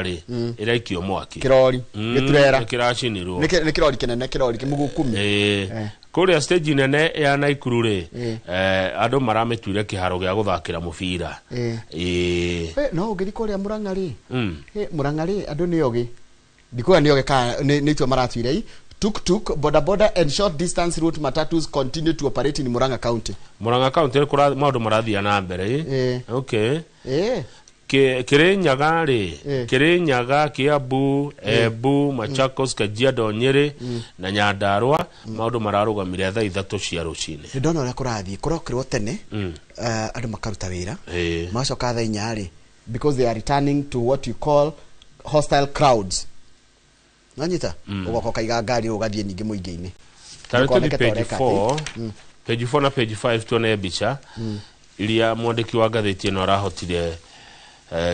Rĩ ĩraikio mwaki. Kĩrori gĩturera. Nĩ kĩracinirwo. Nĩ kĩrori kĩnene, kĩrori kĩmũgukumi. Ĩĩ. Kũrĩa stage nene ya Naikuru rĩ, andũ maramĩtuire kĩharo gĩa gũthakĩra mũbira. Ĩĩ. No ũngĩthiĩ kũrĩa Mũrang'a rĩ, Mũrang'a rĩ, andũ nĩ ogĩ, ndikuga nĩ ogĩ kana nĩ itua maratuire i tuk tuk, boda boda and short distance route matatus continue to operate in Murang'a County. Murang'a County nĩ maũndũ marathiĩ na mbere ĩ. Okay. Kĩrĩnyaga rĩ, Kĩrĩnyaga, Kiambu, Embu, Machakos, Kajiado, Nyĩrĩ na Nyandarua maũndũ mararũgamire thaa 3 cia rũcinĩ. Nĩ ndona ũrĩa kũrathiĩ, kũrokĩrwo tene, andũ makaruta wĩra, magacoka thaa 4 rĩ, because they are returning to what you call hostile crowds, nonyita ũgoka ũkaiga ngari ũgathiĩ ningĩ mũingĩ-inĩ. Tarĩ tũthiĩ Ndũkoneke ta page ũreka atĩ. 4, page 4 na page 5, tuone mbica iria mwandĩki wa ngathĩti ĩno arahotire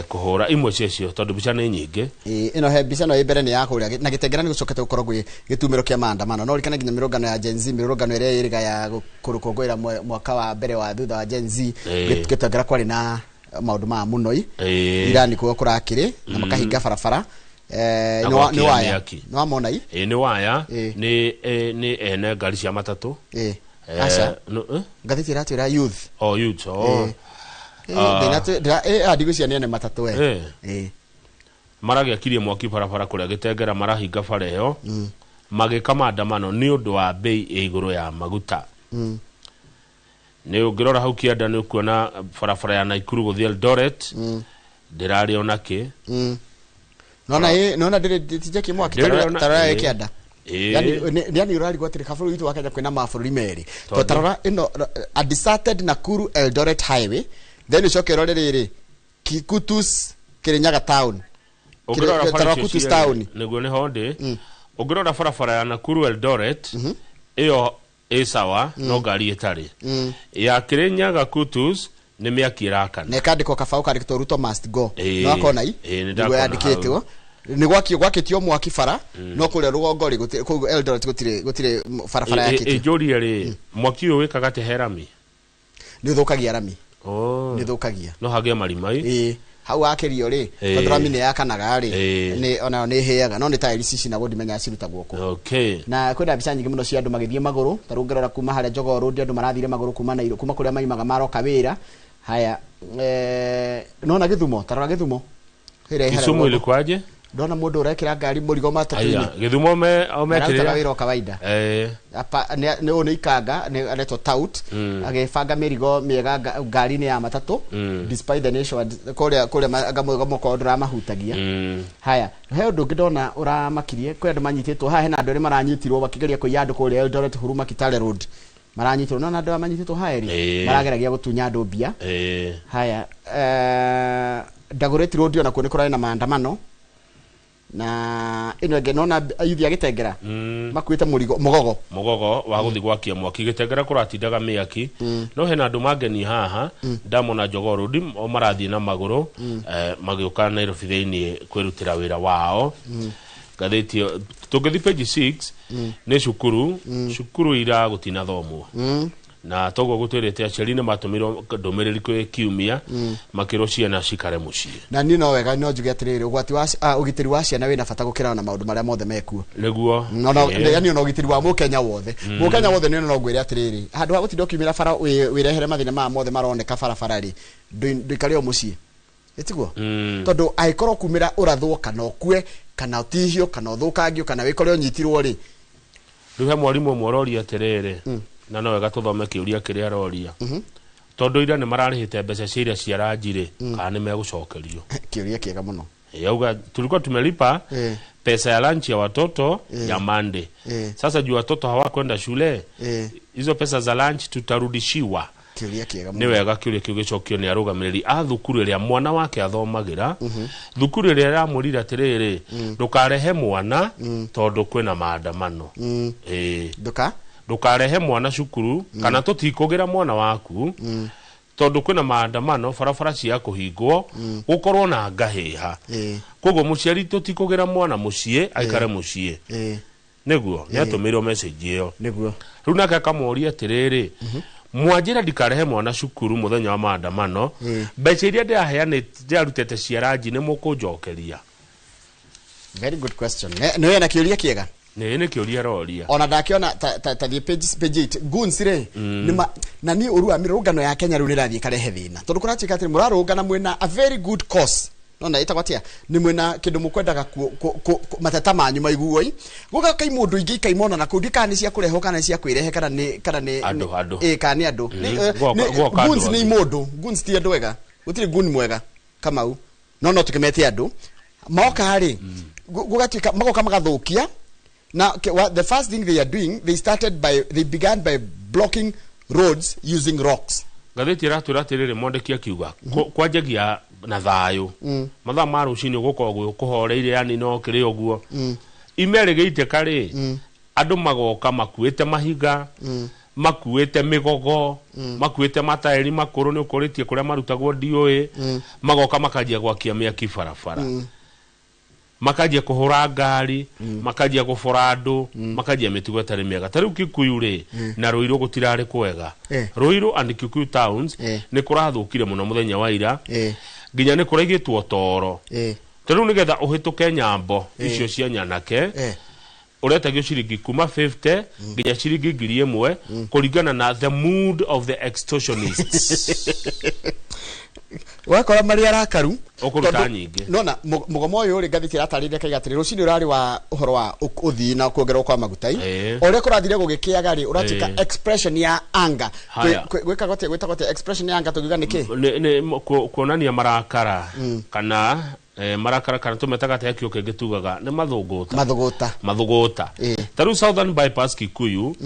kũhũra imwe ciacio, tondũ mbica nĩ nyingĩ. Ĩĩ, ĩno he mbica ĩno ĩ mbere nĩ ya kũrĩa na Gĩtengera. Nĩ gũcokete gũkorwo gwĩ gĩtumĩro kĩa maandamano, no ririkane nginya mĩrũngano ya Gen Z, mĩrũrũngano ĩrĩa ĩrĩga ya kũrũkũngũĩra mwaka wa mbere wa thutha wa Gen Z. Gĩtengera kwarĩ na maũndũ maya mũno i Irani kuo kũrakĩrĩ na makahinga barabara. Na nĩ gwakia waya mĩaki. Nĩ wamona i Ĩĩ, nĩ waya. Ĩĩ. Nĩ ene ngari cia matatũ. Aca. No, eh? Ngathĩti ĩratwĩra youth. Oh, youth, oh. Ndigwĩciria nĩ ene matatũ we. Ĩĩ. Maragĩakirie mwaki barabara kũrĩa Gĩtengera, marahinga bara ĩyo magĩka maandamano nĩ ũndũ wa bei ĩ igũrũ ya maguta. Nĩ ũngĩrora hau kĩanda nĩ ũkuona barabara ya Naikuru gũthiĩ Eldoret ndĩrarĩ ona kĩ. Nona ĩ nona ndĩrĩ tijakie mwaki. Ndĩrĩ ona- Tarora ĩĩ. ĩ kĩanda. Ĩĩ. Yani yani ũrarigwo atĩrĩ, kabũrũri witũ wa Kenya kwĩna mabũrũri merĩ. Tondũ? To tarora ĩno, a deserted Nakuru Eldoret highway, then ũcoke ũrore rĩrĩ Kikutus Kirinyaga town. Ũngĩrora bara Tarora icio Kutus cierĩ, town. Nĩguo nĩho ndĩ. Ũngĩrora barabara ya Nakuru Eldoret ĩyo ĩ sawa, no ngari ĩtarĩ. Ya Kirinyaga Kutus nĩ mĩaki ĩrakana. Na ĩkandĩkwo kabaũ kandĩkĩtwo "Ruto must go". Ĩĩ. No akona i Ĩĩ, nĩ nĩguo ndakona. yandĩkĩtwo nĩ gwakio gwakĩtio mwaki bara, no kũrĩa rũgongo rĩ kũu Eldoret gũtirĩ barabara yakĩtio. Ĩnjũrie rĩ, mwaki ũyũ wĩkaga atĩa he rami? Nĩ ũthũkagia rami. Oh. Nĩ ũthũkagia. No hagĩe marima ĩ. Ĩĩ, hau wakĩrio rĩ, tondũ rami nĩ yakanaga rĩ, nĩ onayo nĩ ĩhĩaga, no nĩ taĩri cicinagwo, ndimenyaga cirutagwo kũ. Na kwĩna mbica nyingĩ mũno cia andũ magĩthiĩ magũrũ. Ta rĩu ũngĩrora kuma harĩa Jogoo Road, andũ marathire magũrũ kuma Nairo, kuma kũrĩa maimaga maroka wĩra. Haya, nona Gĩthumo, tarora Gĩthumo ĩrĩa ĩ harĩa Kisumu rũgongo. Ilikuwaje? Ndona mũndũ ũrekĩra ngari mũrigo matatũ-inĩ. Aya, Gĩthumo me o Mararutaga mekĩrĩra wĩra o kawaida. Nĩ ũyũ nĩ ikanga, nĩ aretwo tout, agĩbanga mĩrigo mĩega ngari-inĩ ya matatũ, despite the nation kũrĩa gamũkorwo ndũramahutagia. Haya, he ũndũ ũngĩ ndona ũramakirie. Kwĩ andũ manyitĩtwo haha, hena andũ erĩ maranyitirwo makĩgeria kũiya andũ kũrĩa Eldoret, Huruma Kitale Road maranyitirwo. Nona andũ aya manyitĩtwo haha erĩ marageragia gũtunya andũ mbia. Haya, Dagoretti Road onakuo nĩ kũrarĩ na maandamano. Na ĩno ĩngĩ nona ayuthi a Gĩtengera makuĩte mũrigo, mũgogo. Mũgogo wa gũthiĩ gwakia mwaki Gĩtengera, kũratindaga mĩaki. No hena andũ mangenia haha, ndamona Jogoo Road o marathiĩ na magũrũ, magĩũka Nairobi thĩinĩ kwĩrutĩra wĩra wao. Ngathĩti ĩyo tũngĩthiĩ page 6, nĩ cukuru. Cukuru ira gũtinathomwo, na toguo gũtwĩrĩte aciari nĩ matũmĩrwo ndũmĩrĩri kwĩ kiumia, makĩrwo ciana cikare mũciĩ. Na niĩ no wega no njuge atĩrĩrĩ, ũgwati wa ũgitĩri wa ciana wĩna bata gũkĩra ona maũndũ marĩa mothe mekuo. Nĩguo. Ona Ĩĩ. yani ona ũgitĩri wa mũkenya wothe, mũkenya wothe. Nĩ no ngwĩre atĩrĩrĩ, handũ ha gũtinda ũkiumĩra bara wĩrehere mathĩna maya mothe maroneka barabara rĩ, ndũikare o mũciĩ, ĩtiguo? Tondũ angĩkorwo kumĩra ũrathwo kana ũkue kana ũtihio kana ũthũkangio kana wĩkore ũnyitirwo rĩ. Rĩu he mwarimũ ũmwe ũroria atĩrĩrĩ, na no wega tũthome kĩũria kĩrĩa aroria, tondũ ira nĩ mararĩhĩte mbeca cia ira cia ranji rĩ, kana nĩ megũcokerio? Kĩũria kĩega mũno. Yauga tulikuwa tumelipa pesa ya lunch ya watoto ya Monday. Sasa juu watoto hawakwenda shule, hizo pesa za lunch tutarudishiwa? Kĩũria kĩega Nĩ mũno. wega kĩũria kĩu gĩcokio nĩ arũgamĩrĩri a thukuru ĩrĩa mwana wake athomagĩra, thukuru ĩrĩa ĩramwĩrire atĩrĩrĩ, ndũkarehe mwana tondũ kwĩna maandamano. Ĩĩ. Nduka Ndũkarehe mwana cukuru kana tũtikũgĩra mwana waku tondũ kwĩna maandamano, barabara cia kũhingwo, gũkorwo na ngahĩha. Koguo mũciari, tũtikũgĩra mwana mũciĩ, aikare mũciĩ. Nĩguo nĩ atũmĩirwo message ĩyo. Rĩu nake akamũria atĩrĩrĩ, mwanjĩra ndikarehe mwana cukuru mũthenya wa maandamano, mbeca iria ndĩraheanĩte, ndĩrarutĩte cia ranji, nĩ mũkũnjokeria? Very good question. Nĩ wĩna kĩũria kĩega. Nĩ kĩũria roria. Ona ndakiona ta thiĩ page 8 goons rĩ nĩ na niĩ ũru wa mĩrũngano ya Kenya rĩu nĩrathiĩ karehe thĩna, tondũ kũratuĩka atĩ mũrarũngana mwĩna a very good cause, nona ĩtagwo atĩa, nĩ mwĩna kĩndũ mũkwendaga mateta manyu maiguo-i, gũgoka imũndũ ingĩ ikaimona na kũu, ndiũ kana nĩ cia kũrehwo kana nĩ cia kwĩrehe kana nĩ Andũ, andũ. Ĩ, kana nĩ andũ. Gwoka andũ Goons nĩ angĩ. imũndũ, goons ti andũ ega, gũtirĩ goon mwega Kamau, no tũkĩmete andũ moka rĩ, gũgatuĩka magoka magathũkia na the first thing they are doing, they began by blocking roads using rocks. Ngathĩti ĩratwĩra atĩrĩrĩ, mwandĩki akiuga kwanjagia na thayũ, mathaa ma rũcinĩ gũkoragwo gwĩ kũhoreire, yani no kĩrĩ ũguo ime rĩgĩitĩka rĩ, andũ magoka makuĩte mahiga, makuĩte mĩgogo, makuĩte mataĩri makũrũ, nĩ ũkũrĩtie kũrĩa marutagwo ndiũĩ, magoka makanjia gwakia mĩaki barabara, makanjia kũhũra ngari, makanjia gũbora andũ, makanjia mĩtugo ĩtarĩ mĩega. Ta rĩu Kikuyu rĩ na Rũirũ gũtirarĩ kwega. Rũirũ and Kikuyu towns nĩ kũrathũkire mũno mũthenya wa ira, nginya nĩ kũraigĩtwo toro. Ta rĩu nĩgetha ũhĩtũke nyambo icio cia nyanake, ũretagio ciringi kuma 50 nginya ciringi 1,000, kũringana na the mood of the extortionists. Wakora marĩ arakaru. Ũkũruta nyingĩ. Nona mũgomo ũyũ rĩ, ngathĩti ĩratarĩria kaiga atĩrĩ, rũcinĩ ũrarĩ wa ũhoro wa ũthii na kuongererwo kwa maguta o ũrĩa kũrathire gũgĩkĩaga rĩ, ũratuĩka expression ya anger. Haya. Gwĩkagwo atĩa, gwĩtagwo atĩa expression ya anger, tũngiuga nĩ kĩ? Nĩ kuonania marakara kana marakara, kana tũmetaga atĩa kĩo kĩngĩ tugaga nĩ mathũngũta. Mathũgũta. Mathũgũta. Ta rĩu Southern Bypass Kikuyu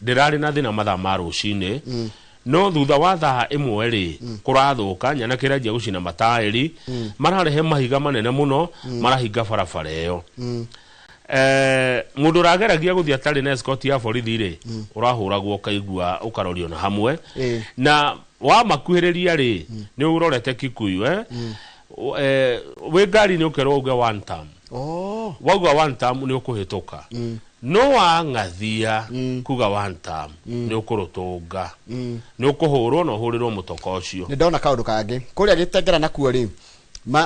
ndĩrarĩ na thĩna mathaa ma rũcinĩ, no thutha wa thaa 1 rĩ, kũrathũka, nyanake ĩranjia gũcina mataĩri, mararehe mahiga manene mũno, marahinga barabara ĩyo. Mũndũ ũrageragia gũthiĩ atarĩ na escort ya borithi rĩ, ũrahũragwo, ũkaigua ũkarorio na hamwe. Na wamakuhĩrĩria rĩ, nĩ ũrorete Kikuyu, wĩ ngari-inĩ ũkerwo uge one term. Wauga one term nĩ ũkũhĩtũka, no wang'athia kuga one term nĩ ũkũrũtũnga, nĩ ũkũhũrwo na ũhũrĩrwo mũtoka ũcio. Nĩ ndona kaũndũ kangĩ kũrĩa Gĩtengera nakuo rĩ,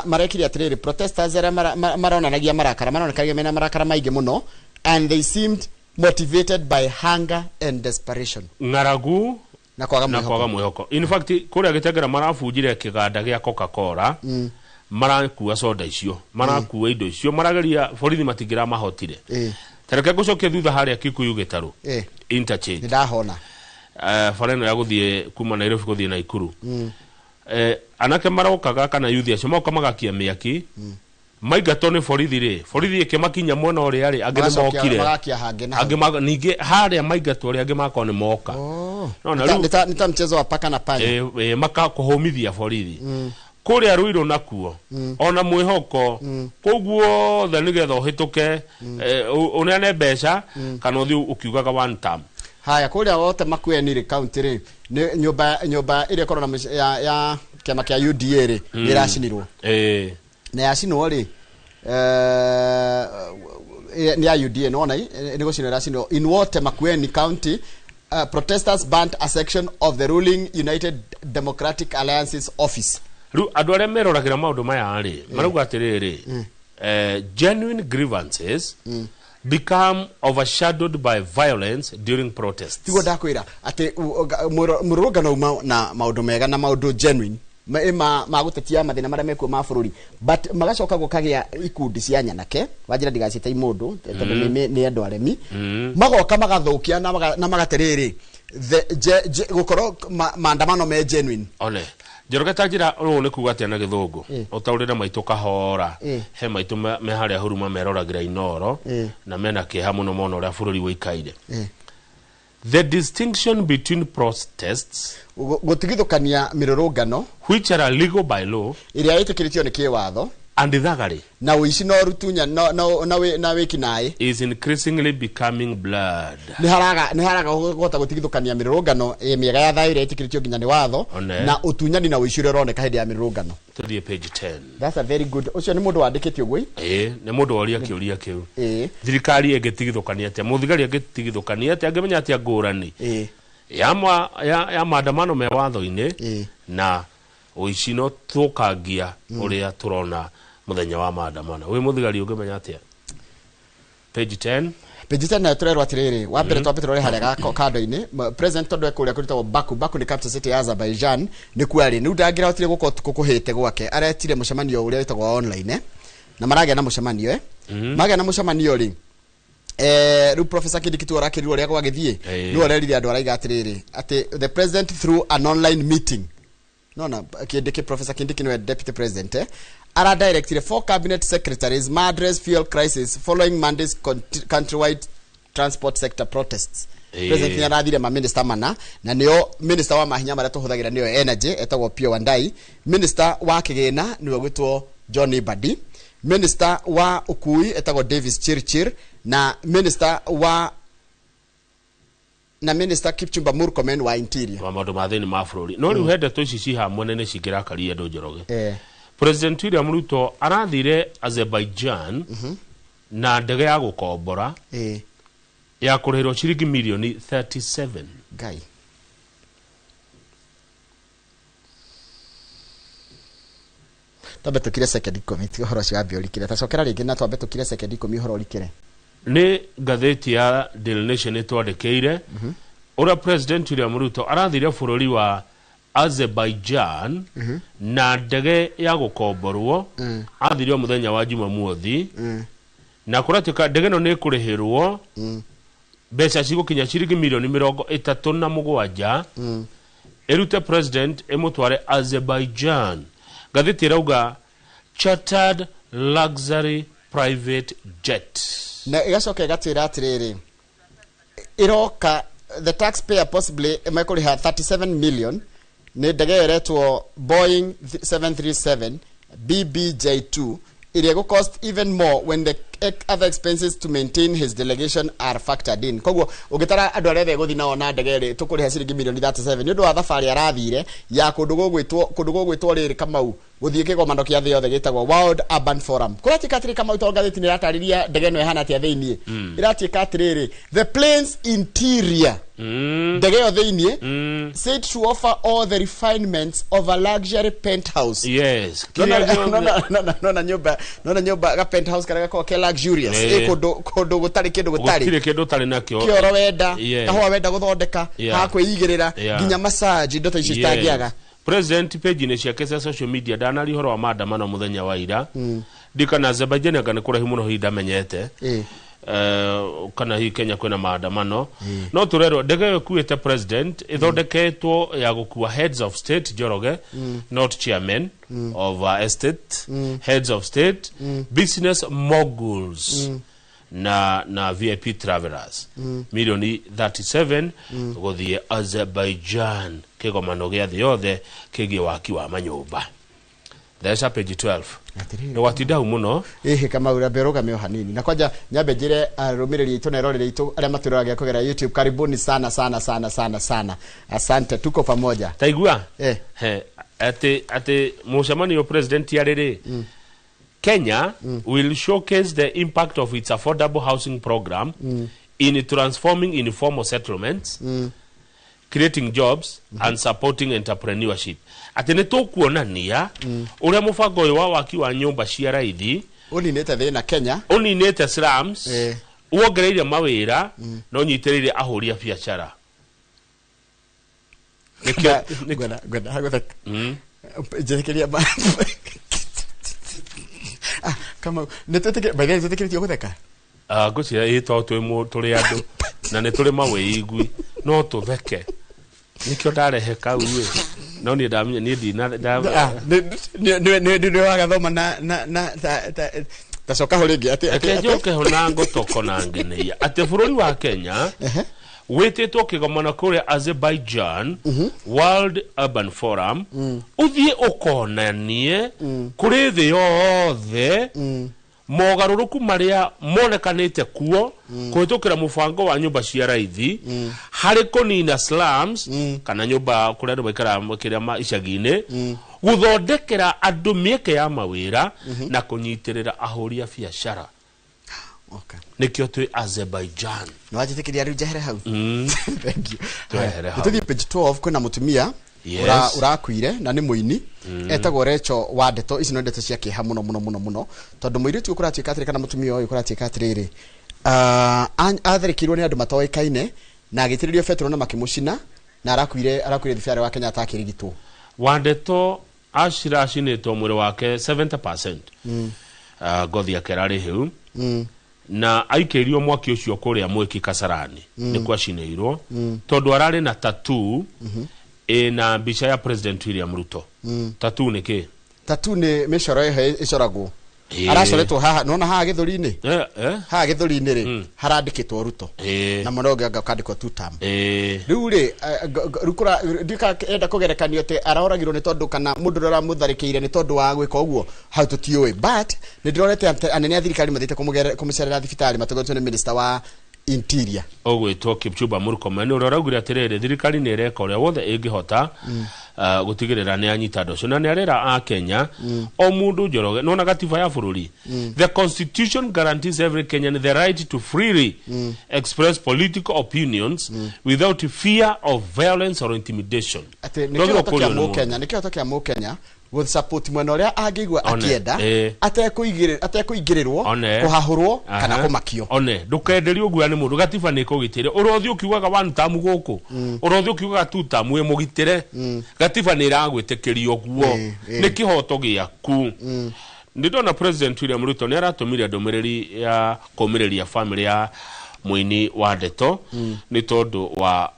marekire atĩrĩrĩ, protesters arĩa maronanagia marakara, maronekagia mena marakara maingĩ mũno, and they seemed motivated by hunger and desperation. Ng'aragu na kwaga na mwĩhoko. Kwaga mwĩhoko. In fact, kũrĩa Gĩtengera marabunjire kĩganda gĩa Coca-Cola, marakua soda icio, marakua indo icio, marageria borithi matingĩramahotire. Tareke ngũcokie thutha harĩa Kikuyu Gĩtarũ interchange. Nĩ ndahona. Bara ĩno ya gũthiĩ kuma Nairobi gũthiĩ Naikuru, anake marokaga kana yuthi acio moka magakia mĩaki, maingatwo nĩ borithi rĩ, borithi ĩkĩmakinya mwena ũrĩa rĩ, angĩ nĩ mokire. Magakia hangĩ na angĩ ningĩ harĩa maingatwo rĩ, angĩ makorwo nĩ moka. No, na rĩu Nĩ ta mchezo wa paka na panya. Maka kũhũmithia borithi kũrĩa Rũirũ nakuo ona mwĩhoko kũu guothe, nĩgetha ũhĩtũke, ũneane mbeca kana ũthiĩ ũkiugaga one term. Haya, kũrĩa wote Makueni rĩ, county rĩ, nĩ nyũmba ĩrĩa ĩkoragwo na ya kĩama kĩa UDA rĩ, nĩ ĩracinirwo. Na yacinwo rĩ, nĩ ya UDA, nĩwona nĩ gũcinwo ĩracinwo. In Wote Makueni County, protesters burnt a section of the ruling United Democratic Alliance's office. Rĩu andũ arĩa meroragĩra maũndũ maya rĩ, marauga atĩrĩrĩ, genuine grievances become overshadowed by violence during protests. Tiguo ndakwĩra atĩ mũrũrũngano uma na maũndũ mega na maũndũ genuine ma gũtetia mathĩna marĩa mekuo ma bũrũri, but magacoka gũkagĩa ikundi cia nyanake wanjĩra ndigaciĩte imũndũ tondũ nĩ andũ aremi, magoka magathũkia na magaterĩrĩ gũkorwo maandamano me genuine. One Njoroge, ta njĩra ũũ nĩ kuga atĩa na gĩthũngũ? Ũtaũrĩre maitũ kahora. He maitũ me harĩa huruma meroragĩra Inoro na mena kĩeha mũno mona ũrĩa bũrũri ũikaire. The distinction between protests Gũtigithũkania mĩrũrũngano which are legal by law ĩrĩa ĩtĩkĩrĩtio nĩ kĩwatho and thuggery na ũici na ũrutunya na wĩkinaĩ is increasingly becoming blurred. Nĩ haraga kũhota gũtigithũkania mĩrũrũngano ĩ mĩega ya thayũ ĩrĩa ĩtĩkĩrĩtio nginya nĩ watho One. na ũtunyani na ũici ũrĩa ũroneka hĩndĩ ya mĩrũrũngano. Tũthiĩ page 10. That's a very good, ũcio nĩ mũndũ wandĩkĩte ũguo. Ĩĩ, nĩ mũndũ woria kĩũria kĩu. Thirikari ĩngĩtigithũkania atĩa, mũthigari angĩtigithũkania atĩa, angĩmenya atĩa ngũrani ya maandamano me watho-inĩ na ũici no tũkangia ũrĩa tũrona Muthenya wa maandamano wi muthigari ũngĩmenya atĩa? Page 10. Page 10 nayo tũrerwo atĩrĩrĩ, wa mbere twambe tũrore harĩa gako kando-inĩ. President tondũ ekũrĩa kũrĩtagwo Baku. Baku nĩ capital city ya Azerbaijan, nĩkuo arĩ rĩu. Ndangĩrahotire gũka ũtukũ kũhĩte gwake, aretire mũcemanio ũrĩa wĩtagwo wa online, na maragĩa na mũcemanio, magĩa na mũcemanio rĩ, rĩu Professor Kindiki tu arakĩrirwo ũrĩa gwagĩthiĩ. Nĩwe ũrerire andũ, araiga atĩrĩrĩ, atĩ the president through an online meeting, nona Kindiki, Professor Kindiki niwe deputy president, ara directed four cabinet secretaries ma address fuel crisis following Monday's countrywide transport sector protests. President nĩ arathire ma minister mana, na nĩo minister wa mahinya marĩa tũhũthagĩra, nĩyo energy, etagwo Opiyo Wandayi; minister wa kĩgĩna nĩwe gwĩtwo John Mbadi; minister wa ukui etagwo Davis Chirchir, na minister wa na minister Kipchumba Murkomen wa interior. Wa maũndũ ma thĩinĩ ma bũrũri. No rĩu he ndeto ici ci hamwe nene cingĩrakaria andũ, Njoroge. President William Ruto arathire Azerbaijan na ndege ya gũkombora ya kũrĩhĩrwo ciringi milioni 37. Ngai, twambe tũkire second 10, ti ũhoro ũcio wambe ũrikĩre. Tacokera rĩngĩ na twambe tũkire second 10, ũhoro ũrikĩre. Nĩ ngathĩti ya Daily Nation ĩtwandĩkĩire ũrĩa President William Ruto arathire bũrũri wa Azerbaijan na ndege ya gũkomborwo. Athire o mũthenya wa Jumamothi, na kũratuĩka ndege ĩno nĩ ĩkũrĩhĩrwo mbeca cigũkinya ciringi milioni 37, ĩrute president ĩmũtware Azerbaijan. Ngathĩti ĩrauga chartered luxury private jet. Na ĩgacoka ĩgatwĩra atĩrĩrĩ, ĩroka the taxpayer possibly mekũrĩha 37 million. Nĩ ndege ĩyo ĩretwo Boeing 737 BBJ2, ĩrĩa ĩgũ cost even more when the other expenses to maintain his delegation are factored in. Koguo ũngĩtara andũ arĩa othe gũthiĩ nao na ndege ĩrĩ, tũkũrĩha ciringi milioni 37 nĩ ũndũ wa thabarĩ arathire ya kũndũ gũgwĩtwo rĩrĩ, Kamau, gũthiĩ kĩgomano kĩa thĩ yothe gĩtagwo World Urban Forum. Kũratuĩka atĩrĩ, Kamau, tondũ ngathĩti nĩ ĩratarĩria ndege ĩno ĩhana atĩa thĩiniĩ, ĩratuĩka atĩrĩrĩ, the plane's interior, ndege ĩyo thĩiniĩ, said to offer all the refinements of a luxury penthouse. Nona Kĩrĩa gĩothe- nona nyũmba ga penthouse karĩa gakoragwo ke luxurious, ĩ kũndũ gũtarĩ kĩndũ gũtarĩ Gũtirĩ kĩndũ ũtarĩ nakĩo. Kĩoro wenda, kahũa wenda gũthondeka, ha kwĩigĩrĩra, nginya massage, indo ta icio citangĩaga. President page-inĩ ciake cia social media ndanaria ũhoro wa maandamano mũthenya wa ira. Ndikana Azerbaijan anga nĩ kũraihu mũno, hihi ndamenyete kana hihi Kenya kwĩna maandamano. No tũrerwo ndege ĩyo ĩkuĩte president ĩthondeketwo ya gũkua heads of state, Njoroge, not chairman of estate, heads of state, business moguls na VIP travelers. Milioni 37 gũthiĩ Azerbaijan, kĩgomano gĩa thĩ yothe kĩgiĩ waki wa manyũmba. Theca page 12. Atĩrĩrĩ. Nĩ gwatinda hau mũno. Ĩhĩ, Kamau, rambe ũrũgame o hanini, na kwanja nyambe njĩre arũmĩrĩri aitũ na eroreri aitũ arĩa matwĩroragia kũgerera YouTube, karibuni sana sana sana sana sana, asante, tuko pamoja. Taigua. Eh. He, atĩ mũcemanio president arĩ rĩ, Kenya will showcase the impact of its affordable housing program in transforming informal settlements, creating jobs and supporting entrepreneurship. Atĩ nĩ tũkuonania ũrĩa mũbango ũyũ wa waki wa nyũmba cia raithi ũninĩte thĩna Kenya. Ũninĩte slums, wongereire mawĩra, na ũnyitĩrĩire ahũri a biacara. Ngwenda gũtheka njĩtĩkĩria. Ah, Kamau, nĩ twĩtĩkĩrĩtio, by the way, twĩtĩkĩrĩtio gũtheka. Ah, ngwĩciria ĩ tondũ tũrĩ andũ na nĩ tũrĩ mawĩigwi, no tũtheke, nĩkĩo ndarehe kau ĩ, no niĩ ndamenya niĩ ndina Ah, nĩ wagathoma na ta coka ho rĩngĩ atĩ Reke njoke ho na ngotoko na ngeneia atĩ bũrũri wa Kenya wĩtĩtwo kĩgomano kũrĩa Azerbaijan, World Urban Forum, ũthiĩ ũkonanie kũrĩ thĩ yothe mogarũrũku marĩa monekanĩte kuo kũhĩtũkĩra mũbango wa nyũmba cia raithi harĩ kũnina slums, kana nyũmba kũrĩa andũ maikaraga kĩrĩa icagi-inĩ, gũthondekera andũ mĩeke ya mawĩra na kũnyitĩrĩra ahũri a biacara. Nĩkĩo twĩ Azerbaijan. Nĩ wanjĩtĩkĩria rĩu njehere hau? Thank you. Twehere hau. Tũthiĩ page 12, kwĩna mũtumia Yes. Urakuire na nĩ mũini etagwo Recho wa Ndeto. Ici no ndeto cia kĩeha mũno mũno mũno mũno, tondũ mũirĩtu ũyũ kũratuĩka atĩrĩ, kana mũtumia ũyũ kũratuĩka atĩrĩrĩ, atharĩkĩirwo nĩ andũ matoĩkaine na agĩitĩrĩrio betũrũ na makĩmũcina, na arakuire thibitarĩ wa Kenyatta akĩrigitwo. Wandeto acira acinĩtwo mwĩrĩ wake 70%, ngothi yake ĩrarĩ hĩu, na aikĩrio mwaki ũcio kũrĩa Mwĩki Kasarani nĩkuo acinĩirwo, tondũ ararĩ na tattoo ĩna mbica ya President William Ruto. Tattoo nĩ kĩ? Tattoo nĩ mĩcoro ĩho ĩcoragwo. Ĩĩ. Aracoretwo haha, nona haha gĩthũri-inĩ, Eh, eh? haha gĩthũri-inĩ rĩ, harandĩkĩtwo Ruto, na mwena ũngĩ anga ũkandĩkwo two term. Rĩu rĩ, rĩu ndiũĩ kana enda kũgerekanio atĩ aroragirwo nĩ tondũ, kana mũndũ ũrĩa ũramũtharĩkĩire nĩ tondũ wa gwĩka ũguo, hau tũtiũĩ, but nĩ ndĩronete atĩ anene a thirikari mathiĩte kũmũcerera thibitarĩ matongoretio nĩ minister wa interior. Ũgwĩtwo Kipchumba Murkomen, ũrĩa ũraugire atĩrĩrĩ, thirikari nĩ ĩreka ũrĩa wothe ĩngĩhota gũtigĩrĩra nĩ anyita andũ acio, na nĩ arera a Kenya o mũndũ, Njoroge, nona gatiba ya bũrũri, the constitution guarantees every Kenyan the right to freely express political opinions without fear of violence or intimidation. Atĩ nĩ Ndwagĩrĩirwo kĩhoto kũũrio kĩa nĩ mũndũ. mũkenya, nĩ kĩhoto kĩa mũkenya gũsupport mwena ũrĩa angĩigua One, akĩenda, atekũingĩrĩrwo, One. kũhahũrwo kana Aha. kũmakio. One ndũkenderio guoya nĩ mũndũ, gatiba nĩ ĩkũgitĩre. Ũrothiĩ ũkiugaga one term gũkũ, ũrothiĩ ũkiugaga two term, wĩ mũgitĩre, gatiba nĩ ĩragwĩtĩkĩria ũguo. Ĩĩ. Nĩ kĩhoto gĩaku. Nĩ ndona President William Ruto nĩ aratũmire ndũmĩrĩri ya kũmĩrĩria famĩlĩ ya mũini wa Ndeto nĩ tondũ wa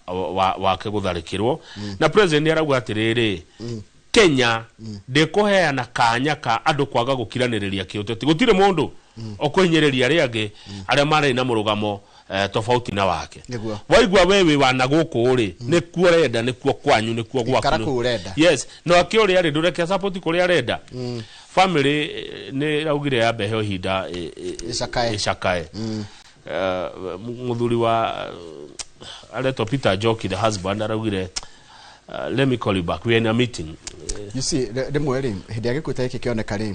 wake gũtharĩkĩrwo, na president nĩ arauga atĩrĩrĩ, Kenya ndĩkũheana kanya ka andũ kwaga gũkiranĩrĩria kĩũteti. Gũtirĩ mũndũ ũkũhinyĩrĩria arĩa angĩ arĩa marĩ na mũrũgamo tofauti na wake. Waigua we wĩ wana gũkũ rĩ, nĩkuo ũrenda, nĩkuo kwanyu, nĩkuo gwaku. Ikara kũu ũrenda. Yes, no akĩũrĩa rĩ, ndũreke support kũrĩa arenda. Family nĩ ĩraugire yambe heo ihinda Ĩcakae. Ĩcakae. Mũthuri wa aretwo Peter Njoki, the husband, araugire, "Let me call you back, we are in a meeting." You see, rĩmwe rĩ, hĩndĩ ya gĩkuũ ta gĩkĩ kĩoneka rĩ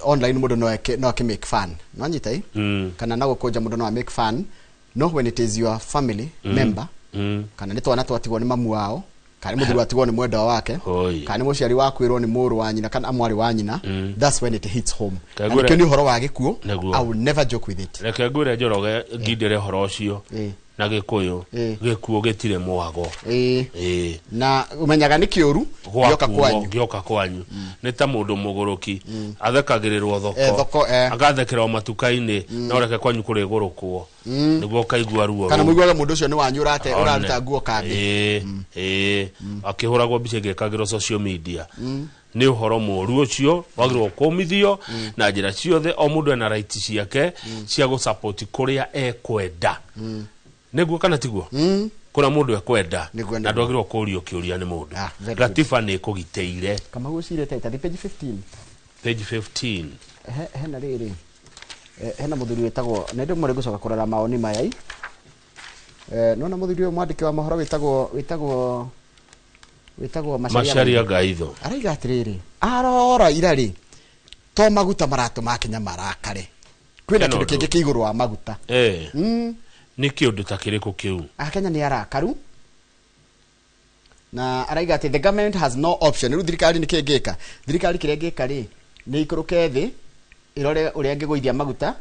online, mũndũ no eke, no akĩ make fun, no anyita ĩ, kana na gũkũnja mũndũ no a make fun, no when it is your family member, kana nĩ twana twatigwo nĩ mamu wao, kana nĩ mũthuri watigwo nĩ mwendwa wake, Hoi. kana nĩ mũciari wakwĩrwo nĩ mũrũ wa nyina kana mwarĩ wa nyina, that's when it hits home. Na Kagure- nĩkĩo nĩ ũhoro wa gĩkuũ, Nĩguo. I will never joke with it. Reke ngwĩre, Njoroge, ngindĩre ũhoro ũcio na Gĩkũyũ, gĩkuũ gĩtirĩ mwago. Ĩĩ. Na ũmenyaga nĩ kĩũru gĩoka gwaku kwanyu. Gĩoka kwanyu nĩ ta mũndũ mũgũrũki athekagĩrĩrwo thoko, Thoko, eh. agathekerwo matuka-inĩ, no reke kwanyu kũrĩgũrũkwo nĩguo ũkaigua ruo Kana rũu. mũiguaga mũndũ ũcio nĩ wanyu ũrate One. ũraruta nguo kambĩ. Ĩĩ, akĩhũragwo mbica ĩgĩkagĩrwo social media, nĩ ũhoro mũru ũcio wagĩrĩirwo kũmithio na njĩra ciothe. O mũndũ ena right ciake cia gũsupport kũrĩa ekwenda, nĩguo kana tiguo? Kũrĩa mũndũ ekwenda. Nĩguo, Na nĩguo. ndwagĩrĩirwo kũũrio kĩũria nĩ mũndũ. Ah, very good. Gatiba nĩ ĩkũgitĩire. Kama gwĩcirĩte tathi page 15. Page 15. Hena rĩrĩ, hena mũthuri wĩtagwo, na ndĩ mũrĩ gũcoka kũrora maoni maya i, nona mũthuri ũyũ mwandĩki wa mohoro wĩtagwo Macharia. Macharia Gaitho. Araiga atĩrĩrĩ, arora ira rĩ, to maguta maratũma Kenya marakare, kwĩna Hena kĩndũ ũndũ. kĩngĩ kĩ igũrũ wa maguta. Nĩ kĩũndũ ta kĩrĩkũ kĩu? Akenya nĩ arakaru, na araiga atĩ the government has no option. Rĩu thirikari nĩ kĩngĩka, thirikari kĩrĩa ĩngĩka rĩ, nĩ ikũrũke thĩ ĩrore ũrĩa ĩngĩgũithia maguta,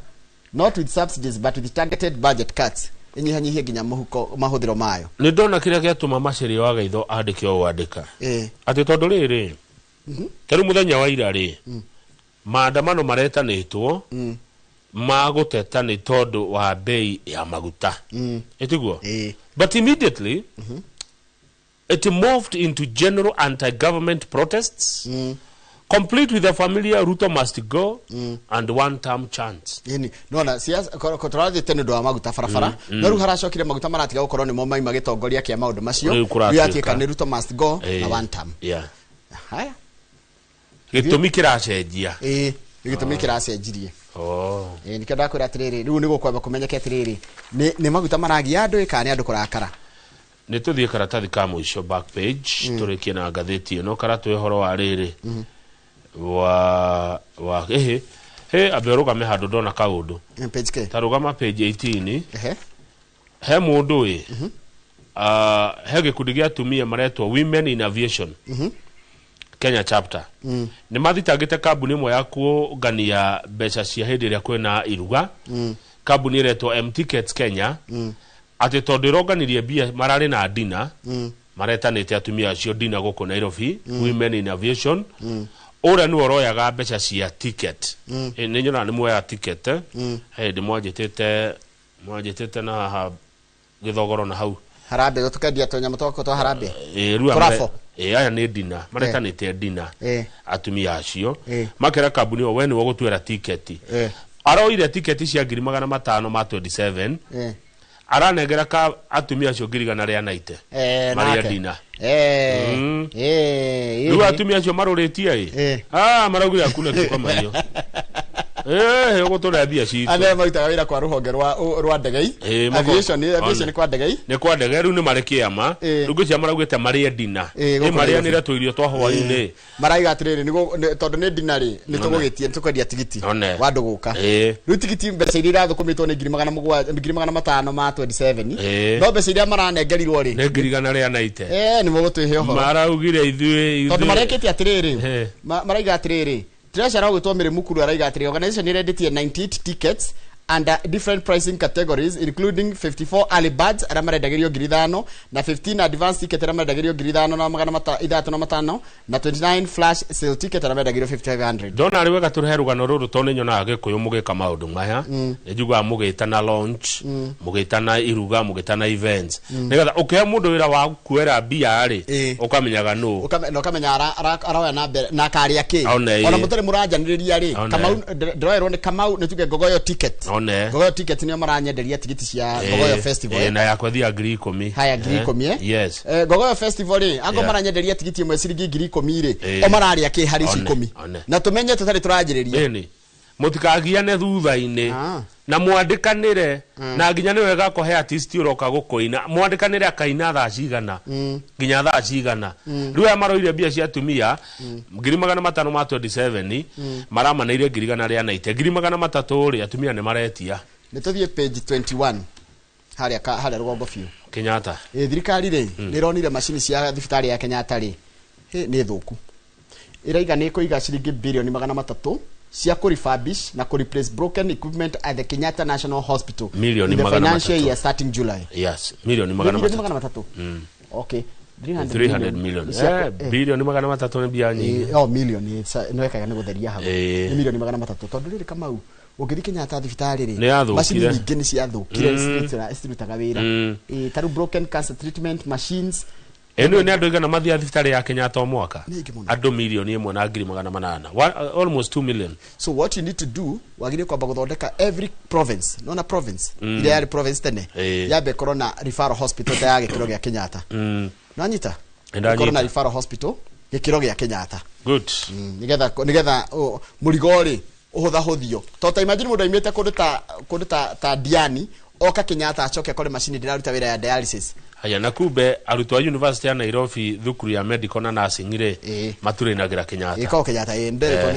not with subsidies but with targeted budget cuts, ĩnyihanyihie nginya mũhuko mahũthĩro mayo. Nĩ ndona kĩrĩa gĩatũma Macharia wa Gaitho andĩke ũũ andĩka, atĩ tondũ rĩrĩ, ta rĩu mũthenya wa ira rĩ, maandamano maretanĩtwo ma gũteta nĩ tondũ wa bei ya maguta, ĩtiguo? Ĩĩ. But immediately it morphed into general anti-government protests, complete with the familiar "Ruto must go" and one term chants. Ĩni nona siasa tũrathiĩte nĩ ũndũ wa maguta barabara, no rĩu haracokire maguta maratiga gũkorwo nĩmo maima gĩtongoria kĩa maũndũ macio. Rĩu kũratuĩka. Rĩu yatuĩka nĩ "Ruto must go" na one term. Haya. Gĩtũmi kĩracenjia. Ĩĩ, nĩ gĩtũmi kĩracenjirie. Ĩĩ, nĩkĩo ndakwĩra atĩrĩrĩ, rĩu nĩ gũkwamba kũmenyeke atĩrĩrĩ, nĩ maguta maragia andũ ĩ kana nĩ andũ kũrakara. Nĩ tũthiĩ karatathi ka mũico, back page, tũrĩkie na ngathĩti ĩno karatũ ũhoro wa rĩrĩ wa ĩhĩ hĩ, ambe ũrũgame handũ ndona kaũndũ. Page k Ta rũgama page 18. Ehe. He mũndũ ĩ He gĩkundi gĩa atumia maretwo Women in Aviation Kenya Chapter, nĩ mathitangĩte kambuni ĩmwe ya kũngania mbeca cia hĩndĩ ĩrĩa kwĩna iruga, kambuni ĩretwo M Tickets Kenya, atĩ tondũ ĩronganirie mbia mararĩ na dinner, maretanĩte atumia acio dinner gũkũ Nairobi, Women in Aviation, ũrĩa nĩwe ũroyaga mbeca cia ticket. Nĩ nyonaga nĩ muoyaga ticket, eh? He hĩndĩ mwanjĩtĩte na haha gĩthogoro na hau. Harambee, tukendia tũnyamũ twako twa harambee. Rĩu Tũrafo. Aya nĩ dinner maretanĩte dinner, atumia acio makera kambuni ĩyo, we nĩwe ũgũtuĩra tiketi. Aroire tiketi cia 500,000 ma 27, aranengera ka atumia acio 190,000 marĩa nake. Dinner. Rĩu atumia acio marũrĩtie ĩ, maraugire hakuna kitu kama hiyo, ũgũtũrĩa mbia citũ. Arĩa marutaga wĩra kwa rũhonge rwa ndegei. Aviation, aviation. One. Kwa ndegei. Nĩ kwa ndege, rĩu nĩ marĩ kĩama. Rĩu ngwĩciria maraugĩte marĩe dinner. Gũkũ Marĩanĩre tũirio twa hwaĩ-inĩ. Maraiga atĩrĩrĩ, tondũ nĩ dinner rĩ, nĩ tũgũgĩtie, nĩ tũkwendia tigiti One. wa andũ gũka. Rĩu tigiti, mbeca iria irathũkũmĩtwo nĩ 700,000, 500,000 ma 27, no mbeca iria maranengerirwo rĩ, Nĩ 190,000. Nĩ mũgũtwĩhe ũhoro. Maraugire ithuĩ Tondũ marekĩte atĩrĩrĩ, maraiga atĩrĩrĩ, treasurer ũgwĩtwo Mary Mukuru araiga atĩrĩ, organization ĩrendĩtie 98 tickets under different pricing categories, including 54 early birds arĩa marendagĩrio 5,000, na 15 advance ticket arĩa marendagĩrio 5,605, na 29 flash sale ticket arĩa marendagĩrio 5,500. Ndona arĩ wega tũrehe rũgano rũrũ, tondũ nĩ nyonaga gĩkũyũ mũgĩka maũndũ maya. Nĩ njiguaga mũgĩtana launch, mũgĩtana iruga, mũgĩtana events, nĩgetha ũkĩhe mũndũ wĩra wa kuoera mbia rĩ, ũkamenyaga nũ. Na ũkamenya aroya na mbere na akarĩa kĩ. One, Ona mũtarĩ mũranjanĩrĩria rĩ, One. Kamau, ndĩroerwo nĩ Kamau, nĩ tuge Ngogoyo ticket. One. Ngogoyo ticket nĩo maranyenderia tigiti cia Ngogoyo Festival. Na yakwa thia 10,000. Haya, 10,000, eh? Yes. Ngogoyo Festival rĩ, ango maranyenderia tigiti ĩmwe ciringi 10,000 rĩ, o mararĩa kĩ harĩ ici One, 10? one. Na tũmenye tũtarĩ tũranjĩrĩria. Ĩni mũtikagiane thutha-inĩ. Na mwandĩkanĩre, na nginya nĩ wega kũhe artist ũroka gũkũina, mwandĩkanĩre akaina thaa cigana nginya thaa cigana. Rĩu aya maroire mbia cia atumia 500,000 ma 27, maramaneire 190,000, 300,000 rĩ, atumia nĩ maretia. Nĩ tũthiĩ page 21 harĩa harĩa rũgongo biũ. Kenyatta. Thirikari rĩ, nĩ ĩronire macini cia thibitarĩ ya Kenyatta rĩ, nĩ thũku. Ĩraiga nĩ ĩkũiga ciringi 300 billion cia kũ refurbish na kũ replace broken equipment at the Kenyatta National Hospital Milioni in the magana financial matatũ. year starting July. Yes, milioni magana Milioni matatũ. 300. Okay, 300 300 million. Nĩ cia 300 billion nĩ mbia nyingĩ. Oh, million, nĩ wekaga nĩ gũtheria hau. Nĩ 300 million, tondũ rĩrĩ, Kamau, ũngĩthiĩ Kenyatta thibitarĩ rĩ, Nĩ yathũkire. macini nyingĩ nĩ ciathũkire, citirutaga wĩra. Ta rĩu broken cancer treatment machines. Ĩno nĩ andũ igana mathiaga thibitarĩ ya Kenyatta o mwaka? Nĩ aingĩ mũno. Andũ 1,800,000, almost 2 million. So what you need to do, wagĩrĩire kwamba gũthondeka every province, nona province iria yarĩ province tene, yambe ĩkorwo na referral hospital ta ya gĩkĩro gĩa Kenyatta. Nanyita? Ndanyita. Ĩkorwo na referral hospital gĩkĩro gĩa Kenyatta. Good. Nĩgetha mũrigo rĩ ũhũthahũthio, to ta imagine mũndũ aimĩte kũndũ ta Diani oka Kenyatta, acoke akore macini ndĩraruta wĩra ya dialysis. Haya, na kumbe arutwo a University ya Nairobi, thukuru ya medical na nursing rĩ, maturĩnagĩra Kenyatta. Ĩkorwo Kenyatta, ĩ nderetwo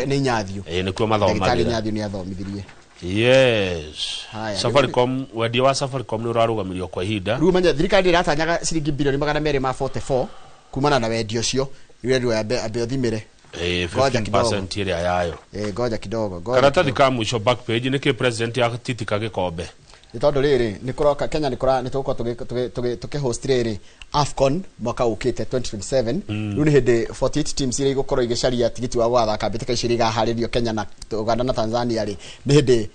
nĩ Nyathio. Nĩkuo Ndagĩtarĩ mathomagĩra. Nyathio nĩ athomithirie. Yes. Haya, Safaricom, wendia wa Safaricom nĩ ũrarũgamirio kwa ihinda. Rĩu menye thirikari ĩratanyaga ciringi 244 billion kumana na wendia ũcio. Rĩu rĩu ambe ũthimĩre. Ngoja kidogo. 15% ĩrĩa yayo. Ngoja kidogo, ngoja Karatathi kidogo. ka mũico, back page, nĩkĩ president atitika gĩkombe? Nĩ tondũ rĩrĩ, nĩ kũroka Kenya, nĩ kũra nĩ tũgũkorwo tũkĩ host rĩrĩ AFCON mwaka ũkĩte 2027. Rĩu nĩ hĩndĩ 48 teams iria igũkorwo igĩcaria tigiti wa gũgathaka mbĩtĩka icio iria igaharĩrio Kenya na Uganda na Tanzania rĩ, nĩ hĩndĩ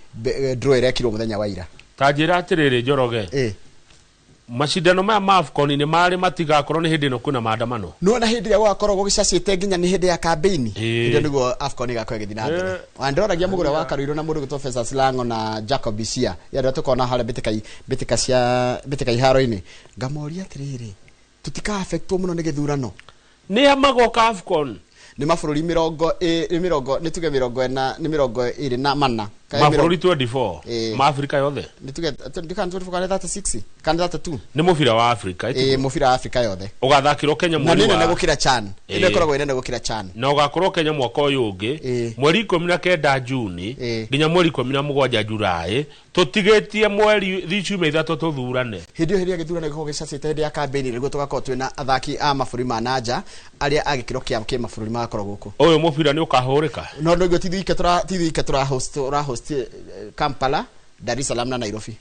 draw ĩrekirwo mũthenya wa ira. Ta njĩra atĩrĩrĩ, Njoroge, macindano maya ma AFCON nĩ marĩ matigakorwo nĩ hĩndĩ ĩno kwĩna maandamano? Nĩwona hĩndĩ ĩrĩa gũgakorwo gũgĩcacĩte nginya nĩ hĩndĩ ya kambĩini, hĩndĩ ĩyo nĩguo AFCON ĩgakorwo ĩgĩthiĩ na mbere. Wa ndĩroragia mũgũre wa Karuirũ na mũndũ gwĩtwo Festus Lango na Jacob Isia ya arĩa tũkona harĩa mbĩtĩka cia mbĩtĩka iharo-inĩ, ngamoria atĩrĩrĩ, tũtika affectwo mũno nĩ gĩthurano? Nĩ a magoka AFCON? Nĩ mabũrũri mĩrongo nĩ tuge 40, nĩ 24. Mabũrũri 24 Ĩĩ. ma Afrika yothe. Nĩ tuge ndikana 24 kana 36 kana 32. Nĩ mũbira wa Afrika. Ĩĩ, mũbira wa Afrika yothe. Ũgathakĩrwo Kenya Na mweri nĩ nene wa gũkĩra CHAN. Ĩno Ĩĩ. ĩkoragwo ĩ nene gũkĩra CHAN. Na ũgakorwo Kenya mwaka ũyũ ũngĩ Ĩĩ. mweri 19 Juni Ĩĩ. nginya mweri 17 Julai, tũtigĩtie mweri ciumia 3 tũthurane. Hĩndĩ ĩyo, hĩndĩ ya gĩthurano gĩkoragwo gĩcacĩte, hĩndĩ ya kambĩini, nĩguo tũgakorwo twĩna athaki a mabũrũri ma nanja arĩa a gĩkĩro kĩa kĩmabũrũri magakorwo gũkũ. Ũyũ mũbira nĩ ũkahũrĩka. No nĩguo tithuĩ ike tũra host Kampala, Dar es Salaam na Nairobi.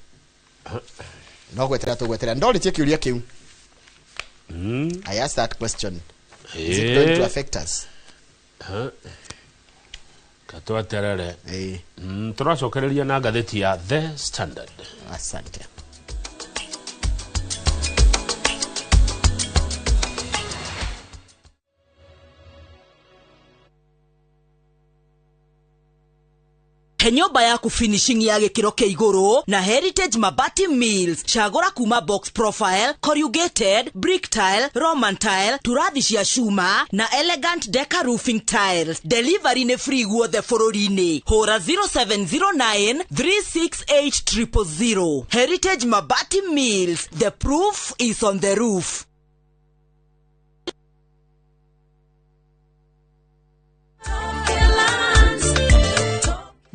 No gweterera tũgweterera ndoritie kĩũria kĩu. I asked that question: is it going to affect us? Katweterere. Ĩĩ. Tũracokereria na ngathĩti ya The Standard. Asante. He nyũmba yaku finishing ya gĩkĩro kĩa igũrũ na Heritage Mabati Mills. Cagũra kuma box profile, corrugated, brick tile, roman tile, turathi cia cuma na elegant deca roofing tiles. Delivery nĩ free guothe bũrũri-inĩ. Hũra 0709 368 000. Heritage Mabati Mills, the proof is on the roof.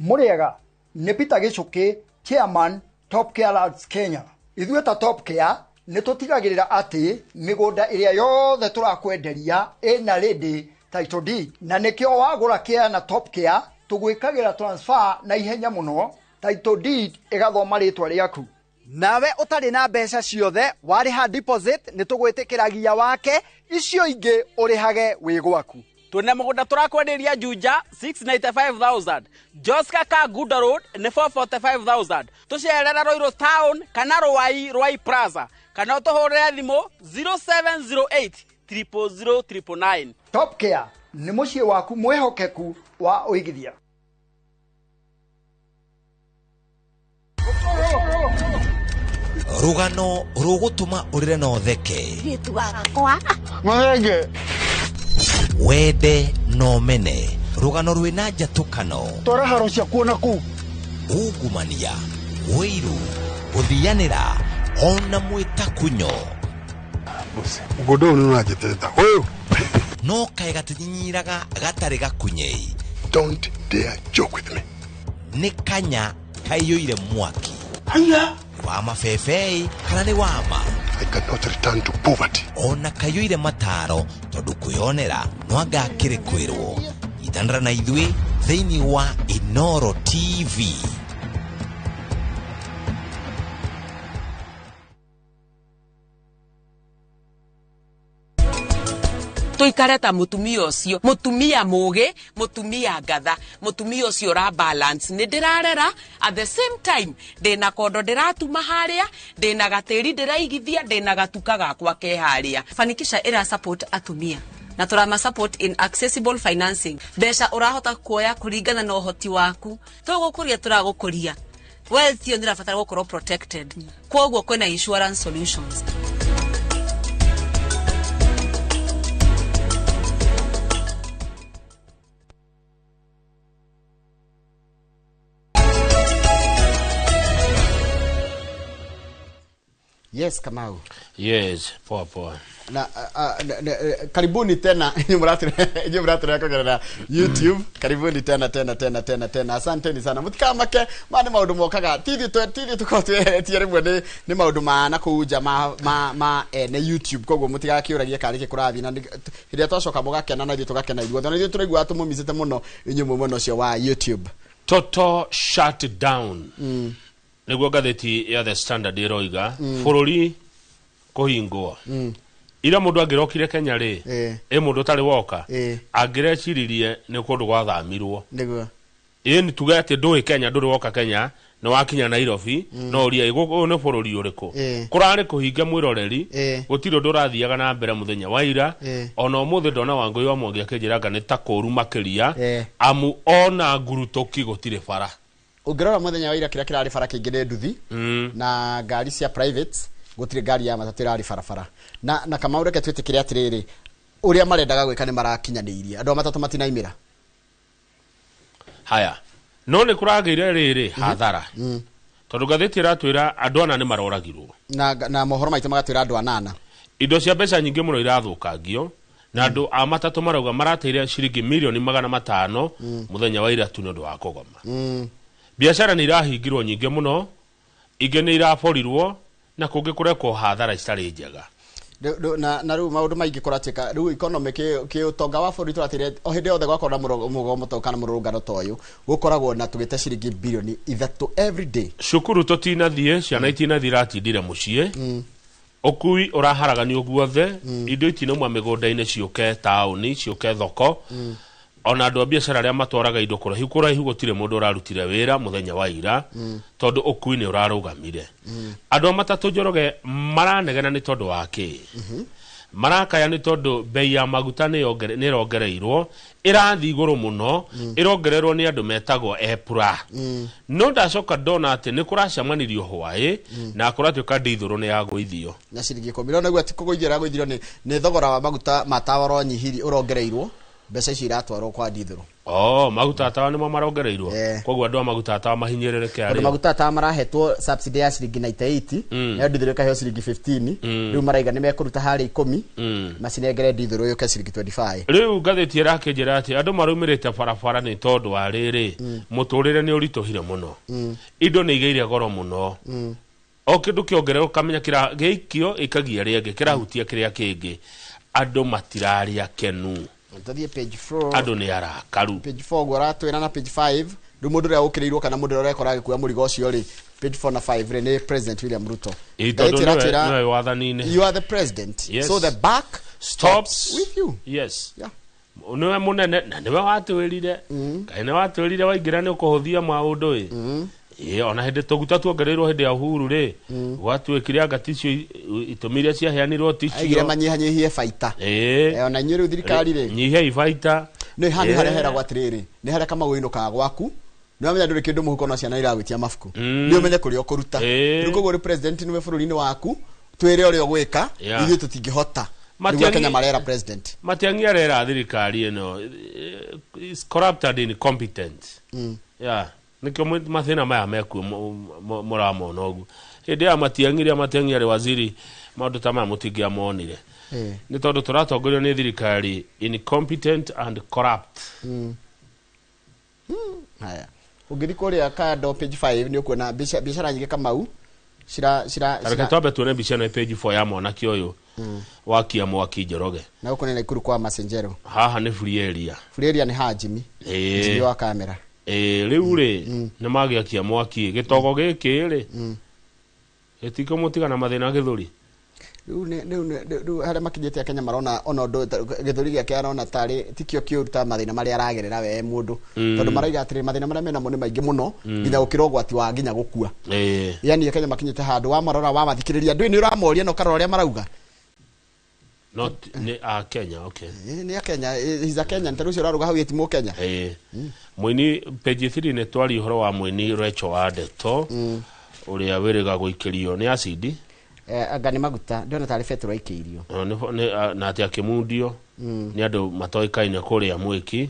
Mũrĩega, nĩ Peter Gĩcũkĩ, chairman Top Care Lands Kenya. Ithuĩ ta Top Care nĩ tũtigagĩrĩra atĩ mĩgũnda ĩrĩa yothe tũrakwenderia ĩna ready title deed, na nĩkĩo wagũra care na Top Care tũgwĩkagĩra transfer na ihenya mũno, title deed ĩgathoma rĩtwa rĩaku. Nawe ũtarĩ na mbeca ciothe, warĩha deposit nĩ tũgwĩtĩkĩragia wake, icio ingĩ ũrĩhage wĩ gwaku. Twĩna mũgũnda tũrakwenderia Juja 695,000, Joska Kangundo Road nĩ 445,000. Tũcerere Ruiru Town kana Rwai, Rwai Plaza, kana ũtũhũrĩre thimũ 0708 000 999. Top Care nĩ mũciĩ waku mwĩhokeku wa ũigithia. Rũgano rũgũtũma ũrĩre na ũtheke. Gĩtu gakwa. Mahenge. Wende na ũmene, rũgano rwĩna njatũkano. Twara haro ciakuo na kũu. Ungumania, wĩiru, gũthianĩra ona mwĩtakunyo. Mũgũnda ũyũ nĩ ũranjĩtĩta ũyũ. No kaĩ gatinyinyiraga gatarĩ gakunyei. Don't dare joke with me. Nĩ kanya kaiyũire mwaki. Haya. Wa mabebei kana nĩ wama? I cannot return to poverty. Ona kaiyũire mataro, tondũ kwĩyonera no anga akĩrĩ kwĩrwo. Nyitanĩra na ithuĩ thĩinĩ wa Inoro TV. Tuikare ta mutumia ucio, mutumia mugi, mutumia ngatha, mutumia ucio ura balance ni ndirarera, at the same time ndina kondo ndiratuma haria, ndina gatiri ndiraigithia, ndina gatuka gakwa ke haria. Fanikisha ira support atumia na turama support in accessible financing, mbeca urahota kuoya kuringana na uhoti waku. Tugukuria turagukuria wealth iyo nirabatara gukorwo protected, koguo kwina insurance solutions. Yes, Kamau. Yes, poa poa. Na karibuni tena inyuĩ mũratũrera kũgerera YouTube. Karibuni tena tena tena tena tena, asanteni sana. Mũtikamake, maya nĩ maũndũ mokaga, tithuĩ tũkorwo tweheretie rĩmwe nĩ maũndũ ma na kũu nja ma ene YouTube, koguo mũtigakĩũragie karĩ kĩ kũrathiĩ na hĩndĩ ĩrĩa twacoka mũgakena na ithuĩ tũgakena ithuothe, na ithuĩ tũraiguaga tũmũmicĩte mũno inyuĩ mwĩ mwena ũcio wa YouTube. Total shutdown nĩguo ngathĩti ya The Standard ĩroiga. Bũrũri kũhingwo ira, mũndũ angĩrokire Kenya rĩ, ĩ mũndũ ũtarĩ woka, angĩreciririe nĩ kũndũ gwathamirwo. Ĩ nĩ tuge atĩ ndũĩ Kenya, ndũrĩ woka Kenya, nĩ wakinya Nairobi, no ũrie, "Ĩ, ũyũ nĩ bũrũri ũrĩkũ?" Kũrarĩ kũhinge mwĩroreri. Gũtirĩ ũndũ ũrathiaga na mbere mũthenya wa ira. Ona ũmũthĩ ndona Wangũi wa Mwangi akĩnjĩra anga nĩ ta kũũru makĩria, amu ona ngurutũki gũtirĩ bara. Ũngĩrora mũthenya wa ira, kĩrĩa kĩrarĩ bara kĩingĩ nĩ nduthi na ngari cia private, gũtirĩ ngari ya matatũ ĩrarĩ barabara. Na Kamau, reke twĩtĩkĩre atĩrĩrĩ, ũrĩa marendaga gwĩka nĩ marakinyanĩirie, andũ a matatũ matinaimĩra. Haya, No nĩ kũragĩire rĩrĩ hathara, tondũ ngathĩti ĩratwĩra andũ ana nĩ maroragirwo. Na mohoro maitũ magatwĩra andũ anana. Indo cia mbeca nyingĩ mũno irathũkangio, na andũ a matatũ marauga marateire ciringi mirioni 500 mũthenya wa ira tu nĩ ũndũ wa kũgoma. Biacara nĩ irahingirwo nyingĩ mũno, ingĩ nĩ iraborirwo, na kũngĩ kũrekwo hathara citarĩ njega. Na rĩu maũndũ maingĩ kũratuĩka rĩu economy, kĩ ũtonga wa bũrũri tũratĩre o hĩndĩ yothe gwakorwo na mũgomo ta ũyũ kana mũrũrũngano ta ũyũ, gũkoragwo na tũgĩte ciringi birioni 3 every day. Cukuru tũtinathiĩ, ciana itinathiĩ, iratindire mũciĩ. Ũkui ũraharaganio guothe, indo itinauma mĩgũnda-inĩ ciũke taũni, ciũke thoko. Ona andũ a biacara arĩa matwaraga indo kũraihu kũraihu, gũtirĩ mũndũ ũrarutire wĩra mũthenya wa ira, tondũ ũkui nĩ ũrarũgamire. Andũ a matatũ, Njoroge, maranegena nĩ tondũ wa kĩ? Marakaya nĩ tondũ bei ya maguta nĩ ĩrongereirwo, ĩrathiĩ igũrũ mũno, ĩrongererwo nĩ andũ metagwo EPRA. No ndacoka ndona atĩ nĩ kũracemanirio hwaĩ na kũratuĩka ndithũrũ nĩ yagũithio. Na ciringi 10. No naguo ti kũgũithio ĩragũithirio, nĩ thogora wa maguta ma tawa ũronyihirio, ũrongereirwo, mbeca icio iratwarwo kwa ndithũrũ. Oh, maguta tawa nĩmo marongereirwo? Koguo andũ a maguta tawa mahinyĩrĩrĩke tondũ arĩo. Maguta tawa marahetwo subsidy ya ciringi 98, nayo ndithũrũ ĩkaheo ciringi 15. Rĩu maraiga nĩ mekũruta harĩa 10, macinengere ndithũrũ yũke ciringi 25. Rĩu ngathĩti ĩrakĩnjĩra atĩ andũ marumĩrĩte barabara nĩ tondũ wa rĩrĩ, mũtũrĩre nĩ ũritũhire mũno, indo nĩ igĩire goro mũno. O kĩndũ kĩongererwo, ũkamenya kĩra gĩikio ĩkagia rĩangĩ, kĩrahutia kĩrĩa kĩngĩ. Andũ matirarĩa kenu. Tũthiĩ page 4. Andũ nĩ arakaru. Page 4 ũguo aratwĩra na page 5. Rĩu mũndũ ũrĩa ũkĩrĩirwo kana mũndũ ũrĩa ũrekora agĩkua mũrigo ũcio rĩ, page 4 na 5 rĩ, nĩ President William Ruto. Ĩ, tondũ Ngathĩti nĩwe ĩratwĩra, nĩwe wathani-inĩ. You are the president, so the buck stops with you. Yes. Yeah. Nĩwe mũnene na nĩwe watwĩrire, kaĩ nĩ watwĩrire waingĩra nĩ ũkũhũthia maũndũ ĩ. Ĩ, ona hĩndĩ tũguta tuongereirwo hĩndĩ ya Uhuru rĩ, gwatuĩkire anga ticio itũmi iria ciaheanirwo aigire ticio. Manyihanyihie baita. Ona inyuĩ rĩu thirikari rĩ, Nyihiai baita. Nĩ haha nĩ harĩa heragwo atĩrĩrĩ, nĩ harĩa kamau ĩinũkaga gwaku, nĩ wamenya ndũrĩ kĩndũ mũhuko no ciana iragwĩtia mabuku, nĩ ũmenye kũrĩa ũkũruta. Rĩu koguo rĩ, president nĩwe bũrũri-inĩ waku, twĩre ũrĩa ũgwĩka. Ithuĩ tũtingĩhota. Nĩguo Kenya marera president. Matiang'i arera thirikari ĩno is corrupt and incompetent. Yeah, nĩkĩo mathĩna maya mekuo mũramona ũguo. Hĩndĩ ya Matiang'i, rĩa Matiang'i arĩ waziri, maũndũ ta maya mũtingĩamonire, nĩ tondũ tũratongorio nĩ thirikari incompetent and corrupt. Haya, ũngĩthiĩ kũrĩa kando page 5 nĩ ũkuona biacara nyingĩ, Kamau, cira cira Reke twambe tuone mbica ĩno page 4 ya mwanake ũyũ wakia mwaki, Njoroge. Na gũkũ nĩ Naikuru kwa Masenjero. Haha nĩ free area. Free area nĩ haha Jimmy. Jimmy wa kamera. Ĩĩ, rĩu rĩ, nĩ magĩakia mwaki gĩtogo gĩkĩ rĩ, gĩtikũmũtiga na mathĩna gĩthũri. Rĩu rĩu harĩa makinyĩte Akenya marona ona ũndũ gĩthũri gĩake arona tarĩ tikio kĩũru ta mathĩna marĩa aragerera we mũndũ, tondũ maraiga atĩrĩ, mathĩna marĩa menamo nĩ maingĩ mũno, nginya gũkĩra ũgwati wa nginya gũkua. Yani Akenya makinyĩte handũ wamarora, wamathikĩrĩria, ndũĩ nĩ ũramoria na ũkarora ũrĩa marauga. Not nĩ a Kenya, okay. Nĩ a Kenya, he's a Kenyan, tarĩu ũcio ũraruga hau ĩti mũkenya. Ĩĩ, mũini page 3 nĩ twari ũhoro wa mũini Rachel wa Ndeto ũrĩa wĩrĩga gũikĩrio nĩ acidi. Anga nĩ maguta, ndĩrona tarĩ betũrũ aikĩirio. Na atĩ akĩmundio nĩ andũ matoĩkaine kũrĩa mwĩki,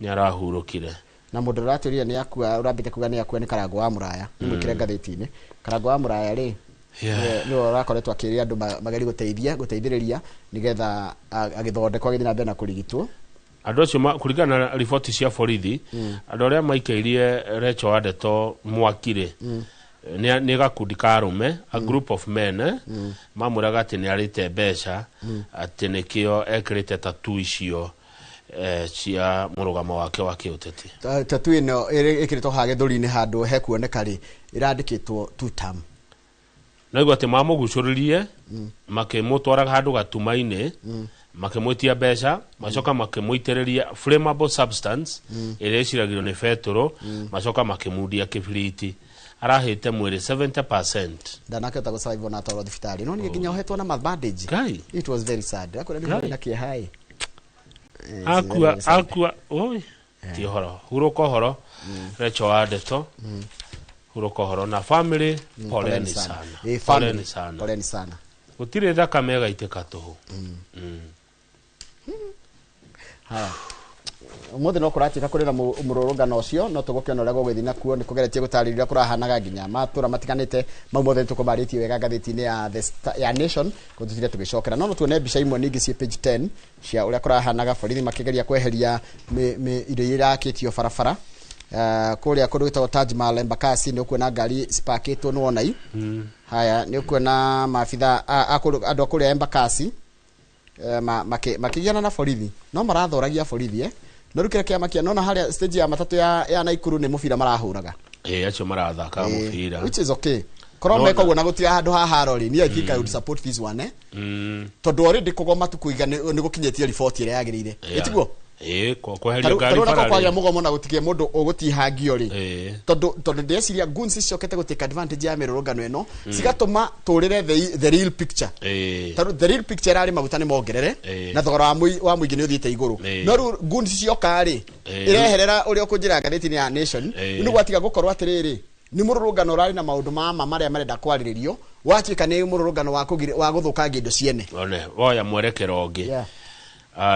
nĩ arahurũkire. Na mũndũ ũratwĩrire nĩ akua, ũrambĩte kuga nĩ akua, nĩ Karango wa Mũraya. Nĩ mwĩkĩre ngathĩti-inĩ Karango wa Mũraya rĩ, nĩwe ũrakoretwo akĩrĩa andũ magerie gũteithia, gũteithĩrĩria nĩgetha agĩthondekwo, agĩthiĩ na mbere na kũrigitwo. Andũ acio kũringana na riboti cia borithi, andũ arĩa maikĩirie Rachel wa Ndeto mwaki rĩ, nĩ gakundi ka arũme, a group of men, mamwĩraga atĩ nĩ arĩte mbeca, atĩ nĩkĩo ekĩrĩte tatu icio cia mũrũgamo wake wa kĩũteti. Tatu ĩno ĩkĩrĩtwo haha gĩthũri-inĩ handũ hekuoneka rĩ, ĩrandĩkĩtwo two term. Naigua atĩ mamũgucũrĩrie, makĩmũtwara handũ gatuma-inĩ, makĩmwĩtia mbeca, macoka makĩmũitĩrĩria flammable substance ĩrĩa ĩciragio nĩ betũrũ, macoka makĩmundia kĩbiriti, arahĩte mwĩrĩ 70%. Ndanakĩhota gũsurvive ona atwarwo thibitarĩ, no nĩ nginya ohetwo na bandage. Ngai. It was very sad, akwĩra nĩ Ngai. na kĩeha ĩ. It's Akua. very sad. Akua, oi, ti ũhoro, hurũka ũhoro Rachel wa Ndeto, hurũka ũhoro na family, poleni sana. Family, Poleni sana. Poleni sana. Gũtirĩ thakame ĩgaitĩka tũhũ. Haya. Umuthi no kũratuĩka kũrĩ na mũrũrũngano ũcio, no tũgũkĩona ũrĩa gũgũthiĩ nakuo. Nĩ kũgeretie gũtarĩria ũrĩa kũrahanaga nginya matũra matiganĩte mau mothe nĩtũkũmarĩtie wega ngathĩti-inĩ ya The Star, ya Nation, kũtutire tũgĩcokera. No tuone mbica imwe ningĩ ciĩ page 10 cia ũrĩa kũrahanaga borithi makĩgeria kweheria indo iria irakĩtio barabara. Kũrĩa kũndũ gwĩtagwo Taj Mahal Embakasi nĩ ũkuona ngari cipakĩtwo nĩ wonai. Haya, nĩ ũkuona maabitha andũ a kũrĩa Embakasi makĩgiana na borithi, no marathoragia borithi no rĩu kĩrĩa kĩamakia nona harĩa stage ya matatũ ya Naikuru nĩ mũbira marahũraga. Acio marathaka mũbira, which is okay. Korwo meka ũguo na gũtiga handũ ha haro rĩ, niĩ I think I would support this one, tondũ already kũgoma tu kũiga nĩ gũkinyĩtie riboti ĩrĩa yagĩrĩire. Ĩtiguo? Kweheria ngari bara bara kwagĩa mũgomo na gũtigĩe mũndũ ũgũtihangio rĩ, tondũ ndĩreciria goons ciciokete gũ take advantage ya mĩrũrũngano ĩno, cigatũma tũrĩre the real picture. Tondũ the real picture ĩrarĩ maguta nĩ mongerere na thogora wa mũingĩ nĩ ũthiĩte igũrũ. No rĩu goons cioka rĩ, ĩreherera ũrĩa ũkũnjĩra ngathĩti-inĩ ya Nation. Rĩu nĩ gwatiga gũkorwo atĩrĩrĩ, nĩ mũrũrũngano ũrarĩ na maũndũ ma ma marĩa marenda kwarĩrĩrio, watuĩka nĩ mũrũrũngano wa gũthũkangia indo ciene. One woya mwerekero ũngĩ.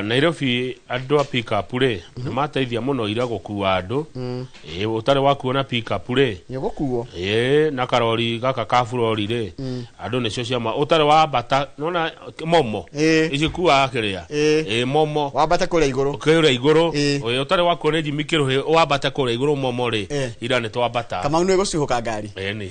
Nairobi andũ a pick-up rĩ, nĩ mateithia mũno ira gũkua andũ. Ũtarĩ wakuona pick-up rĩ, nĩ ũgũkuo. Na karori gaka ka burori rĩ, andũ nĩcio ciama ũtarĩ wambata nona momo ici kuaga kĩrĩa momo wambate kũrĩa igũrũ, kũrĩa igũrũ. Ũtarĩ wakuona Jimmy Kĩrũhĩ wambate kũrĩa igũrũ momo rĩ, ira nĩ twambata. Kamau nĩ gũcuhũka ngari. Nĩ.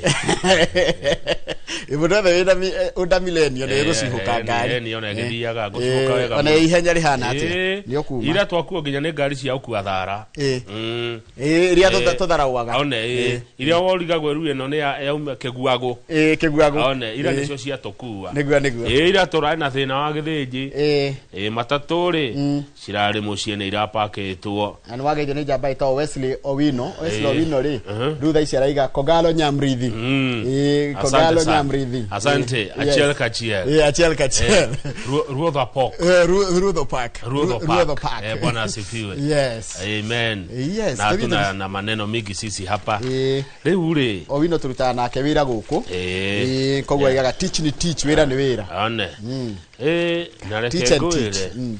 Mũndũ wothe wĩna ũnda millennium nĩ gũcuhũka ngari. Nĩ ona ĩgĩthiaga gũcuhũka wega. Ona ihenya rĩhana atĩa nĩ ũkuma. Ira twakuo nginya nĩ ngari cia gũkua thara. Iria tũtharauaga. One iria worigagwo rĩu ĩno nĩ yauma kĩguagũ. Kĩguagũ. One ira nĩcio ciatũkua. Nĩguo. Ira tũrarĩ na thĩna wa gĩthĩnji. Matatũ rĩ cirarĩ mũciĩ nĩ irapakĩtwo. Na nĩ wageithio nĩ njamba ĩtagwo Wesley Owino. Wesley Owino rĩ, rĩu thaa ici araiga Kogalo Nyamrithi. Kogalo Nyamrithi. Asante. Achiel kachiel. Achiel kachiel. Ruodha Park. Ruodho Park. Ruodho Park. Bwana asifiwe. Yes. Amen. Yes. Na tuna na maneno mingi sisi hapa. Rĩu rĩ, Owino turutaga nake wĩra gũkũ. Koguo aigaga teach ni teach, wĩra nĩ wĩra. One. Na reke ngwĩre,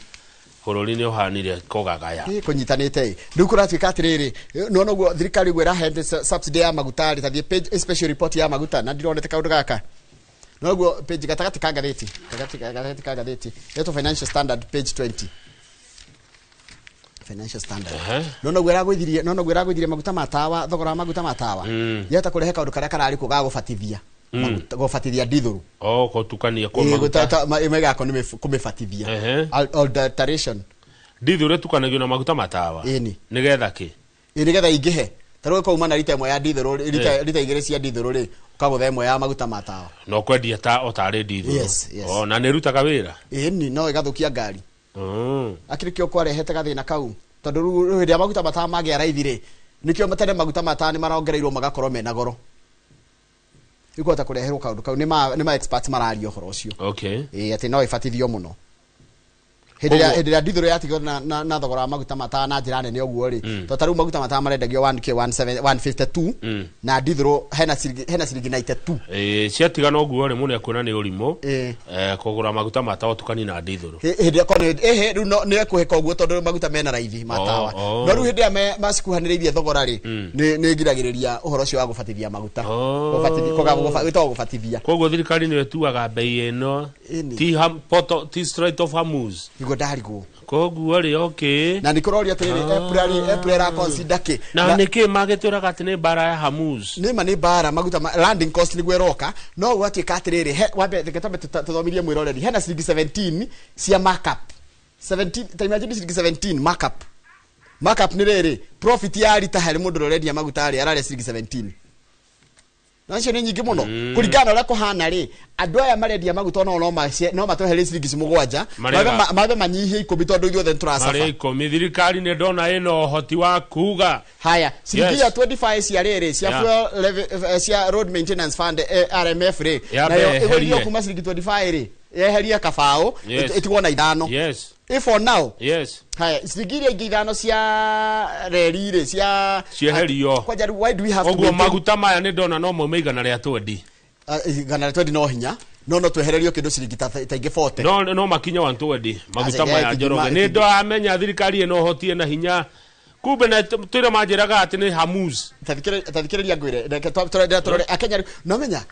bũrũri nĩ ũhanire kũgagaya. Kũnyitanĩte. Rĩu kũratuĩka atĩrĩrĩ, nĩwona ũguo thirikari ũguo ĩrahe subsidy ya maguta rĩ, tathiĩ page special report ya maguta, na ndironete kaũndũ gaka. Noguo page gatagatĩ ka ngathĩti, gatagatĩ ka ngathĩti, ĩtwo Financial Standard page 20. Financial Standard. Noguo ĩragũithirie, noguo ĩragũithirie maguta ma tawa, thogora wa maguta ma tawa. Yahota kũrehe kaũndũ karĩa kararĩ kuo ga gũbatithia. Gũbatithia ndithũrũ. Gũtukania kwa maguta. Ĩmwe nĩ kũmĩbatithia. Alteration. Ndithũrũ ĩtukanagio na maguta ma tawa. Ĩni. Nĩgetha kĩ? Nĩgetha ingĩhe. Ta rĩu ĩkauma na rita ĩmwe ya ndithũrũ, rita igĩrĩ cia ndithũrũ rĩ, ũkagũtha ĩmwe ya maguta ma tawa. No kwendia ta o tarĩ ndithũrũ. Yes, yes. Na nĩ ĩrutaga wĩra? Ĩni, no ĩgathũkia ngari. Akĩrĩ kĩo kwarehete gathĩna kau. Tondũ rĩu hĩndĩ ĩrĩa maguta ma tawa magĩa raithi rĩ, nĩkĩo tene maguta ma tawa nĩ marongereirwo magakorwo mena goro. Rĩu kũhota kũreherwo kaũndũ kau nĩ ma experts mararia ũhoro ũcio. Okay. Atĩ no ĩbatithio mũno. Hĩndĩ ĩrĩa ndithũrũ yatigwo na thogora wa maguta ma tawa na njĩra nene ũguo rĩ, tondũ ta rĩu maguta ma tawa marendagio 1K 152 na ndithũrũ hena ciringi 92. Ciatigana ũguo rĩ, mũndũ ekuona nĩ ũrimũ kũgũra maguta ma tawa ũtukanie na ndithũrũ. Hĩndĩ ĩrĩa rĩu nĩ ekũhĩka ũguo tondũ maguta mena raithi ma tawa. No rĩu hĩndĩ ĩrĩa macikuhanĩrĩirie thogora rĩ, nĩ ĩgiragĩrĩria ũhoro ũcio wa gũbatithia maguta. Wĩtagwo gũbatithia. Koguo thirikari nĩyo ĩtuaga mbei ĩno, ti Strait of Hormuz. Niguo ndarigwo. Koguo rĩ, okay. Na nĩkũroria atĩrĩrĩ, April ĩra consider kĩ? Na nĩkĩ magĩtwĩraga atĩ nĩ mbara ya Hormuz? Nĩ ma nĩ mbara, maguta landing cost nĩguo ĩroka, no gwatuĩka atĩrĩrĩ, wambe reke twambe tũthomirie mwĩroreri, hena ciringi 17 cia markup. 17, ta imagine ciringi 17 markup. Markup nĩ rĩrĩ, profit ya rita harĩ mũndũ ũrĩa ũrendia maguta rĩ, ararĩa ciringi 17. Na icio nĩ nyingĩ mũno. Kũringana na ũrĩa kũhana rĩ, andũ aya marendia maguta no matweherie ciringi 7, mabe manyihie 10 tondũ ithuothe nĩtũracaba. Marĩ 10, thirikari nĩ ndona ĩna ũhoti wa kuga. Haya, ciringi ya 25 cia rĩrĩ, cia fuel levy, cia road maintenance fund, RMF rĩ, nayo ĩgũithio kuma ciringi 25 rĩ, yeherie kabaũ, ĩtigwo na 5. Yes. If for now. Yes. Haya, ciringi iria ingĩ 5 cia reri rĩ, cia cieherio. Kwanja why do we have to Ũguo maguta maya nĩ ndona no maume 120. 120 no hinya. No twehererio kindu ciringi ta ingĩ 40. No makinya 120 maguta Aca, maya Njoroge. Nĩ ndamenya thirikari ĩno hotie na hinya. Kumbe na twĩra manjĩraga atĩ nĩ Hamus. Tathikĩrĩria ngwĩre reke tũrore Akenya rĩu no menya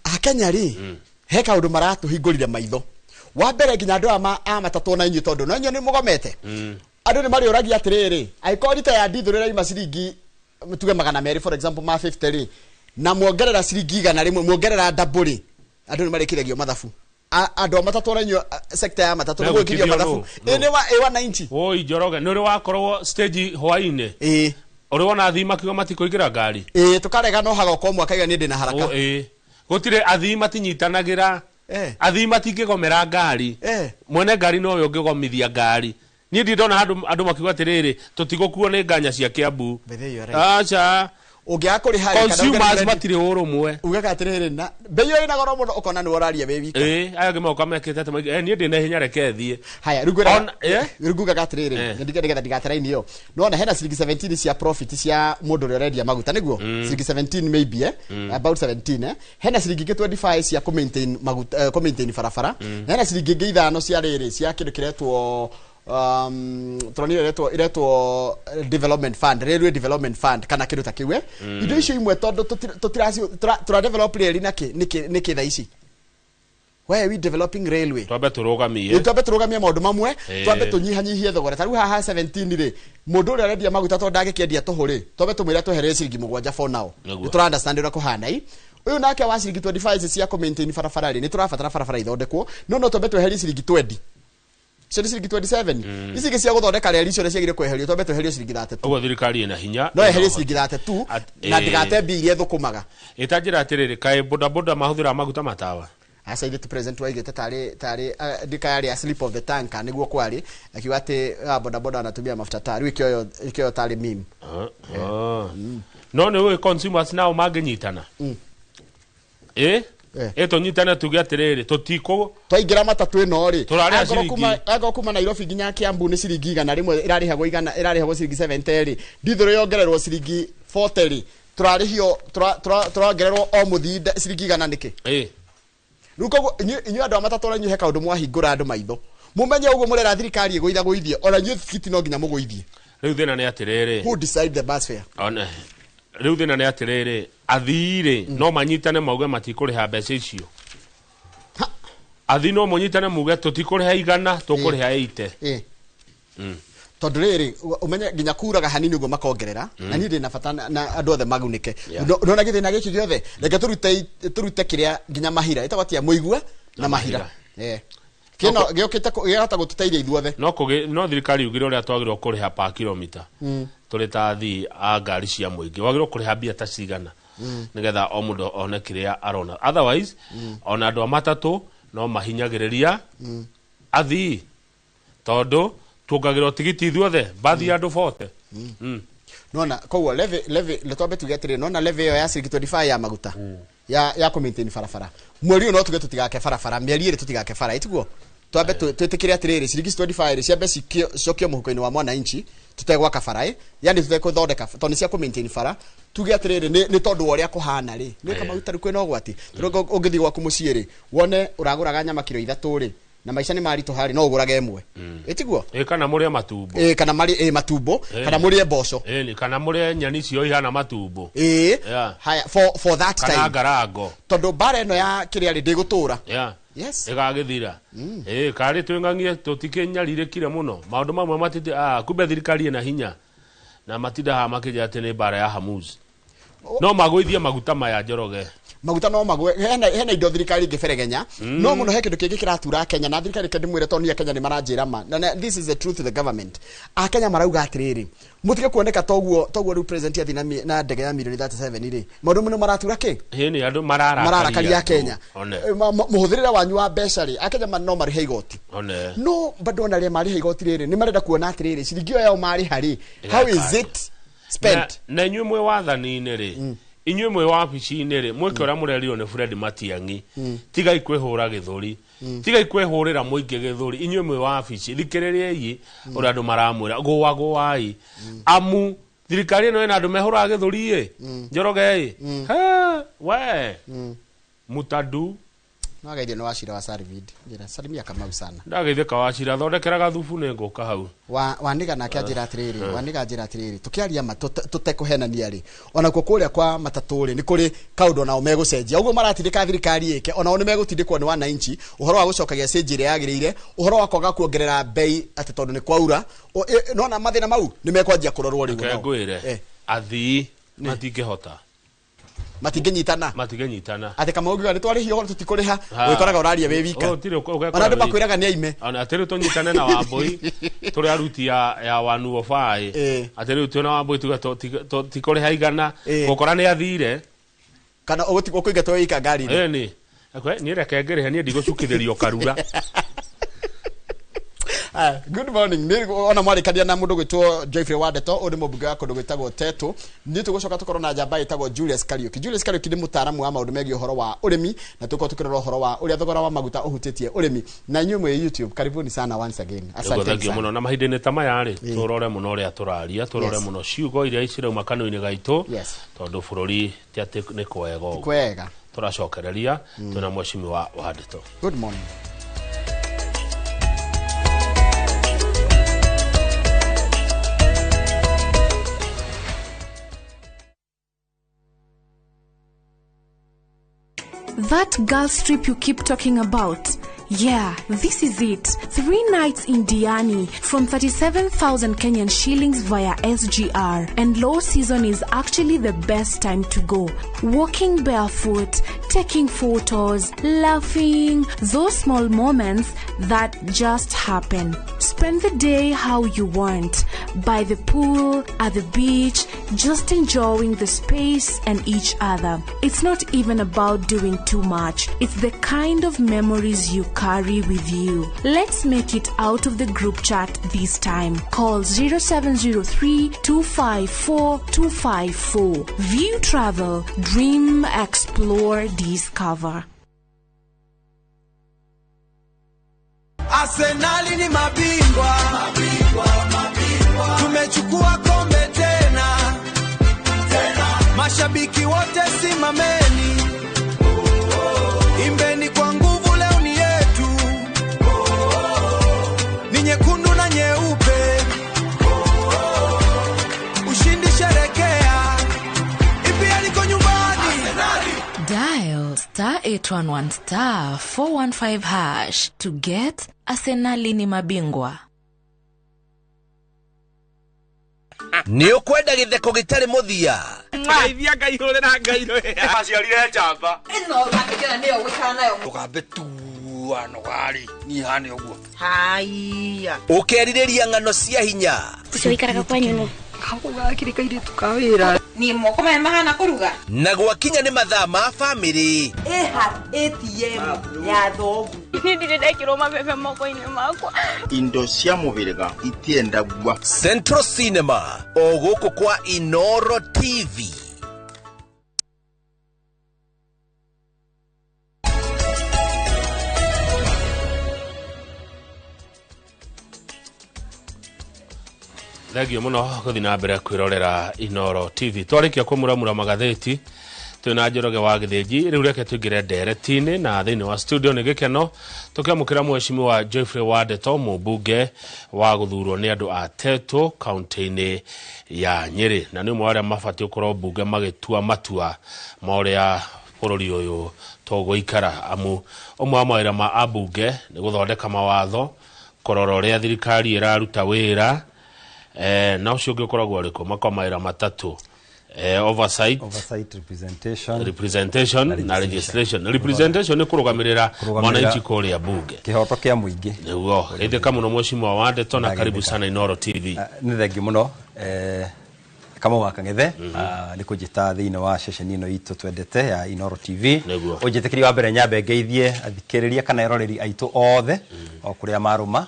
Akenya rĩ he kaũndũ maratũhingũrire maitho. Wa mbere nginya andũ aya a matatũ na inyuĩ tondũ no inyuĩ nĩ mũgomete. Andũ nĩ marĩũragia atĩrĩrĩ, angĩkorwo rita ya ndithũrũ ĩraima ciringi tuge 200 for example ma 50 rĩ, na muongerera ciringi 100 muongerera double rĩ, andũ nĩ marĩkithagio mathabu. Andũ a matatũ na inyuĩ sector ya matatũ nĩ gwĩkithio mathabu. Ĩ nĩ wa 190. Woi Njoroge, nĩ ũrĩ wakorwo stage hwaĩ-inĩ. Ĩ. Ũrĩ wona athii makiuga matikũingĩra ngari. Ĩ tũkarega no hagoka ũmwe akaiga niĩ ndĩna haraka. Ĩ. Gũtirĩ athii matinyitanagĩra. Athii matingĩgomera ngari. Mwene ngari nowe ũngĩgomithia ngari. Niĩ ndirĩ ndona handũ andũ makiuga atĩrĩrĩ, tũtigũkuo nĩ nganya cia Kiambu. Aca. Ũngĩaga kũrĩha rĩ, kana Consumers matirĩ ũrũmwe. Ugaga atĩrĩrĩ, na bei ĩyo ĩna goro mũno ũkona nĩwe ũraria wĩ wika. Ĩ, aya angĩ moka mekĩte atĩ maige, niĩ ndĩna ihenya reke thiĩ. Haya, rĩu ngwĩraga, rĩu ngugaga atĩrĩrĩ, nĩgetha ndigate line ĩyo. Nĩwona hena ciringi 17 cia profit cia mũndũ ũrĩa ũrendia maguta, nĩguo? Ciringi 17 maybe, about 17, Hena ciringi ingĩ 25 cia kũ maintain maguta, kũ maintain barabara. Hena ciringi ingĩ 5 cia rĩrĩ, cia kĩndũ kĩretwo turonire iretwo development fund, railway development fund kana kindu ta kiu. Indo icio imwe tondu tutiraci tura develop reri na ki niki tha ici. Why are we developing railway? Twambe turugamie. Twambe turugamie maundu mamwe, twambe tunyihanyihie thogora. Ta riu haha 17 ri, mundu uria arendia maguta tondu ndangĩkĩendia tũhũ ri, twambe tumwĩre tweherere ciringi 7 for now. Nĩ tũra understand ũrĩa kũhana i. Uyu nake wa ciringi 25 cia kũ maintain barabara ri, nĩ tũrabatara barabara ithondekwo, no twambe tweherie ciringi 20. Icio nĩ ciringi 27. Ici ingĩ cia gũthondeka reri icio nĩ ciagĩrĩire kweherio, twambe tweherio ciringi 32. Ũguo thirikari ĩna hinya. No eherie ciringi 32 na ndĩgate mbia iria ĩthũkũmaga. Ĩtanjĩra atĩrĩrĩ, kaĩ bodaboda mahũthĩraga maguta matawa? Aca ithe tu present waigĩte tarĩ ndikayarĩ a slip of the tongue kana nĩguo kwarĩ, akiuga atĩ bodaboda anatumia mafuta taa. Rĩu ikĩoyo tarĩ meme. No nĩ ũĩ consumers nao mangĩnyitana? Tũnyitane tuge atĩrĩrĩ, tũtikũ twaingĩra matatũ ĩno rĩ, Tũrarĩha ciringi. angorwo kuma Nairobi nginya Kiambu nĩ ciringi 100 ĩrarĩhagwo igana, ĩrarĩhagwo ciringi 70 rĩ, ndithũrũ yongererwo ciringi 40 rĩ, tũrarĩhio, tũrongererwo o mũthii ciringi 100 nĩkĩ? Rĩu koguo inyuĩ andũ a matatũ na inyuĩ he kaũndũ mwahingũra andũ maitho. Mũmenye ũguo mũrera thirikari ĩgũithagũithie, ona inyuĩ tikiti no nginya mũgũithie. Rĩu thĩna nĩ atĩrĩrĩ. Who decide the bus fare? One. Rĩu thĩna nĩ atĩrĩrĩ, athii rĩ, no manyitane mauge matikũrĩha mbeca icio. Athii no mũnyitane muge tũtikũrĩha 100, tũkũrĩha 80. Tondũ rĩrĩ, ũmenye nginya kuraga hanini ũguo makongerera, na niĩ ndĩna bata na andũ othe magunĩke. Ndona gĩthĩna gĩkĩ gĩothe, reke tũrute kĩrĩa nginya mahira, ĩtagwo atĩa, mũigua na mahira. Kĩno gĩũkĩte gĩahota gũtũteithia ithuothe. No thirikari yugire ũrĩa twagĩrĩirwo kũrĩha per kilomita. Tũrĩ ta athii a ngari cia mũingĩ, wagĩrĩirwo kũrĩha mbia ta cigana nĩgetha o mũndũ one kĩrĩa arona. Otherwise, ona andũ a matatũ no mahinyagĩrĩria athii, tondũ tuongagĩrĩrwo tigiti ithuothe, bathi ya andũ 40. Nona koguo levy twambe tuge atĩrĩrĩ, nona levy ĩyo ya ciringi 25 ya maguta ya kũ maintain barabara. Mweri ũyũ no tuge tũtigake barabara, mĩeri ĩrĩ tũtigake bara, ĩtiguo? Twambe twĩtĩkĩre atĩrĩrĩ, ciringi 25 rĩ, ciambe cikio mũhuko-inĩ wa mwananchi, tũtegwaka bara ĩ, yani tũtegũthondeka, tondũ nĩ cia kũ maintain bara. Tuge atĩrĩrĩ, nĩ tondũ wa ũrĩa kũhana rĩ, nĩ kama maguta rĩu kwĩna ũgwati. Tondũ ũngĩthiĩ gwaku mũciĩ rĩ, wone ũragũraga nyama kiro 3 rĩ, na maica nĩ maritũ harĩ, no ũgũrage ĩmwe. Ĩtiguo? Kana mũrĩe matumbo. Kana marĩ, matumbo, kana mũrĩe mboco. Kana mũrĩe nyeni icio ihana matumbo. Haya, for that Kana time. ngarango. Tondũ mbara ĩno ya kĩrĩa rĩ, ndĩgũtũra. Yes. Ĩgagĩthira. Karĩ twĩng'ang'ie, tũtikĩnyarirĩkire mũno. Maũndũ mamwe matiti, kumbe thirikari ĩna hinya. Na matinda haha makĩnjĩra atĩ nĩ mbara ya Hamus. No magũithie maguta maya Njoroge. Maguta no magwe, hena indo thirikari ingĩberegenya. No mũno he kĩndũ kĩngĩ kĩratura Kenya, na thirikari reke ndĩmwĩre tondũ niĩ Kenya nĩ maranjĩra ma. Na this is the truth to the government. Akenya marauga atĩrĩrĩ, mũtige kuoneka toguo rĩu president athiĩ na ndege ya milioni 37 rĩ. Maũndũ mũno maratura kĩ? Hĩ, nĩ andũ mararakaria Mararakaria andũ. Kenya. One. Mũhũthĩrĩre wanyu wa mbeca rĩ, Akenya no marĩhe igoti. One. No bado ona arĩa marĩha igoti rĩrĩ, nĩ marenda kuona atĩrĩrĩ, ciringi ĩyo yao marĩha rĩ, how is it spent? Na inyuĩ mwĩ wathani-inĩ rĩ, inyuĩ mwĩ wabici-inĩ rĩ, mwĩke ũrĩa mũrerirwo nĩ Fred Matiang'i. Tigai kwĩhũra gĩthũri. Tigai kwĩhũrĩra mũingĩ gĩthũri. Inyuĩ mwĩ wabici, thikĩrĩriai ũrĩa andũ maramwĩra, gũa gũai. Amu thirikari ĩno ĩna andũ mehũraga gĩthũri ĩ. Njoroge ĩ. Ha, we. Mutadu. No ageithio nĩ Wachira wa Sarvid. Njĩra salimia Kamau sana. Ndageithĩka Wachira, thondekera gathubu nĩ ngũka hau. Wa Waniga nake anjĩra atĩrĩrĩ, Waniga anjĩra atĩrĩrĩ, tũkĩaria ma tũtekũhenania rĩ, onakuo kũrĩa kwa matatũ rĩ, nĩ kũrĩ kaũndũ onao megũcenjia. Ũguo maratindĩka thirikari ĩke, onao nĩ megũtindĩkwo nĩ wananchi, ũhoro wa gũcokagia cĩnji ĩrĩa yagĩrĩire, ũhoro wa kwaga kuongerera bei atĩ tondũ nĩ kwaura. Nona mathĩna mau nĩ mekwanjia kũrorwo rĩu Reke onao. ngwĩre, athii matingĩhota. Matingĩnyitana. Matingĩnyitana. Atĩ Kamau ngiuga nĩ twarĩhio ũhoro tũtikũrĩha, ũgĩkoraga ũraria wĩ wika. Oh, tirĩ ũgekora Ona andũ wĩ makwĩraga nĩ aime. Ona atĩ rĩu tũnyitane na Wambũi, tũrĩ aruti ya wanu obaĩ. Atĩ rĩu twĩna Wambũi tuge tikũrĩha igana, gũkora nĩ athire. Kana ũkũingatwo wĩ wika ngari-inĩ. Ĩni. Akwe, niĩ reke ngĩrĩhe, niĩ ndigũcukithĩrio karura. Good morning. Nĩ ona mwarĩkania na mũndũ gwĩtwo Geoffrey Wandeto, ũyũ nĩ mũmbunge wa kũndũ gwĩtagwo Tetu. Nĩ tũgũcoka tũkorwo na njamba ĩtagwo Julius Kariuki. Julius Kariuki nĩ mũtaaramu wa maũndũ megiĩ ũhoro wa ũrĩmi, na tũkorwo tũkĩrora ũhoro wa ũrĩa thogora wa maguta ũhutĩtie ũrĩmi. Na inyuĩ mwĩ YouTube, karibuni sana once again. Asante Thengiũ sana. mũno. Na mahinda-inĩ ta maya rĩ, tũrore mũno ũrĩa tũraria, tũrore Yes. mũno ciugo iria cirauma kanua-inĩ gaitũ, Yes. tondũ bũrũri ti atĩ nĩ kwega ũguo. Kwega. Tũracokereria twĩna mheshimiwa Wandeto. Good morning. That girls trip you keep talking about. Yeah, this is it. 3 nights in Diani from 37,000 Kenyan shillings via SGR. And low season is actually the best time to go. Walking barefoot, taking photos, laughing, those small moments that just happen. Spend the day how you want. By the pool, at the beach, just enjoying the space and each other. It's not even about doing too much. It's the kind of memories you carry with you. Let's make it out of the group chat this time. Call 0703 254 254. View Travel, dream, explore, discover. Arsenali ni mabingwa, mabingwa, mabingwa. Tumechukua kombe tena. Tena. Mashabiki wote simameni. Imbeni kwa nguvu, leo ni yetu. Ni nyekundu na nyeupe. Ushindi sherekea. EPL iko nyumbani. Arsenali. Dial star 811 star 415 hash to get Arsenali ni mabingwa. Nĩ ũkwenda gĩtheko gĩtarĩ mũthia? Ngeithia Ngai hũrĩra Ngai rwĩha. Aciarire njamba. Ĩno ũrakĩkĩra nĩyo gũikara nayo. Ndũkambe tua nogari niĩ hane ũguo. Haiya. Ũkerirĩria ng'ano cia hinya? Ũcio ũikaraga kwanyu nũ? Gakũ gakĩrĩ kairĩtu ka wĩra. Niĩ moko maya mahana kũruga. Na gwakinya nĩ mathaa ma bamĩrĩ, Ĩha ATM ya thoguo. Niĩ ndirĩ ndekĩrwo mabebe moko-inĩ makwa. Indo cia mũhĩrĩga itiendagua. Central Cinema o gũkũ kwa Inoro TV. Thengio mũno gũthiĩ na mbere kwĩrorera Inoro TV. Twarĩkia kũmuramura magathĩti twĩna Njoroge wa Gĩthĩnji. Rĩu reke tũingĩre ndereti-inĩ na thĩinĩ wa studio nĩ gĩkeno tũkĩamũkĩra mheshimiwa Geoffrey Wandeto, mũmbunge wa gũthurwo nĩ andũ a Tetu kaunti-inĩ ya Nyĩrĩ, na nĩ ũmwe wa arĩa mabatiĩ gũkorwo mbunge magĩtua matua ma ũrĩa bũrũri ũyũ tũgũikara, amu ũmwe wa mawĩra ma ambunge nĩ gũthondeka mawatho, kũrora ũrĩa thirikari ĩraruta wĩra, na ũcio ũngĩ ũkoragwo ũrĩkũ? Makwa mawĩra matatũ. Oversight, Oversight, representation, representation na legislation. Representation nĩ kũrũgamĩrĩra Kũrũgamĩrĩra mwananchi kũrĩa bunge, kĩhoto kĩa mũingĩ. Nĩguo. Geithĩka mũno mheshimiwa Wandeto na karibu sana Inoro TV. Nĩ thengiũ mũno, Kamau wa Kang'ethe, nĩ kũnjĩta thĩinĩ wa ceceni ĩno itũ twendete ya Inoro TV. Ũnjĩtĩkĩrie wa mbere nyambe ngeithie athikĩrĩria kana eroreri aitũ othe o kũrĩa marũma,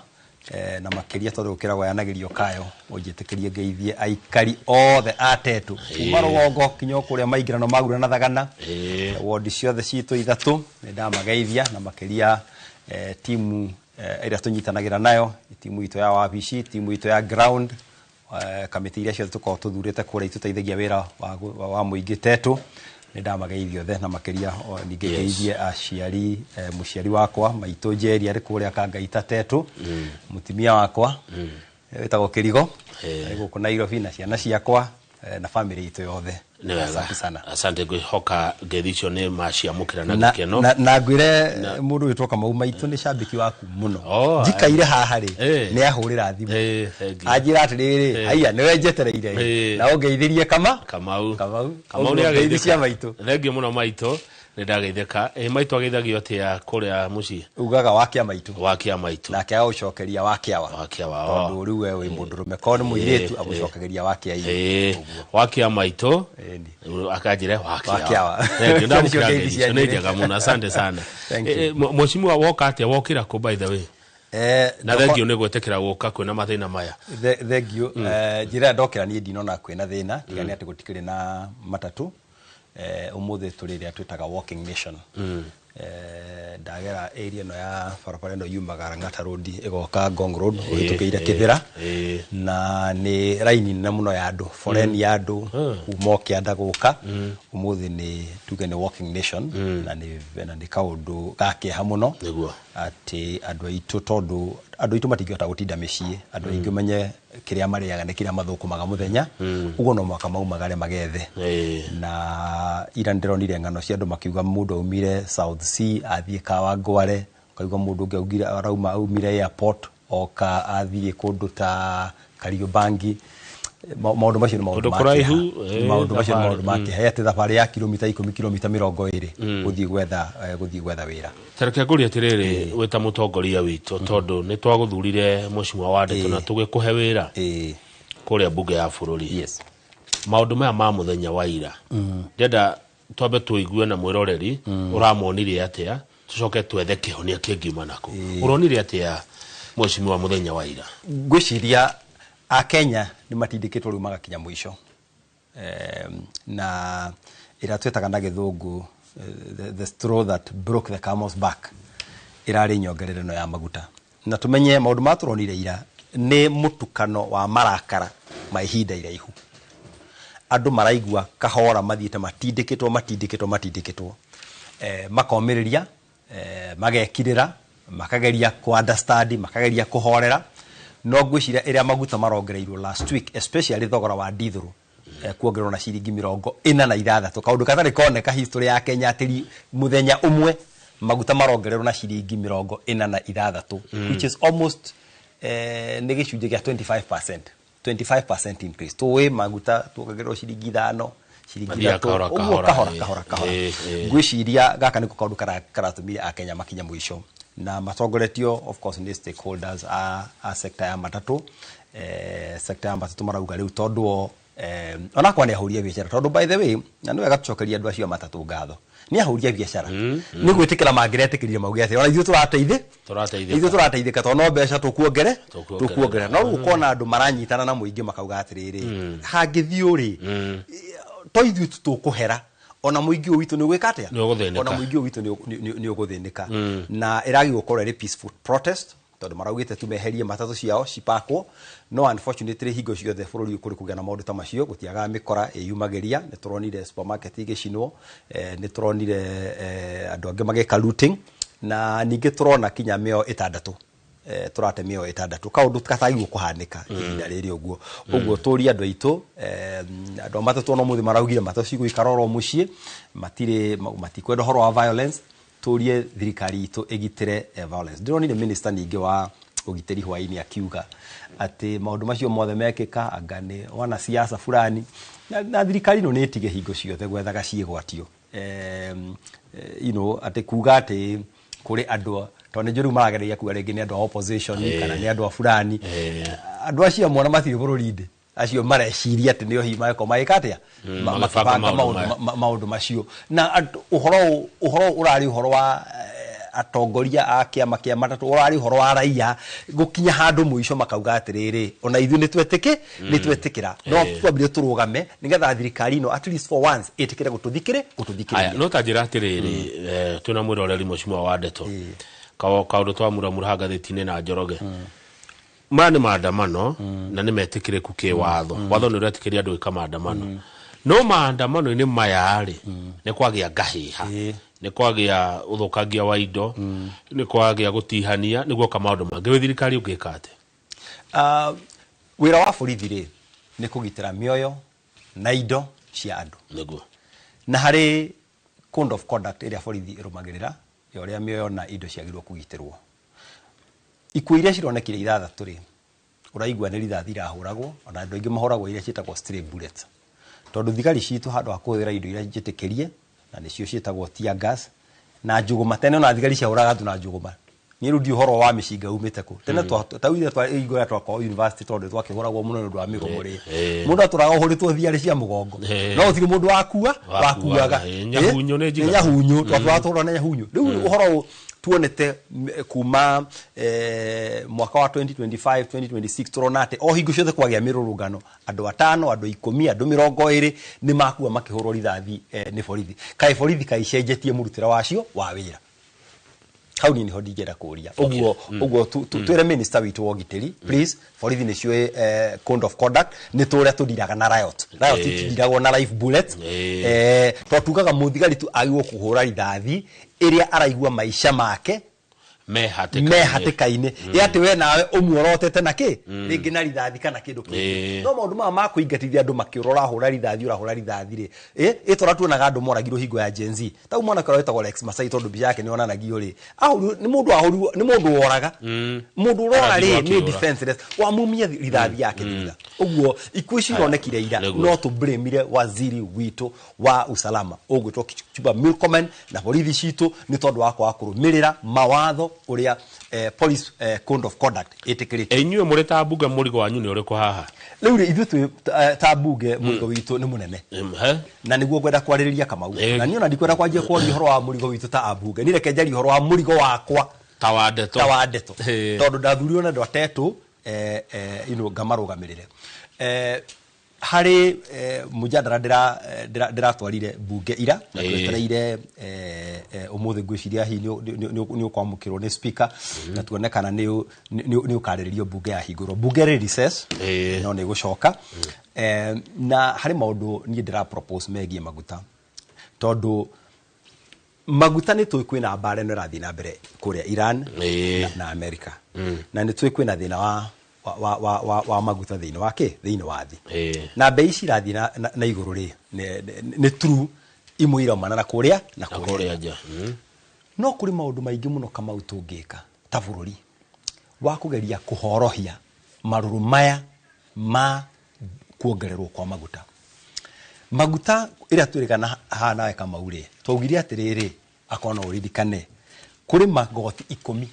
na makĩria tondũ gũkĩragwo yanagĩrio kayo, ũnjĩtĩkĩrie ngeithie aikari othe a Tetu kuma rũgongo kinya o kũrĩa maingĩrano magura na thagana, wodi ciothe citũ ithatũ nĩ ndamageithia, na makĩria timu ĩrĩa tũnyitanagĩra nayo, timu itũ ya wabici, timu itũ ya ground, kamĩtĩ iria ciothe tũkoragwo tũthurĩte kũrĩa itũteithagia wĩra wa mũingĩ Tetu. Nĩ ndamageithia othe na makĩria ningĩ ngeithie aciari, mũciari wakwa maitũ Njeri arĩ kũrĩa Kangaita Tetũ, mũtumia wakwa wĩtagwo Kĩrigo arĩ gũkũ Nairobi, na ciana ciakwa na family itũ yothe. Nĩ wega. Asante sana. Asante, ngwĩhoka ngeithi icio nĩ maciamũkĩra na gĩkeno. Na ngwĩre mũndũ wĩtwo Kamau maitũ nĩ cambĩki waku mũno. Njikaire haha rĩ, nĩ ahũrĩra thimũ anjĩra atĩrĩrĩ, aya nĩwe njetereire na ũngeithĩrie kama Kamau. Kamau. Kamau nĩ Ũguo ageithĩka. ngeithi cia maitũ. Thengiũ mũno maitũ, nĩ ndageithĩka. Maitũ ageithagio atĩa kũrĩa mũciĩ? Ugaga wakia maitũ. Wakia maitũ. Nake agũcokeria wakiawa. Wakiawa. Tondũ rĩu we wĩ mũndũrũme, korwo nĩ mũirĩtu agũcokagĩria wakia irio. Wakia maitũ akanjĩre wakiawa. Wakiawa. Thengiũ, ndamũkĩra Nĩcio ngeithi ngeithi cia icio, nĩ Njĩrĩ. njega mũno, asante sana. Thank you. Mheshimiwa, woka atĩa? Wokĩra kũ by the way? Na thengiũ nĩ gwĩtĩkĩra gũka kwĩna mathĩna maya. Thengiũ. Njĩra ĩrĩa ndokĩra niĩ ndinona kwĩna thĩna, tiga nĩ atĩ gũtikĩrĩ na matatũ. Ũmũthĩ tũrĩ ĩrĩa twĩtaga walking nation. Ndagera area ĩno ya barabara ĩno yumaga Lang'ata Road ĩgoka Ngong Road, ũhĩtũkĩire Kĩthĩra, na nĩ raini nene mũno ya andũ, foreni ya andũ kuma ũkĩanda gũka. Ũmũthĩ nĩ tuge nĩ walking nation, na nĩ kaũndũ ga kĩeha mũno atĩ andũ aitũ, tondũ andũ aitũ matingĩhota gũtinda mĩciĩ, andũ aingĩ ũmenye kĩrĩa marĩaga nĩ kĩrĩa mathũkũmaga mũthenya, ũguo no mũhaka maumagare magethe. Na ira nĩndĩronire ng'ano cia andũ makiuga mũndũ aumire South C athiĩ Kawangware, ũkaigua mũndũ ũngĩ augire arauma aumire airport oka athiĩ kũndũ ta Kariobangi. Maũndũ macio nĩ maũndũ Kũndũ ma kũraihu, kĩeha. Maũndũ macio nĩ thabarĩ, maũndũ ma kĩeha. Atĩ thabarĩ ya kilomita 10, kilomita 20 gũthiĩ gwetha wĩra. Tareke ngũrie atĩrĩrĩ, wĩ ta mũtongoria witũ, tondũ nĩ twagũthurire mheshimiwa wa Ndeto na tũgĩkũhe wĩra kũrĩa mbunge ya bũrũri. Maũndũ maya ma mũthenya wa ira, ndĩrenda twambe tũigue na mwĩroreri ũramonire atĩa, tũcoke twethe kĩhonia kĩngiuma nako. Ũronire atĩa mheshimiwa mũthenya wa ira? Ngwĩciria Akenya nĩ matindĩkĩtwo rĩu magakinya mũico. Na ĩrĩa twĩtaga na gĩthũngũ the straw that broke the camel's back ĩrarĩ nyongerero ĩno ya maguta. Na tũmenye maũndũ ma tũronire ira nĩ mũtukano wa marakara ma ihinda iraihu. Andũ maraigua kahora mathiĩte matindĩkĩtwo, matindĩkĩtwo, matindĩkĩtwo. Makomĩrĩria, magekirĩra, makageria ku understand, makageria kũhorera. No ngwĩciria ĩrĩa maguta marongereirwo last week, especially thogora wa diesel, kuongererwo na ciringi 46, kaũndũ gatarĩ koneka history ya Kenya atĩ mũthenya ũmwe maguta marongererwo na ciringi 46, which is almost nĩ gĩcunjĩ kĩa 25%. 25% increase. Tũĩ maguta tuongererwo ciringi 5, ciringi Mathiaga 3, kahora, ũguo kahora, kahora, kahora, kahora. Ngwĩciria gaka nĩko kaũndũ karatũmire Akenya makinye mũico, na matongoretio of course nĩ stakeholders a sector ya matatũ. Sector ya matatũ marauga rĩu tondũ o, onakwa nĩ ahũri a biacara, tondũ by the way, na nĩ wega tũcokerie andũ acio a matatũ ngatho, nĩ ahũri a biacara, nĩ gwĩtĩkĩra mangĩretĩkĩrire mauge atĩ ona ithuĩ tũrateithĩ, Tũrateithĩka. ithuĩ tũrateithĩka tondũ no mbeca tũkuongere, Tũkuongerera. tũkuongerera. No rĩu ũkona andũ maranyitana na mũingĩ makauga atĩrĩrĩ, hangĩthiĩ rĩ, to ithuĩ tu tũkũhera, ona mũingĩ ũyũ witũ nĩ ũgwĩka atĩa? Nĩ ũgũthĩnĩka. Ona mũingĩ ũyũ witũ nĩ ũgũthĩnĩka. Na ĩragĩrĩirwo gũkorwo ĩrĩ peaceful protest, tondũ maraugĩte tu meherie matatũ ciao cipakwo, no unfortunately hingo ciothe bũrũri ũyũ kũrĩ kũgĩa na maũndũ ta macio, gũtiagaga mĩkora ĩyumagĩria. Nĩ tũronire supermarket igĩcinwo, nĩ tũronire andũ angĩ magĩka looting, na ningĩ tũrona kinya mĩoyo 6, tũrate mĩoyo 6, kaũndũ katagĩrĩirwo kũhanĩka ihinda rĩrĩ ũguo. Ũguo tũrie andũ aitũ, andũ a matatũ ona ũmũthĩ maraugire matatũ cigũikara oro mũciĩ, matikwenda ũhoro wa violence. Tũrie thirikari itũ ĩgitĩre violence. Ndĩronire minister ningĩ wa ũgitĩri hwaĩ-inĩ akiuga atĩ maũndũ macio mothe mekĩka anga nĩ wanasiasa fulani, na thirikari ĩno nĩ ĩtige hingo ciothe gwethaga ciĩgwatio. Atĩ kuga atĩ kũrĩ andũ, tondũ nĩ njũĩ rĩu marageria kuga rĩngĩ nĩ andũ a opposition kana nĩ andũ a fulani. Andũ acio amwe ona matirĩ bũrũri-inĩ, acio mareciria atĩ nĩo hihi magĩkorwo magĩka atĩa? Magĩbanga Makĩbanga maũndũ maya. maũndũ macio. Na ũhoro ũrarĩ ũhoro wa atongoria a kĩama kĩa matatũ, ũrarĩ ũhoro wa raia gũkinya handũ mũico makauga atĩrĩrĩ, ona ithuĩ nĩ twetĩkĩra. No twambire tũrũgame nĩgetha thirikari ĩno at least for once ĩtĩkĩre gũtũthikĩrĩria. Aya, no ta njĩra atĩrĩrĩ, twĩna mwĩroreri mheshimiwa wa Ndeto. Kaũndũ twamuramura ngathĩti-inĩ na Njoroge. Maya nĩ maandamano na nĩ metĩkĩrĩku kĩwatho. Watho nĩ ũretĩkĩria andũ gwĩka maandamano. No maandamano-inĩ maya rĩ, nĩ kwagĩa ngahĩha, nĩ kwagĩa ũthũkangia wa indo, nĩ kwagĩa gũtihania, nĩ guoka maũndũ mangĩ. Wĩ thirikari ũngĩka atĩa? Wĩra wa borithi rĩ nĩ kũgitĩra mĩoyo na indo cia andũ. Nĩguo. Na harĩ code of conduct ĩrĩa borithi ĩrũmagĩrĩra ya ũrĩa mĩoyo na indo ciagĩrĩirwo kũgitĩrwo. Ikuũ iria cironekire ithathatũ rĩ, ũraigua nĩ rithathi irahũragwo, ona andũ aingĩ mahũragwo iria ciĩtagwo stray bullets. Tondũ thigari citũ handũ ha kũhũthĩra indo iria njĩtĩkĩrie, na nĩcio ciĩtagwo tear gas, na njũgũma. Tene ona thigari ciahũraga andũ na njũgũma. Niĩ rĩu ndiũĩ ũhoro wa mĩcinga umĩte kũ. Tene taugire hingo ĩrĩa twakoragwo university tondũ twakĩhũragwo mũno nĩ ũndũ wa mĩgomo rĩ. Mũndũ atũraga ũhũrĩtwo thiarĩ cia mũgongo. No gũtirĩ mũndũ wakuaga. Nyahunyo nĩ njiga. Nyahunyo, twatũraga tũhũrwo na nyahunyo. Rĩu ũhoro ũyũ tuonete kuma mwaka wa 2025, 2026 tũrona atĩ o hingo ciothe kwagĩa mĩrũrũngano, andũ 5, andũ 10, andũ 20 nĩ makua makĩhũrwo rithathi nĩ borithi. Kaĩ borithi kaĩ icenjetie mũrutĩre wacio wa wĩra? Hau niĩ nĩho ndingĩenda kũũria. Ũguo, ũguo twĩre minister witũ wa ũgitĩri, please, borithi nĩ ciũĩ code of conduct, nĩ tũrĩa tũndiraga na riot. Riot itindiragwo na live bullet. Tondũ tugaga mũthigari tu agĩrĩirwo kũhũra rithathi ĩrĩa araigua maica make me hatĩka-inĩ. Me hatĩka-inĩ. Ĩ atĩ we nawe ũmuorotete na kĩ? Rĩngĩ na rithathi kana kĩndũ kĩngĩ. No maũndũ maya ma kũingatithia andũ makĩũra, ũrahũra rithathi, ũrahũra rithathi rĩ. Ĩ tũrĩa tuonaga andũ moragirwo hingo ya Gen Z. Ta mwanake ũrĩa wĩtagwo Lex Masai tondũ mbica yake nĩ yonanagio rĩ. Ahũrirwo, nĩ mũndũ ahũrirwo, nĩ mũndũ woraga. Mũndũ ũrora rĩ, Arathirwo nĩ akĩũra. defenseless. Wamumia rithathi yake thutha. Ũguo, ikuũ ici ironekire ira, no tũblamire waziri witũ wa usalama ũgwĩtwo Kipchumba Murkomen na borithi citũ nĩ tondũ wa kwaga kũrũmĩrĩra mawatho ũrĩa police code of conduct ĩtĩkĩrĩte. Inyuĩ mũrĩ ta mbunge mũrigo wanyu nĩ ũrĩkũ haha? Rĩu rĩ, ithuĩ twĩ ta mbunge mũrigo witũ nĩ mũnene. Na nĩguo ngwenda kwarĩrĩria Kamau. Na niĩ ona ndikwenda kwanjia kwaria ũhoro wa mũrigo witũ ta ambunge. Niĩ reke njarie ũhoro wa mũrigo wakwa. Ta wa ndeto. Ta wa ndeto. Tondũ ndathurirwo na andũ atetũ, ngamarũgamĩrĩre. Harĩ mũjadara ndĩratwarire mbunge ira, na twetereire ũmũthĩ ngwĩciria hihi nĩ ũkwamũkĩrwo nĩ speaker, na tuone kana nĩ ũkarĩrĩrio mbunge yahingũrwo. Mbunge ĩrĩ recess, no nĩ ĩgũcoka. Na harĩ maũndũ niĩ ndĩra propose megiĩ maguta, tondũ maguta nĩ tũĩ kwĩna mbara ĩno ĩrathiĩ na mbere kũrĩa Iran na America. Na nĩ tũĩ kwĩna thĩna wa maguta thĩinĩ wa kĩ? Thĩinĩ wa thĩ. Na bei ici irathiĩ na igũrũ rĩ, nĩ true imwe iraumana na kũrĩa na Na kũrĩa kũrĩa nja. No kũrĩ maũndũ maingĩ mũno Kamau tũngĩka ta bũrũri wa kũgeria kũhorohia marũrũ maya ma kuongererwo kwa maguta. Maguta ĩrĩa twĩrĩgana haha nawe Kamau rĩ, twaugire atĩrĩrĩ, akorwo no ũririkane, kũrĩ magoti 10.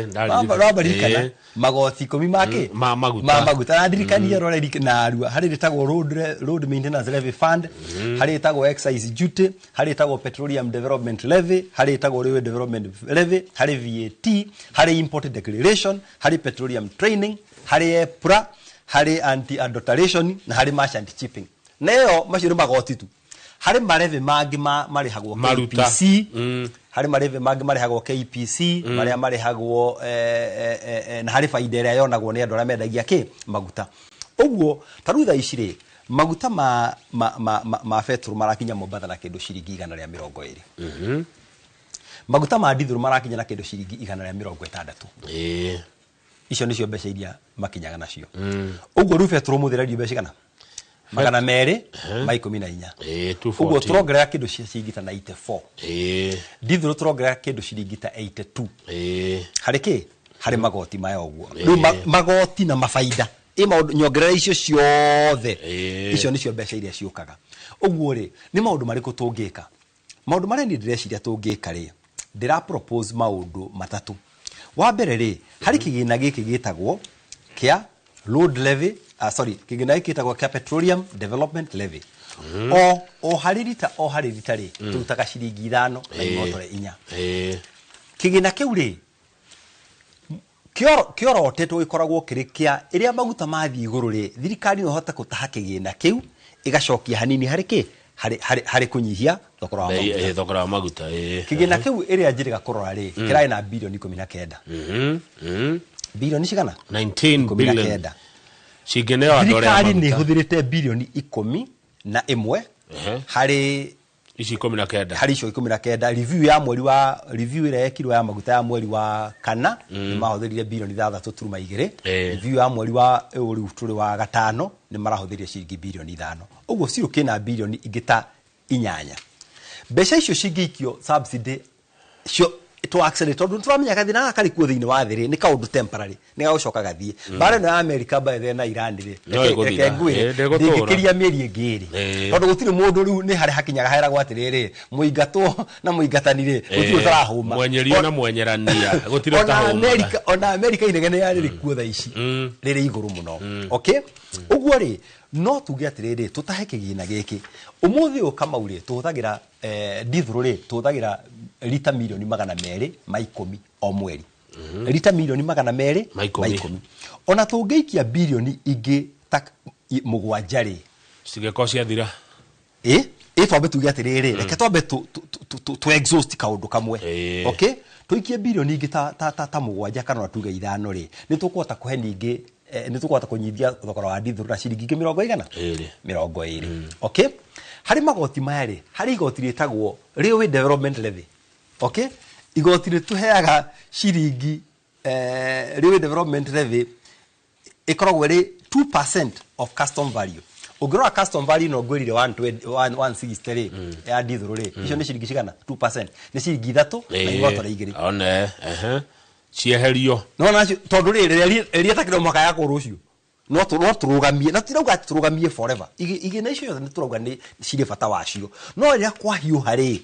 Ndaririkana. Wambaririkana? Magoti 10 ma kĩ? Ma maguta. Ma maguta. Na ndirikanie rore na arua. Harĩ rĩtagwo road maintenance levy fund, harĩ rĩtagwo excise duty, harĩ rĩtagwo petroleum development levy, harĩ rĩtagwo railway development levy, harĩ VAT, harĩ import declaration, harĩ petroleum training, harĩ EPRA, harĩ anti-adulteration na harĩ merchant shipping. Na ĩyo macio nĩ magoti tu. Harĩ mareve mangĩ marĩhagwo Maruta. KPC, harĩ mareve mangĩ marĩhagwo KPC, marĩa marĩhagwo, na harĩ baida ĩrĩa yonagwo nĩ andũ arĩa mendagia kĩ? Maguta. Ũguo, ta rĩu thaa ici rĩ, maguta ma betũrũ marakinya Mombatha na kĩndũ ciringi igana rĩa mĩrongo ĩrĩ. Maguta ma ndithũrũ marakinya na kĩndũ ciringi igana rĩa mĩrongo ĩtandatũ. Icio nĩcio mbeca iria makinyaga nacio. Ũguo rĩu betũrũ ũmũthĩ ĩrendio mbeca cigana? Magana merĩ ma ikũmi na inya. Two Ũguo forty. tũrongerera kĩndũ cia ciringi ta 94. Ndithũrũ tũrongerera kĩndũ ciringi ta 82. Harĩ kĩ? Harĩ magoti maya ũguo. Rĩu magoti na mabaida. Ĩ maũndũ, nyongerera icio ciothe. Icio nĩcio mbeca iria ciũkaga. Ũguo rĩ, nĩ maũndũ marĩkũ tũngĩka? Maũndũ marĩa niĩ ndĩreciria tũngĩka rĩ, ndĩra propose maũndũ matatũ. Wa mbere rĩ, harĩ kĩgĩna gĩkĩ gĩtagwo kĩa road levy, sorry, kĩgĩna gĩkĩ gĩtagwo kĩa petroleum development levy. O harĩ rita, o harĩ rita rĩ, tũrutaga ciringi ithano na imotore inya. Kĩgĩna kĩu rĩ, kĩorotetwo gĩkoragwo kĩrĩ kĩa ĩrĩa maguta mathiĩ igũrũ rĩ, thirikari no ĩhote gũtaha kĩgĩna kĩu, ĩgacokia hanini harĩ kĩ? Harĩ kũnyihia thogora wa Bei, maguta. thogora wa maguta, Kĩgĩna kĩu ĩrĩa njĩrĩga kũrora rĩ, kĩrarĩ na bilioni ikũmi na kenda. Bilioni cigana? 19 Ikũmi na billion. kenda. Cingĩneo andũ arĩa Thirikari nĩ maguta. ĩhũthĩrĩte bilioni ikũmi na ĩmwe harĩ ici 19 harĩ icio 19. Review ya mweri wa review ĩrĩa yekirwo ya maguta ya mweri wa kana nĩ mahũthĩrire bilioni 6.2. Review ya mweri wa ũyũ rĩu tũrĩ wa gatano nĩ marahũthĩrire ciringi bilioni 5. Ũguo cirũ kĩna bilioni ingĩ ta 8. Mbeca icio cingĩikio subsidy cio to accelerate tondu turamenya gathina gaka kari kuo thiini wa thiri ni kaundu temporary ni gagucoka gathie mbara ino ya America by the na Iran ri reke ngwire ndingikiria mieri ingi iri tondu gutiri mundu riu ni hari hakinyaga heragwo atiriri muingatwo na muingatani ri gutiri utarahuma mwenyerio na mwenyerania gutiri utahuma America ona America inegene ya riri kuo thaa ici riri iguru muno. Okay, uguo ri no tuge atiriri tutahe kigina giki umuthi uyu Kamau ri tuhuthagira ndithuru ri tuhuthagira lita milioni 210 o mweri. Lita milioni 210. Ona tungeikia bilioni ingi ta 7 ri cigeko ciathira twambe tuge atiriri reke twambe tu exhaust kaundu kamwe. Okay, tuikie bilioni ingi ta 7 kana tuge 5 ri ni tukuhota kuhe ningi ni tukuhota kunyithia thogora wa ndithuru na ciringi 20. Okay, hari magoti maya ri hari igoti ritagwo Railway Development Levy. Okay, igoti rituheaga ciringi Railway Development Levy ikoragwo ri 2% of custom value. Ungirora custom value no ngwirire 160 ri ya ndithuru ri icio ni ciringi cigana 2% ni ciringi 3 na igotore 2 one cieherio no na tondu ri rĩrĩa mwaka ya kũrũ ũcio no tũrũgamie na tirauga atĩ tũrũgamie forever igĩna icio ciothe nĩ tũrauga nĩ cirĩ bata wacio no rĩrĩa kwahiũha rĩ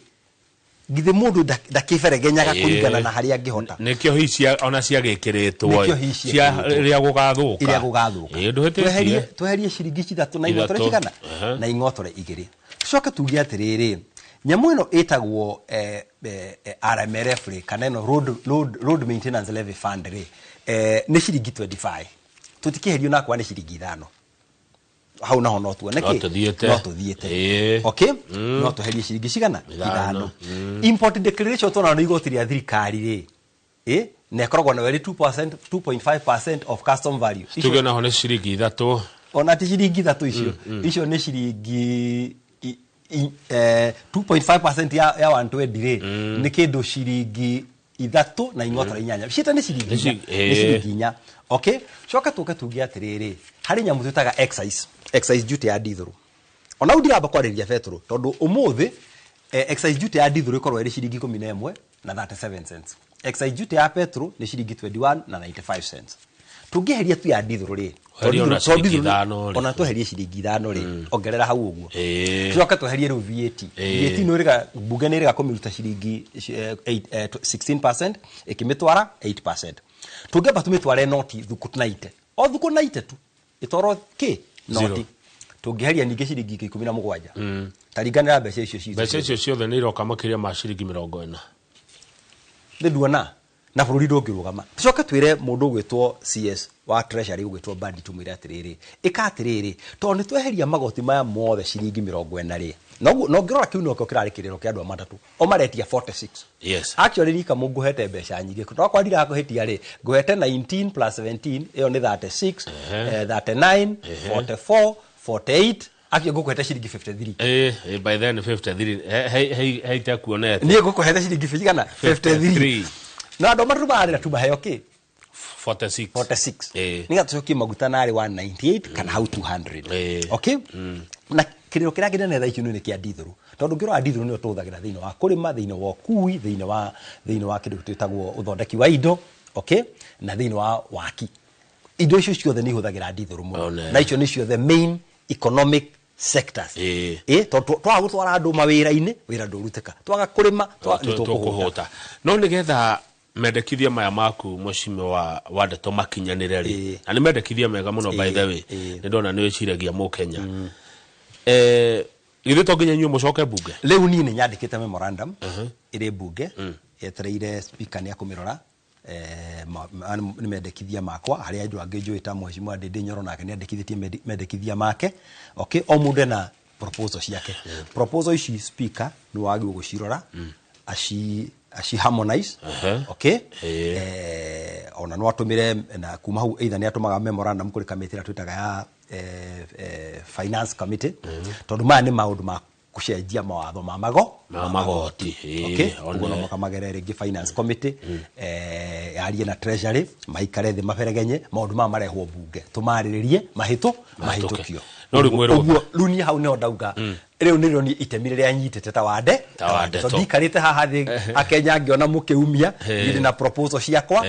githĩ mũndũ ndakĩberegenyaga kũringana na harĩa angĩhota. Nĩkĩo hihi ona ciagĩkĩrĩtwo cia rĩrĩa gũgathũka tweherie ciringi 3 na ing'otore cigana na ing'otore 2. Tucoke tuge atĩrĩrĩ nyamũ ĩno ĩtagwo RMLF rĩ kana ĩno road maintenance levy fund rĩ nĩ ciringi 25 tutikiherio nakwa nĩ ciringi 5 hau naho no tuone ki no tuthiete. Okay, no tuherie ciringi cigana 5. Import declaration tona no igoti ria thirikari ri na ikoragwo na weri 2% 2.5% of custom value. Tuge naho nĩ ciringi 3 ona ti ciringi 3 icio icio nĩ ciringi 2.5% ya 120 ri nĩ kĩndũ ciringi 3 na ing'otore 8 ciĩta nĩ ciringi 4. Okay, coka tuke tuge atiriri hari nyamu twitaga excise duty ya ndithuru ona ndiramba kwarĩrĩria betũrũ tondu umuthi excise duty ya ndithuru ikorwo ĩrĩ ciringi 11 na 37 cents. Excise duty ya petrol nĩ ciringi 21 na 95 cents. Tũngĩheria tu ya ndithuru rĩ ona tweherie ciringi 5 rĩ ongerera hau ũguo tucoke tweherie rĩu VAT. VAT nĩ ĩrĩga bunge nĩ ĩrĩga kũmĩruta ciringi 16% ĩkĩmĩtwara 8%. Tũngĩamba tũmĩtware noti thukũ 90 o thukũ 90 tu ĩtwarwo kĩ noti tũngĩheria ningĩ ciringi 17 taringanĩra mbeca icio ciothe. Mbeca icio ciothe nĩ iroka makĩria ma ciringi 40 nĩ nduona na bũrũri ndũngĩrũgama. Tucoke twĩre mũndũ ũgwĩtwo CS wa Treasury ũgwĩtwo Bandi tũmwĩre atĩrĩrĩ ĩka atĩrĩrĩ tondũ nĩ tweheria magoti maya mothe ciringi 40 rĩ no ngĩrora kĩu nokĩo kĩrarĩ kĩrĩro kĩa andũ a matatũ o maretia 46. Yes, actually rika mũngũhete mbeca nyingĩ no kwa ndirakũhĩtia rĩ ngũhete 19 plus 17 ĩyo nĩ 36 39 44 48 actually ngũkũhete ciringi 53. By then 53 hey takuonete niĩ ngũkũhete ciringi 53 na andũ matatũ mararĩra tu maheo kĩ 46 nĩgetha tũcokie maguta narĩ 198 kana hau 200. Okay, na kĩrĩro kĩrĩa kĩnene thaa ici nĩ kĩa ndithuru tondũ ngĩrora ndithuru nĩyo tũhũthagĩra thĩinĩ wa kũrĩma thĩinĩ wa ũkui thĩinĩ wa kĩndũ twĩtagwo ũthondeki wa indo. Okay, na thĩinĩ wa waki indo icio ciothe nĩ ihũthagĩra ndithuru mũno na icio nĩcio the main economic sectors. Tondũ twaga gũtwara andũ mawĩra-inĩ wĩra ndũrutĩka twaga kũrĩma nĩ tũkũhũta. No nĩgetha mendekithia maya maku mheshimiwa wa ndeto makinyanĩre rĩ na nĩ mendekithia mega mũno by the way nĩ ndona nĩ wĩciragia mũkenya githĩ to nginya inyuĩ mũcoke bunge rĩu niĩ nĩ nyandĩkĩte memorandum ĩrĩ bunge yetereire speaker nĩ akũmĩrora nĩ mendekithia makwa harĩa andũ angĩ njũĩ ta mheshimiwa Ndindi Nyoro nake nĩ andĩkithĩtie mendekithia make. Okay, o mũndũ ena proposal ciake. Proposal ici speaker nĩ wagĩrĩirwo gũcirora aci harmonize. Okay, ona no atumire na kuma hau either nĩ atũmaga memorandum kũrĩ kamĩtĩ ĩrĩa twĩtaga ya finance committee, tondũ maya nĩ maũndũ ma gũcenjia mawatho ma mago ma magoti. Okay, ũguo no mũhaka magere rĩngĩ finance committee, yarie na treasury, maikare thĩ maberegenye maũndũ maya marehwo bunge tũmarĩrĩrie mahĩtũkio. No rĩu mwĩrwo ũguo rĩu niĩ hau nĩho ndauga rĩu nĩrĩo niĩ itemi rĩrĩa nyitĩte ta wande tondũ ndikarĩte haha thĩ Akenya ngĩona mũkĩumia niĩ ndĩna proposal ciakwa,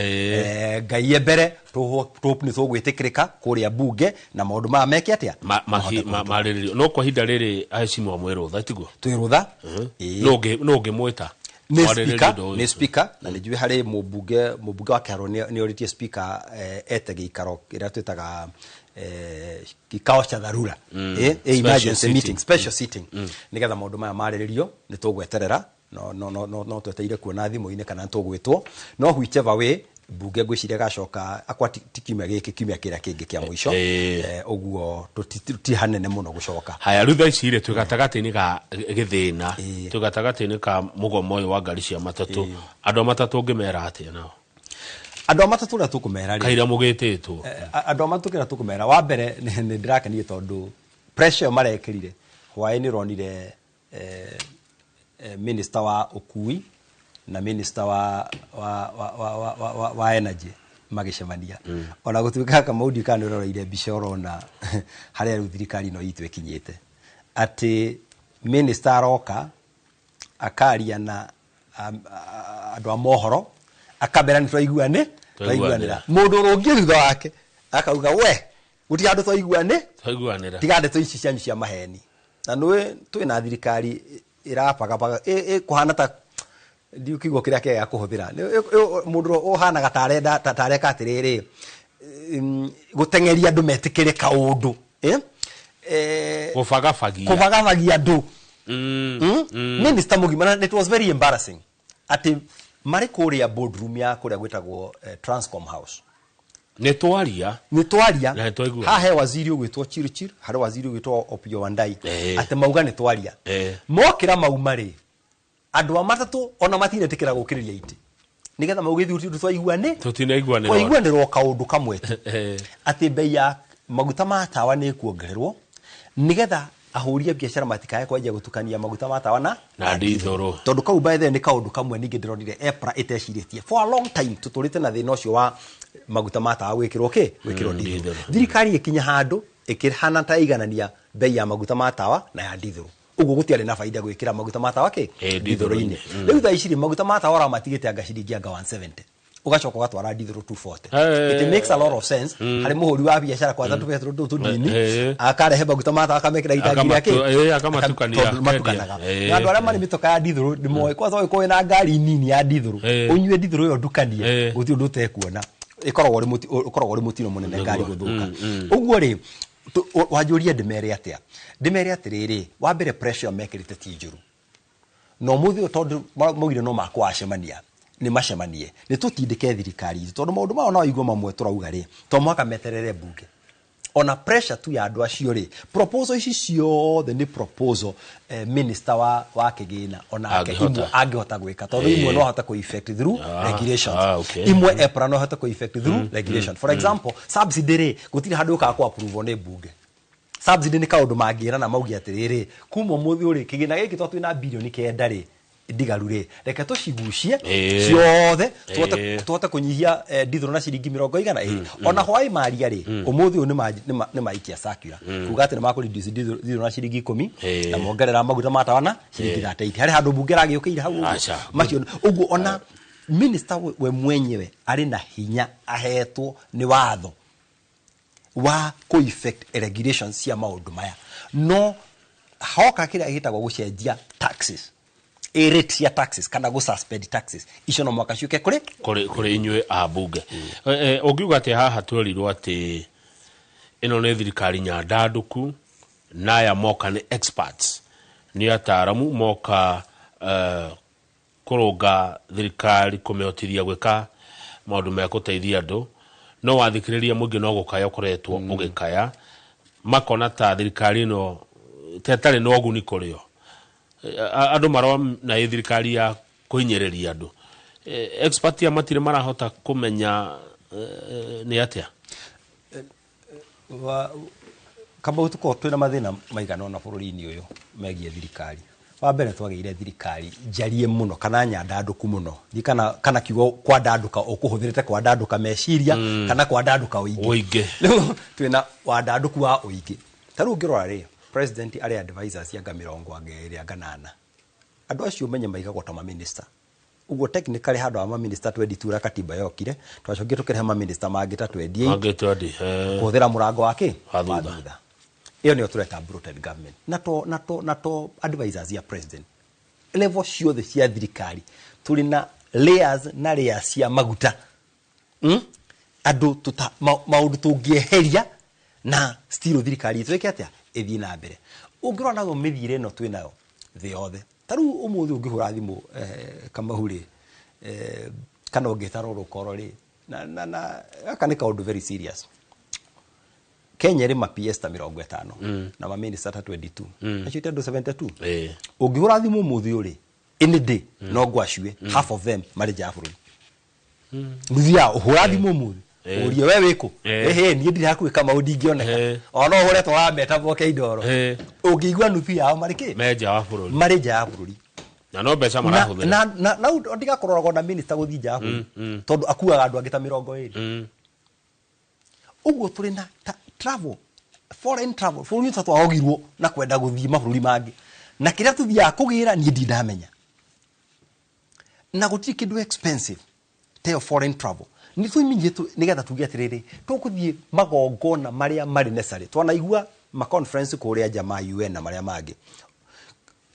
ngaiye mbere nĩ tũgwĩtĩkĩrĩka kũrĩa bunge na maũndũ maya meke atĩa marĩrĩrio. No kwa ihinda rĩrĩ aheshimiwa mwĩ rũtha, tiguo? Twĩ rũtha. No ũngĩmwĩta nĩ speaker, na nĩ njũĩ harĩ mũmbunge wa Kĩharũ nĩ orĩtie speaker ete gĩikaro kĩrĩa twĩtaga kikao cha dharura, emergency meeting, special sitting, nĩgetha maũndũ maya marĩrĩrio. Nĩ tũgweterera, no twetereire kuona thimũ-inĩ kana tũgwĩtwo, no whichever way bunge ngwĩciria gacoka akwa ti kiumia gĩkĩ, kiumia kĩrĩa kĩngĩ kĩa mũico, ũguo ti hanene mũno gũcoka. Haya, rĩu thaa ici rĩ twĩ gatagatĩ-inĩ ga gĩthĩna, twĩ gatagatĩ-inĩ ka mũgomo ũyũ wa ngari cia matatũ. Andũ a matatũ ũngĩmera atĩa nao? Andũ a matatũ ũrĩa tũkũmera rĩ, kaira mũgĩtĩtwo, andũ a matatũ kĩrĩa tũkũmera, wa mbere nĩ ndĩrakenire tondũ pressure ĩyo marekĩrire hwaĩ-inĩ, ũronire minister wa ũkui na minister wa energy magĩcemania. Ona gũtuĩka Kamau kana nĩ ũroreire mbica ũrona harĩa rĩu thirikari ĩno itũ ĩkinyĩte, atĩ minister aroka akaria na andũ a mohoro akambera nĩ twaiguanĩra, mũndũ ũrũngie thutha wake akauga we gũtirĩ handũ twaiguanĩra, tiga ndeto ici cianyu cia maheni. Na nĩũĩ twĩna thirikari ĩrabagabaga ĩkũhana ta ndiũ kiugo kĩrĩa kĩega kũhũthĩra, mũndũ ũhanaga ta tareka atĩrĩrĩ gũteng'eria andũ metĩkĩre kaũndũ, kũbagabagia andũ. Minister mũgima, it was very embarrassing atĩ marĩ kũrĩa boardroom ya kũrĩa gwĩtagwo Transcom House, nĩ twaria haha he waziri ũgwĩtwo Chirchir, harĩ waziri ũgwĩtwo Opiyo Wandayi, atĩ mauga nĩ twaria. Mokĩra mauma rĩ, andũ a matatũ ona matinetĩkĩra gũkĩrĩria itĩ nĩgetha mauge ithuĩ tũtirĩ twaiguanĩrwo kaũndũ kamwe tu, atĩ bei ya maguta ma tawa nĩ ĩkuongererwo nĩgetha ahũri a biacara matikae kwanjia gũtukania maguta ma tawa na ndithũrũ, tondũ kau by the way nĩ kaũndũ kamwe ningĩ ndĩronire EPRA ĩtecirĩtie for a long time. Tũtũrĩte na thĩna ũcio wa maguta ma tawa gwĩkĩrwo kĩ gwĩkĩrwo ndithũrũ. Thirikari ĩkinya handũ ĩkĩhana ta ĩiganania bei ya maguta ma tawa na ya ndithũrũ, ũguo gũtiarĩ na baida gwĩkĩra maguta ma tawa kĩ ndithũrũ-inĩ. Rĩu thaa ici rĩ maguta ma tawa ũramatigĩte anga ciringi anga 170, ũgacoka ũgatwara ndithũrũ 240. It makes a lot of sense harĩ mũhũri wa biacara kwanza tũbetũrũ tũu tũnini akarehe maguta ma tawa akamekĩra itangi rĩake akamatukania, matukanaga. Na andũ arĩa marĩ mĩtoka ya ndithũrũ nĩ moĩ kwanza ũgĩkorwo wĩna ngari nini ya ndithũrũ ũnyue ndithũrũ ĩyo ndukanie gũtirĩ ũndũ ũtekuona, ĩkoragwo ũrĩ mũtino mũnene ngari gũthũka. Ũguo rĩ wanjũria ndĩmere atĩa? Ndĩmere atĩrĩrĩ, wa mbere pressure mekĩrĩte ti njũru, no mũthĩ ũyũ tondũ maugire no makwacemania nĩ macemanie, nĩ tũtindĩke thirikari itũ tondũ maũndũ mao no igua mamwe tũrauga rĩ to mũhaka meterere bunge. Ona pressure tu ya andũ acio rĩ, proposal ici ciothe nĩ proposal minister wa kĩgĩna onake imwe angĩhota gwĩka, tondũ imwe no ahote kũ effect through regulations, imwe EPRA no ahote kũ effect through regulation. For example, subsidy rĩ gũtirĩ handũ ũkaga kũ approve nĩ bunge. Subsidy nĩ kaũndũ mangĩrana mauge atĩrĩrĩ kuma ũmũthĩ ũrĩ kĩgĩna gĩkĩ tondũ twĩna birioni 9 rĩ ndigaru rĩ reke tũcigucie ciothe tũhote kũnyihia ndithũrũ na ciringi 200. Ona hwaĩ maria rĩ ũmũthĩ ũyũ nĩ maikia circular kuga atĩ nĩ makũreduce ndithũrũ na ciringi 10 na mongerera maguta ma tawa na ciringi 38. Harĩ handũ bunge ragĩũkĩire hau ũguo macio ũguo. Ona minister we mwenyewe arĩ na hinya ahetwo nĩ watho wa kũ effect regulations cia maũndũ maya, no hoka kĩrĩa gĩtagwo gũcenjia taxes, rate cia taxes kana go suspend taxes icio no mwaka ciũke kũrĩ inyuĩ a bunge. Ũngiuga atĩ haha twerirwo atĩ ĩno nĩ thirikari nyandandũku na aya moka nĩ experts, nĩ ataaramu moka kũrũnga thirikari kũmĩhotithia gwĩka maũndũ ma gũteithia andũ, no wathikĩrĩria mũingĩ no gũkaya ũkoretwo ũgĩkaya, makona ta thirikari ĩno ta ĩtarĩ na ũguni kũrĩ o. Andũ marona ĩ thirikari ya kũhinyĩrĩria andũ. Expert ya matirĩ marahota kũmenya nĩ atĩa. Kamau, tũkorwo twĩna mathĩna maigana ũna bũrũri-inĩ ũyũ megiĩ thirikari. Wa mbere, twagĩire thirikari njarie mũno kana nyandandũku mũno. Ndi kana kiugo kwandandũka ũkũhũthĩrĩte kwandandũka meciria kana kwandandũka ũingĩ. Ũingĩ. Rĩu twĩna wandandũku wa ũingĩ. Ta rĩu ũngĩrora rĩ, president arĩ advisors anga 28 anga 8. Andũ acio menye maigagwo ta maminista. Ũguo technically handũ ha maminista 22 ũrĩa katiba yokire, twacokire tũkĩrehe maminista mangĩ ta 28. Mangĩ 20. Kũhũthĩra mũrango wa kĩ? Wa thutha. Ĩyo nĩyo tũreta bloated government. Na to advisors ya president, level ciothe cia thirikari tũrĩ na layers na layers cia maguta. Andũ tuta maũndũ tũngĩeheria na still thirikari itũ ĩke atĩa? Ĩthiĩ na mbere. Ũngĩrora nayo mĩthiĩre ĩno twĩ nayo thĩ yothe, ta rĩu ũmũthĩ ũngĩhũra thimũ, Kamau rĩ, kana ũngĩta rũrũkoro rĩ, na gaka nĩ kaũndũ very serious. Kenya ĩrĩ ma PS ta 50 na ma minister ta 22. Acio ti andũ 72. Ũngĩhũra thimũ ũmũthĩ ũrĩ any day, no ngwacue half of them marĩ nja ya bũrũri. Nuthu yao ũhũra thimũ ũmũthĩ, ũrie we wĩkũ, ĩhĩ, niĩ ndirĩ hakuhĩ, Kamau, ndingĩoneka. Ona no ũhũre tũrameta moke Indoro, ũngĩigua nuthu yao marĩ kĩ? Me nja wa bũrũri. Marĩ nja ya bũrũri. Na no mbeca na marahũthĩra. na ndigakororagwo na minister gũthiĩ nja ya bũrũri, tondũ akuaga andũ angĩ ta 20. Ũguo tũrĩ na travel, foreign travel. Bũrũri ũyũ twahogirwo na kwenda gũthiĩ mabũrũri mangĩ, na kĩrĩa tũthiaga kũgĩra niĩ ndirĩ ndamenya, na gũtirĩ kĩndũ expensive ta ĩyo foreign travel. Nĩ tũimenyie nĩgetha tuge atĩrĩrĩ, tũkũthiĩ magongona marĩa marĩ necessary. Twanaigua ma conference kũrĩa nja ma UN na marĩa mangĩ.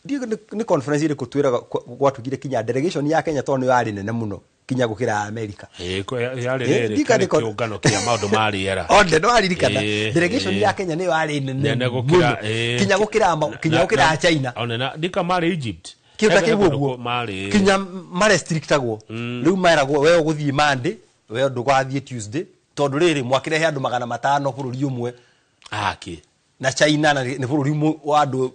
Ndiũĩ nĩ conference ĩrĩkũ twĩraga gwatuĩkire kinya delegation ya Kenya, tondũ nĩyo yarĩ nene mũno kinya gũkĩra ya America. Yarĩ rĩrĩ ndika kĩarĩ kĩũngano kĩa maũndũ ma rĩera. Othe nĩwaririkana delegation ya Kenya nĩyo yarĩ nene nene gũkĩra mũno, kinya gũkĩra kinya gũkĩra ya China. Ona ndika marĩ Egypt. Kĩndũ ta He kĩu kũndũ ũguo. Marĩ Kinya marestrictagwo. Rĩu meragwo we ũgũthiĩ Monday, we ndũgathiĩ Tuesday, tondũ rĩrĩ mwakĩrehe andũ 500 bũrũri ũmwe. Aki. Na China na nĩ bũrũri ũmwe wa andũ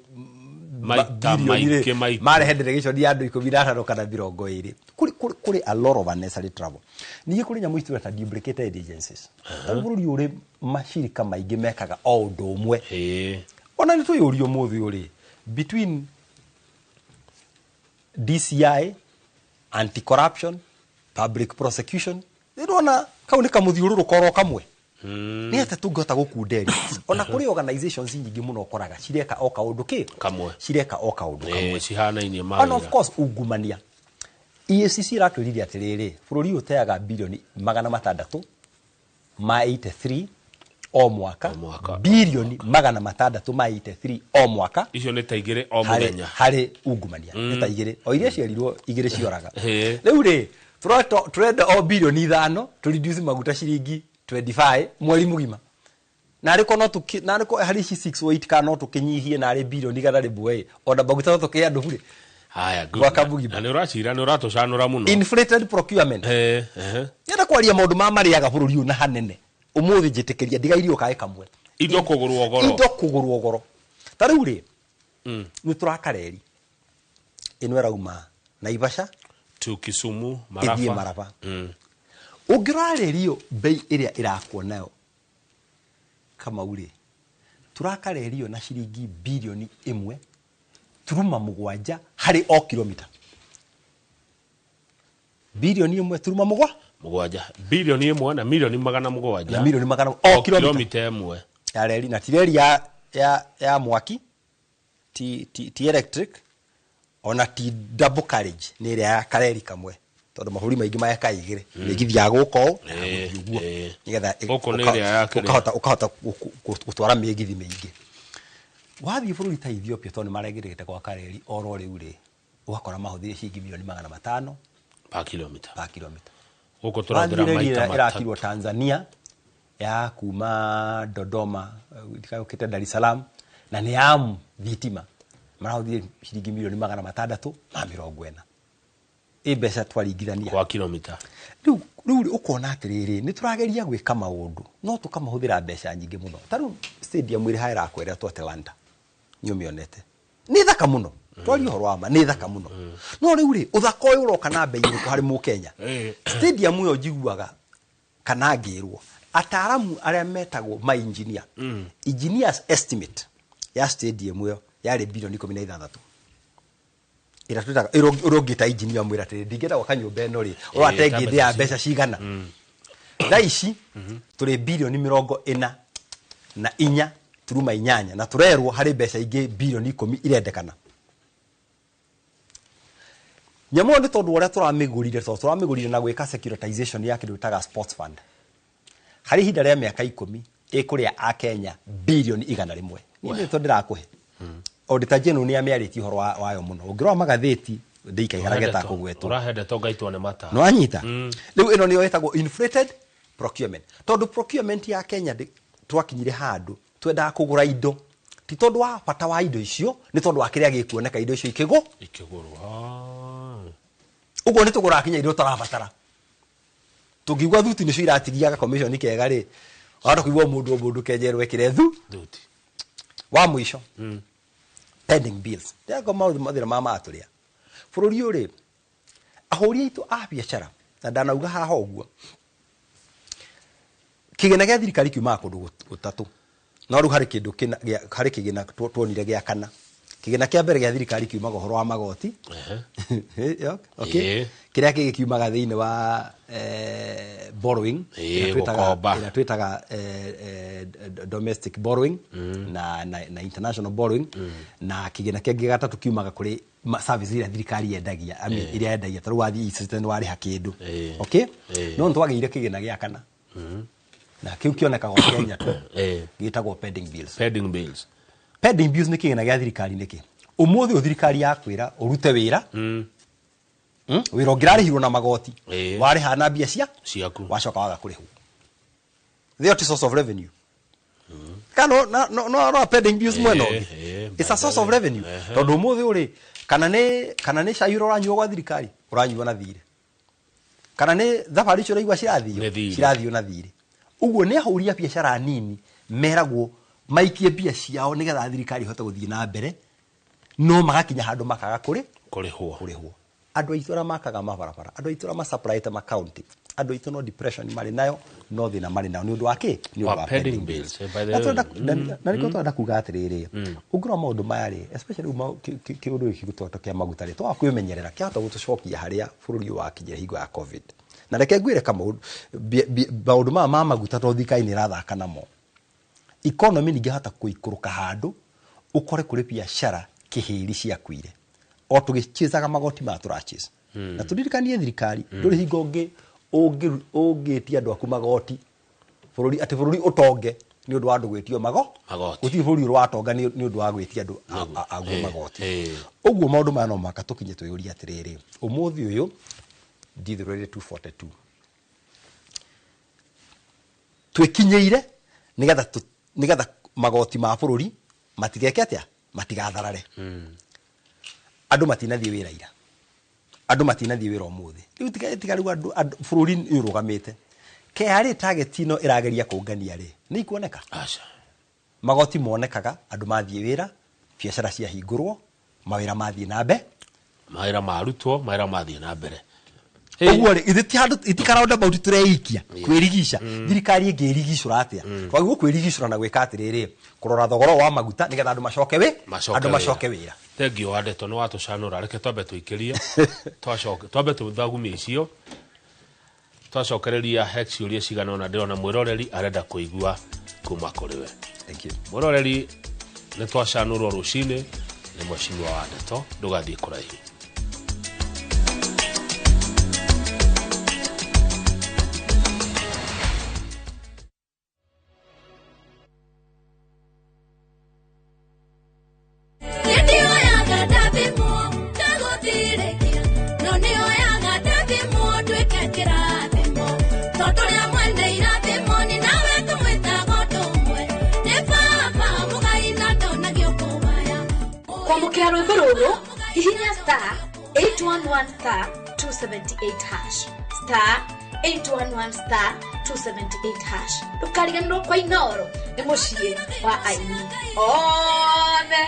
maita bilioni rĩ, maingĩ maita. Marehe delegation ya andũ 15 kana 20. Kũrĩ a lot of unnecessary travel. Ningĩ kũrĩ nyamũ ici tũreta duplicated agencies. Ta bũrũri ũrĩ mashirika maingĩ mekaga o ũndũ ũmwe. Ona nĩ twĩyũrie ũmũthĩ ũrĩ between DCI, anti corruption, public prosecution, nĩndona kau nĩ kamũthiũrũrũko oro kamwe. Nĩ atĩa tũngĩhota gũkunderia? Ona kũrĩ organizations nyingĩ mũno ũkoraga cireka o kaũndũ kĩ kamwe. Cireka o kaũndũ kamwe. Cihanainie And of mawĩra. course ungumania. EACC ĩratwĩrire atĩrĩrĩ, bũrũri ũyũ ũteaga bilioni 683 o mwaka, bilioni 683 o mwaka. Icio nĩ ta 2 o harĩ mũthenya. Harĩ ungumania. Nĩ ta 2 o iria ciarirwo, 2 cioraga. Rĩu rĩ, tũrenda o bilioni 5 tũ reduce maguta ciringi 25 mweri mũgima. Narĩ ko no tũkĩ narĩ ko harĩ ici 6 or 8, kana no tũkĩnyihie narĩ bilioni 100 ĩ, ona maguta no tũkĩhe andũ bure. Haya, good. Mwaka mũgima. Na nĩ ũracira, nĩ ũratũcanũra mũno. Inflated procurement. Nyenda kwaria maũndũ ma marĩaga bũrũri ũyũ na hanene ũmũthĩ. Njĩtĩkĩria ndigairio kaĩ kamwe. Indo kũgũrwo goro. Indo kũgũrwo goro. Ta rĩu rĩ, nĩ tũraka reri ĩno ĩrauma Naivasha to Kisumu, ĩthiĩ Maraba. Maraba. Ũngĩrora reri ĩyo, bei ĩrĩa ĩrakwo nayo, Kamau rĩ, tũraka reri ĩyo na ciringi bilioni 1.7 harĩ o kilomita. Bilioni ĩmwe turuma mũgwa 7, bilioni 1 na milioni 700. Na milioni magana o o kilomita. Kilomita 1 ya reri. Na ti reri ya mwaki, ti electric, ona ti double carriage, nĩ ĩrĩa ya kareri kamwe, tondũ mabũrũri maingĩ mayaka igĩrĩ, mĩgithi ya gũka ũũ na ya gũthiĩ ũguo, nĩgetha Gũkũ nĩ ĩrĩa ya kĩrĩa. ũkahota gũtwara mĩgithi mĩingĩ. Wathiĩ bũrũri ta Ethiopia, tondũ nĩ marengerete gwaka reri oro rĩu rĩ, ũgakora mahũthĩre ciringi milioni 500 per kilomita. Per kilomita. Gũkũ Wathiĩ tũrahũthĩra reri maita ĩrĩa 3. ĩrakirwo Tanzania ya kuma Dodoma ndikayũkĩte Dar es Salaam, na nĩ ya thitima, marahũthĩrire ciringi milioni 640. Ĩ mbeca twaringithania kwa kilomita. Rĩu ũkona atĩrĩrĩ, nĩ tũrageria gwĩka maũndũ no tũkamahũthĩra mbeca nyingĩ mũno. Ta rĩu stadium ĩrĩ haha ĩrakwo ĩretwo Atlanta, nĩ ũmĩonete, nĩ thaka mũno. Twarie ũhoro wa ma, nĩ thaka mũno. No rĩu rĩ, ũthaka ũyũ ũroka na bei ĩrĩkũ harĩ mũkenya? Stadium ĩyo njiguaga kana ngĩrwo Ataaramu arĩa metagwo ma engineer. Engineers estimate ya stadium ĩyo yarĩ bilioni 16. Ĩrĩa twĩtaga ũrĩa engineer mwĩra atĩrĩ ndingĩenda gwaka nyũmba ĩno rĩ ũrate ngĩthĩ ya mbeca cigana. Thaa ici tũrĩ bilioni 44.8 na tũrerwo harĩ mbeca ingĩ bilioni 10 irendekana. Nyamũ ĩyo nĩ tondũ ũrĩa tũramĩgũrire tondũ tũramĩgũrire na gwĩka securitization ya kĩndũ gĩtaga sports fund. Harĩ ihinda rĩa mĩaka 10 ĩkũrĩa a Kenya bilioni 100. Niĩ nĩ ndĩrakũhe. Auditor General nĩ amĩarĩtie ũhoro wayo mũno. Ũngĩrora magathĩti ndĩikaigara getakũgwetwo. Ũrahe ndeto ngaitwo nĩ mata. Nĩ wanyita? Rĩu ĩno nĩyo ĩtagwo inflated procurement. Tondũ procurement ya Kenya twakinyire handũ twendaga kũgũra indo ti tondũ wa bata wa indo icio nĩ tondũ wa kĩrĩa gĩkuoneka indo icio ikĩgũrwo. Ũguo nĩ tũgũraga kinya indo tũrabatara. Tũngiugua thuti nĩcio iratigia commission kega rĩ wahota kũigua mũndũ o mũndũ kenjerwo ekĩre thuti. Wa mũico pending bills. Ndĩrago maũndũ mathĩna ma matũrĩa bũrũri ũyũ rĩ ahũri aitũ a biacara na ndanauga haha ũguo kĩgĩna gĩa thirikari kiumaga kũndũ gũtatũ no rĩu harĩ kĩndũ harĩ kĩgĩna tuonire gĩa kana. Kĩgĩna kĩa mbere gĩa thirikari kiumaga ũhoro wa magoti. Okay. Kĩrĩa kĩngĩ kiumaga thĩinĩ wa borrowing ĩrĩa twĩtaga domestic borrowing na international borrowing na kĩgĩna kĩngĩ gatatũ kiumaga kũrĩ service iria thirikari yendagia iria yendagia ta rĩu wathiĩ e-citizen warĩha kĩndũ. Okay. No nĩtwagĩire kĩgĩna gĩa kana na kĩu kĩonekaga Kenya tu gĩtagwo pending bills. Pending bills. Pending bills nĩ kĩgĩna gĩa thirikari nĩkĩ? Ũmũthĩ ũyũ thirikari yakwĩra ũrute wĩra wĩra ũngĩrarĩhirwo na magoti warĩha na mbia ciaku wacoka waga kũrĩhwo. They are source of revenue. Kana no pending bills mwena ũngĩ. It's a source of revenue. Tondũ ũmũthĩ ũrĩ kana nĩ cai ũrĩa ũranyua gwa thirikari ũranyua na thirĩ. Kana nĩ thabarĩ icio ũraigua cirathio na thirĩ. Ũguo nĩ ahũri a biacara nini meragwo maikie mbia ciao nĩgetha thirikari ihote gũthiĩ na mbere no magakinya handũ makaga kũrĩhwo. Andũ aitũ arĩa makaga mabarabara, andũ aitũ arĩa masupplyĩte makaunti, andũ aitũ no depression marĩ nayo no thĩna marĩ nayo nĩ ũndũ wa kĩ? Nĩ ũndũ wa pending bills. Na nĩkĩo tũrenda kuga atĩrĩrĩ ũngĩrora maũndũ maya rĩ especially kĩũndũ gĩkĩ gĩtwatwo kĩa maguta rĩ twaga kwĩmenyerera kĩahota gũtũcokia harĩa bũrũri ũyũ wakinyire hingo ya COVID. Na reke ngwĩre maũndũ maya ma maguta tondũ thirikari nĩ ĩrathaka namo. Economy ningĩhota kũikũrũka handũ ũkore kũrĩ biacara kĩhĩri ciakuire o tũgĩchĩzaga magoti maya tũrachĩza. Na tũririkanie thirikari ndũrĩ hingo ũngĩtia andũ aku magoti bũrũri atĩ bũrũri ũtonge nĩ ũndũ wa andũ gwĩtio magoti. Gũtirĩ bũrũri ũratonga nĩ ũndũ wa gwĩtia andũ aguo magoti. Ũguo maũndũ maya no mũhaka tũkinye twĩyũrie atĩrĩrĩ ũmũthĩ ũyũ ndithũrĩre 242 twĩkinyĩire nĩgetha magoti ma bũrũri matigeke atĩa matigatharare. Andũ matinathiĩ wĩra ira, andũ matinathiĩ wĩra ũmũthĩ. Rĩu tiga rĩu andũ bũrũri nĩ ũrũgamĩte. KRA target ĩno ĩrageria kũngania rĩ nĩ ikuoneka? Aca. Magoti monekaga andũ mathiĩ wĩra, biacara ciahingũrwo, mawĩra mathiĩ na mbere, mawĩra marutwo, mawĩra mathiĩ na mbere. Ũguo rĩ ithuĩ ti handũ itikara roundabout tũreikia kwĩrigica. Thirikari ĩngĩrigicũra atĩa? Twagĩrĩirwo kwĩrigicũra na gwĩka atĩrĩrĩ kũrora thogora wa maguta nĩgetha andũ macoke andũ macoke wĩra. Thengiũ wa ndeto nĩ watũcanũra reke twambe tũikĩrie twacoke twambe tũthagumie icio twacokereria he ciũria cigana ũna ndĩrona mwĩroreri arenda kũigua kuma kũrĩ we. Thank you. Mwĩroreri nĩ twacanũrwo rũcinĩ nĩ mheshimiwa wa ndeto ndũgathiĩ kũraihu. Kwamũkĩra rwĩmbo rũrũ hihinya star 811 star 278 hash star 811 star 278 hash. Ndũkariganĩrwo kwa Inooro nĩ mũciĩ wa aini othe.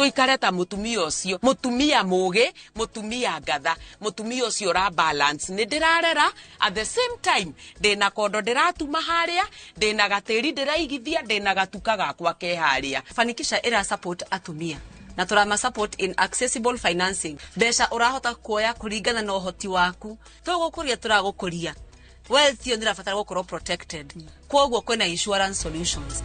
Tuikare ta mutumia ucio, mutumia mugi, mutumia ngatha, mutumia ucio ra balance. Ni ndirarera at the same time ndina kondo ndiratuma haria, ndina gatiri ndiraigithia, ndina gatuka gakwa ke haria. Fanikisha ira support atumia na turama support in accessible financing. Mbeca urahota kuoya kuringana na uhoti waku, tugukuria turagukuria. Wealth yo ndirabatara gukorwo protected, koguo kwina insurance solutions.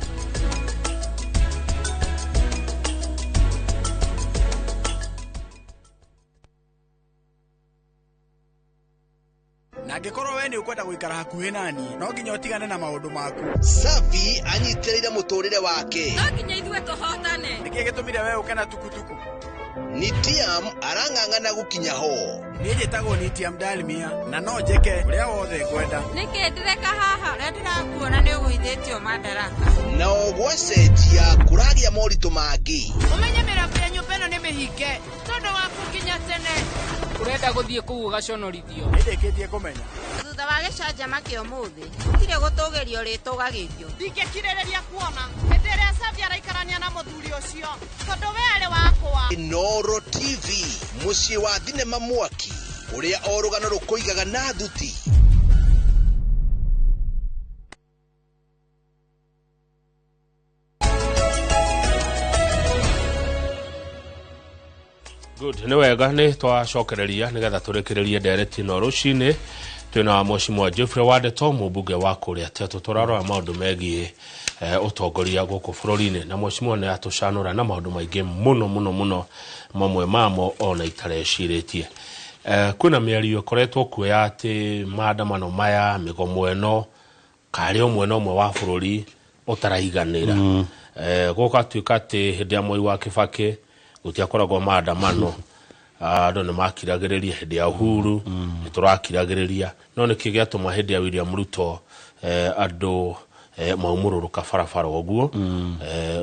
Na angĩkorwo we nĩ ũkwenda gũikara hakuhĩ nani, no nginya ũtigane na maũndũ maku. Safi anyitĩrĩire mũtũrĩre wake. No nginya ithuĩ tũhotane. Nĩkĩ gĩtũmire we ũke na tukutuku? Nitiam arang'ang'ana gũkinya ho. Niĩ njĩtagwo Nitiam Dalmia na no njĩke ũrĩa wothe ngwenda. Nĩkĩ ndĩreka haha? Ũrĩa ndĩrakuona nĩ ũgũithĩtio madaraka. Na ogwacenjia kũragĩa moritũ mangĩ. Ũmenye mĩrango ya nyũmba ĩno nĩ mĩhinge tondũ waku nginya tene. Urenda guthie kuu ugaconorithio. Nĩndĩkĩtie kũmenya. Thutha wa gĩcanjama kĩa ũmũthĩ, gũtirĩ gũtũgĩrio rĩtũgagĩrio. Ndingĩkirĩrĩria kuona hĩndĩ ĩrĩa Savi araikarania na mũthuri ũcio, tondũ we arĩ wakwa. Inooro TV, mũciĩ wa thinema mwaki, ũrĩa o rũgano rũkũigaga na thuti. Good, nĩ wega nĩ twacokereria nĩgetha tũrĩkĩrĩrie ndereti ĩno rũcinĩ. Twĩna Mheshimiwa Geoffrey Wandeto, mũmbunge wa kũrĩa Tetu. Tũrarora maũndũ megiĩ ũtongoria gũkũ bũrũri-inĩ, na mheshimiwa nĩ atũcanũra na maũndũ maingĩ mũno mũno mũno, mamwe mamo ona itarecirĩtie. Kwĩna mĩario ĩkoretwo kuo ya atĩ maandamano maya, mĩgomo ĩno, karĩ o mwena ũmwe wa bũrũri ũtaraiganĩra. Gũgatuĩka atĩ hĩndĩ ya Mwai wa Kibaki gũtiakoragwo maandamano, andũ nĩ makiragĩrĩria. Hĩndĩ ya Uhuru nĩ tũrakiragĩrĩria, no nĩkĩ gĩatũma hĩndĩ ya William Ruto andũ maumũrũrũka barabara ũguo?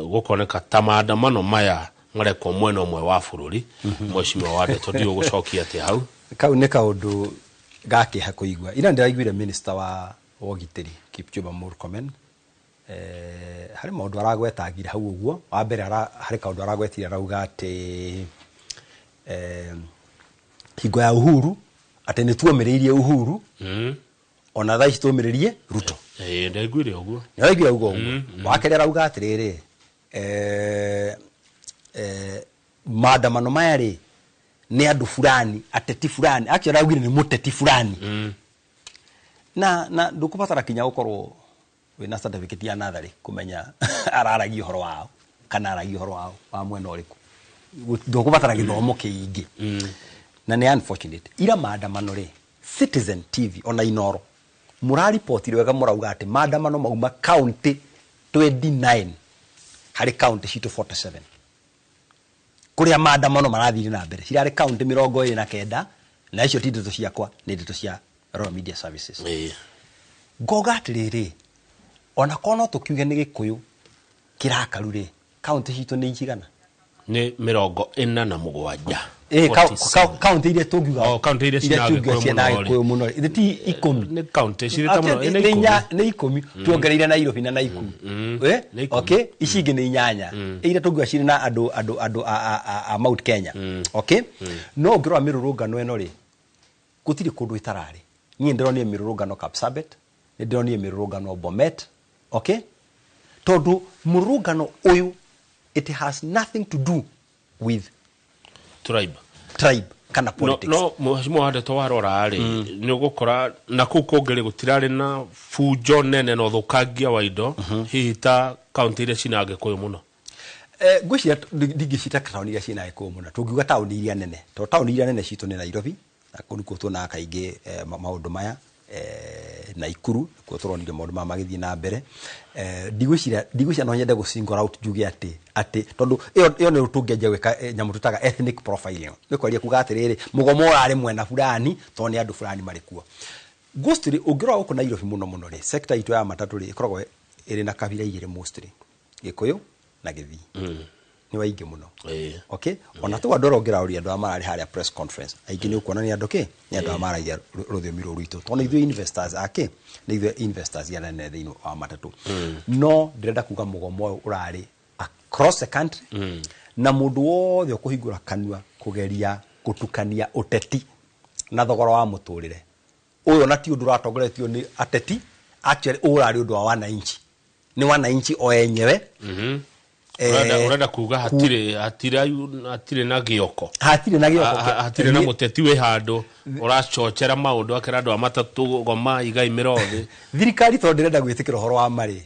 Gũkoneka ta maandamano maya marekwo mwena ũmwe wa bũrũri. Mheshimiwa Wandeto, ndiũ gũcokia atĩa hau? Kau nĩ kaũndũ ga kĩeha kũigua. Ira ndĩraiguire minister wa ũgitĩri Kipchumba Murkomen, harĩ maũndũ aragwetagire hau ũguo. Wa mbere harĩ kaũndũ aragwetire, arauga atĩ hingo ya Uhuru atĩ nĩ tuomĩrĩirie Uhuru, ona thaa ici tuomĩrĩrie Ruto. Ndaiguire ũguo. Nĩwaiguire ũguo ũguo. Wa kerĩ arauga atĩrĩrĩ, maandamano maya rĩ nĩ andũ fulani, ateti fulani. Actually araugire nĩ mũteti fulani. Na ndũkũbatara kinya gũkorwo wĩna certificate ya natharĩ kũmenya araragia ũhoro wao kana aragia ũhoro wao wa mwena ũrĩkũ. Ndũkũbatara gĩthomo kĩingĩ. Na nĩ unfortunate. Ira maandamano rĩ, Citizen TV ona Inooro mũraribotire wega, mũrauga atĩ maandamano mauma county 29 harĩ county citũ 47 kũrĩa maandamano marathire na mbere. Cirarĩ county 29, na icio ti ndeto ciakwa, nĩ ndeto cia Royal Media Services. Ngoga atĩrĩrĩ, ona korwo no tũkiuge nĩ Gĩkũyũ kĩrakaru rĩ, county citũ nĩ cigana? Nĩ 47. County iria tũngiuga, county iria ciĩna Gĩkũyũ mũno rĩ, ti 10. Nĩ county cirĩ ta mũno, nĩ 10 tuongereire Nairobi na Nakuru. Okay, ici ingĩ nĩ 8 iria tũngiuga cirĩ na andũ a Mount Kenya. Okay, no ũngĩrora mĩrũrũngano ĩno rĩ, gũtirĩ kũndũ ĩtararĩ. Niĩ ndĩronire mĩrũrũngano Kapsabet, nĩ ndĩronire mĩrũrũngano Bomet. Okay, tondũ mũrũrũngano ũyũ it has nothing to do with tribe kana politics. No Mheshimiwa Wandeto, warora rĩ, nĩ ũgũkora na kũu kũngĩ rĩ gũtirarĩ na bunjo nene na ũthũkangia wa indo hihi ta kaunti iria ciĩna Gĩkũyũ mũno. Ngwĩciria ndingĩcita taũni iria ciĩna Gĩkũyũ mũno, tũngiuga taũni iria nene, tondũ taũni iria nene citũ nĩ Nairobi, na kũu nĩkuo tuonaga kaingĩ maũndũ maya. Naikuru nĩkuo tũronire maũndũ maya magĩthiĩ na mbere. Ndigwĩciria no nyende gũ single out njuge atĩ tondũ ĩyo nĩ tũngĩanjia gwĩka nyamũ tũtaga ethnic profiling. Nĩ kwaria kuga atĩrĩrĩ, mũgomo ũrarĩ mwena fulani tondũ nĩ andũ fulani marĩ kuo. Mostly ũngĩrora gũkũ Nairobi mũno mũno rĩ, sector itũ ya matatũ rĩ ĩkoragwo ĩrĩ na kabira igĩrĩ mostly, Gĩkũyũ na Gĩthii. Nĩ waingĩ mũno. Okay, ona tu andũ arĩa ũngĩraũria andũ arĩa mararĩ harĩa press conference, aingĩ nĩ ũkuona nĩ andũ kĩ, nĩ andũ arĩa maragia rũthiomi rũrũ rwitũ, tondũ ithuĩ investors ake, nĩ ithuĩ investors arĩa nene thĩinĩ wa matatũ. No ndĩrenda kuga mũgomo ũyũ ũrarĩ Across the country. Na mũndũ wothe ũkũhingũra kanua kũgeria gũtukania ũteti na thogora wa mũtũrĩre ũyũ, ona ti ũndũ ũratongoretio nĩ ateti, actually ũrarĩ ũndũ wa wananchi, nĩ wananchi o enyewe. Ũrenda kuga hatirĩ na gĩoko? Hatirĩ na gĩoko. Hatirĩ na mũteti wĩ handũ ũracocera maũndũ, akĩra andũ a matatũ goma igai mĩrothi? Thirikari tondũ ndĩrenda gwĩtĩkĩra ũhoro wa marĩ,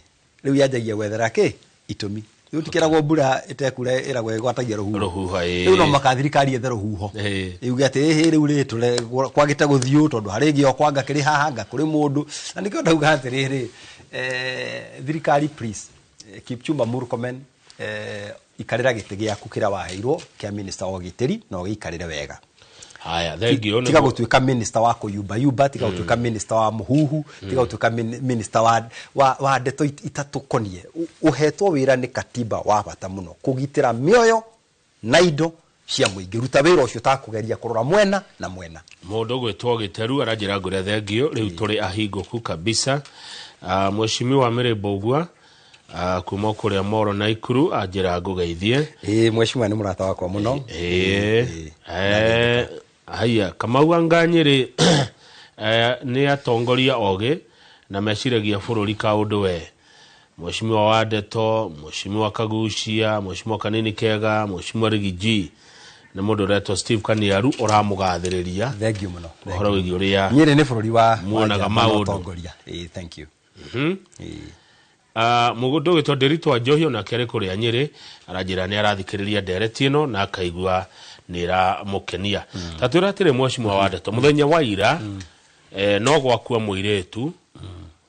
rĩu yanjagia gwethera kĩ itũmi. Rĩu tikĩragwo mbura ĩtekura ĩragwo ĩgwatagia rũhuho. Rũhuho, ĩĩ. Rĩu no mũhaka thirikari yethe rũhuho, yuge atĩ ĩhĩ rĩu rĩ tũre kwagĩte gũthiũ tondũ harĩ gĩoko, anga kĩrĩ haha, anga kũrĩ mũndũ. Na nĩkĩo ndauga atĩrĩrĩ, thirikari, please, Kipchumba Murkomen, ikarĩra gĩtĩ gĩaku kĩrĩa waheirwo kĩa minister wa ũgitĩri na ũgĩikarĩre wega. Haya, thengiũ. Tiga gũtuĩka minister wa kũyumbayumba, tiga gũtuĩka minister wa mũhuhu, tiga gũtuĩka minister wa ndeto itatũkonie. Ũhetwo wĩra nĩ katiba wa bata mũno, kũgitĩra mĩoyo na indo cia mũingĩ. Ruta wĩra ũcio ũtakũgeria kũrora mwena na mwena. Mũndũ gwĩtwo Gĩteru aranjĩra ngũre thengiũ, rĩu tũrĩ ahingũku kabisa. Mheshimiwa Mary Mbũgua, kuma kũrĩa Moro na Ikuru, anjĩra ngũgeithie. Ĩĩ, mheshimiwa nĩ mũrata wakwa mũno. Ĩĩ. Haya, Kamau Anganyĩrĩ, nĩ atongoria ogĩ na meciragia bũrũri kaũndũ we. Mheshimiwa wa Ndeto, Mheshimiwa Kagucia, Mheshimiwa Kanini Kega, Mheshimiwa Rigiji, nĩ mũndũ ũretwo Steve Kaniaru ũramũgathĩrĩria. Thengiũ mũno. Ũhoro wĩgiĩ ũrĩa Nyĩrĩ nĩ bũrũri wa muonaga wa njamba na maũndũ. ũtongoria. Ĩĩ, thank you. Mũgũndũ ũgĩtwo Ndĩritũ wa Njohi onake arĩ kũrĩa Nyĩrĩ aranjĩra nĩ arathikĩrĩria ndereti ĩno na akaigua nĩ ĩramũkenia. Ta twĩra atĩrĩ, mheshimiwa wa Ndeto, mũthenya wa ira, no gwakua mũirĩtu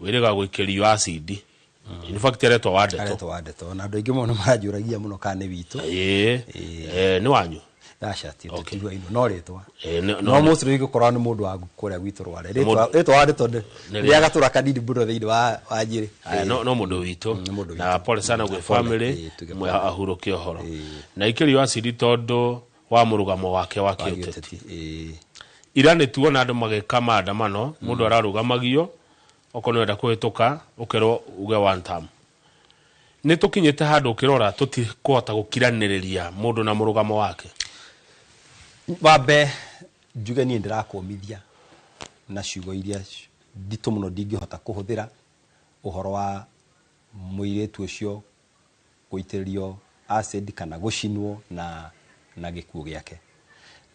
wĩrĩga gũikĩrio acidi. In fact aretwo wa Ndeto. Aretwo wa Ndeto, na andũ aingĩ mũno maranjũragia mũno kana nĩ witũ. Ĩĩ. Nĩ wanyu? Aca, ti tũtiugainwo, no rĩtwa. No no mostly gũkorwo nĩ mũndũ wa kũrĩa gwitũ Rware. Mũndũ- Rĩtwa wa Ndeto Nĩ rĩa gatũra kanini mũno thĩinĩ wa Nyĩrĩ. Aya, no mũndũ witũ, na pole sana gwĩ family, mwe ahurũke ũhoro na ikĩrio acidi tondũ wa mũrũgamo wake wa kĩũteti. Ira nĩ tuona andũ magĩka maandamano, mũndũ ararũgamagio okorwo nĩ ũrenda kũhĩtũka ũkerwo uge one term. Nĩ tũkinyĩte handũ ũkĩrora tũtikũhota gũkiranĩrĩria mũndũ na mũrũgamo wake. Wambe njuge niĩ ndĩrakũmithia na ciugo iria nditũ mũno ndingĩhota kũhũthĩra, ũhoro wa mũirĩtu ũcio gũitĩrĩrio acid kana gũcinwo na gĩkuũ gĩake.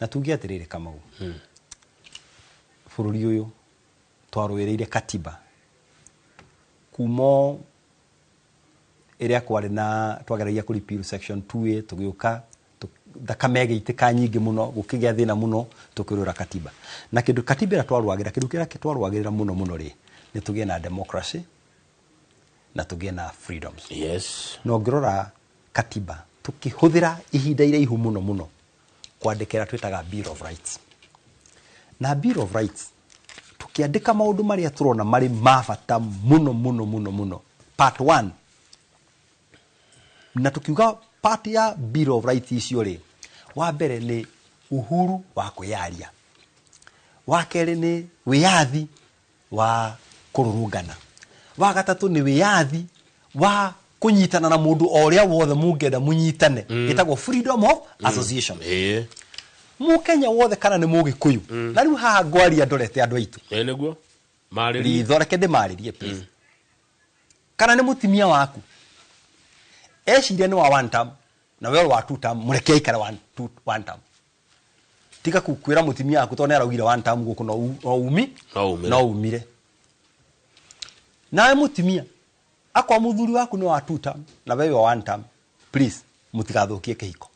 Na tuge atĩrĩrĩ, Kamau, bũrũri ũyũ twarũĩrĩire katiba kuma ĩrĩa kwarĩ na twageragia kũ repeal section 2A, tũgĩũka thakame ĩgĩitĩka nyingĩ mũno, gũkĩgĩa thĩna mũno tũkĩrũĩra katiba. Na kĩndũ katiba ĩrĩa twarũagĩra, kĩndũ kĩrĩa twarũagĩrĩra mũno mũno rĩ, nĩ tũgĩe na democracy na tũgĩe na freedoms. Na ũngĩrora katiba tũkĩhũthĩra ihinda iraihu mũno mũno kwandĩkĩra twĩtaga Bill of Rights. Na Bill of Rights tũkĩandĩka maũndũ marĩa tũrona marĩ ma bata mũno mũno mũno mũno, part 1, na tukiuga part ya Bill of Rights icio rĩ, wa mbere nĩ uhuru wa kwĩyaria, wa kerĩ nĩ wĩyathi wa kũrũrũngana, wa gatatũ nĩ wĩyathi wa kũnyitana na mũndũ o ũrĩa wothe mũngĩenda mũnyitane, ĩtagwo freedom of association. Mũkenya wothe kana nĩ mũgĩkũyũ, na rĩu haha ngwaria ndorete andũ aitũ. Ĩĩ, nĩguo marĩrie. Ritho reke ndĩmarĩrie, please. Kana nĩ mũtumia waku eciria nĩ wa one term na we wa two term, mũreke aikare one term. Tiga kwĩra mũtumia waku tondũ nĩ araugire one term gũkũ no umi No umire. No umire. Nawe mũtumia akwa mũthuri waku nĩ wa two term na we wa one term, please mũtigathũkie kĩhiko,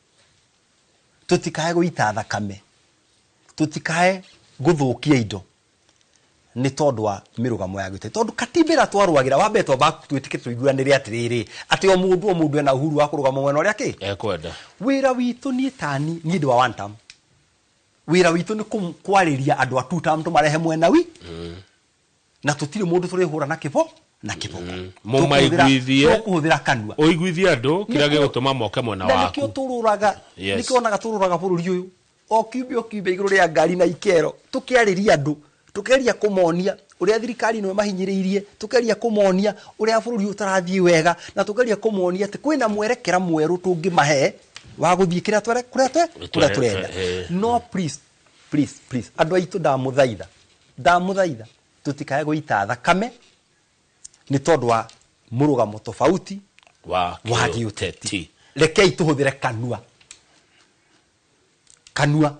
tũtikae gũita thakame, tũtikae gũthũkia indo nĩ tondũ wa mĩrũgamo ya gĩũteti. Tondũ katiba ĩrĩa twarũagĩra, wa mbere twamba twĩtĩke tũiguanĩre atĩrĩrĩ, atĩ o mũndũ o mũndũ ena uhuru wa kũrũgama mwena ũrĩa kĩ ekwenda. Wĩra witũ niĩ tani niĩ ndĩ wa one term, wĩra witũ nĩ kwarĩria andũ a two term tũmarehe mwena wi na tũtirĩ mũndũ tũrĩhũra na kĩbo na kĩboko. Mũmaiguithie. Tũkũhũthĩra kanua. Ũiguithie andũ kĩrĩa Nĩkĩo- gĩgũtũma moke mwena na waku. nĩkĩo tũrũraga, nĩkĩo onaga tũrũraga bũrũri ũyũ o kiumia o kiumia igũrũ rĩa ngari na ikero, tũkĩarĩria andũ, tũkĩgeria kũmonia Ũrĩa thirikari ĩno ĩmahinyĩrĩirie, tũkeria kũmonia ũrĩa bũrũri ũtarathiĩ wega, na tũkeria kũmonia atĩ kwĩna mwerekera mwerũ tũngĩmahe wa gũthiĩ kĩrĩa twere kũrĩa twe kũrĩa tũrenda. No please, please, please, andũ aitũ, ndamũthaitha, ndamũthaitha, tũtikae gũita thakame nĩ tondũ wa mũrũgamo tofauti wa wa gĩũteti. Rekei tũhũthĩre kanua, kanua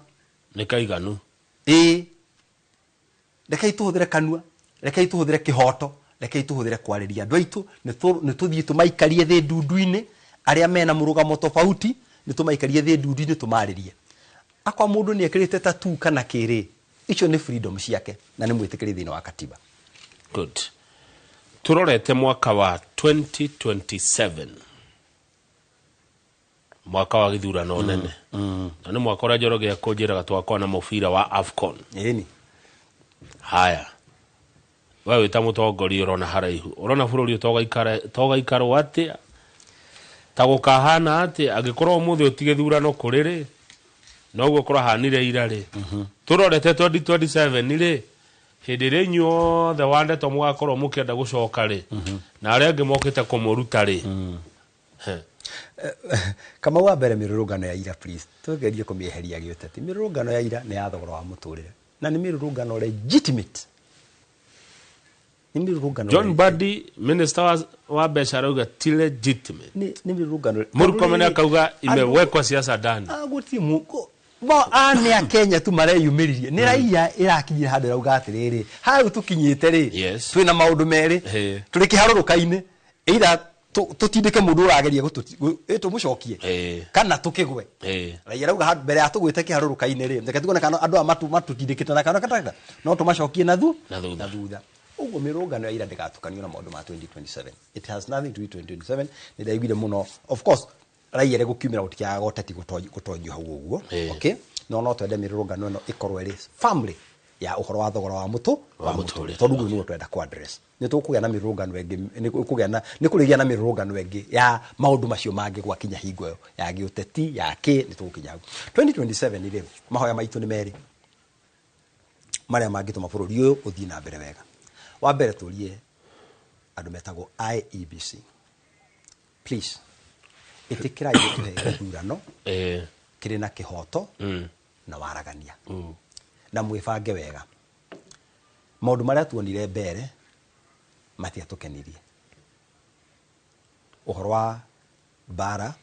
nĩ kaiganu. Ĩĩ, rekei tũhũthĩre kanua, rekei tũhũthĩre kĩhoto, rekei tũhũthĩre kwarĩria andũ aitũ. Nĩ tũthiĩ tũmaikarie thĩ ndundu-inĩ, arĩa mena mũrũgamo tofauti, nĩ tũmaikarie thĩ ndundu-inĩ, tũmarĩrie. Akwa mũndũ nĩ ekĩrĩte tattoo kana kĩrĩ, icio nĩ freedom ciake na nĩ mwĩtĩkĩrie thĩinĩ wa katiba. Good. Turorete mwaka wa 2027, mwaka wa gĩthurano nene, na nĩ mwaka ũrĩa Njoroge akũnjĩraga twakorwo na mũbira wa AFCON. Ĩni. Haya, we wĩ ta mũtongoria, ũrona haraihu, ũrona bũrũri ũtogaikara togaikarwo atĩa, ta gũkahana atĩa angĩkorwo ũmũthĩ ũti gĩthurano kũrĩ rĩ, noguo kũrahanire ira rĩ? Tũrorete 2027 rĩ, hĩndĩ ĩrĩa inyuothe wa ndeto mũgakorwo mũkĩenda gũcoka rĩ, na arĩa angĩ mokĩte kũmũruta rĩ? He. Kamau, wa mbere, mĩrũrũngano ya ira, please, tũgerie kũmĩeheria gĩũteti. Mĩrũrũngano ya ira nĩ ya thogora wa mũtũrĩre na nĩ mĩrũrũngano legitimate, nĩ mĩrũrũngano John Mbadi, minister wa mbeca, arauga ti legitimate. Nĩ mĩrũrũngano. Murkomen akauga imewekwa siasa ndani. Gũtirĩ bo a nĩ akenya tu mareyumĩririe, nĩ raia ĩrakinyire handũ ĩrauga atĩrĩrĩ, hau tũkinyĩte rĩ, twĩna maũndũ merĩ, tũrĩ kĩharũrũka-inĩ, either tũtindĩke mũndũ ũrageria tũmũcokie kana tũkĩgwe. Raia rauga handũ mbere ya tũgwĩte kĩharũrũka-inĩ rĩ, reke tuone kana andũ aya matũtindĩkĩte na kana no tũmacokie na thu na thutha. Na thutha. Ũguo mĩrũngano ya ira ndĩgatukanio na maũndũ ma 2027. It has nothing to do with 2027. Nĩ ndaiguire mũno, of course, raia rĩ gũkiumĩra gũtikiaga goteti gũtonyio hau ũguo. Okay, no twende mĩrũrũngano ĩno ĩkorwo ĩrĩ family ya ũhoro wa thogora wa mũtũ wa mũtũrĩre, tondũ ũguo nĩguo twenda ku address. Nĩ tũkũgĩa na mĩrũrũngano ĩngĩ, nĩ kũgĩa na nĩ kũrĩgĩa na mĩrũrũngano ĩngĩ ya maũndũ macio mangĩ gwakinya hingo ĩyo ya gĩũteti ya kĩ nĩ tũgũkinya hau 2027 rĩ. Mahoya maitũ nĩ merĩ marĩa mangĩtũma bũrũri ũyũ ũthiĩ na mbere wega. Wa mbere, tũrie andũ metagwo IEBC, please, ĩtĩkĩrai gũtũhe gĩthurano kĩrĩ na kĩhoto na waragania, na mwĩbange wega. Maũndũ marĩa tuonire mbere matiatũkenirie, ũhoro wa mbara,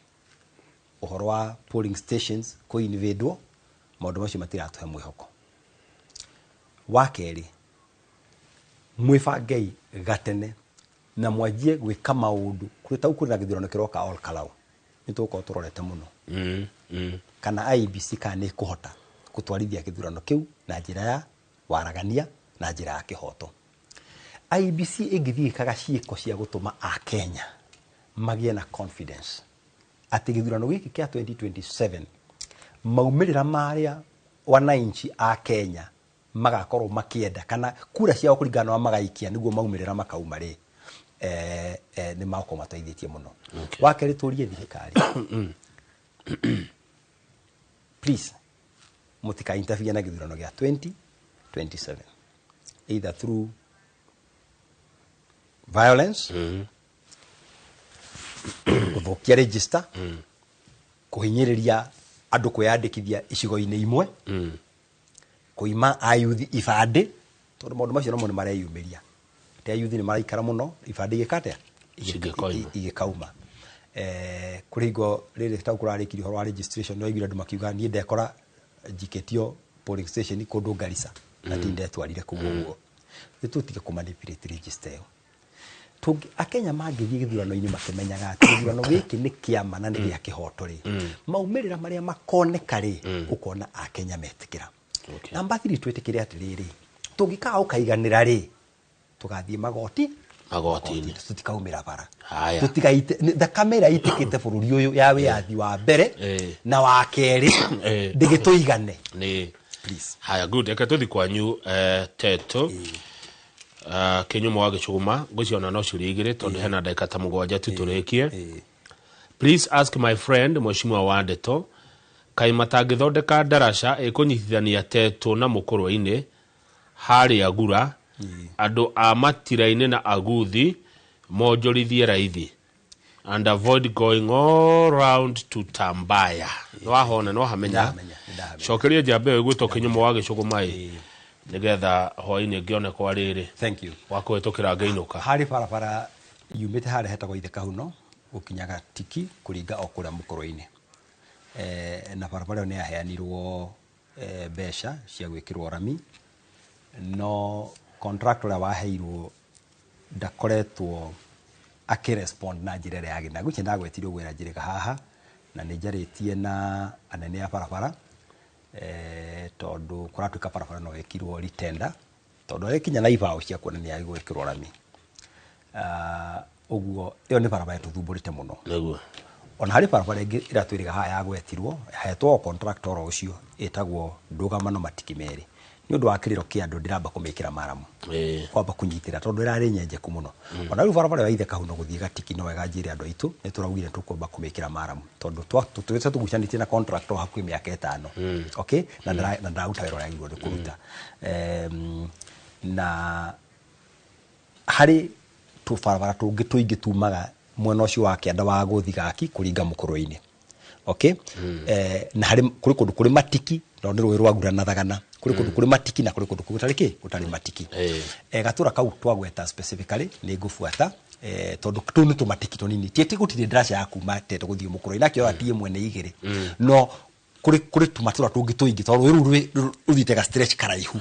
ũhoro wa polling stations kũinvadwo, maũndũ macio matiratũhe mwĩhoko. Wa kerĩ, mwĩbangei gatene na mwanjie gwĩka maũndũ kũrĩ tau kũrĩ na gĩthurano kĩroka Ol Kalou, nĩ tũgũkorwo tũrorete mũno kana IEBC kana nĩ ĩkũhota gũtwarithia gĩthurano kĩu na njĩra ya waragania na njĩra ya kĩhoto. IEBC ĩngĩthiĩ ĩkaga ciĩko cia gũtũma akenya magĩe na confidence atĩ gĩthurano gĩkĩ kĩa 2027 maumĩrĩra marĩa wananchi a Kenya magakorwo makĩenda kana kura ciao kũringana na magaikia nĩguo maumĩrĩra makauma rĩ, nĩ magokorwo mateithĩtie mũno. Wa kerĩ, tũrie thirikari, please, mũtika interfere na gĩthurano gĩa 2027 either through violence, gũthũkia register, kũhinyĩrĩria andũ kwĩyandĩkithia icigo-inĩ imwe, kũima ayuthi ibandĩ, tondũ maũndũ macio nomo nĩ mareyumĩria atĩ ayuthi nĩ maraikara mũno ibandĩ igĩka atĩa? Cingĩkoima. Igĩkauma. Kũrĩ hingo rĩrĩ tau kũrarĩkirie ũhoro wa registration, nĩ waiguire andũ makiuga niĩ ndekora njikĩtio polling station kũndũ Garissa na ti ndetwarire kũu. Ũguo nĩ tũtige kũmanipulate register ĩyo. Akenya mangĩthiĩ gĩthurano-inĩ makĩmenyaga atĩ gĩthurano gĩkĩ nĩ kĩama na nĩ gĩa kĩhoto rĩ, maumĩrĩra marĩa makoneka rĩ, ũkona akenya metĩkĩra. Namba 3, twĩtĩkĩre atĩrĩrĩ, tũngĩkaga gũkaiganĩra rĩ, tũgathiĩ magoti. Magoti-inĩ. Tũtikaumĩra bara. Haya. Tũtigaite thakame ĩrĩa itĩkĩte bũrũri ũyũ ya wĩyathi wa mbere na wa kerĩ ndĩgĩtũigane. Nĩ Please. Haya, good. Reke tũthi kwanyu, Teto Kĩnyumo wa Gĩcũgũma. Ngwĩciria no ciũria igĩrĩ tondũ hena ndagĩka ta 7 tu tũrĩkie. Please ask my friend Mheshimiwa wa Ndeto, kaĩ matangĩthondeka ndaraca ĩkũnyitithania Teto na Mũkũrwe-inĩ harĩa Gura? Andũ a matira-inĩ na aguthi monjorithie raithi and avoid going all round to Tambaya. Nwahona nwahamenya. Cokeria njamba ĩyo ĩgwĩtwo Kĩnyũmũ wa Gĩcũgũ-Mai nĩgetha hwaĩ-inĩ ngĩone kwa rĩrĩ. Thank you. Wa kũhĩtũkĩra ngĩinũka. Harĩ barabara yumĩte harĩa hetagwo Ithe Kahuno gũkinya Gatiki kũringa o kũrĩa mũkũrũ-inĩ. Na barabara ĩyo nĩ yaheanirwo mbeca cia gwĩkĩrwo rami, no contractor ũrĩa waheirwo ndakoretwo akĩrespond na njĩra ĩrĩa yagĩrĩire. Na ngwĩciria ndagwetire ũguo ĩrĩa njĩrĩga haha, na nĩ njarĩtie na anene a barabara, tondũ kũratuĩka barabara no ĩkirwo retender, tondũ ĩkinya na ibaũ cia kuonania yagĩrĩirwo gwĩkĩrwo rami. Ũguo ĩyo nĩ barabara ĩtũthumbũrĩte mũno. Nĩguo. Ona harĩ barabara ĩngĩ ĩrĩa twĩrĩga haha yagwetirwo, hetwo contractor oro ũcio ĩtagwo Ndũgamano Matiki Merĩ. Nĩ ũndũ wa kĩrĩro kĩa andũ ndĩramba kũmĩkĩra maramu. Kwamba kũnyitĩra tondũ ĩrarĩ nyenjeku mũno. Ona rĩu barabara ya Ithe Kahuno gũthiĩ Gatiki no wega njĩre andũ aitũ nĩ tũraugire tũkwamba kũmĩkĩra maramu tondũ tũtũĩte tũgucanĩtie na contractor hakuhĩ mĩaka 5. Okay? Na ndararuta wĩra ũrĩa agĩrĩirwo nĩ kũruta. Na harĩ tũbarabara tũngĩ tũingĩ tumaga mwena ũcio wa kĩanda wa gũthiĩ Gaki kũringa mũkũrũ-inĩ. Okay? Na harĩ kũrĩ kũndũ kũrĩ matiki no nĩ rũĩ rwa Ngura na Thagana. Kũrĩ kũndũ kũrĩ matiki na kũrĩ kũndũ gũtarĩ kĩ? Gũtarĩ matiki. Gatũra kau twagweta specifically nĩ ngũbuata, tondũ tũu nĩ tũmatiki tũnini. Ti atĩ gũtirĩ ndaraca ya kuma Tete gũthiĩ mũkũrũ-inĩ, nakĩo ti ĩmwe nĩ igĩrĩ. No kũrĩ tũmatũra tũngĩ tũingĩ tondũ rũĩ rũu rũthiĩte ga stretch karaihu.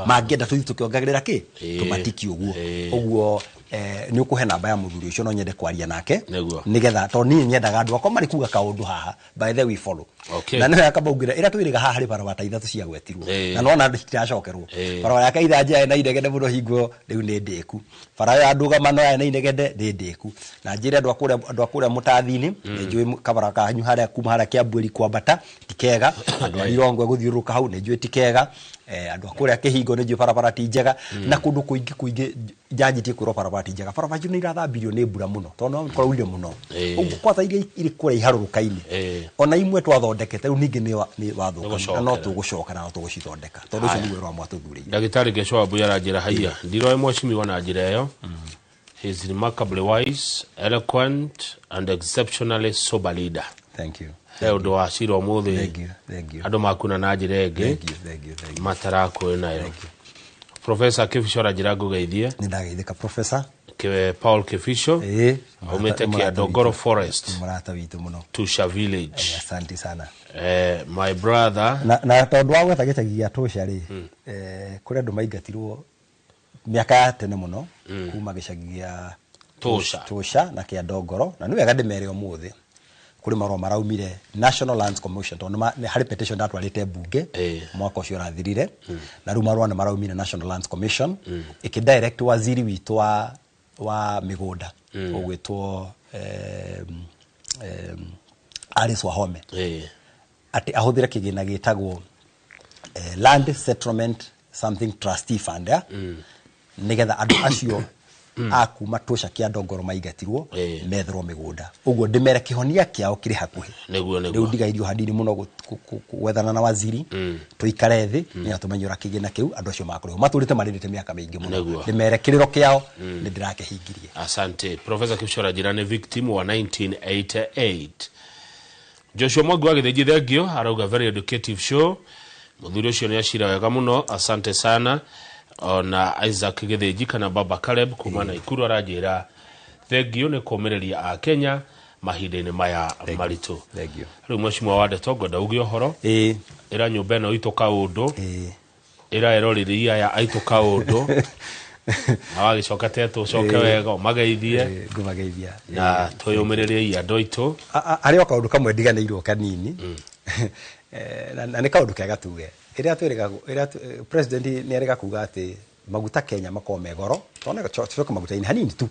Mangĩenda tũthiĩ tũkĩongagĩrĩra kĩ? Tũmatiki ũguo. Ũguo nĩ ũkũhe namba ya mũthuri ũcio no nyende kwaria nake. Nĩgetha tondũ niĩ nyendaga andũ akwa marĩ kuga kaũndũ haha, by the way follow. Na nĩwe akabaugĩra ĩrĩa twĩrĩga haha harĩ barabara ta ithatũ ciagwetirwo. Na nĩwona andũ citiracokerwo. Barabara ya Kaithanja ĩna inegene mũno hingo rĩu nĩ ndĩku. Barabara ya Ndũgamano ĩna inegene nĩ ndĩku. Na njĩre andũ a kũrĩa Mũtathi-inĩ, nĩ njũĩ kabara kanyu harĩa kuma harĩa Kĩambuĩri kwambata ti kega. Andũ a Rirongwe gũthiũrũrũka hau nĩ njũĩ ti kega. Andũ a kũrĩa Kĩhingo nĩ njũĩ barabara ti njega. Na kũndũ kũingĩ kũingĩ njanjĩtie kwĩrwo barabara ti njega. Barabara icio nĩ irathambirio nĩ mbura mũno tondũ no kũraurire mũno. Ũguo kwata iria irĩ kũrĩa iharũrũka-inĩ. Ona imwe twathondekete rĩu ningĩ nĩ wathũka na no tũgũcoka na no tũgũcithondeka tondũ ũcio nĩguo wĩra wa mwatũthurĩire. Ndagĩtarĩ Gecwa Wambui aranjĩra haiya ndiroe mheshimiwa na njĩra ĩyo. He is remarkably wise, eloquent and exceptionally sober leader. Thank you. He ũndũ wa cira ũmũthĩ. Thank you, thank you. Andũ makuna na njĩra ĩngĩ. Thank you, thank you, thank you. Matarakwĩ nayo. Professor Kibicho aranjĩra ngũgeithie. Nĩ ndageithĩka Professor. Paul Kibicho. Aumĩte Kĩandongoro Forest. Mũrata witũ mũno. Tusha Village. Asante sana. My brother. Na tondũ wa gwetha gĩcagi gĩa Tusha rĩ, kũrĩ andũ maingatirwo mĩaka ya tene mũno kuma gĩcagi gĩa Tusha. Tusha na Kĩandongoro, na nĩ wega ndĩmere ũmũthĩ. Kũrĩ marũa maraumire National Lands Commission tondũ nĩ harĩ petition ndatwarĩte mbunge mwaka ũcio ũrathirire, na rĩu marũa nĩ maraumire National Lands Commission ĩkĩ direct waziri witũ wa mĩgũnda ũgwĩtwo Alice Wahome atĩ ahũthĩre kĩgĩna gĩtagwo Land Settlement something Trustee Fund nĩgetha andũ acio akuma Tusha Kĩandongoro maingatirwo metherwo mĩgũnda. Ũguo ndĩmere kĩhonia kĩao kĩrĩ hakuhĩ. Nĩguo. Rĩu ndigairio hanini mũno gwethana na waziri tũikare thĩ nĩgetha tũmenye ũrĩa kĩgĩna kĩu andũ acio makũrĩhwo. Matũrĩte marĩrĩte mĩaka mĩingĩ mũno. Ndĩmere kĩrĩro kĩao nĩ ndĩrakĩhingirie. Asante. Professor Kibicho aranjĩra nĩ victim wa 1988. Joshua Mwangi wa Gĩthĩnji thengio arauga very educative show. Mũthuri ũcio nĩ acira wega mũno, asante sana. Ona Isaac Gĩthĩnji kana Baba Caleb kuma Naikuru aranjĩra thengio nĩ kũũmĩrĩria a Kenya mahinda-inĩ maya maritũ. Rĩu mheshimiwa wa ndeto ngwenda uge ũhoro. Ĩra nyũmba ĩno itũ kaũndũ. Ĩra eroreri aya aitũ kaũndũ. Na wagĩcoka Tetu ũcoke wega ũmageithie. Ngũmageithia. Na twĩyũmĩrĩrie andũ aitũ. Harĩ o kaũndũ kamwe ndiganĩirwo kanini. Na nĩ kaũndũ kega tuge. Ĩrĩa twĩrĩga, ĩrĩa president nĩ arĩga kuga atĩ maguta Kenya makorwo me goro. Tondũ tũcoke maguta-inĩ hanini tu.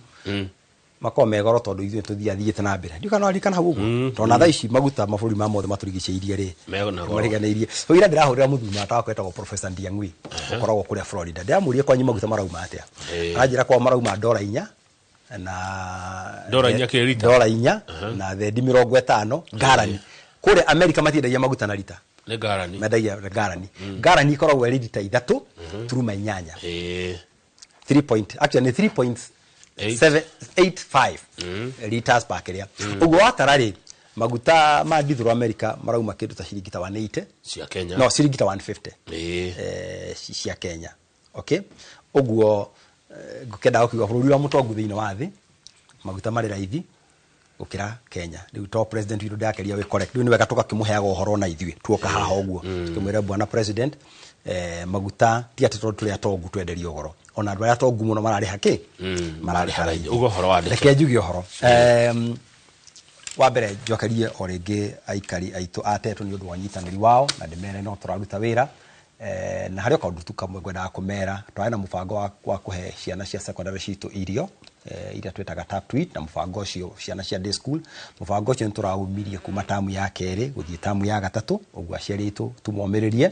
Makorwo me goro tondũ ithuĩ tũthiaga thiĩte na mbere. Ndiũĩ kana waririkana hau ũguo. Tondũ na thaa ici maguta mabũrũri ma mothe matũrigicĩirie rĩ, mariganĩirie. So ira ndĩrahũrĩra mũthuri mũrata wakwa etagwo Professor Ndiang'ui, ũkoragwo kũrĩa Florida. Ndĩramũria kwanyu maguta marauma atĩa. Aranjĩra kwao marauma ndora 4 na Ndora inya kĩ rita? Ndora 4 na thendi 50 ngarani. Kũrĩa Amerika matiendagia maguta na rita. Nĩ ngarani. Mendagia ngarani. Ngarani ikoragwo ĩrĩ rita 3 turuma 8. 3 point actually nĩ 3.785 liters per kĩrĩa. Ũguo watara rĩ, maguta ma ndithũrũ America marauma kĩndũ ta ciringi ta 180 cia Kenya, no ciringi ta 150 cia Kenya. Okay, ũguo ngũkĩenda gũkiuga bũrũri wa mũtongu thĩinĩ wa thĩ maguta marĩ raithi gũkĩra Kenya. Rĩu to president witũ ndakeria wĩ correct, rĩu nĩ wega tũgakĩmũheaga ũhoro na ithuĩ tuoka haha ũguo tũkĩmwĩra bwana president, maguta ti atĩ tondũ tũrĩ atongu twenderio goro, ona andũ arĩa atongu mũno mararĩha kĩ, mararĩha raithi. Ugo ũhoro wa ndeto. Reke njuge ũhoro. Wa mbere njokerie o rĩngĩ aikari aitũ a Tetu nĩ ũndũ wa ũnyitanĩri wao, na ndĩmere no tũraruta wĩra. Na harĩ o kaũndũ tu kamwe ngwendaga kũmera, twarĩ na mũbango wa kũhe ciana cia secondary citũ irio iria twĩtaga tap to eat, na mũbango ũcio ciana cia day school, mũbango ũcio nĩ tũraumirie kuma tamu ya kerĩ gũthiĩ tamu ya gatatũ. Ũguo aciari aitũ tũmomĩrĩrie,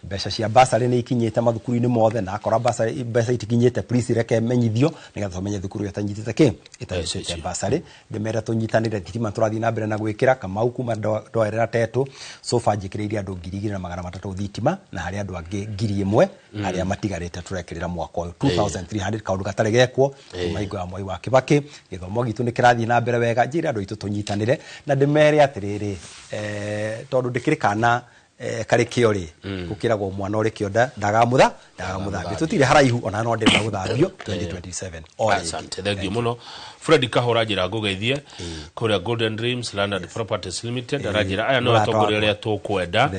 mbeca cia basarĩ nĩ ikinyĩte mathukuru-inĩ mothe, na akora basarĩ mbeca itikinyĩte, please reke menyithio nĩgetha tũmenye thukuru ĩyo ĩtanyitĩte kĩ, ĩtanyitĩte basarĩ. Ndĩmere tũnyitanĩre, thitima tũrathiĩ na mbere na gwĩkĩra Kamau kuma ndoerera Tetu, so far njĩkĩrĩire andũ 2300 thitima, na harĩ andũ angĩ 1000 arĩa matigarĩte tũrekĩrĩra mwaka ũyũ 2300, kaũndũ gatarĩ gekwo kuma hingo ya Mwai wa Kibaki. Gĩthomo gitũ nĩ kĩrathiĩ na mbere wega, njĩre andũ aitũ tũnyitanĩre, na ndĩmere atĩrĩrĩ, tondũ ndĩkĩrĩ kana karĩ kĩo rĩ, gũkĩragwo mwana ũrĩ kĩo ndagamũtha ndagamuthambia, tũtirĩ haraihu ona no ndĩrenda gũthambio 2027 o rĩngĩ. Asante, thank you mũno Fred Kahora, njĩra ngũgeithie kũrĩa Golden Dreams Land and Properties Limited. Aranjĩra aya nĩo atongoria arĩa tũkwenda,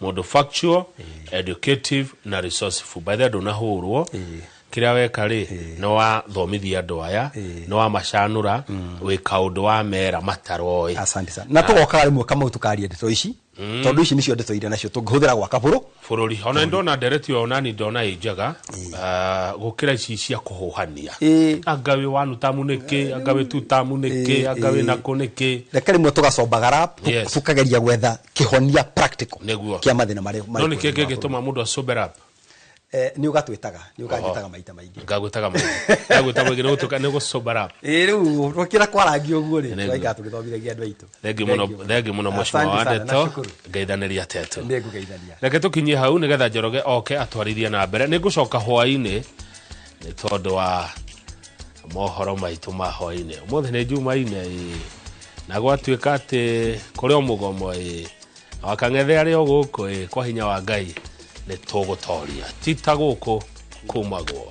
mũndũ factual, educative na resourceful. By the way, ndũnahũrwo kĩrĩa weka rĩ, nĩ wathomithia andũ aya, nĩ wamacanũra, wĩ kaũndũ wa mera mataroĩ. Asante sana, na tũgokaga rĩmwe Kamau tũkaria ndeto ici, tondũ ici nĩcio ndeto iria nacio tũngĩhũthĩra gwaka bũrũri. Ona ndona ndereti ĩyo nani ndona ĩ njega gũkĩra ici cia kũhũhania, anga wĩ wanu tamu nĩkĩ, anga wĩ tu tamu nĩkĩ, anga wĩ nakũ nĩkĩ. Reke rĩmwe tũgacombagara tũkageria gwetha kĩhonia practical kĩa mathĩna marĩa. No nĩkĩ kĩngĩtũma mũndũ acombe rap? Nĩ ũgatwĩtaga, nĩ ũkanjĩtaga maita maingĩ. Ngagwĩtaga maingĩ, ngagwĩta maingĩ nĩ gũcomba rap. Ĩĩ, rĩu twakĩra kwarangia ũguo rĩ, tũraikara tũgĩthomithagia andũ aitũ. Thengiũ mũno mheshimiwa wa ndeto, ngeithanĩria Tetu. Nĩngũgeithania. Reke tũkinyie hau nĩgetha Njoroge oke atwarithie na mbere. Nĩngũcoka hwaĩ-inĩ nĩ tondũ wa mohoro maitũ ma hwaĩ-inĩ. Ũmũthĩ nĩ Jumaine, na gwatuĩka atĩ kũrĩ o mũgomo, na wakang'ethe arĩ o gũkũ, kwa hinya wa Ngai nĩ tũgũtoria, ti ta gũkũ kumagwo.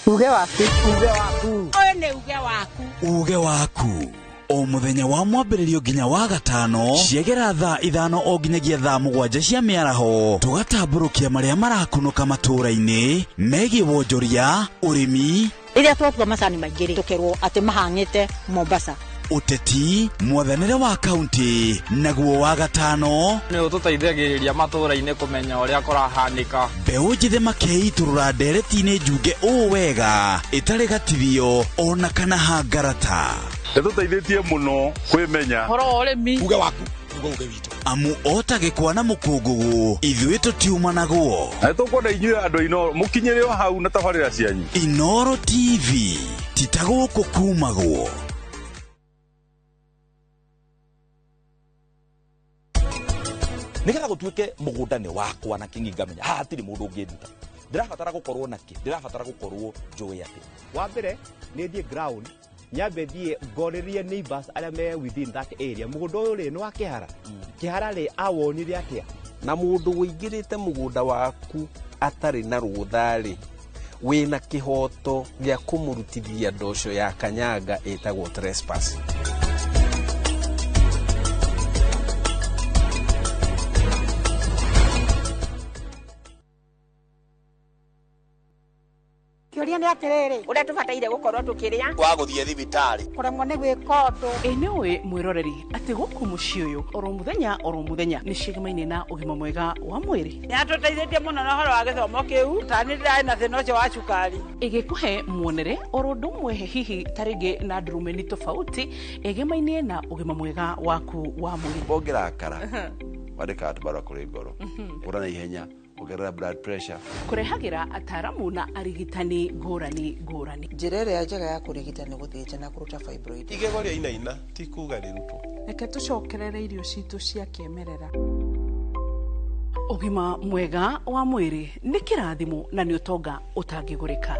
Uge waku, uge waku, ũyũ nĩ uge waku, uge waku o muthenya wa mwambĩrĩrio nginya wa gatano ciegera thaa 5 o nginyagia thaa 7 cia mĩaraho, tũgatambũrũkia marĩa marakunũka matũũra-inĩ megiĩ wonjoria, ũrĩmi, rĩrĩa twatua macani maingĩ rĩ, tũkerwo atĩ mahang'ĩte Mombasa, ũteti, mwathanĩre wa kaunti, naguo wa gatano nĩ ũtũteithagĩrĩria matũũra-inĩ kũmenya ũrĩa kũrahanĩka. Mbeũ njĩthĩ makeitũrũra ndereti-inĩ njunge ũũ wega ĩtarĩ gatithio ona kana hangarata. Nĩtũteithĩtie mũno kwĩmenya ũhoro wa ũrĩmi, uge waku, uge witũ, amu ota gĩkwa na mũkũngũgũ ithuĩ tũtiumanagwo. Na nĩtũkwenda inyuĩ andũ Inooro mũkinyĩre o hau na tabarĩra cianyu. Inooro TV ti ta gũkũ kumagwo. Nĩgetha gũtuĩke mũgũnda nĩ wakwa na kĩng'i ngamenya haha hatirĩ mũndũ ũngĩnduta, ndĩrabatara gũkorwo nakĩ, ndĩrabatara gũkorwo njũĩ atĩ wa mbere nĩ thiĩ ground, nyambe thiĩ ngorĩrie neighbors arĩa me within that area, mũgũnda ũyũ rĩ nĩ wa kĩhara, kĩhara rĩ awonire atĩa. Na mũndũ ũingĩrĩte mũgũnda waku atarĩ na rũtha rĩ, wĩna kĩhoto gĩa kũmũrutithia ndoco ya kanyanga ĩtagwo trespass. Kĩũria nĩ atĩrĩrĩ, ũrĩa tũbataire gũkorwo tũkĩrĩa wa gũthiĩ thibitarĩ kũremwo nĩ gwĩka ũndũ. Ĩ nĩũĩ mwĩroreri atĩ gũkũ mũciĩ ũyũ oro mũthenya nĩ cigemaine na ũgima mwega wa mwĩrĩ. Nĩatũteithĩtie mũno na ũhoro wa gĩthomo kĩu, ta nĩ ndĩrarĩ na thĩna ũcio wa cukari. Ĩgĩkũhe muonere oro ũndũ ũmwe hihi ta rĩngĩ na ndurumeni tofauti ĩgemaine na ũgima mwega waku wa mwĩrĩ. Ũngĩrakara wandĩkaga tũbarũa kũrĩ ngoro, ũra na ihenya Kuongerera blood pressure. Kũrehagĩra ataramu na arigitani ngũrani ngũrani. Njĩra ĩrĩa njega ya kũrigita nĩ gũthĩnja na kũruta fibroid. Igego rĩa inaina ti kuga rĩrutwo. Reke tũcokerere irio citũ cia kĩmerera. Ũgima mwega wa mwĩrĩ nĩ kĩrathimo na nĩ ũtonga ũtangĩgũrĩka.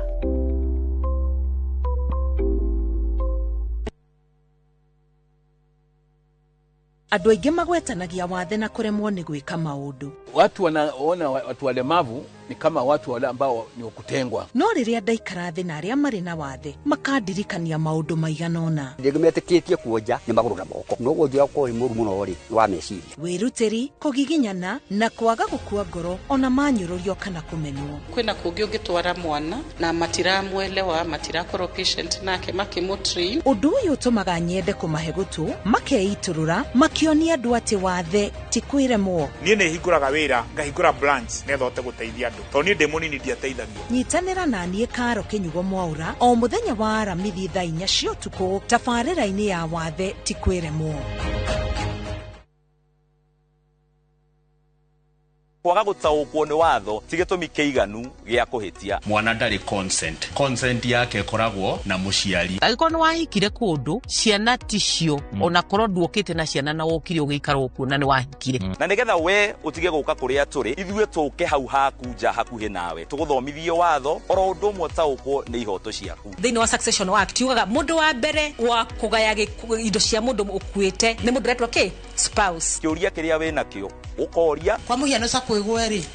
Andũ aingĩ magwetanagia wathe na kũremwo nĩ gwĩka maũndũ. Watu wanaona watu walemavu ni kama watu wale ambao ni wakutengwa. No rĩrĩa ndaikara thĩ na arĩa marĩ na wathe makandirikania maũndũ maigana ũna. Rĩngĩ metĩkĩtie kuonja nĩ magũrũ na moko, no wonju ũkorwo wĩ mũru mũno rĩ wa meciria. Wĩrutĩri, kũgiginyana na kwaga gũkua ngoro ona manyũrũrio kana kũmenwo. Kwĩna kũngĩ ũngĩtwara mwana na matiramwelewa, matirakorwo patient nake makĩmũtrain. Ũndũ ũyũ ũtũmaga nyende kũmahe gũtũ, makeitũrũra, makĩonia andũ atĩ wathe ti kwĩremwo. Niĩ nĩ hingũraga wĩra, ngahingũra branch nĩgetha hote gũteithia andũ, tondũ niĩ ndĩ mũnini ndiateithagio. Nyitanĩra na niĩ Karo Kĩnyugo Mwaũra o mũthenya wa Aramithi thaa 4 cia ũtukũ tabarĩra-inĩ ya wathe ti kwĩremwo. Kwaga gũtaũkwo nĩ watho ti gĩtũmi kĩiganu gĩa kũhĩtia. Mwana ndarĩ consent. Consent yake ĩkoragwo na mũciari. Angĩkorwo nĩ wahikire kũndũ ciana ticio, ona korwo nduokĩte na ciana na wokire ũgĩikara okuo na nĩ wahikire. Na nĩgetha we ũtige gũka kũrĩa tũrĩ, ithuĩ tũke hau haku nja hakuhĩ nawe, tũgũthomithie watho oro ũndũ ũmwe ũtaũkwo nĩ ihoto ciaku. Thĩinĩ wa Succession Act yugaga mũndũ wa mbere wa kũgaya indo cia mũndũ ũkuĩte nĩ mũndũ ũretwo kĩ? Spouse. Kĩũria kĩrĩa wĩnakĩo ũkoria. Kwa mũhiano kwigwe ri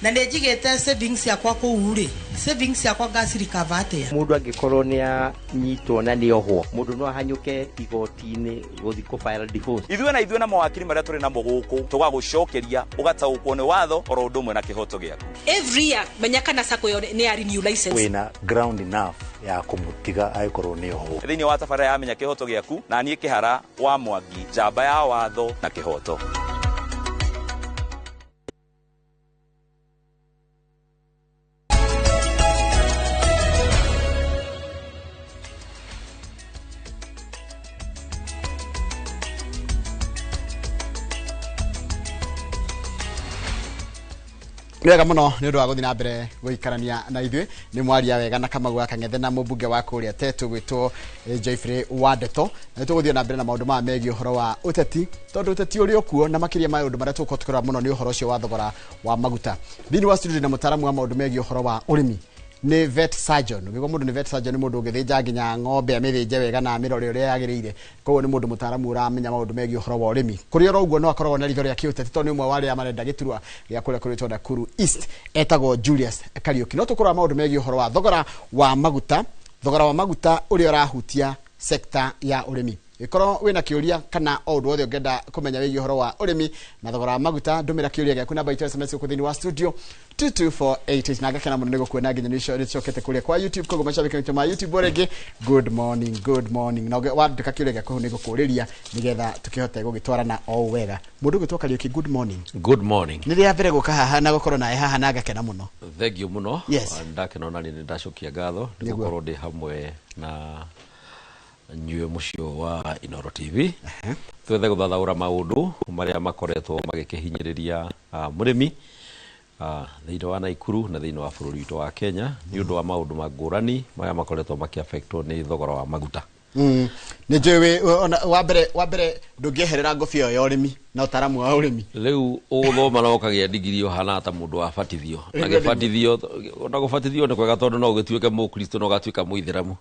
na nĩ njigĩte savings yakwa kũu rĩ, savings yakwa ngacirikava atĩa? Mũndũ angĩkorwo nĩ anyitwo na nĩ ohwo, mũndũ no ahanyũke igoti-inĩ gũthiĩ kũ file divorce. Ithuĩ na ithuĩ na mawakiri marĩa tũrĩ namo gũkũ tũgagũcokeria ũgataũkwo nĩ watho oro ũndũ ũmwe na kĩhoto gĩaku. Every year menya kana sacco ĩyo nĩ ya renew license. Wĩna ground enough ya kũmũtiga angĩkorwo nĩ ohwo. Thĩinĩ wa tabarĩra ya Menya Kĩhoto Gĩaku na niĩ Kĩhara wa Mwangi, njamba ya watho na kĩhoto. Nĩ wega mũno nĩ ũndũ wa gũthiĩ na mbere gũikarania na ithuĩ. Nĩ mwaria wega na Kamau wa Kang'ethe na mũmbunge wa kũrĩa Tetu gwĩtwo Geoffrey Wandeto. Na tũgũthiĩ na mbere na maũndũ maya megiĩ ũhoro wa ũteti, tondũ ũteti ũrĩ okuo na makĩria ma maũndũ marĩa tũgũkorwo tũkĩrora mũno nĩ ũhoro ũcio wa thogora wa maguta. Thĩinĩ wa studio na mũtaaramu wa maũndũ megiĩ ũhoro wa ũrĩmi nĩ vet surgeon. Ũngĩigua mũndũ nĩ vet surgeon nĩ mũndũ ũngĩthĩnja nginya ng'ombe amĩthĩnje wega na amĩrore ũrĩa yagĩrĩire. Koguo nĩ mũndũ mũtaaramu ũramenya maũndũ megiĩ ũhoro wa ũrĩmi. Kũrĩ oro ũguo no akoragwo na ritho rĩa kĩũteti tondũ nĩ ũmwe wa arĩa marenda gĩturwa gĩa kũrĩa kũrĩtwo Nakuru East, etagwo Julius Kariuki. No tũkũrora maũndũ megiĩ ũhoro wa thogora wa maguta, thogora wa maguta ũrĩa ũrahutia sekta ya ũrĩmi. Ĩkorwo wĩna kĩũria kana o ũndũ wothe ũngĩenda kũmenya wĩgiĩ ũhoro wa ũrĩmi na thogora wa maguta, ndũmĩra kĩũria gĩaku namba itũ ya SMS gũkũ thĩinĩ wa studio 22488 na ngakena mũno nĩ gũkuona nginya nĩ cokete kũrĩa kwa YouTube. Koguo macabiki maitũ ma YouTube rĩngĩ, good morning, good morning. Na wandĩka kĩũria gĩaku hau nĩ gũkũrĩria nĩgetha tũkĩhote gũgĩtwarana o wega. Mũndũ ũgwĩtwo Kariuki, good morning. Good morning. Nĩ rĩa mbere gũka haha na gũkorwo nawe haha na ngakena mũno. Thank you mũno. Yes. Ndakena ona nĩ ndacokia ngatho nĩ gũkorwo ndĩ hamwe na nyuĩ mũciĩ wa Inooro TV. Twethe gũthathaũra maũndũ marĩa makoretwo magĩkĩhinyĩrĩria mũrĩmi thĩinĩ wa Naikuru na thĩinĩ wa bũrũri witũ wa Kenya nĩ ũndũ wa maũndũ mangũrani marĩa makoretwo makĩaffectwo nĩ thogora wa maguta. Nĩ njũĩ wa mbere ndũngĩeherera ngobia ĩyo ya ũrĩmi na ũtaaramu wa ũrĩmi. Rĩu ũgũthoma na ũkagĩa ndigiri ũhana ta mũndũ wabatithio. Na gĩbatithio, ona gũbatithio nĩ kwega tondũ no ũgĩtuĩke mũkristo na ũgatuĩka mũithĩramu.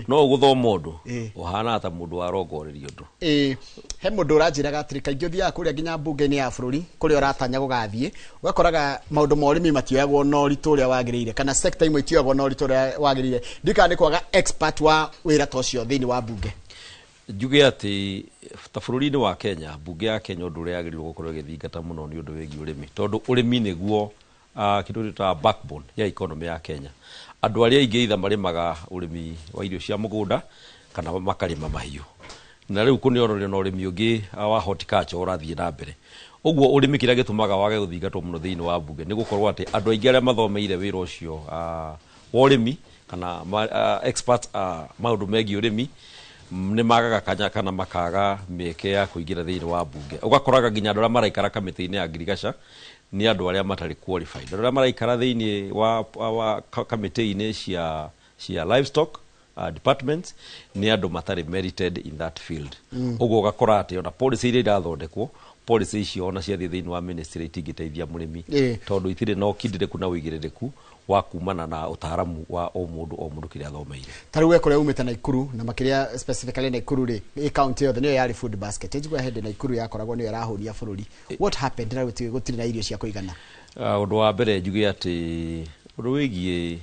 No ũgũthoma ũndũ ũhana ta mũndũ warongorerio ũndũ. He mũndũ ũranjĩraga atĩrĩ, kaingĩ ũthiaga kũrĩa nginya mbunge-inĩ ya bũrũri kũrĩa ũratanya gũgathiĩ, ũgakoraga maũndũ ma ũrĩmi matioyagwo na ũritũ ũrĩa wagĩrĩire, kana sector imwe itioyagwo na ũritũ ũrĩa wagĩrĩire. Ndiũĩ kana nĩ kwaga expert wa wĩra ta ũcio thĩinĩ wa mbunge. Njuge atĩ ta bũrũri-inĩ wa Kenya, mbunge ya Kenya ũndũ ũrĩa yagĩrĩirwo gũkorwo ĩgĩthingata mũno nĩ ũndũ wĩgiĩ ũrĩmi, tondũ ũrĩmi nĩguo kĩndũ gĩtaga backbone ya economy ya Kenya. Andũ arĩa aingĩ either marĩmaga ũrĩmi wa irio cia mũgũnda kana makarĩma mahiũ. Na rĩu kũnĩororia na ũrĩmi ũngĩ wa horticulture ũrathiĩ na mbere. Ũguo ũrĩmi kĩrĩa gĩtũmaga wage gũthingatwo mũno thĩinĩ wa mbunge nĩ gũkorwo atĩ andũ aingĩ arĩa mathomeire wĩra ũcio wa ũrĩmi kana experts maũndũ megiĩ ũrĩmi nĩ magaga kanya kana makaga mĩeke ya kũingĩra thĩinĩ wa mbunge. Ũgakoraga nginya andũ arĩa maraikara kamĩtĩ-inĩ ya ngirigaca Nĩ andũ arĩa matarĩ qualified, andũ arĩa maraikara thĩinĩ wa kamĩtĩ-inĩ cia livestock departments nĩ andũ matarĩ merited in that field. Ũguo ũgakora atĩ ona policy iria irathondekwo, policy icio ona ciathiĩ thĩinĩ wa ministry itingĩteithia mũrĩmi, tondũ itirĩ na ũkindĩrĩku na ũigĩrĩrĩku wa kumana na ũtaaramu wa o mũndũ o mũndũ kĩrĩa athomeire. Ta rĩu we kũrĩa umĩte Naikuru, na makĩria specifically Naikuru rĩ, ĩ county yothe nĩyo yarĩ food basket. Njigua hĩndĩ Naikuru yakoragwo nĩyo ĩrahũnia bũrũri. What happened na gũtirĩ na irio cia kũigana? Ũndũ wa mbere njuge atĩ ũndũ wĩgiĩ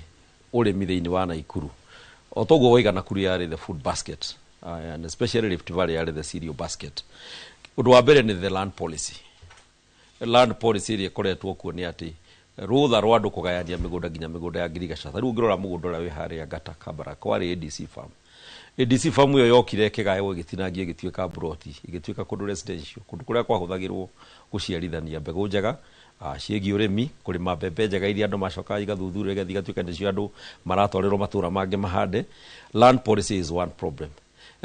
ũrĩmi thĩinĩ wa Naikuru, o toguo waiga Nakuru yarĩ the food basket, and especially Rift Valley yarĩ the cereal basket. Ũndũ wa mbere nĩ the land policy. Land policy ĩrĩa ĩkoretwo kuo nĩ atĩ rũtha rwa andũ kũgayania mĩgũnda, nginya mĩgũnda ya ngirigaca. Ta rĩu ũngĩrora mũgũnda ũrĩa wĩ harĩa Ngata Kabarak warĩ ADC farm. ADC farm ĩyo yokire ĩkĩgaywo, ĩgĩtinangio, ĩgĩtuĩka mburoti, ĩgĩtuĩka kũndũ residential, kũndũ kũrĩa kwahũthagĩrwo gũciarithania mbegũ njega ciĩgiĩ ũrĩmi, kũrĩma mbembe njega iria andũ macokaga igathuthurio, igathiĩ igatuĩka nĩcio andũ maratwarĩrwo matũra mangĩ mahande. Land policy is one problem.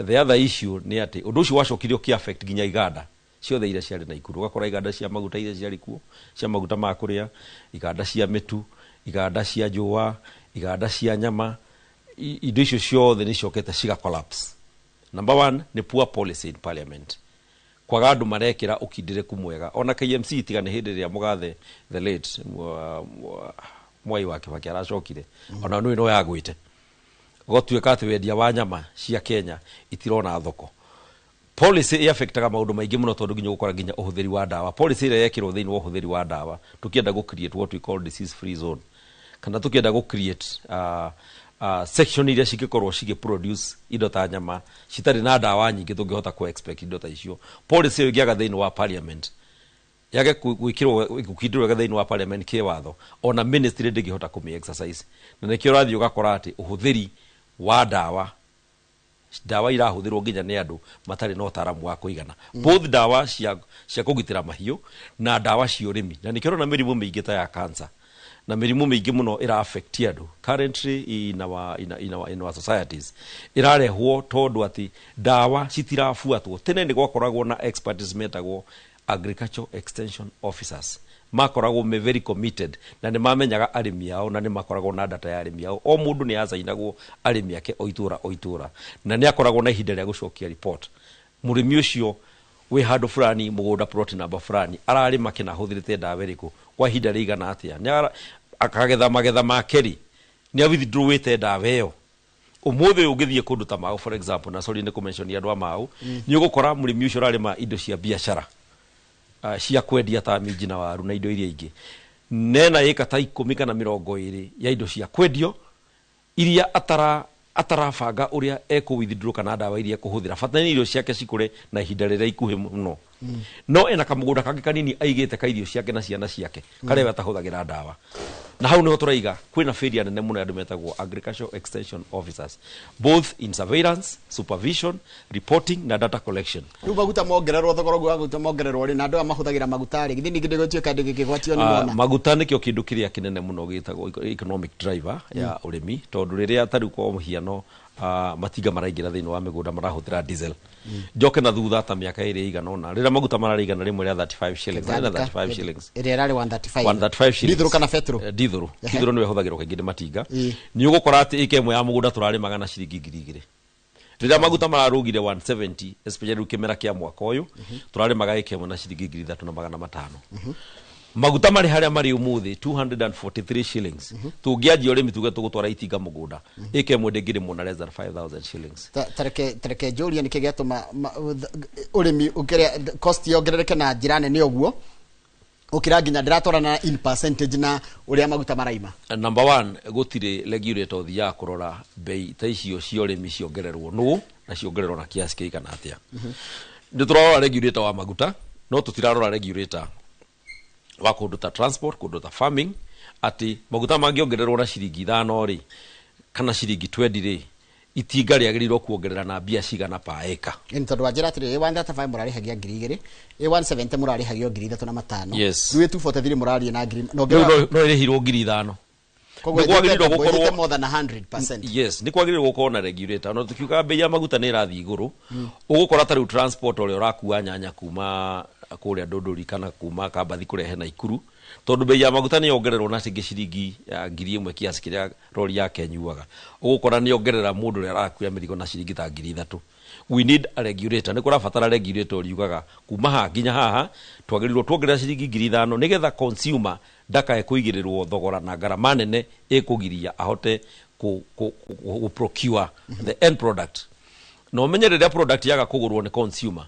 The other issue nĩ atĩ ũndũ ũcio wacokire ũkĩ affect nginya iganda ciothe iria ciarĩ Naikuru. Ũgakora iganda cia maguta iria ciarĩ kuo, cia maguta ma kũrĩa, iganda cia mĩtu, iganda cia njũa, iganda cia nyama, indo icio ciothe nĩ icokete ciga collapse. Number one nĩ poor policy in parliament, kwaga andũ marekĩra ũkindĩrĩku mwega. Ona KMC, tiga nĩ hĩndĩ ĩrĩa mũgathe the late Mwai wa Kibaki aracokire, ona nĩ no yagwĩte, gũtuĩka atĩ wendia wa nyama cia Kenya itirona thoko. Policy ĩ-affectaga maũndũ maingĩ mũno, tondũ nginya ũgũkora nginya ũhũthĩri wa ndawa, policy ĩrĩa yekĩrwo thĩinĩ wa ũhũthĩri wa ndawa, tũkĩenda gũ create what we call disease free zone, kana tũkĩenda gũ create section iria cingĩkorwo cigĩ produce indo ta nyama citarĩ na ndawa nyingĩ, tũngĩhota kũ expect indo ta icio. Policy ĩyo ĩngĩaga thĩinĩ wa parliament, yage gwĩkĩrwo gũkindĩrwo wega thĩinĩ wa parliament kĩwatho, ona ministry ndĩngĩhota kũmĩ exercise. Na nĩkĩo ũrathiĩ ũgakora atĩ ũhũthĩri wa ndawa, ndawa irahũthĩrwo nginya nĩ andũ matarĩ na ũtaaramu wa kũigana, both ndawa cia kũgitĩra mahiũ na ndawa cia ũrĩmi. Na nĩkĩo ũrona mĩrimũ mĩingĩ ta ya cancer na mĩrimũ mĩingĩ mũno ĩra affect andũ currently in our societies ĩrarehwo tondũ atĩ ndawa citirabuatwo. Tene nĩ gwakoragwo na experts metagwo agricultural extension officers, makoragwo me very committed na nĩ mamenyaga arĩmi ao, na nĩ makoragwo na data ya arĩmi ao. O mũndũ nĩ acainagwo arĩmi ake o itũra o itũra, na nĩ akoragwo na ihinda rĩa gũcokia report. Mũrĩmi ũcio wĩ handũ fulani, mũgũnda plot number fulani, ararĩma kĩna, ahũthĩrĩte ndawa ĩrĩkũ, kwa ihinda rĩigana atĩa, nĩ akagetha magetha make rĩ, nĩ withdrawĩte ndawa ĩyo. Ũmũthĩ ũyũ ũngĩthiĩ kũndũ ta Mau, for example, na sorry nĩ kũmention andũ a Mau, nĩ ũgũkora mũrĩmi ũcio ũrarĩma indo cia biacara, cia kwendia ta minji na waru na indo iria ingĩ, nena ĩka ta 10 kana 20 ya indo cia kwendio iria atarabanga ũrĩa ekũ withdraw kana ndawa iria ekũhũthĩra. Bata nĩ irio ciake cikũre na ihinda rĩrĩa ikuhĩ mũno. No ena kamũgũnda kangĩ kanini aigĩte ka irio ciake na ciana ciake, karĩa we atahũthagĩra ndawa. Na hau nĩho tũraiga kwĩna failure nene mũno ya andũ metagwo agricultural extension officers, both in surveillance, supervision, reporting na data collection. Rĩu maguta mongererwo thogora, ũguo wa maguta mongererwo rĩ, na andũ aya mahũthagĩra maguta rĩ, githĩ ningĩ ndĩgũtuĩka ndĩgĩkĩgwatio nĩ mona? Maguta nĩkĩo kĩndũ kĩrĩa kĩnene mũno gĩtagwo economic driver ya ũrĩmi, tondũ rĩrĩa tarĩu kwa mũhiano matinga maraingĩra thĩinĩ wa mĩgũnda marahũthĩra diesel. Njoke na thutha ta mĩaka ĩrĩ ĩigana ũna, rĩrĩa maguta mararĩ 135 shillings, marĩ na 35 shillings. Ĩrĩa ĩrarĩ 135. 135 shillings. Dithũrũ kana betũrũ? Dithũrũ. Dithũrũ nĩwe ĩhũthagĩrwo kaingĩ nĩ matinga. Nĩ ũgũkora atĩ ĩka ĩmwe ya mũgũnda tũrarĩmaga na ciringi 2000. Rĩrĩa maguta mararũgire 170, especially rĩu kĩmera kĩa mwaka ũyũ, tũrarĩmaga ĩka ĩmwe na ciringi 3500. Maguta marĩ harĩa marĩ ũmũthĩ 243 shillings, tũngĩanjia ũrĩmi tuge tũgũtwara itinga mũgũnda, ĩka ĩmwe ndĩngĩrĩmwo na less than 5000 shillings. Tareke njũrie, nĩkĩ gĩatũma ũrĩmi ũkĩrĩa cost yongerereke na njĩra nene ũguo, ũkĩra nginya ndĩratwarana in percentage na ũrĩa maguta maraima? Number one, gũtirĩ regulator ũthiaga kũrora bei ta icio cia ũrĩmi ciongererwo nũ na ciongererwo na kiasi kĩigana atĩa. Nĩ tũrarora regulator wa maguta, no tũtirarora regulator wa kũndũ ta transport, kũndũ ta farming, atĩ maguta mangĩongererwo na ciringi 5 rĩ, kana ciringi 20 rĩ, itinga rĩagĩrĩirwo kuongerera na mbia cigana pa eka. Nĩ tondũ wanjĩra atĩrĩrĩ, 135 mũrarĩhagia 2000, 170 mũrarĩhagio 3500. Yes. Rĩu 243 mũrarĩe na ngiri Rĩu no ĩrĩhirwo 5000. Koguo Nĩ kwagĩrĩirwo gũkorwo gũkorwo more than 100%. Yes, nĩ kwagĩrĩirwo gũkorwo na regulator. No tukiuga bei ya maguta nĩ ĩrathiĩ igũrũ, ũgũkora ta rĩu transport ũrĩa ũrakua nyanya kuma kũrĩa Ndũndũri kana kuma Kambathi kũrehe Naikuru, tondũ bei ya maguta nĩ yongererwo na ciringi ciringi ya 1000 kiasi kĩrĩa rori yake ĩnyuaga, ũgũkora nĩ ongerera mũndũ ũrĩa arakua mĩrigo na ciringi ta 3000. We need a regulator. Nĩ kũrabatara regulator ũriugaga kuma haha nginya haha twagĩrĩirwo tuongerera ciringi 5000 nĩgetha consumer ndakae kũigĩrĩrwo thogora na ngarama nene ĩkũgiria ahote ku procure the end product. Na ũmenye rĩrĩa product yaga kũgũrwo nĩ consumer,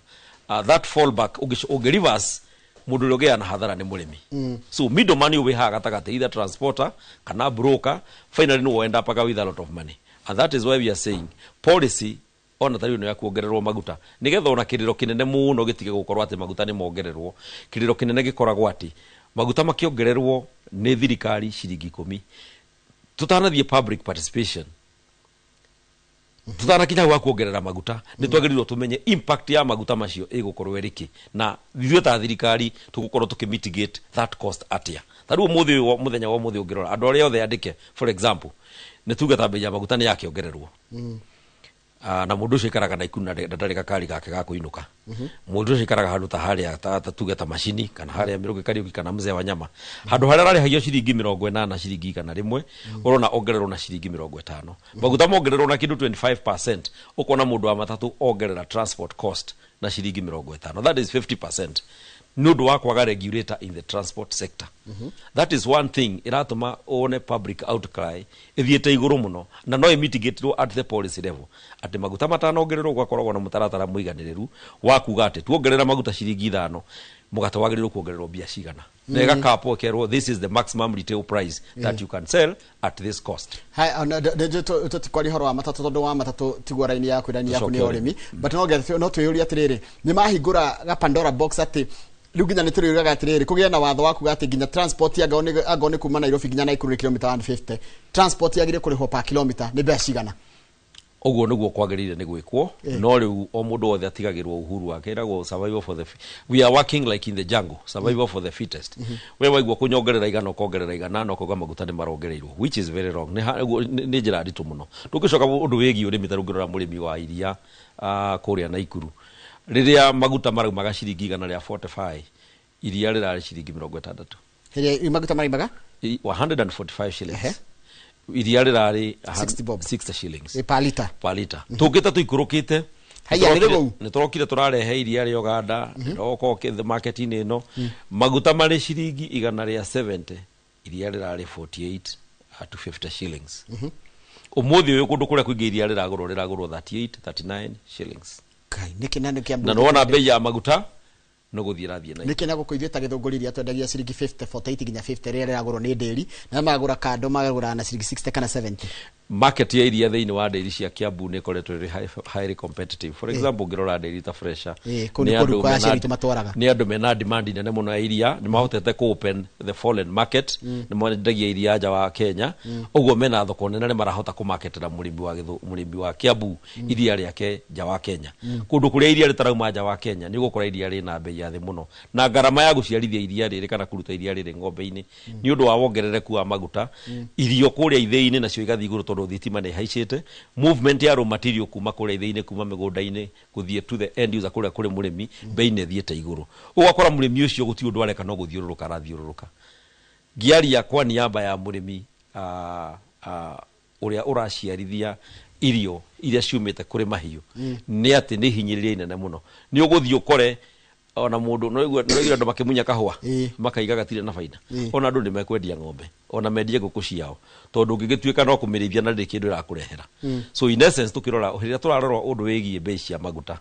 that fallback ũngĩ reverse, mũndũ ũrĩa ũgĩaga na hathara nĩ mũrĩmi. So middleman ũyũ wĩ haha gatagatĩ, either transporter kana broker, finally no end up with a lot of money, and that is why we are saying policy ona ta rĩu nĩ ya kuongererwo maguta, nĩgetha ona kĩrĩro kĩnene mũno gĩtige gũkorwo atĩ maguta nĩ mongererwo. Kĩrĩro kĩnene gĩkoragwo atĩ maguta makĩongererwo nĩ thirikari ciringi 10, tũtanathiĩ public participation, tutanakinya hau ha kuongerera maguta, nĩ twagĩrĩirwo tũmenye impact ya maguta macio ĩgũkorwo ĩrĩ kĩ, na ithuĩ ta thirikari tũgũkorwo tũkĩ mitigate that cost atĩa. Ta rĩu ũmũthĩ ũyũ, mũthenya wa ũmũthĩ ũngĩrora andũ arĩa othe andĩke, for example, nĩ tuge ta bei ya maguta nĩ yakĩongererwo, na mũndũ ũcio aikaraga Naikuru na ndarĩ gakari gake ga kũinũka, mũndũ ũcio aikaraga handũ ta harĩa ta tuge ta macini kana harĩa Mĩrũngĩ Kariũki kana mzee wa nyama, handũ harĩa ararĩhagio ciringi 80, ciringi 100, ũrona ongererwo na ciringi 50. Maguta mongererwo na kĩndũ 25%, ũkona mũndũ wa matatũ ongerera transport cost na ciringi 50, that is 50%, nĩ ũndũ wa kwaga regulator in the transport sector. That is one thing iratũma one public outcry ĩthiĩte igũrũ mũno, na no ĩmitigatirwo at the policy level, atĩ maguta matanongererwo gwakoragwo na mũtaratara mũiganĩrĩru wa kuga atĩ tuongerera maguta ciringi 5, mũgate wagĩrĩirwo kuongererwo mbia cigana, na ĩgakapwo ĩkerwo this is the maximum retail price that you can sell at this cost. Hai, ona tũtikwaria ũhoro wa matatũ, tondũ wa matatũ tiguo raini yaku, raini yaku nĩ Tũcoke ũrĩmi, but no twĩyũrie atĩrĩrĩ, nĩ mahingũra ga Pandora box atĩ rĩu nginya nĩ tũrĩugaga atĩrĩrĩ, kũgĩe na watho wa kuga atĩ nginya transport angĩkorwo nĩ kuma Nairobi nginya Nakuru nĩ kilomita 150, transport yagĩrĩire kũrĩhwo per kilomita nĩ mbeca cigana? Ũguo nĩguo kwagĩrĩire nĩ gwĩkwo. No rĩu o mũndũ wothe atigagĩrwo uhuru wake, ĩragwo survival for the we are working like in the jungle, survival for the fittest. We waigua kũnyongerera 100, ũkongerera 100, na ũkauga maguta nĩ marongereirwo, which is very wrong. Nĩ njĩra nditũ mũno. Tũngĩcoka ũndũ wĩgiĩ ũrĩmi, ta rĩu ũngĩrora mũrĩmi wa iria kũrĩa Naikuru, rĩrĩa maguta maraumaga ciringi 145, iria rĩrarĩ ciringi 60. Hĩrĩa maguta maraumaga? 145 shillings, iria rĩrarĩ 60 bob. 60 shillings. Per liter. Per liter. Tũngĩte tũikũrũkĩte. Haiya, nĩ rĩgũu. Nĩ tũrokire tũrarehe iria rĩa Uganda, rĩroka market-inĩ ĩno, maguta marĩ ciringi 170, iria rĩrarĩ 48 to 50 shillings. Ũmũthĩ ũyũ kũndũ kũrĩa kũingĩ iria rĩragũrwo 38, 39 shillings. Kai, nĩkĩ na nĩkĩ Na nĩwona bei ya maguta no gũthiĩ ĩrathiĩ na nĩkĩ na gũkũ ithuĩ ta Gĩthũngũri iria twendagia ciringi 50, 48 nginya 50, rĩrĩa rĩragũrwo nĩ ndĩri, na magũra kando magũraga na ciringi 60 kana 70? Market ya iria thĩinĩ wa ndĩri cia Kiambu nĩ ĩkoretwo ĩrĩ highly competitive. For example, ũngĩrora ndĩri ta Fresha, Kũu nĩ nĩ andũ kũndũ kwa mena- aciari aitũ matwaraga. nĩ andũ mena demand nene mũno ya iria, nĩ mahotete kũ open the foreign market, nĩ mendagia iria nja wa Kenya, ũguo mena thoko nene, nĩ marahota kũmarketera mũrĩmi wa Kiambu iria rĩake nja wa Kenya. Kũndũ kũrĩa iria rĩtarauma nja wa Kenya, nĩ ũgũkora iria rĩna bei ya thĩ mũno, na ngarama ya gũciarithia iria rĩrĩ kana kũruta iria rĩrĩ ng'ombe-inĩ nĩ ũndũ wa wongerereku wa maguta, irio kũrĩa ithĩi-inĩ nacio igathiĩ igũrũ tondũ thitima nĩ ihaicĩte, movement ya raw material kuma kũrĩa ithĩi-inĩ, kuma mĩgũnda-inĩ gũthiĩ to the end user kũrĩa kũrĩ mũrĩmi, bei nĩ ĩthiĩte igũrũ. Ũgakora mũrĩmi ũcio gũtirĩ ũndũ areka no gũthiũrũrũka arathiũrũrũka. Ngĩaria kwa niaba ya mũrĩmi ũrĩa ũraciarithia irio iria ciumĩte kũrĩ mahiũ, nĩ atĩ nĩ hinyĩrĩria inene mũno. Nĩ ũgũthiĩ ũkore ona mũndũ no igua andũ makĩmunya kahũa makaiga gatirĩ na baida. Ona andũ nĩ mekwendia ng'ombe, ona mendie ngũkũ ciao, tondũ ũngĩgĩtuĩka no kũmĩrĩithia na ndĩrĩ kĩndũ ĩrakũrehera. So in essence, tũkĩrora rĩrĩa tũrarora ũndũ wĩgiĩ bei cia maguta,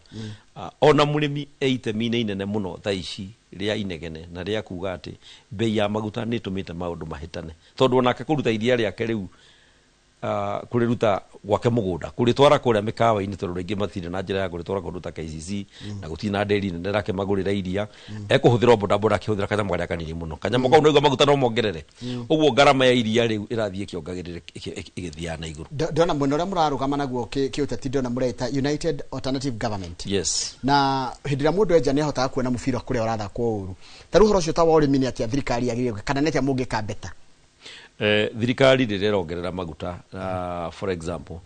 ona mũrĩmi e itemi-inĩ inene mũno thaa ici rĩa inegene na rĩa kuga atĩ bei ya maguta nĩ ĩtũmĩte maũndũ mahĩtane, tondũ onake kũruta iria rĩake rĩu, kũrĩruta gwake mũgũnda kũrĩtwara kũrĩa mĩkawa-inĩ, tondũ rĩngĩ matirĩ na njĩra ya kũrĩtwara kũndũ ta KCC, na gũtirĩ na ndĩri nene rakĩmagũrĩra iria, ekũhũthĩra o bodaboda akĩhũthĩra kanyamũ karĩa kanini mũno, kanyamũ kau naigua maguta no mongerere. Ũguo ngarama ya iria rĩu ĩrathiĩ ĩkĩongagĩrĩra, ĩgĩthiaga na igũrũ. Ndona mwena ũrĩa mũrarũgama naguo kĩũteti, ndona mũreta United Alternative Government. Yes. Na hĩndĩ ĩrĩa mũndũ enja nĩ ahotaga kuona mũbira kũrĩa ũrathakwo ũru. Ta rĩu ũhoro ũcio ta wa ũrĩmi, nĩ atĩa thirikari yagĩrĩire gwĩka, kana nĩ atĩa mũngĩka beta? Thirikari rĩrĩa ĩrongerera maguta, for example,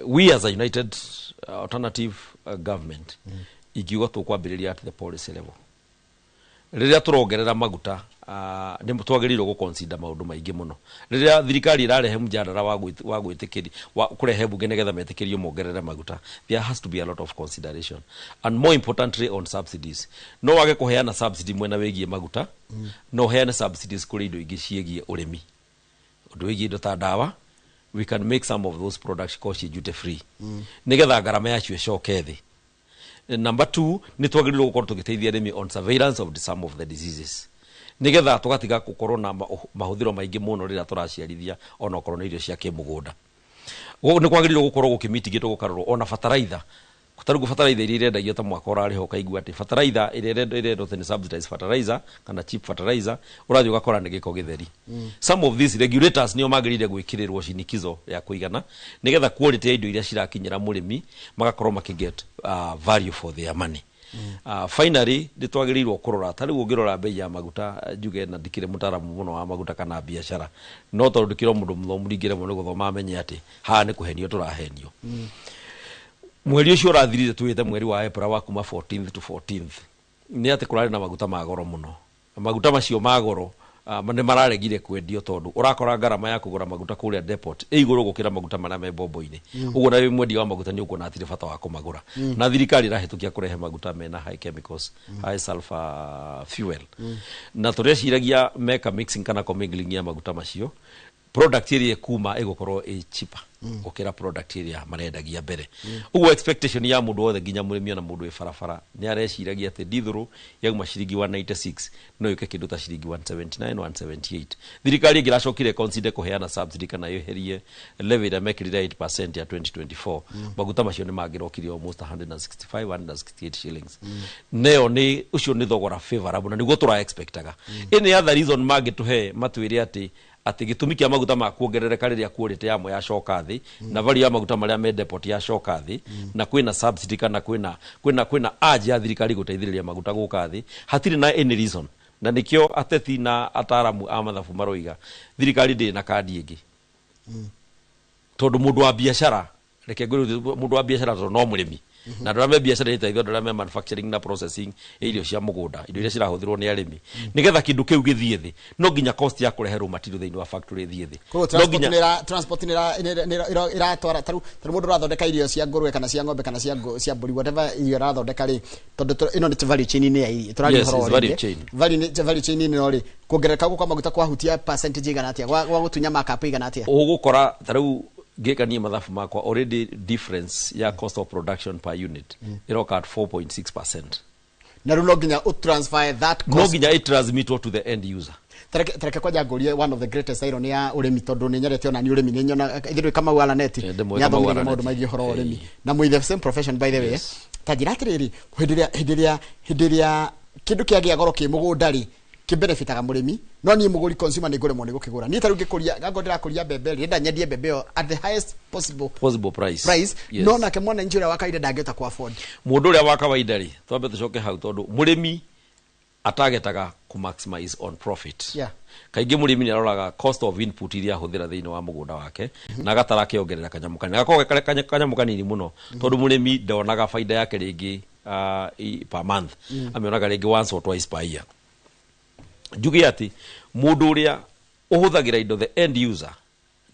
we as a united alternative government ingiuga tũkwambĩrĩria at the policy level. Rĩrĩa tũrongerera maguta, nĩ twagĩrĩirwo gũ-consider maũndũ maingĩ mũno. Rĩrĩa thirikari ĩrarehe mjadala wa gwĩtĩkĩri wa kũrehe bunge nĩgetha metĩkĩrio mongerere maguta, there has to be a lot of consideration, and more importantly on subsidies. No wage kũheana subsidy mwena wĩgiĩ maguta, no ũheane subsidies kũrĩ indo ingĩ ciĩgiĩ ũrĩmi, ũndũ wĩgiĩ indo ta ndawa. We can make some of those products cost duty free nĩgetha ngarama yacio ĩcoke thĩ. Number two, nĩ twagĩrĩirwo gũkorwo tũgĩteithia arĩmi on surveillance of some of the diseases, nĩgetha tũgatiga gũkorwo na mahũthĩro maingĩ mũno rĩrĩa tũraciarithia, onokorwo nĩ irio cia kĩmũgũnda. Nĩ kwagĩrĩirwo gũkorwo gũkĩmitigĩtwo, gũkarorwo ona bataraitha. Tarĩu bataraitha iria irendagio, ta mwaka ũrarĩha ũkaigua atĩ bataraitha ĩrĩa ĩrendwo atĩ nĩ subsidized fertilizer kana cheap fertilizer, ũrathiĩ ũgakora nĩ gĩko gĩtheri. Some of these regulators nĩo magĩrĩire gwĩkĩrĩrwo shinikizo ya kũigana, nĩgetha quality ya indo iria cirakinyĩra mũrĩmi magakorwo makĩget value for their money. Finally, nĩ twagĩrĩirwo kũrora, ta rĩu ũngĩrora bei ya maguta, njuge na ndikĩrĩ mũtaaramu mũno wa maguta kana biacara, no tondũ ndĩkĩrĩ o mũndũ mũthomu, ndingĩremwo nĩ gũthoma amenye atĩ haha nĩ kũhenio tũrahenio. Mweri ũcio ũrathirire, tuwĩte mweri wa April, wa kuma 14th to 14th, nĩ atĩ kũrarĩ na maguta ma goro mũno. Maguta macio ma goro nĩ mararegire kwendio, tondũ ũrakora ngarama ya kũgũra maguta kũrĩa depot ĩ igũrũ gũkĩra maguta marĩa me bombo-inĩ. Ũguo na wĩ mwendia wa maguta nĩ ũkuona hatirĩ bata wa kũmagũra. Na thirikari ĩrahĩtũkia kũrehe maguta mena high chemicals, high sulfur fuel, na tũreciragia meka mixing kana commingling ya maguta macio, product ĩrĩa ĩkuma ĩgũkorwo ĩ cheaper gũkĩra product ĩrĩa marendagia mbere. Ũguo expectation ya mũndũ wothe, nginya mũrĩmi ona mũndũ wĩ barabara, nĩ areciragia atĩ ndithũrũ yauma ciringi 196 no yũke kĩndũ ta ciringi 179, 178. Thirikari ĩngĩracokire consider kũheana subsidy kana yeherie levy ĩrĩa mekĩrire 8% ya 2024, maguta macio nĩ mangĩrokire almost 165, 168 shillings. Neyo nĩ ũcio nĩ thogora favorable na nĩguo tũra expectaga. Any other reason mangĩtũhe matwĩre atĩ gĩtũmi kĩa maguta ma kuongerereka rĩrĩa quality yamo yacoka thĩ, na value ya maguta marĩa me depot yacoka thĩ, na kwĩna subsidy kana kwĩna urge ya thirikari gũteithĩrĩria maguta gũka thĩ, hatirĩ na any reason. Na nĩkĩo ateti na ataramu a mathabu maroiga thirikari ndĩrĩ na kandi ĩngĩ, tondũ mũndũ wa biacara, reke ngwĩre, mũndũ wa biacara tondũ no mũrĩmi na andũ arĩa me biacara ĩteithio, andũ arĩa me manufacturing na processing ya irio cia mũgũnda, indo iria cirahũthĩrwo nĩ arĩmi, nĩgetha kĩndũ kĩu gĩthiĩ thĩ, no nginya cost ya kũrehe raw material thĩinĩ wa factory ĩthiĩ thĩ. Koguo No transport nginya transport nĩ iratwara tarĩu mũndũ ũrathondeka irio cia ngũrwe kana cia ng'ombe kana cia mbũri, whatever irio arathondeka rĩ, tondũ ĩno nĩ value chain-inĩ ya irio tũraria Yes, ũhoro it's wa value rĩngĩ. chain. Value chain-inĩ ĩno rĩ, kuongerereka gũkũ kwa maguta kwahutia percentage igana atĩa gwa gũtunya markup igana atĩa? Ũgũkora ta rĩu ngĩka niĩ mathabu makwa, already difference ya cost of production per unit ĩroka at 4.6%. Na rĩu no nginya ũtransfer that No cost nginya ĩtransmitwo to the end user. Tareke kwanja ngũrie one of the greatest irony ya ũrĩmi, tondũ nĩ nyendete ona nĩ ũrĩmi, nĩ nyona ithuĩ Kamau Alaneti ndĩmũĩ nĩ Kamau athomithagia Alaneti. maũndũ maingĩ ũhoro wa ũrĩmi na mwĩ the same profession, by the way. Ta njĩra atĩrĩrĩ, hĩndĩ ĩrĩa kĩndũ kĩagĩa goro kĩ mũgũnda rĩ, kĩbenefitaga mũrĩmi, no niĩ mũgũri, consumer, nĩ ngũremwo nĩ gũkĩgũra. Niĩ tarĩu ngĩkũria, angorwo ndĩrakũria mbembe rĩ, ndĩrenda nyendie mbembe ĩyo at the highest possible possible price, price, Yes. no nake mwananchi ũrĩa wa kawaida ndangĩhota ku afford. Mũndũ ũrĩa wa kawaida rĩ, twambe tũcoke hau, tondũ mũrĩmi atagetaga ku maximize on profit. Kaingĩ mũrĩmi nĩ aroraga cost of input iria ahũthĩra thĩinĩ wa mũgũnda wake na agatara akĩongerera kanyamũ kanini, gakorwo ke kanyamũ kanini mũno, tondũ mũrĩmi ndonaga baida yake rĩngĩ per month, amĩonaga rĩngĩ once or twice per year. Njuge atĩ mũndũ ũrĩa ũhũthagĩra indo, the end user,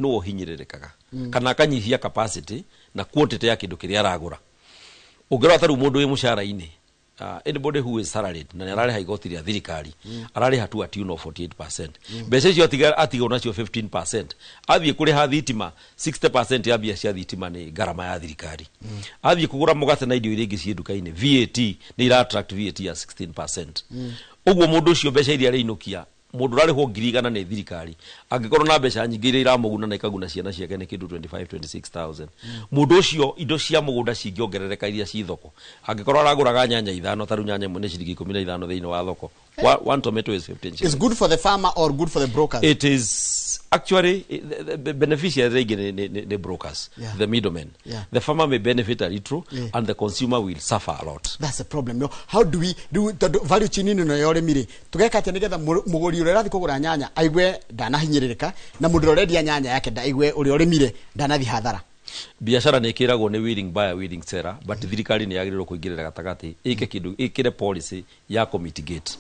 nĩwe ũhinyĩrĩrĩkaga kana akanyihia capacity na quantity ya kĩndũ kĩrĩa aragũra. Ũngĩrora ta rĩu mũndũ wĩ mũcara-inĩ, anybody who is salaried na nĩ ararĩha igoti rĩa thirikari, ararĩha tu a tune of 48%. Mbeca icio atigwo nacio 15%, athiĩ kũrĩha thitima, 60% ya mbia cia thitima nĩ ngarama ya thirikari. Athiĩ kũgũra mũgate na indo iria ingĩ ciĩ nduka-inĩ, VAT nĩ ira attract VAT ya 16%. Ũguo mũndũ ũcio mbeca iria arĩinũkia, mũndũ ũrarĩhwo 100,000 nĩ thirikari, angĩkorwo na mbeca nyingĩ iria iramũguna na ikaguna ciana ciake nĩ kĩndũ 25 26,000, mũndũ ũcio indo cia mũgũnda cingĩongerereka iria ci thoko, angĩkorwo aragũraga nyanya ithano, tarĩu nyanya ĩmwe nĩ ciringi 15 thĩinĩ wa thoko. One tomato is 15 Is shillings. good for the farmer or good for the brokers? It is Actually, the beneficiary rĩngĩ nĩ brokers, the middlemen. The farmer may benefit a little and the consumer will suffer a lot. That's a problem, no? How do we do tondũ value chain ĩno ya ũrĩmi rĩ, tũgeka atĩa nĩgetha mũgũri ũrĩa ũrathiĩ kũgũra nyanya aigue ndanahinyĩrĩrĩka, na mũndũ ũrĩa ũrendia nyanya yake ndaigue ũrĩa ũrĩmire ndanathiĩ hathara? Biacara nä ĩkĩragwo nĩ willing buyer, willing seller, but thirikari nĩ yagĩrĩirwo kũingĩrĩra gatagatĩ, ĩke kĩndũ, ĩkĩre policy ya kũ mitigate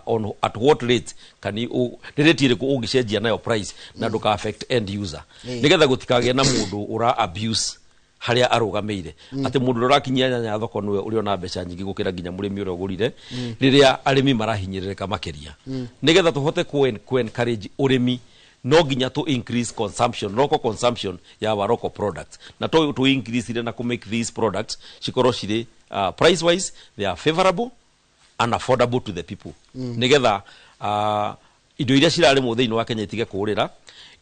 on at what rate can you, nĩ rate ĩrĩkũ ũngĩcenjia nayo price na ndũka affect end user, nĩgetha gũtikagĩe na mũndũ ũra abuse harĩa arũgamĩire, atĩ mũndũ ũrĩa ũrakinyia nyanya thoko nĩwe ũrĩ ona mbeca nyingĩ gũkĩra nginya mũrĩmi ũrĩa ũgũrire, rĩrĩa arĩmi marahinyĩrĩrĩka makĩria. Nĩgetha tũhote ku encourage ũrĩmi, no nginya to increase consumption, local consumption ya our local products, na to increase ile na ku make these products cikorwo cirĩ price wise they are favorable and affordable to the people, nigetha indo iria cirarĩmwo thĩinĩ wa Kenya itige kũũrĩra.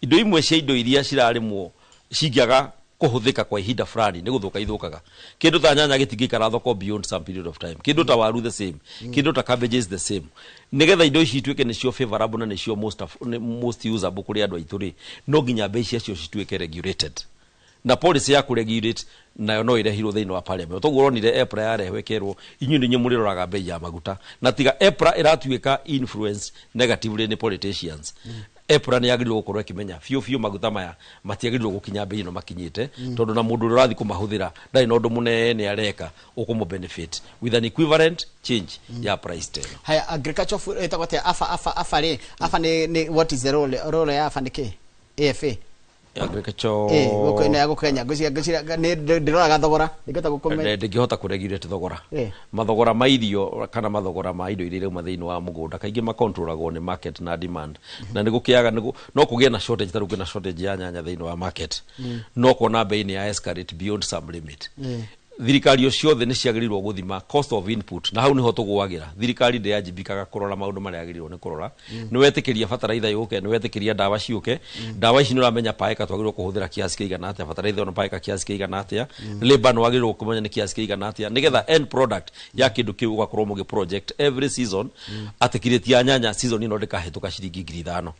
Indo imwe cia indo iria cirarĩmwo cingĩaga kũhũthĩka kwa ihinda fulani nĩ gũthũka ithũkaga. Kĩndũ ta nyanya gĩtingĩikara thoko beyond some period of time, kĩndũ ta waru the same, kĩndũ ta cabbages the same. Nĩgetha indo ici ituĩke nĩcio favorable na nĩcio most usable kũrĩ andũ aitũ rĩ, no nginya mbei ciacio cituĩke regulated, na policy ya kũregulate nayo no ĩrehirwo thĩinĩ wa parliament. Toguo ũronire EPRA yarehwo ĩkerwo inyuĩ nĩ inyuĩ mũrĩroraga mbei ya maguta, na tiga EPRA ĩratuĩka influence negatively nĩ politicians. EPRA nĩ yagĩrĩirwo gũkorwo ĩkĩmenya biũ biũ maguta maya matiagĩrĩirwo gũkinya mbei ĩno makinyĩte, tondũ na mũndũ ũrĩa ũrathiĩ kũmahũthĩra ndarĩ na ũndũ mũnene areka ũkũmũ benefit with an equivalent change ya price tena. Haya, agriculture food ĩtagwo atĩa? AFA, AFA, AFA rĩ, AFA nĩ what is the role ya AFA? Nĩ kĩ AFA? Agriculture. Gũkũ ĩno ya gũkũ Kenya, ngwĩciria nĩ ndĩroraga thogora, ndingĩhota gũkũmenya. Ndingĩhota kũregulate thogora. Mathogora ma irio kana mathogora ma indo iria irauma thĩinĩ wa mũgũnda kaingĩ makontrolagwo nĩ market na demand, na nĩ gũkĩaga no kũgĩe na shortage. Ta rĩu kwĩna shortage ya nyanya thĩinĩ wa market, no kuona bei nĩ ya escalate beyond some limit. Thirikari o ciothe nĩ ciagĩrĩirwo gũthima cost of input, na hau nĩho tũgũagĩra. Thirikari ndĩyanjibikaga kũrora maũndũ marĩa yagĩrĩirwo nĩ kũrora. Nĩ wetĩkĩria bataraitha yũke, nĩ wetĩkĩria ndawa ciũke. Ndawa ici nĩ ũramenya paeka twagĩrĩirwo kũhũthĩra kiasi kĩigana atĩa, bataraitha ĩno paeka kiasi kĩigana atĩa, labor nĩ wagĩrĩirwo kũmenya nĩ kiasi kĩigana atĩa, nĩgetha end product ya kĩndũ kĩu ũgakorwo mũgĩ project every season, atĩ kirĩti ya nyanya season ĩno ndĩkahĩtũka ciringi 5,000,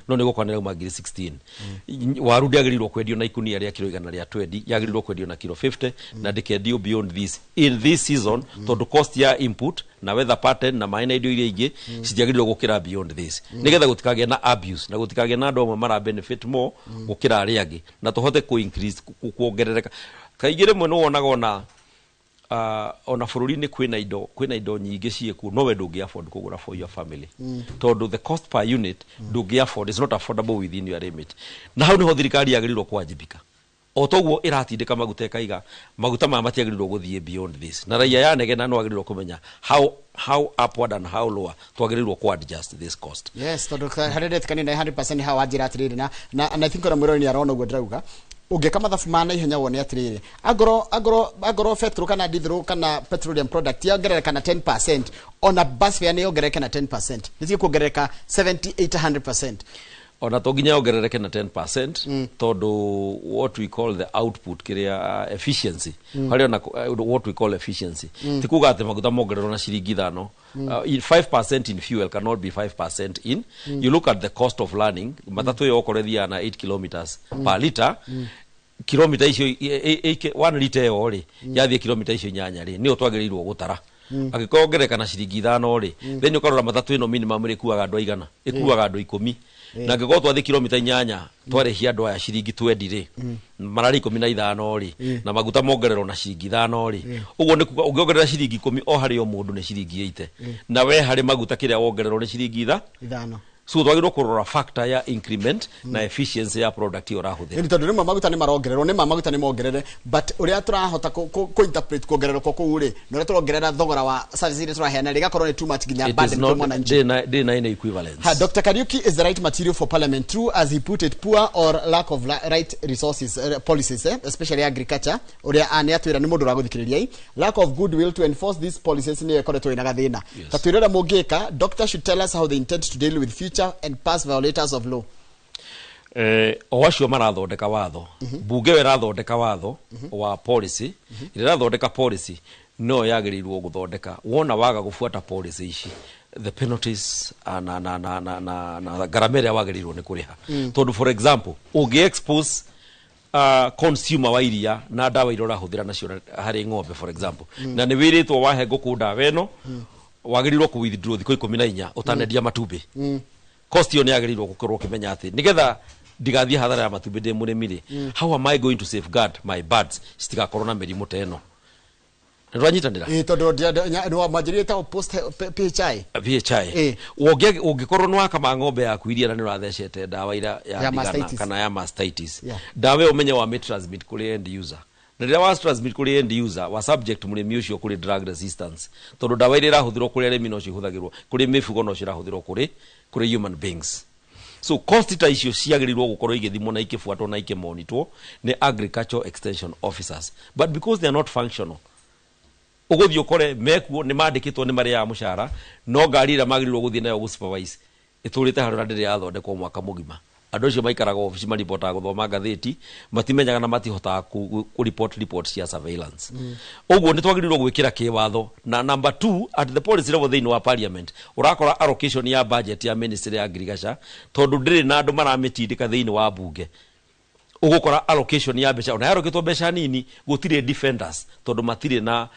no nĩ gũkorwo nĩ ĩrauma 16,000. Waru ndĩagĩrĩirwo kwendio na ikunia rĩa kiro 120, yagĩrĩirwo kwendio na kiro 50, na ndĩkendio beyond this in this season, tondũ cost ya input na weather pattern na maĩ na indo iria ingĩ citiagĩrĩirwo gũkĩra beyond this, nĩgetha gũtikagĩe na abuse na gũtikagĩe na andũ amwe mara benefit more gũkĩra arĩa angĩ, na tũhote ku increase kuongerereka. Kaingĩ rĩmwe nĩ wonaga ona bũrũri-inĩ kwĩna indo nyingĩ ciĩkuo, no we ndũngĩ afford kũgũra for your family, tondũ the cost per unit ndũngĩ afford, it's not affordable within your limit. Na hau nĩho thirikari yagĩrĩirwo kũwajibika. O toguo ĩratindĩka maguta ĩkaiga maguta maya matiagĩrĩirwo gũthiĩ beyond this, na raia yanegena no agĩrĩirwo kũmenya how upward and how lower twagĩrĩirwo ku adjust this cost. Yes, tondũ harĩa ndetĩkania na 100% hawa wanjĩra atĩrĩrĩ, na I think ona mwĩrori nĩ arona ũguo ndĩrauga. Ũngĩka mathabu ma naihenya wone atĩrĩrĩ, angorwo petrol kana diesel kana petroleum product yongerereka na 10%, ona bus fare nĩ yongerereke na 10%, nĩ kuongerereka 70 800%. Ona to nginya yongerereke na 10%, tondũ what we call the output kĩrĩa efficiency, harĩ ona what we call efficiency, ti kuga atĩ maguta mongererwo na ciringi 5, 5% in fuel cannot be 5% in you look at the cost of learning matatũ ĩyo okorwo ĩthiaga na 8 kilometers per liter, kilomita icio 1 liter ĩyo rĩ yathiĩ kilomita icio 8 rĩ, nĩyo twagĩrĩirwo gũtara. Angĩkorwo ongerereka na ciringi 5 rĩ, then ũkarora matatũ ĩno minimum ĩkuaga andũ aigana? Ĩkuaga andũ 10. Na angĩkorwo twathiĩ kilomita 8 twarĩhia andũ aya ciringi 20 rĩ, mararĩ 15 rĩ, na maguta mongererwo na ciringi 5 rĩ, ũguo nĩ kuga ũngĩongerera ciringi 10 o harĩ o mũndũ nĩ ciringi 80, na we harĩ maguta kĩrĩa wongererwo nĩ ciringi 5. So twagĩrĩirwo kũrora factor ya increment na efficiency ya product ĩyo ũrahũthĩra. Nĩ tondũ rĩmwe maguta nĩ marongererwo, nĩ ma maguta nĩ mongerere, but ũrĩa tũrahota kũ interpret kuongererwo kũu rĩ, na ũrĩa tũrongerera thogora wa service iria tũraheana rĩ, igakorwo nĩ too much nginya It is burden kwĩ not mwananchi. ndĩ na any equivalence. Ha, Dr. Kariuki is the right material for parliament. True, as he put it, poor or lack of right resources, policies, especially agriculture. Ũrĩa nĩ atwĩra nĩ mũndũ ũragũthikĩrĩria ĩ. Lack of goodwill to enforce these policies nĩyo ĩkoretwo ĩna gathĩna. Ta twĩre ũrĩa mũngĩka. Doctor should tell us how they intend to deal with future and past violators of law. O acio marathondeka watho, bunge yo ĩrathondeka watho wa policy, ĩrĩa ĩrathondeka policy No yagĩrĩirwo gũthondeka wona waga gũbuata policy ici, the penalties na ngarama ĩrĩa wagĩrĩirwo nĩ kũrĩha. Tondũ for example, ũngĩ expose consumer wa iria na ndawa iria ũrahũthĩra nacio harĩ ng'ombe, for example, na nĩ wĩrĩtwo wahe ngũkũ ndawa ĩno, wagĩrĩirwo kũ withdraw thikũ 14 ũtanendia matumbĩ. Cost ĩyo nĩ yagĩrĩirwo gũkorwo ũkĩmenya atĩ nĩgetha ndigathiĩ hathara ya matumbĩ ndĩ mũrĩmi rĩ, how am I going to safeguard my birds citigakorwo na mĩrimũ ta ĩno? Nĩ twanyitanĩra? Ĩ, tondũ manjĩrire ĩtagwo post PHI. PHI. Ũngĩkorwo nĩ wakama ng'ombe yaku iria na nĩ ũrathecete ndawa ira ya Ya ndigana mastitis. kana ya mastitis, ndawa ĩyo ũmenye wa transmit kũrĩ end user, na rĩrĩa wa transmit kũrĩ end user, wa subject mũrĩmi ũcio kũrĩ drug resistance, tondũ ndawa iria ĩrahũthĩrwo kũrĩ arĩmi nocio ihũthagĩrwo kũrĩ mĩfugo, nocio ĩrahũthĩrwo kũrĩ human beings. So cost ta icio ciagĩrĩirwo gũkorwo igĩthimwo na ikĩbuatwo na ikĩmonitwo nĩ agricultural extension officers, but because they are not functional, ũgũthiĩ ũkore mekuo nĩ mandĩkĩtwo, nĩ marĩaga mũcara, no ngari ĩrĩa magĩrĩirwo gũthiĩ nayo gũ-supervise ĩtũrĩte harĩa na ndĩrĩ yathondekwo mwaka mũgima. Andũ acio maikaraga obici, maripotaga gũthoma ngathĩti, matimenyaga na matihotaga kũ report cia surveillance. Ũguo nĩ twagĩrĩirwo gwĩkĩra kĩwatho. Na number two, at the policy level thĩinĩ wa parliament, ũrakora allocation ya budget ya ministry ya agriculture, tondũ ndĩrĩ na andũ maramĩtindĩka thĩinĩ wa bunge, ũgũkora allocation ya mbeca ona yarokĩtwo mbeca nini, gũtirĩ defenders, tondũ matirĩ na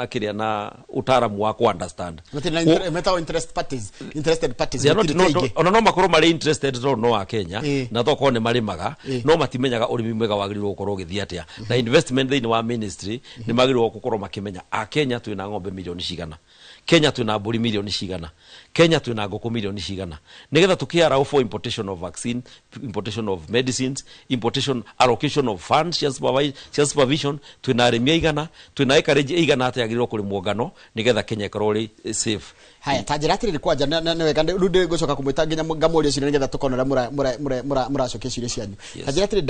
kĩrĩa na ũtaaramu wa ku understand. Matirĩ na metagwo interest parties, interested parties. They are not, gũtirĩ no, kaingĩ. no, ona no makorwo marĩ interested tondũ no wa Kenya na tokorwo nĩ marĩmaga, no matimenyaga ũrĩmi mwega wagĩrĩirwo gũkorwo ũgĩthiĩ atĩa na investment thĩinĩ wa ministry. Nĩ magĩrĩirwo gũkorwo makĩmenya a Kenya twĩna ng'ombe milioni cigana, Kenya twĩna mbũri milioni cigana, Kenya twĩna ngũkũ milioni cigana, nĩgetha tũkĩallow for importation of vaccine, importation of medicines, importation, allocation of funds cia supervision, twĩna arĩmi aigana, twĩna acreage ĩigana atĩa yagĩrĩirwo kũrĩmwo ngano nĩgetha Kenya ĩkorwo ĩrĩ safe. Haya, ta njĩra atĩrĩrĩ kwanja, nĩ wega rĩu ndĩgũcoka kũmwĩta nginya ngamũria ciũria nĩgetha tũkona ũrĩa mũracokia ciũria cianyu. Ta njĩra atĩrĩ,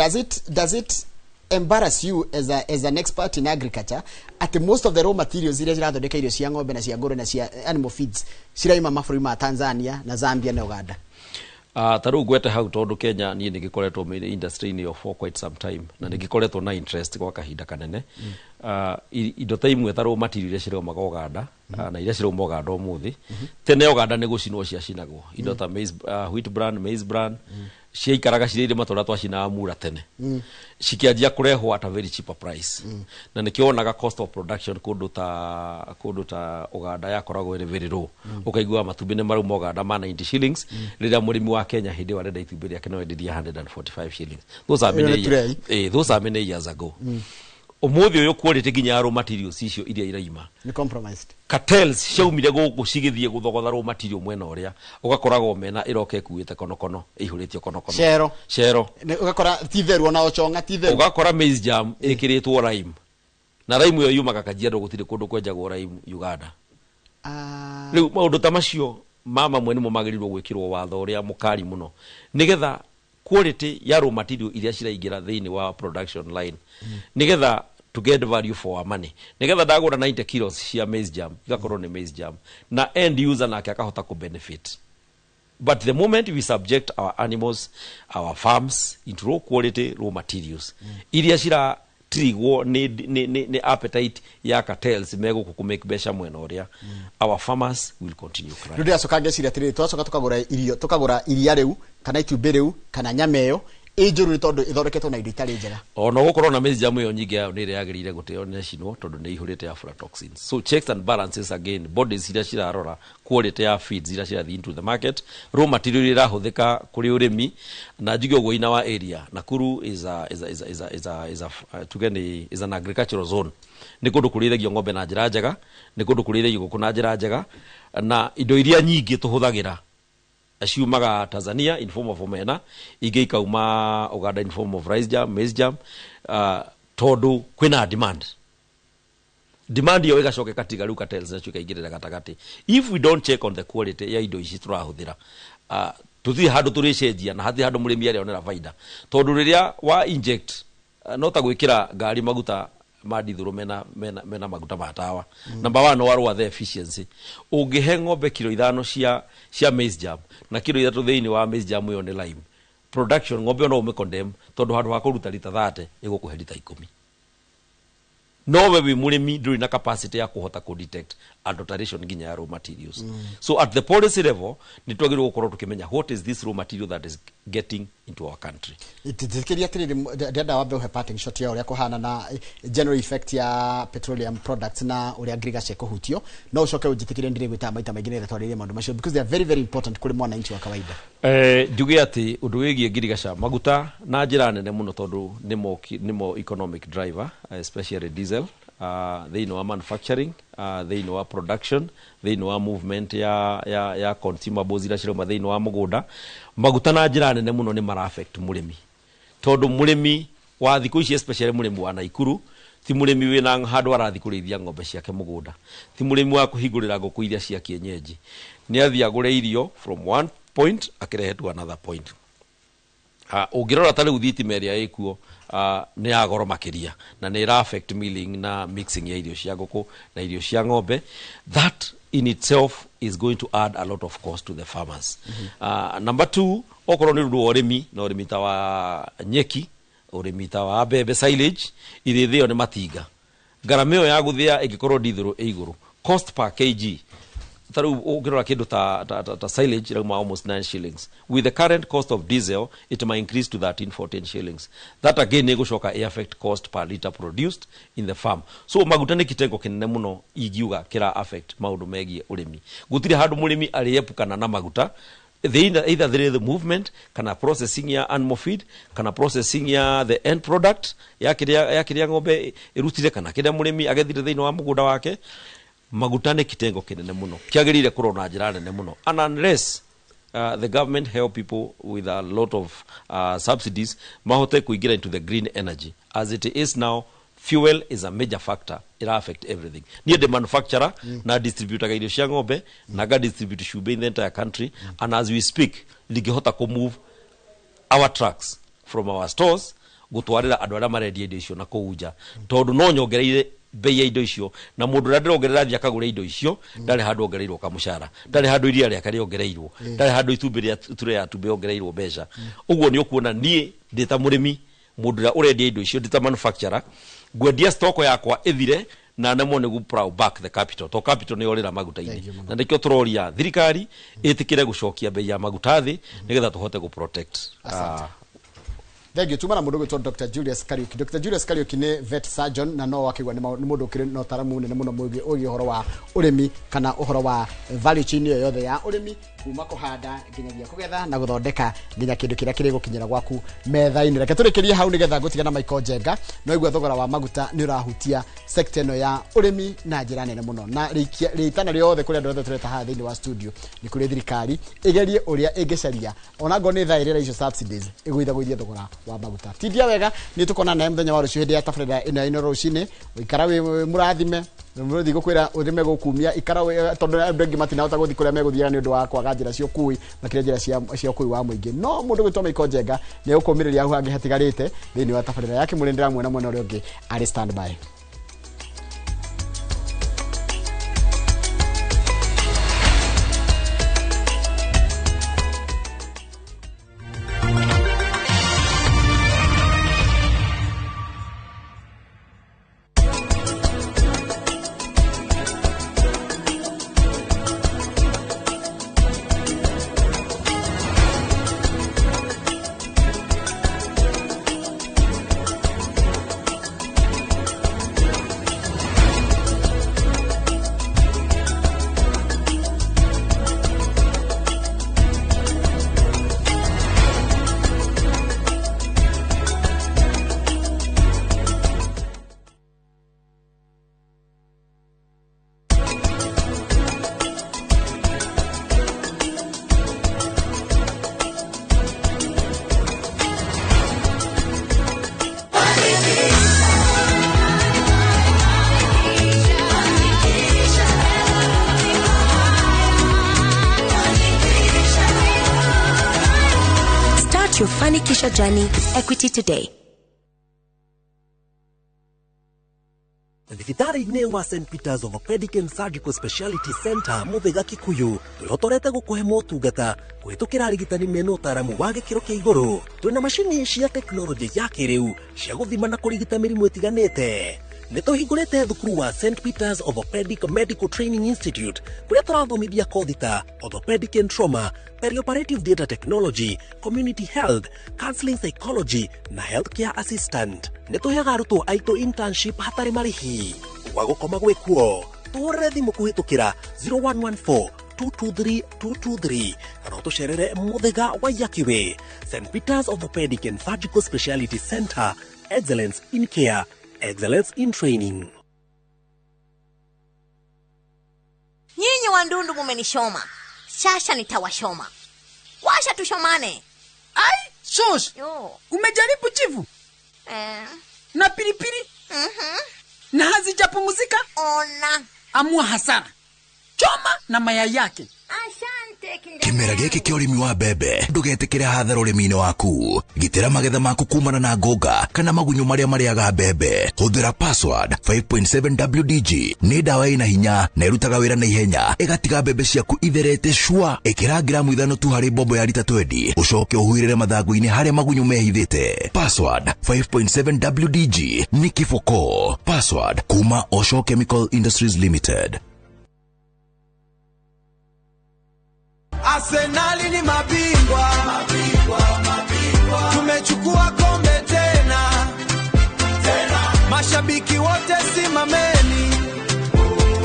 does it embarrass you as an expert in agriculture atĩ most of the raw materials iria cirathondeka irio cia ng'ombe na cia ngũrwe na cia animal feeds ciraima mabũrũri ma Tanzania na Zambia na Uganda? Ta rĩu ngwete hau, tondũ Kenya niĩ nĩ ngĩkoretwo industry-inĩ ĩyo for quite some time na nĩ ngĩkoretwo na interest gwa kahinda kanene. Indo ta imwe ta raw material iria ciraumaga Uganda, na iria cirauma Uganda ũmũthĩ, tene Uganda nĩ gũcinwo ciacinagwo indo ta maize, wheat bran, maize bran, ciaikaraga cirĩ irĩma tũrĩa twacinaga mura tene, cikĩanjia kũrehwo at a very cheaper price, na nĩkĩo wonaga cost of production kũndũ ta Uganda yakoragwo ĩrĩ very low. Ũkaigua matumbĩ nĩ marauma Uganda ma 90 shillings, rĩrĩa mũrĩmi wa Kenya hĩndĩ ĩyo arenda itumbĩ rĩake no enderie 145 shillings. Those are Ĩyo many nĩ tray. Those are many years ago. Ũmũthĩ ũyũ quality nginya ya raw materials icio iria iraima nĩ compromised. Cartels ciaumire gũkũ cigĩthiĩ gũthogotha raw material mwena ũrĩa, ũgakoragwo mena ĩroka ĩkuĩte konokono, ĩihũrĩtio konokono. Cero. Cero. Ũgakora ti theru, ona ochonga ti theru. Ũgakora maize germ ĩkĩrĩtwo lime, na lime ĩyo yumaga Kajiado, gũtirĩ kũndũ kwenjagwo lime Uganda. Rĩu maũndũ ta macio ma mamwe nĩmo magĩrĩirwo gwĩkĩrwo watho ũrĩa mũkari mũno, nĩgetha quality ya raw material iria ciraingĩra thĩinĩ wa production line, nĩgetha to get value for our money, nĩgetha ndagũra 90 kilos cia maize germ, igakorwo nĩ maize germ na end user nake akahota ku benefit. But the moment we subject our animals, our farms into low quality raw materials iria cira trigwo nĩ appetite ya cartels megũkũ kũ make mbeca mwena ũrĩa, our farmers will continue crying. Rĩu ndĩracoka ngeciria atĩrĩrĩ, twacoka tũkagũra irio, tũkagũra iria rĩu kana itumbĩ rĩu kana nyama ĩyo ĩ njũru nĩ tondũ ĩthondeketwo na indo itarĩ njega. Ona gũkorwo na maize germ ĩyo, nyingĩ yayo nĩ ĩrĩa yagĩrĩire gũteo nĩ cinwo tondũ nĩ ihũrĩte aflatoxins. So checks and balances again, bodies iria cirarora quality ya feeds iria cirathiĩ into the market, raw material iria irahũthĩka kũrĩ ũrĩmi. Na njuge ũguo, in our area, Nakuru is a tuge nĩ is an agricultural zone, nĩ kũndũ kũrĩithagio ng'ombe na njĩra njega, nĩ kũndũ kũrĩithagio ngũkũ na njĩra njega, na indo iria nyingĩ tũhũthagĩra ciumaga Tanzania in form of omena, ingĩ ikauma Uganda in form of rice germ, maize germ, tondũ kwĩna demand. Demand ĩyo ĩgacoka ĩgatiga rĩu cartels nacio ikaingĩrĩra gatagatĩ. If we don't check on the quality ya indo ici tũrahũthĩra, tũtirĩ handũ tũrĩcenjia na hatirĩ handũ mũrĩmi arĩonera baida, tondũ rĩrĩa wa inject, no ta gwĩkĩra ngari maguta ma ndithũrũ mena maguta ma tawa. Number one, warwa the efficiency. Ũngĩhe ng'ombe kiro 5 cia maize germ na kiro 3 thĩinĩ wa maize germ ĩyo nĩ lime, production ng'ombe ĩyo no ũmĩ condemn, tondũ handũ ha kũruta rita 30 ĩgũkũhe rita 10. No we wĩ mũrĩmi ndũrĩ na capacity ya kũhota kũ detect adulteration nginya ya raw materials. So at the policy level nĩ twagĩrĩirwo gũkorwo tũkĩmenya what is this raw material that is getting into our country. Tĩtĩkĩria atĩrĩrĩ, ndĩrenda wambe ũhe parting shot ya ũrĩa kũhana na general effect ya petroleum products na ũrĩa ngirigaca ĩkũhutio, no ũcoke ũnjĩtĩkĩrie ndĩrĩgwĩtaga maita maingĩ nĩgetha twarĩrie maũndũ macio, because they are very very important kũrĩ mwananchi wa kawaida. Njuge atĩ ũndũ wĩgiĩ ngirigaca maguta na njĩra nene mũno, tondũ nĩmo economic driver, especially diesel, thĩinĩ wa manufacturing, thĩinĩ wa production, thĩinĩ wa movement ya consumables iria cirauma thĩinĩ wa mũgũnda. Maguta na njĩra nene mũno nĩ mara affect mũrĩmi, tondũ mũrĩmi wa thikũ ici, especially mũrĩmi wa Naikuru, ti mũrĩmi wĩna handũ arathiĩ kũrĩithia ng'ombe ciake mũgũnda, ti mũrĩmi wa kũhingũrĩra ngũkũ iria cia kienyeji. Nĩ athiĩ agũre irio from one point akĩrehe to another point. Ũngĩrora ta rĩu thitima ĩrĩa ĩkuo nĩ ya goro makĩria na nĩ ĩra affect milling na mixing ya irio cia ngũkũ na irio cia ng'ombe. That in itself is going to add a lot of cost to the farmers. Number two, okorwo nĩ ũndũ wa ũrĩmi na ũrĩmi ta wa nyeki, ũrĩmi ta wa mbembe, silage irĩthĩo nĩ matinga, ngarama ĩyo ya gũthĩa ĩngĩkorwo ndithũrũ ĩ igũrũ, cost per kg, ta rĩu ũngĩrora kĩndũ ta silage ĩrauma almost 9 shillings. With the current cost of diesel it might increase to 13 14 shillings. That again nĩ ĩgũcoka ĩ affect cost per liter produced in the farm. So maguta nĩ kitengo kĩnene mũno ingiuga kĩra affect maũndũ megiĩ ũrĩmi. Gũtirĩ handũ mũrĩmi arĩepukana na maguta, either through the movement kana processing ya animal feed kana processing ya the end product ya kĩrĩa ng'ombe ĩrutire kana kĩrĩa mũrĩmi agethire thĩinĩ wa mũgũnda wake. Maguta nĩ kitengo kĩnene mũno kĩagĩrĩire kũrorwo na njĩra nene mũno, and unless the government help people with a lot of subsidies mahote kuingira into the green energy. As it is now, fuel is a major factor. It affect everything. Niĩ ndĩ manufacturer na distributor irio cia ng'ombe na nga distribute cumbĩ in the entire country, and as we speak ndingĩhota kũ move our trucks from our stores gũtwarĩra andũ arĩa marendia indo icio na kũu nja, tondũ no nyongereire bei ya indo icio, na mũndũ ũrĩa ndĩrongerera athiĩ akagũra indo icio ndarĩ handũ ongereirwo kamũcara, ndarĩ handũ iria rĩake rĩongereirwo, ndarĩ handũ itumbĩ rĩa ture ya tumbĩ yongereirwo mbeca. Ũguo nĩ ũkuona niĩ ndĩ ta mũrĩmi, mũndũ ũrĩa ũrendia indo icio, ndĩ ta manufacturer, ngwendia stock yakwa ĩthire na nemwo nĩ plow back the capital, to capital nĩ yorĩra maguta-inĩ. Na nĩkĩo tũroria thirikari ĩtĩkĩre gũcokia bei ya maguta thĩ nĩgetha tũhote gũ protect. Asante. Thank you. Tuma na mũndũ gwĩtwo Dr. Julius Kariuki. Dr. Julius Kariuki nĩ vet surgeon na no akĩgua nĩ mũndũ ũkĩrĩ na ũtaaramu mũnene mũno mũgiĩ ũgiĩ ũhoro wa ũrĩmi kana ũhoro wa value chain ĩyo yothe ya ũrĩmi, kuma kũhanda nginyagia kũgetha na gũthondeka nginya kĩndũ kĩrĩa kĩrĩ gũkinyĩra gwaku metha-inĩ. Reke tũrĩkĩrie hau nĩgetha ngũtiga na Michael Njenga. No igua thogora wa maguta nĩ ũrahutia sector ĩno ya ũrĩmi na njĩra nene mũno, na rĩitana rĩothe kũrĩ andũ othe tũreta haha thĩinĩ wa studio nĩ kũrĩ thirikari ĩgerie ũrĩa ĩngĩcaria ona ngorwo nĩ thaa ĩrĩa icio subsidies ĩgũithagũithie thogora wa maguta. Tindia wega, nĩ tũkona naye mũthenya wa rũciũ hĩndĩ ya tabarĩra ĩno ya Inooro rũcinĩ. Ũikara wĩ mũrathime, mũrũthi gũkwĩra ũthime gũkumia ikara tondũ andũ aingĩ matinahota gũthiĩ kũrĩa megũthiaga nĩ ũndũ wa kwaga njĩra cia ũkui, makĩria njĩra cia ũkui wa mũingĩ. No mũndũ gwĩtwo Michael Njenga nĩ egũkũmĩrĩria hau hangĩ hatigarĩte thĩinĩ wa tabarĩra yake. Mũrĩ ndĩramuona mwena ũrĩa ũngĩ arĩ standby. Start your Fanikisha journey with Equity today. Thibitarĩ-inĩ wa St Peters Orthopedic and Surgical Speciality Center, Mũthĩga, Kikuyu, twĩhotorete gũkũhe motungata kũhĩtũkĩra arigitani mena ũtaaramu wa gĩkĩro kĩa igũrũ. Twĩna macini cia tekinoronjĩ ya kĩrĩu cia gũthima na kũrigita mĩrimũ ĩtiganĩte. Nĩ tũhingũrĩte thukuru wa St Peters Orthopedic Medical Training Institute kũrĩa tũrathomithia kothi ta orthopedic and trauma, perioperative theatre technology, community health, counseling psychology na healthcare assistant. Nĩ tũheaga arutwo aitũ internship hatarĩ marĩhi. Gwa gũkoma gwĩkuo tũhũrĩre thimũ kũhĩtũkĩra 0114 223 223 kana ũtũcerere Mũthĩga wa Yakiwe. St Peters Orthopedic and Surgical Speciality Center, excellence in care, excellence in training. Nyinyi wandundu mumenishoma, sasa nitawashoma. Washa tushomane. Ai, sos. Umejaribu chivu? Na pilipili? Na hazijapumzika? Ona. Amua hasara. Choma na mayai yake. Asante. Kĩmera gĩkĩ kĩa ũrĩmi wa mbembe ndũgetĩkĩre hathara ũrĩmi-inĩ waku. Gitĩra magetha maku kumana na ngũnga kana magunyũ marĩa marĩaga mbembe. Hũthĩra Password 5.7 WDG. Nĩ ndawa ĩna hinya na ĩrutaga wĩra na ihenya, ĩgatiga mbembe ciaku itherete cua. Ĩkĩra gramu 5 tu harĩ mbombo ya lita 20, ũcoke ũhuhĩrĩre mathangũ-inĩ harĩa magunyũ mehithĩte. Password 5.7 WDG nĩ kĩboko. Password kuma Osho Chemical Industries Limited. Arsenali ni mabingwa, mabingwa, mabingwa. Tumechukua kombe tena, tena. Mashabiki wote simameni, oh,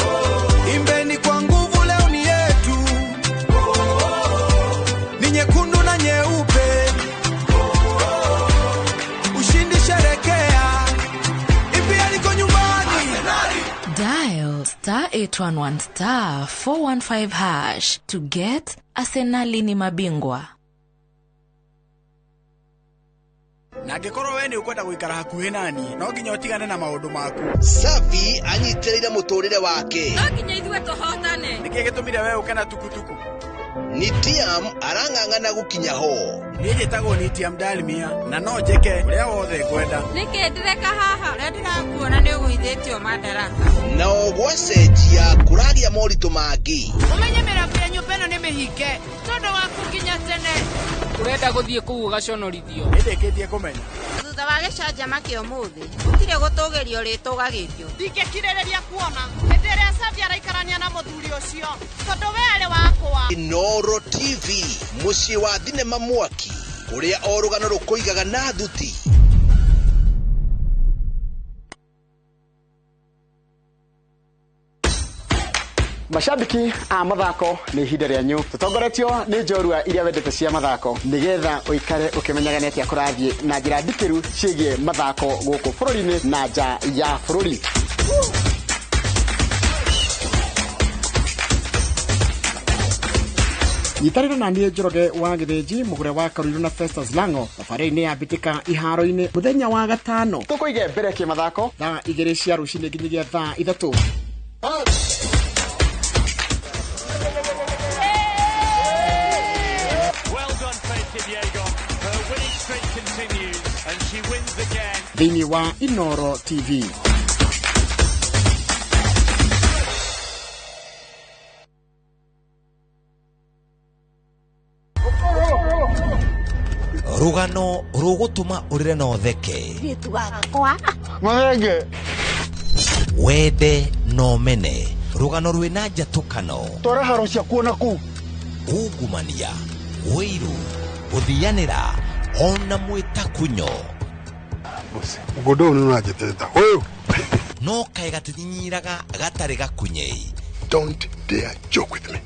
oh. Imbeni kwa nguvu, leo ni yetu, oh, oh. Ni nyekundu na nyeupe, oh, oh. Ushindi sherekea, EPL iko nyumbani. Arsenali. Dial star 811 star 415 hash to get Arsenali ni mabingwa. Na angĩkorwo we nĩ ũkwenda gũikara hakuhĩ nani, no nginya ũtigane na maũndũ maku. Safi anyitĩrĩire mũtũrĩre wake. No nginya ithuĩ tũhotane. Nĩkĩ gĩtũmire we ũke na tukutuku? Nitiam arang'ang'ana gũkinya ho. Niĩ njĩtagwo Nitiam Dalmia na no njĩke ũrĩa wothe ngwenda. Nĩkĩ ndĩreka haha? Ũrĩa ndĩrakuona nĩ ũgũithĩtio madaraka. Nao gwacenjia kũragĩa moritũ mangĩ. Ũmenye mĩrango ya nyũmba ĩno nĩ mĩhinge tondũ waku nginya tene. Ũrenda gũthiĩ kũu ũgaconorithio. Nĩndĩkĩtie kũmenya. Thutha wa gĩcanjama kĩa ũmũthĩ gũtirĩ gũtũgĩrio rĩtũgagĩrio. Ndingĩkirĩrĩria kuona hĩndĩ ĩrĩa Safi araikarania na mũthuri ũcio tondũ we arĩ wakwa. Inooro TV, mũciĩ wa thinema mwaki ũrĩa o rũgano rũkũigaga na thuti. Mashabiki a mathako nĩ ihinda rĩanyu tũtongoretio nĩ njorua iria wendete cia mathako nĩgetha ũikare ũkĩmenyaga nĩ atĩa kũrathiĩ na njĩra ndikĩru ciĩgiĩ mathako gũkũ bũrũri-inĩ na nja ya bũrũri. Nyitanĩra na niĩ Njoroge wa Gĩthĩnji mũgũre wa Karuiru na Festus Lango thabarĩ-inĩ ya mbĩtĩka iharo-inĩ mũthenya wa gatano tũkũige mbere kĩmathako thaa 2 cia rũcinĩ nginyagia thaa 3. Thĩinĩ wa Inooro TV. Rũgano rũgũtũma ũrĩre na ũtheke. Wende na ũmene. Rũgano rwĩna njatũkano. Twara haro ciaku ona kũu. Ungumania, ũiru, gũthianĩra ona mwĩtakunyo. Mũgũnda ũyũ nĩũranjĩtĩta. Ũyũ. No kaĩ gatinyinyiraga gatarĩ gakunyei. Don't dare joke with me.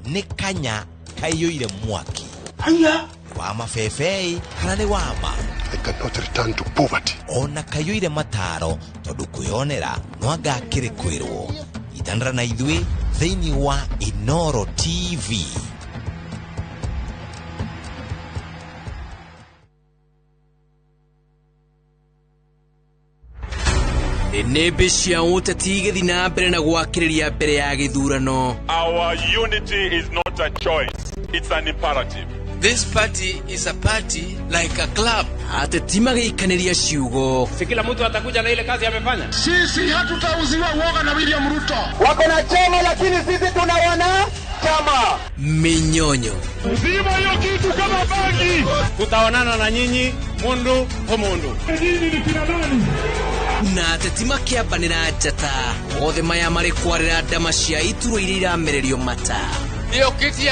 Nĩ kanya kaiyũire mwaki. Haya. Wa mabebei kana nĩ wama. I cannot return to poverty. Ona kaiyũire mataro tondũ kwĩyonera no anga akĩrĩ kwĩrwo. Itanĩra na ithuĩ thĩinĩ wa Inooro TV. Nĩmbĩ cia ũteti igĩthiĩ na mbere na gwakĩrĩria mbere ya gĩthurano. Our unity is not a choice, it's an imperative. This party is a party like a club. Ateti magĩikanĩria ciugo. Si kila mtu atakuja na ile kazi amefanya. Sisi hatutauziwa uoga na William Ruto. Wako na chama lakini sisi tuna wana chama. Minyonyo. Zima hiyo kitu kama bangi. Tutaonana na nyinyi mundu kwa mundu. Nyinyi ni kina nani? Na ateti makĩambanĩra njata othe maya marĩ kwarĩra ndama cia iturwa iria iramererio mata. Hiyo kiti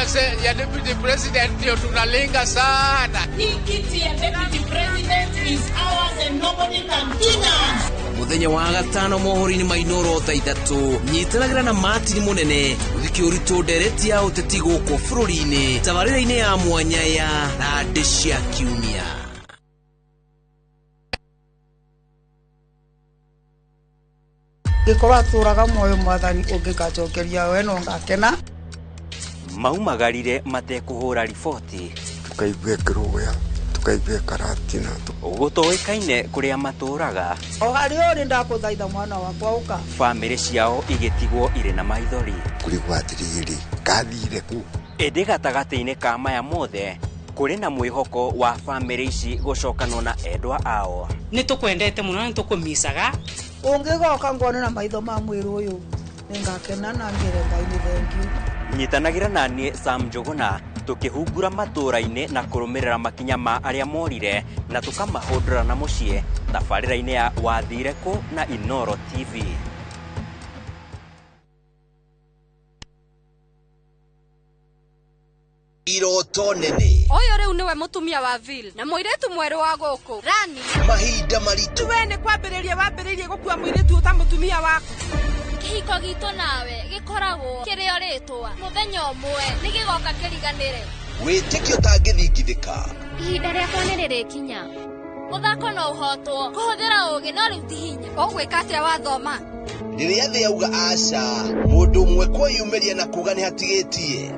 ya deputy president ndio tunalenga sana. Hii kiti ya deputy president is ours and nobody can deny. Muthenya wa gatano mohoro-inĩ ma Inooro thaa 3 nyitanagĩra na Martin Mũnene ũthike ũritũ ndereti ya ũteti gũkũ bũrũri-inĩ tabarĩra-inĩ ya mwanya ya Thandĩ cia Kiumia. Gĩkorwo atũraga muoyo mwathani ũngĩgacokeria we no ngakena. Maumagarire matekũhũra riboti tukaigua kĩrũya tukaigua karatina gũtoĩkaine kũrĩa matũraga. O harĩa ũrĩ ndakũthaitha mwana wakwa ũka. Bamĩrĩ ciao igĩtigwo irĩ na maithori. Kũrigwo atĩrĩrĩ kathire kũ. Ĩndĩ gatagatĩ-inĩ ka maya mothe kũrĩ na mwĩhoko wa bamĩrĩ ici gũcokanwo na endwa ao. Nĩ tũkwendete mũno na nĩ tũkũmicaga. Ũngĩgoka nguone na maitho ma mwĩrĩ ũyũ nĩngakena na ngĩre Ngai nĩ thengiũ. Nyitanagĩra na niĩ Sam Njũgũna tukihungura matũra-inĩ na kũrũmĩrĩra makinya ma arĩa morire na tũkamahũndũra na mũciĩ tabarĩra-inĩ ya Wathire Kũ na Inooro TV. Iroto nene. Ũyũ rĩu nĩwe mũtumia wa Vil na mũirĩtu mwerũ wa gũkũ Rani. Mahinda maritũ. We nĩ kwambĩrĩria wambĩrĩirie gũkua mũirĩtu ta mũtumia waku. Kĩhiko gitũ nawe gĩkoragwo kĩrĩ o rĩtwa mũthenya ũmwe nĩ gĩgoka kĩriganĩre. Wĩtĩkio ũtangĩthingithĩka. Ihinda rĩakwa nĩ rĩrĩkinya. Mũthako no ũhotwo kũhũthĩra ũũgĩ no rĩu ti hinya. Ũgwĩka atĩa wathoma? Rĩrĩa thĩ yauga aca, mũndũ ũmwe kwĩyumĩria na kuga nĩ hatigĩtie.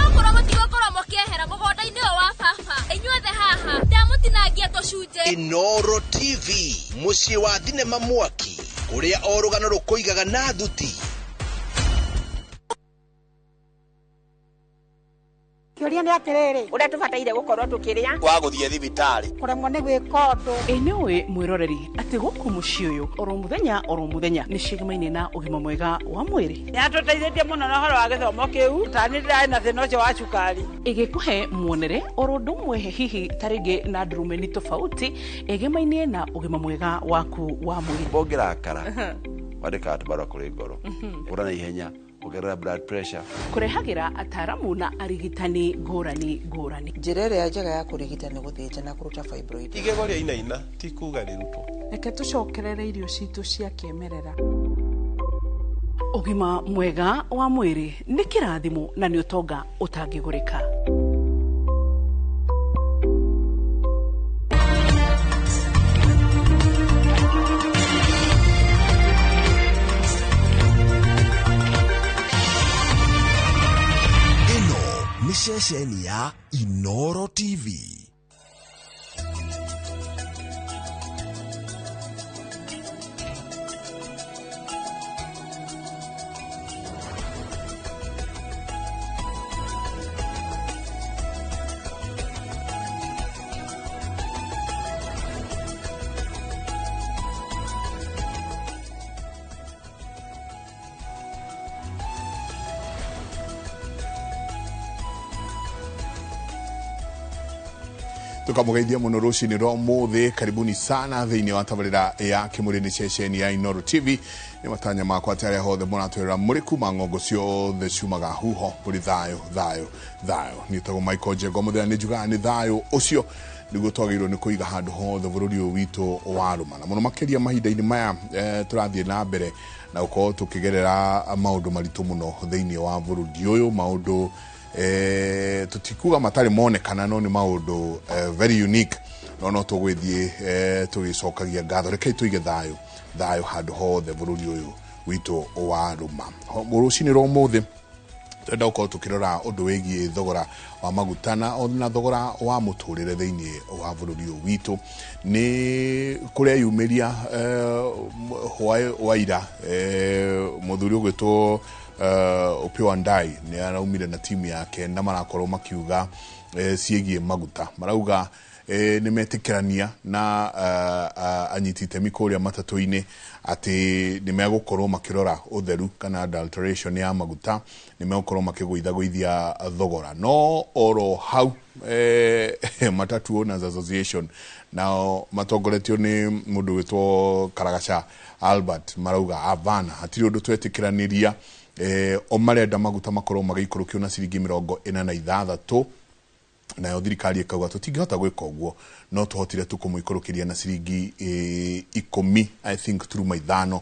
Okorwo mũtigũkorwo mũkĩehera mũgũnda-inĩ ũyũ wa baba, inyuothe haha ndamũtinangia tũcunjĩ. Inooro TV, mũciĩ wa thinema mwaki kũrĩa o rũgano rũkũigaga na thuti. Kĩũria nĩ atĩrĩrĩ, ũrĩa tũbataire gũkorwo tũkĩrĩa wa gũthiĩ thibitarĩ kũremwo nĩ gwĩka ũndũ. Ĩ nĩũĩ mwĩroreri atĩ gũkũ mũciĩ ũyũ oro mũthenya nĩ ciĩgamaine na ũgima mwega wa mwĩrĩ. Nĩatũteithĩtie mũno na ũhoro wa gĩthomo kĩu tani ndĩrarĩ na thĩna ũcio wa cukari. Ĩgĩkũhe muonere oro ũndũ ũmwe hihi ta rĩngĩ na ndurumeni tofauti ĩgemaine na ũgima mwega waku wa mwĩrĩ. Ũngĩrakara wandĩkaga tũbarũa kũrĩ ngoro ũra na ihenya ongerera blood pressure. Kũrehagĩra ataaramu na arigitani ngũrani ngũrani. Njĩra ĩrĩa njega ya kũrigita nĩ gũthĩnja na kũruta fibroid. Igego rĩa inaina ti kuga rĩrutwo. Reke tũcokerere irio citũ cia kĩmerera. Ũgima mwega wa mwĩrĩ nĩ kĩrathimo na nĩ ũtonga ũtangĩgũrĩka. Ceceni ya Inooro TV. Tukamũgeithia mũno rũcinĩ rwa ũmũthĩ. Karibuni sana thĩinĩ wa tabarĩra ya Kĩmũrĩ nĩ ceceni ya Inooro TV. Nĩ matanya makwa atĩ arĩa hothe mũratwĩrora mũrĩ kuma ng'ongo ciothe ciumaga huho mũrĩ thayũ thayũ thayũ. Niĩ tagwo Michael Njengo mũthenya nĩ njugaga nĩ thayũ ũcio nĩguo twagĩrĩirwo nĩ kũiga handũ hothe bũrũri ũyũ witũ warũma, na mũno makĩria mahinda-inĩ maya tũrathiĩ na mbere na gũkorwo tũkĩgerera maũndũ maritũ mũno thĩinĩ wa bũrũri ũyũ, maũndũ tutikuga matarĩ monekana no nĩ maũndũ very unique, no no tũgwĩthiĩ tũgĩcokagia ngatho. Rekei tũige thayũ thayũ handũ hothe bũrũri ũyũ witũ warũma. Rũcinĩ rwa ũmũthĩ twenda gũkorwo tũkĩrora ũndũ wĩgiĩ thogora wa maguta na thogora wa mũtũrĩre thĩinĩ wa bũrũri ũyũ witũ. Nĩ kũreyumĩria hwaĩ wa ira mũthuri ũgwĩtwo Opiyo Wandayi nĩ araumire na timu yake na marakorwo makiuga ciĩgiĩ maguta. Marauga Nĩ metĩkĩrania na anyiti itemi kũrĩa matatũ-inĩ atĩ nĩ megũkorwo makĩrora ũtheru kana adulteration ya maguta, nĩ megũkorwo makĩgũithagũithia thogora. No oro hau Matatu Owners Association nao matongoretio nĩ mũndũ wĩtwo Karagaca Albert marauga avana, hatirĩ ũndũ twetĩkĩranĩria. O marenda maguta makorwo magĩikũrũkio na ciringi 46, nayo thirikari ĩkauga tũtingĩhota gwĩka ũguo, no tũhotire tu kũmũikũrũkĩria na ciringi 10, I think turuma 5.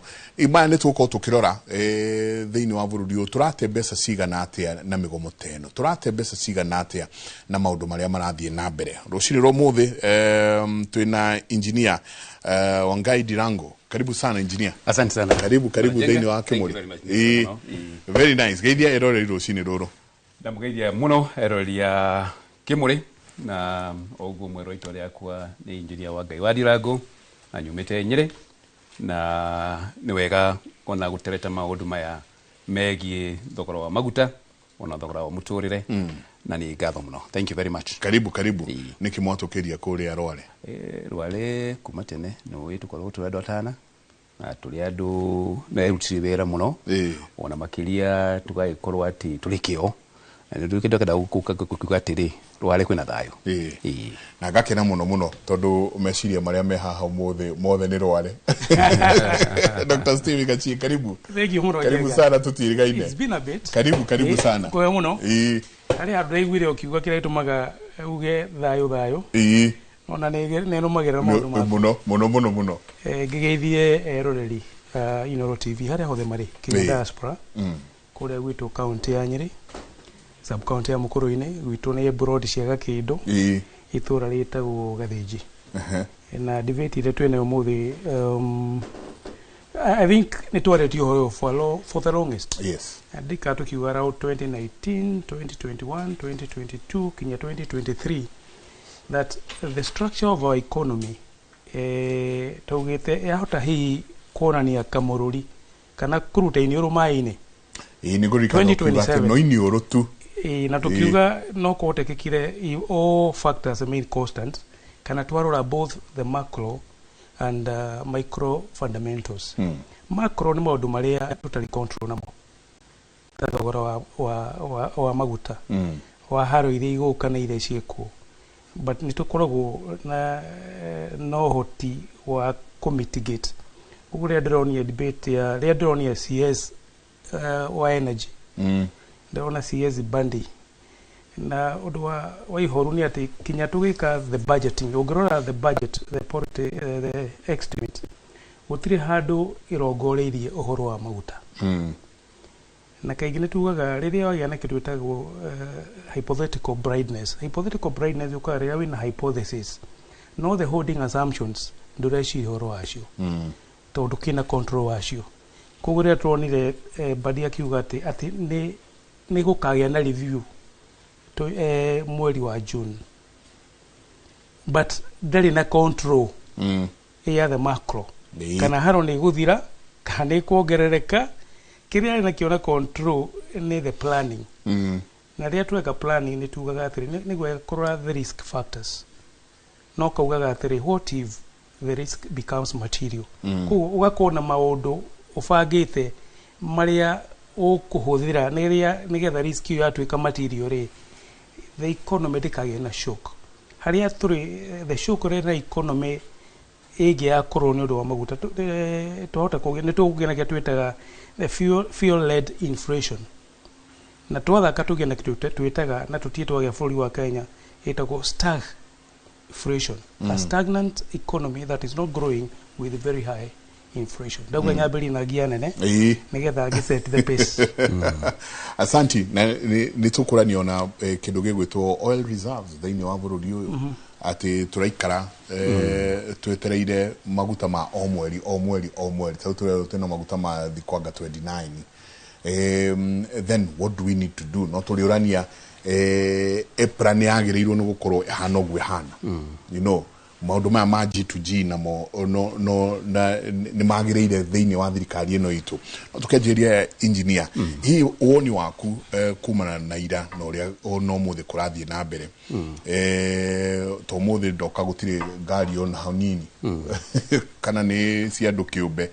Maya nĩ tũgũkorwo tũkĩrora thĩinĩ wa bũrũri ũyũ tũrate mbeca cigana atĩa na mĩgomo ta ĩno, tũrate mbeca cigana atĩa na maũndũ marĩa marathiĩ na mbere. Rũcinĩ rwa ũmũthĩ twĩna engineer Wangai Ndirango. Karibu sana, engineer. Asante sana. Karibu, karibu thĩinĩ wa Thank you Kĩmũrĩ. very much. Very nice. Geithia eroreri rũcinĩ rũrũ. Ndamũgeithia mũno eroreri a Kĩmũrĩ, na ũguo mwerũ itwa rĩakwa nĩ injinia wa Ngai wa Ndirango na nyumĩte Nyĩrĩ, na nĩ wega ona gũtereta maũndũ maya megiĩ thogora wa maguta ona thogora wa mũtũrĩre, na nĩ ngatho mũno. Thank you very much. Karibu, karibu. Nĩkĩ mwatũkĩria kũrĩa Rware? Rware kuma tene nĩ ũĩ tũkoragwo tũrĩ andũ atana na tũrĩ andũ merutire wĩra mũno, ona makĩria tũgagĩkorwo atĩ tũrĩ kĩo, na nĩ ndĩrenda kuga atĩrĩ, Rware kwĩna thayũ. Na ngakena mũno mũno tondũ meciria marĩa me haha ũmũthĩ mothe nĩ Rware. Dr. Steve Gachie, karibu. Thank you mũno. Karibu Njenga. sana, tũtirigaine. It's been a bit. Karibu, karibu sana. Kwa mũno. Harĩ handũ ndaiguire ũkiuga kĩrĩa gĩtũmaga uge thayũ thayũ. Ona nĩ nũmagĩrĩra maũndũ maku. Mũno mũno mũno mũno. Ngĩgeithie eroreri Inooro TV harĩa hothe marĩ kinya diaspora, kũrĩa gwitũ kaunti ya Nyĩrĩ, sub county ya Mũkũrũ-inĩ, gwitũ nĩ broad cia Gakĩndũ, itũra rĩtagwo Gathĩnji. Na debate ĩrĩa twĩnayo ũmũthĩ, I think nĩ twarĩtie ũhoro ũyũ for the longest. Ndika tukiuga around 2019, 2021, 2022 kinya 2023 that the structure of our economy, taugĩte yahota hihi kuonania kamũrũri kana kũruta iniũrũ maĩ-inĩ. Ĩĩ, nĩ ngũririkana ũkiuga atĩ 2027. no iniũrũ tu. Ĩĩ, na tukiuga no kũhotekekire if all factors remain constant, kana twarora both the macro and micro fundamentals. Macro nĩ maũndũ marĩa tũtarĩ control namo, ta thogora wa maguta, wa haro iria igũka na iria ciĩkuo, but nĩ tũkoragwo na ũhoti wa kũmitigate. Ũguo rĩrĩa ndĩronire debate ya rĩrĩa ndĩronire CS wa energy, ndĩrona CS Bandi, na ũndũ wa ihoru nĩ atĩ kinya tũgĩka the budgeting, ũngĩrora the budget, the estimate, gũtirĩ handũ ĩrongoreirie ũhoro wa maguta. Na kaingĩ nĩ tugaga rĩrĩa wagĩa na kĩndũ gĩtagwo hypothetical blindness. Hypothetical blindness yũkaga rĩrĩa wĩna hypothesis no the holding assumptions ndũreciria ũhoro wacio, tondũ kĩna control wacio. Koguo rĩrĩa tuonire Badi akiuga atĩ nĩ gũkagĩa na review mweri wa June, but ndarĩ na control ya the macro, kana haro nĩ gũthira kana nĩ kuongerereka. Kĩrĩa arĩ nakĩo na control nĩ the planning. Na rĩrĩa tweka planning nĩ tugaga atĩrĩ nĩguo kũrora the risk factors, no kaugaga atĩrĩ, what if the risk becomes material? Koguo ũgakorwo na maũndũ ũbangĩte marĩa ũkũhũthĩra nĩgetha risk ĩyo yatuĩka material rĩ, the economy ndĩkagĩe na shock. Harĩa tũrĩ, the shock rĩ na economy ĩngĩ yakorwo nĩ ũndũ wa maguta, twahota kũgĩa nĩ tũkũgĩa na kĩrĩa twĩtaga the fuel led inflation, na twathaka tũgĩe na kĩndũ twĩtaga, na tũtirĩ twagĩa bũrũri wa Kenya, ĩtagwo stagflation, a stagnant economy that is not growing with very high inflation. Ndauga nyambĩrie na ngia nene nĩgetha ngĩ set the pace. Asanti. Na nĩ tũkũranio na kĩndũ gĩgwĩtwo oil reserves thĩinĩ wa bũrũri ũyũ, atĩ tũraikara twetereire maguta ma o mweri o mweri o mweri, tarĩu tũrerwo twĩna maguta ma thikwanga 29. Then what do we need to do? No tũrĩũrania, EPRA nĩ yagĩrĩirwo nĩ gũkorwo ĩhana ũguo ĩhana. Maũndũ maya ma G2G namo no na nĩ magĩrĩire thĩinĩ wa thirikari ĩno itũ. No tũkĩanjĩrĩria, engineer, hihi woni waku kumana na ira na ũrĩa ona ũmũthĩ kũrathiĩ na mbere, to ũmũthĩ ndoka gũtirĩ ngari ona hanini, kana nĩ cia andũ kĩũmbe,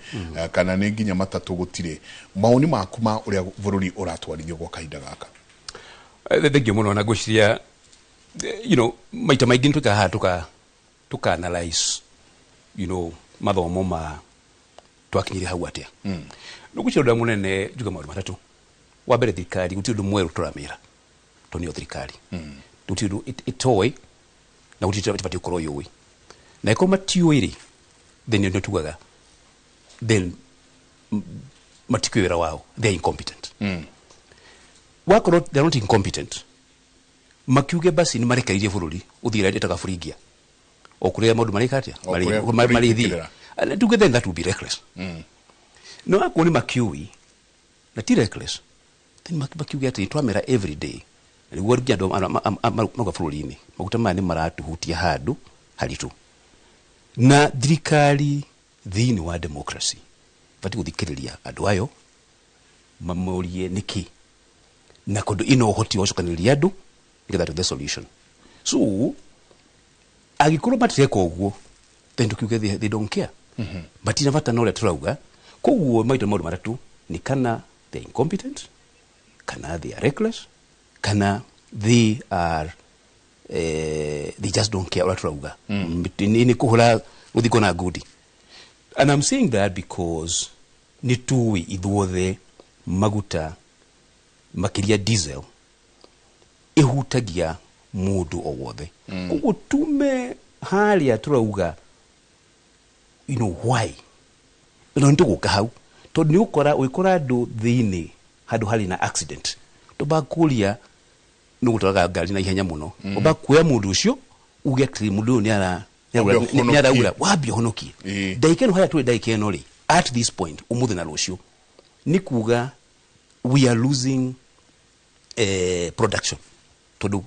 kana nĩ nginya matatũ gũtirĩ. Mawoni maku ma ũrĩa bũrũri ũratwarithio gwa kahinda gaka? Thengiũ mũno. Na ngwĩciria maita maingĩ nĩ twĩkaga haha tuka analyze mathomo ma twakinyire hau atĩa. Nĩ ngwĩciria ũndũ mũnene, njuge maũndũ matatũ. Wa mbere, thirikari gũtirĩ ũndũ mwerũ tũramĩra, tondũ nĩyo thirikari, gũtirĩ ũndũ ĩtoĩ na gũtirĩ ĩbatiĩ gũkorwo yũĩ, na ĩkorwo matiũĩ rĩ, then nĩ tugaga then matikũĩ wĩra wao, they are incompetent. Wakorwo they are not incompetent, makiuge basi nĩ marekereirie bũrũri ũthiĩ ĩtaga furingia o kũrĩa maũndũ marĩka atĩa. O kũrĩa marĩthiĩ. kũrĩkĩrĩra. Tuge then that would be reckless. No akorwo nĩ makiũĩ na ti reckless, then makiuge atĩ twamera every day na nĩguo nginya andũ mauga bũrũri-inĩ maguta maya nĩ maratuhutia handũ haritũ, na thirikari thĩinĩ wa democracy batiĩ gũthikĩrĩria andũ ayo, mamorie nĩkĩ, na kũndũ ina ũhoti wa gũcokanĩrĩria andũ nĩgetha to the solution. So angĩkorwo matireka ũguo, then tukiuge they don't care, matina bata na ũrĩa tũrauga. Koguo maita maũndũ matatũ nĩ kana they are incompetent, kana they are reckless, kana they are they just don't care ũrĩa tũrauga. Nĩ kũhũra rũthingo na ngundi. And I'm saying that because nĩ tũĩ ithuothe maguta, makĩria diesel, ĩhutagia mũndũ o wothe. Koguo tume harĩa tũrauga why no nĩ tũgũka hau, tondũ nĩ ũkora ũgĩkora andũ thĩinĩ handũ harĩ na accident, tũbakũria nĩ gũtwaraga ngari na ihenya mũno, ũba kuoya mũndũ ũcio uge atĩrĩ, mũndũ ũyũ nĩ ara Wambe nĩ araura, ũhonokie. Wambe ũhonokie ndagĩka ĩno harĩa tũrĩ, ndagĩka ĩno rĩ, at this point, ũmũthĩ na rũciũ, nĩ kuga we are losing production, tondũ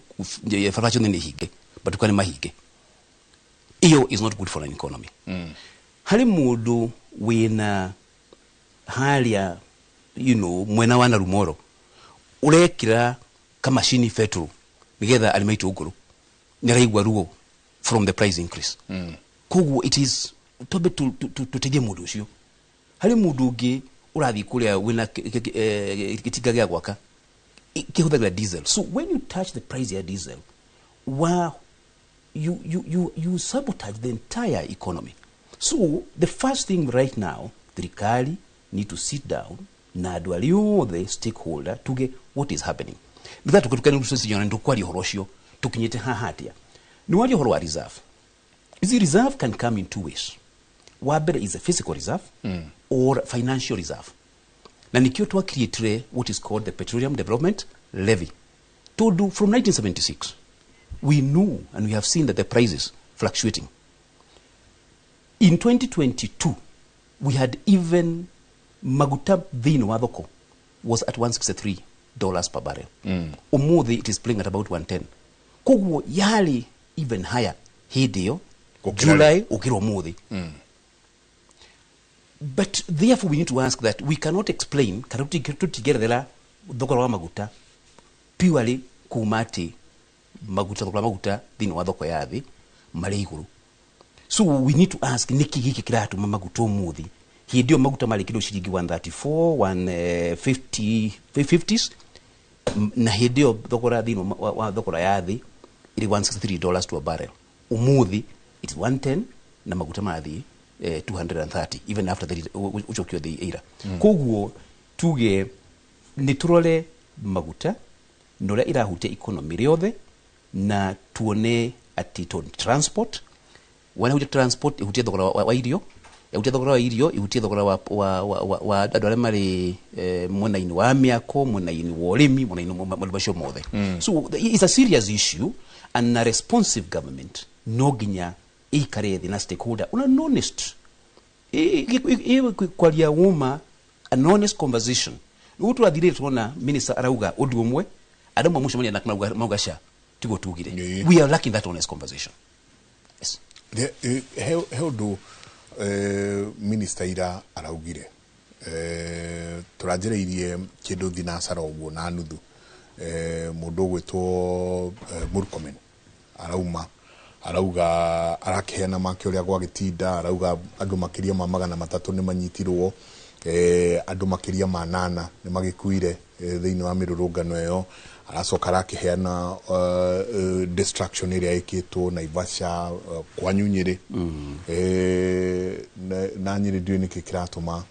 barabara ciothe nĩ hinge, matuka nĩ mahinge. Iyo is not good for an economy. Harĩ mũndũ wĩna harĩa mwena wa Narumoro ũrekĩra kamacini petrol nĩgetha arĩme itũngũrũ, nĩ araigua ruo from the price increase. Koguo it is twambe tũteithie mũndũ ũcio. Harĩ mũndũ ũngĩ ũrathiĩ kũrĩa wĩna gĩtinga gĩa gwaka kĩhũthagĩra diesel. So when you touch the price ya diesel, wa you sabotage the entire economy. So the first thing right now, thirikari need to sit down na andũ arĩa othe stakeholder, tuge what is happening, nĩgetha tũkĩtukane rũciũ ndũkwaria ũhoro ũcio tũkinyĩte haha atĩa. Nĩ waria ũhoro wa reserve. You see, reserve can come in two ways. Wa mbere is a physical reserve or financial reserve, na nikio twa create what is called the Petroleum Development Levy. Tondu from 1976 we knew and we have seen that the prices fluctuating. In 2022 we had even maguta thĩinĩ wa thoko was at $163 per barrel. Ũmũthĩ it is playing at about 110. Koguo yarĩ even higher hĩndĩ ĩyo Gũkĩra. July ũkĩra ũmũthĩ. But therefore we need to ask that we cannot explain kana tũtingĩerethera thogora wa maguta purely kuma atĩ maguta, thogora wa maguta thĩinĩ wa thoko ya thĩ marĩ igũrũ. So we need to ask nĩkĩ gĩkĩ kĩratũma maguta ũmũthĩ, hĩndĩ ĩyo maguta marĩ kĩndũ ciringi 134, 150, 50s, na hĩndĩ ĩyo thogora thĩinĩ wa thogora ya thĩ ĩrĩ $163 to a barrel. Ũmũthĩ it's 110 na maguta marathiĩ 230 even after the ũcokio the ĩira. Koguo tuge nĩ tũrore maguta na ũrĩa ĩrahutia economy rĩothe, na tuone atĩ tondũ transport wanahutia transport, ihutie thogora wa irio, ihutie thogora wa irio, ihutie thogora wa andũ arĩa marĩ mwena-inĩ wa mĩako, mwena-inĩ wa ũrĩmi, mwena-inĩ wa maũndũ macio mothe. So it's a serious issue, and a responsive government no nginya ĩikare thĩ na stakeholder on an honest kwaria woma, an honest conversation. Nĩguo tũrathire tuona minister arauga ũndũ ũmwe, andũ amwe mũcemania na mauga ca tiguo tugire. We are lacking that honest conversation. Yes. He ũndũ minister ira araugire, tũranjĩrĩirie kĩndũ thinacara ũguo na nuthu, mũndũ ũgwĩtwo Murkomen arauma arauga arakiheana make ũrĩa gwagĩtinda, arauga andũ makĩria ma 300 nĩ manyitirwo, andũ makĩria ma 8 nĩ magĩkuire thĩinĩ wa mĩrũrũngano ĩyo. Aracoka arakiheana destruction ĩrĩa ĩkĩtwo Naivasha, kwanyu Nyĩrĩ, na Nyĩrĩ ndiũĩ nĩkĩ kĩratũma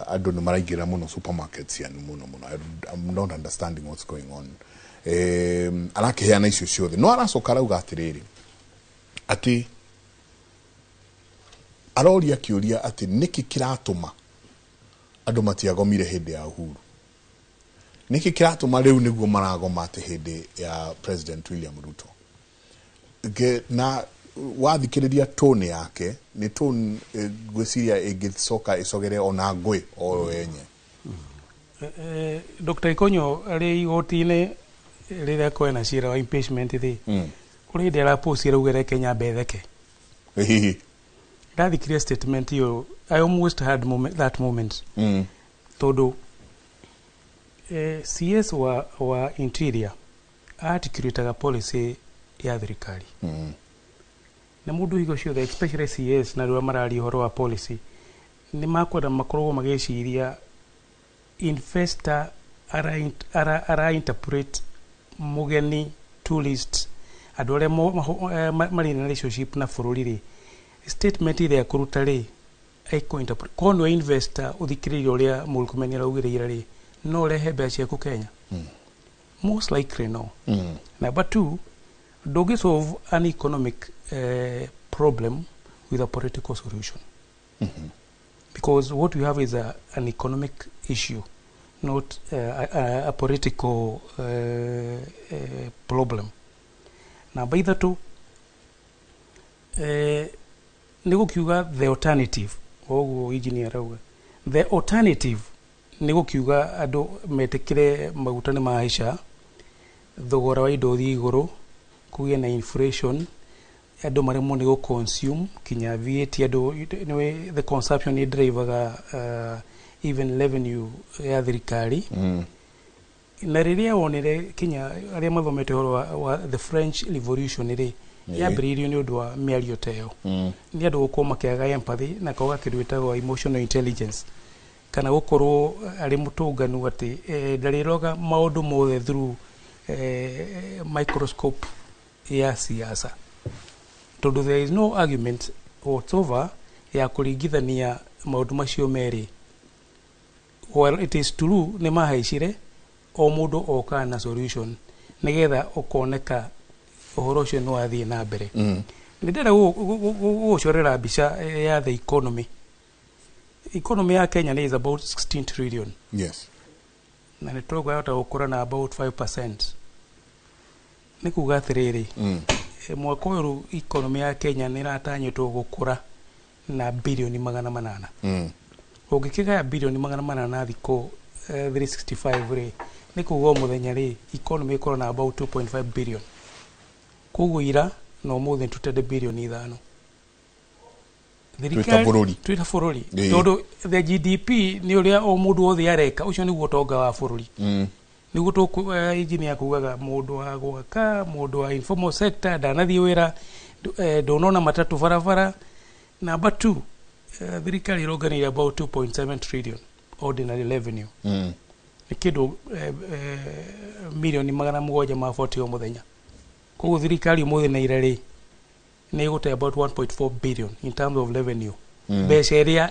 andũ nĩ maraingĩra mũno supermarket cianyu mũno mũno. I'm not understanding what's going on. Arakiheana icio ciothe, no aracoka arauga atĩrĩrĩ, atĩ aroria kĩũria atĩ nĩkĩ kĩratũma andũ matiagomire hĩndĩ ya Uhuru, nĩkĩ kĩratũma rĩu nĩguo maragoma atĩ hĩndĩ ya President William Ruto. Na wathikĩrĩria tone yake nĩ tone ngwĩciria ĩngĩcoka ĩcogere ona ngũĩ o yenye. Dr. Ikonyo arĩ igoti-inĩ rĩrĩa kwena cira wa impeachment rĩ, kũrĩ hĩndĩ araposti araugire Kenya mbetheke. Ndathikirie statement ĩyo, I almost had that moment. Tondũ CS wa Interior articulataga policy ya thirikari. Na mũndũ hingo ciothe, especially CS na rĩrĩa mararia ũhoro wa policy, nĩ makwenda makorwo magĩciria investor ara interpret mũgeni, tourist, andũ arĩa marĩ na relationship na bũrũri rĩ, statement ĩrĩa ekũruta rĩ ĩkũ-interpret. Korwo nĩwe investor ũthikĩrĩirie ũrĩa Murkomen araugire ira rĩ, no ũrehe mbeca ciaku Kenya? Most likely no. Number two, ndũngĩ solve an economic problem with a political solution. Because what we have is an economic issue, not a political problem. Namba ithatũ, nĩ gũkiuga the alternative, ũguo engineer arauga the alternative nĩ gũkiuga andũ metĩkĩre maguta nĩ mahaica, thogora wa indo ũthiĩ igũrũ, kũgĩe na inflation, andũ maremwo nĩ gũ consume kinya VAT, andũ nĩwe the consumption nĩ drivaga even revenue ya thirikari. Na rĩrĩa wonire kinya arĩa mathomete ũhoro wa the French Revolution rĩ, yambĩrĩirio nĩ ũndũ wa mĩario ta ĩyo, nĩ andũ gũkorwo makĩaga empathy na kwaga kĩndũ gĩtagwo emotional intelligence, kana gũkorwo arĩ mũtũnganu atĩ ndarĩroga maũndũ mothe through microscope ya siasa, tondũ there is no argument whatsoever ya kũringithania maũndũ macio merĩ. While it is true nĩ mahaicire, o mũndũ okaga na solution nĩgetha ũkoneka ũhoro ũcio nĩ wathiĩ na mbere. Nĩ ndĩrenda gũgũcorera mbica ya the economy. Economy ya Kenya nĩ is about 16 trillion. Na nĩ tũkwahota gũkũra na about 5%. Nĩ kuga atĩrĩrĩ, mwaka ũyũ economy ya Kenya nĩ ĩratanyĩtwo gũkũra na birioni 800. Ũngĩkĩgaya birioni 800 na thikũ 365 rĩ, nĩ kuga o mũthenya rĩ economy ĩkorwo na about 2.5 billion. Koguo ira na ũmũthĩ tũtende birioni 5. Twĩta bũrũri. Twĩta bũrũri. Tondũ the GDP nĩ ũrĩa o mũndũ wothe areka, ũcio nĩguo ũtonga wa bũrũri. Nĩguo tũku engineer kugaga mũndũ wa gwaka, mũndũ wa informal sector ndanathiĩ wĩra, ndũnona matatũ barabara. Number 2, thirikari ĩronganĩire about 2.7 trillion ordinary revenue. Nĩ kĩndũ milioni 740 o mũthenya. Koguo thirikari ũmũthĩ na ira rĩ nĩ ĩgũte about 1.4 billion in terms of revenue. Mbeca ĩrĩa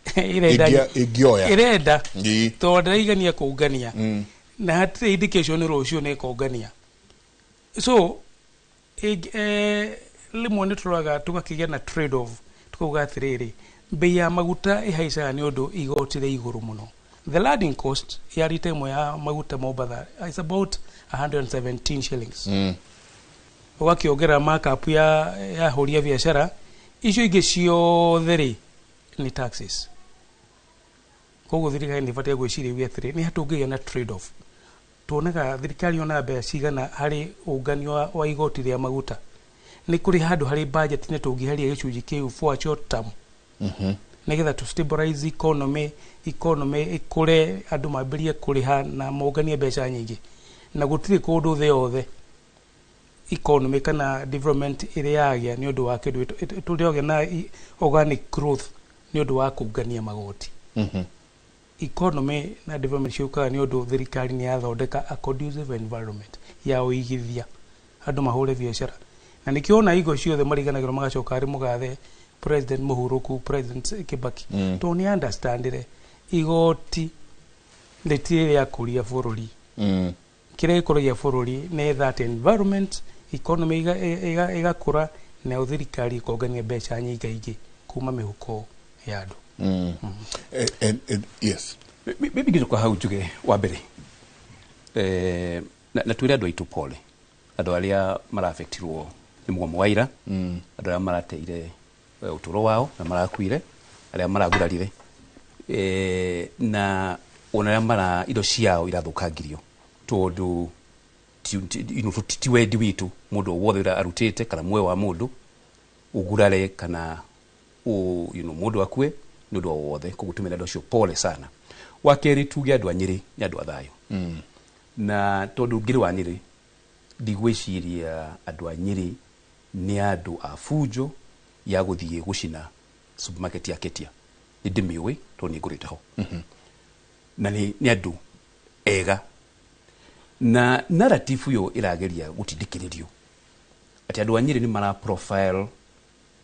ĩrenda ĩngĩoya ĩrenda tondũ ndĩraigania kũngania, na hatirĩ indication rũciũ nĩ ĩkongania. So rĩmwe nĩ tũroraga tũgakĩgĩa na trade off, tukauga atĩrĩrĩ, bei ya maguta ĩhaicaga nĩ ũndũ igoti rĩ igũrũ mũno. The landing cost ya rita ĩmwe ya maguta Mombatha is about 117 shillings. Ũgakĩongerera markup ya hũri a biacara, icio ingĩ ciothe rĩ nĩ taxes. Koguo thirikari nĩ ĩbatiĩ gwĩciria atĩrĩ, nĩ hatũngĩgĩa na trade off. Tuonaga thirikari yonaga mbeca cigana harĩ ũnganio wa igoti rĩa maguta, Nĩ kũrĩ handũ harĩ budget-inĩ tũngĩheria gĩcunjĩ kĩu for a short term, nĩgetha to stabilize economy, economy ĩkũre, andũ mambĩrĩrie kũrĩha na monganie mbeca nyingĩ. Na gũtirĩ kũndũ thĩ yothe economy kana development ĩrĩ yagĩa nĩ ũndũ wa kĩndũ tũrĩ na organic growth nĩ ũndũ wa kũngania magoti. Economy na development ciũkaga nĩ ũndũ thirikari nĩ yathondeka a conducive environment ya ũigithia, andũ mahũre biacara. Na nĩkĩo ona hingo ciothe mariganagĩrwo magacoka harĩ mũgathe President mũhurũku, President Kibaki, tondũ nĩ understandire igoti rĩtirĩ rĩa kũria bũrũri. Kĩrĩa gĩkũragia bũrũri nĩ that environment, economy ĩgakũra, nayo thirikari ĩkongania mbeca nyingaingĩ kuma mĩhuko ya andũ. Yes. Maybe ngĩcoka hau njuge wa mbere, na twĩre andũ aitũ pole, andũ arĩa maraffectirwo nĩ mũgomo wa ira, andũ arĩa marateire ũtũũro wao na marakuire, arĩa maragurarire, na ona arĩa mara indo ciao irathũkangirio, tondũ ti wendi witũ mũndũ o wothe ũrĩa arutĩte kana muoyo wa mũndũ ũgurare kana mũndũ akue nĩ ũndũ o wothe. Koguo tumĩre andũ acio pole sana. Wa kerĩ, tuge andũ a Nyĩrĩ nĩ andũ a thayũ, na tondũ ngĩrĩ wa Nyĩrĩ, ndigwĩciria andũ a Nyĩrĩ nĩ andũ a bunjo ya gũthiĩ gũcina supermarket ya Ketia. Nĩ ndĩmĩũĩ tondũ nĩ ngũrĩte ho, na nĩ andũ ega. Na narrative ĩyo ĩrageria gũtindĩkĩrĩrio atĩ andũ a Nyĩrĩ nĩ mara profile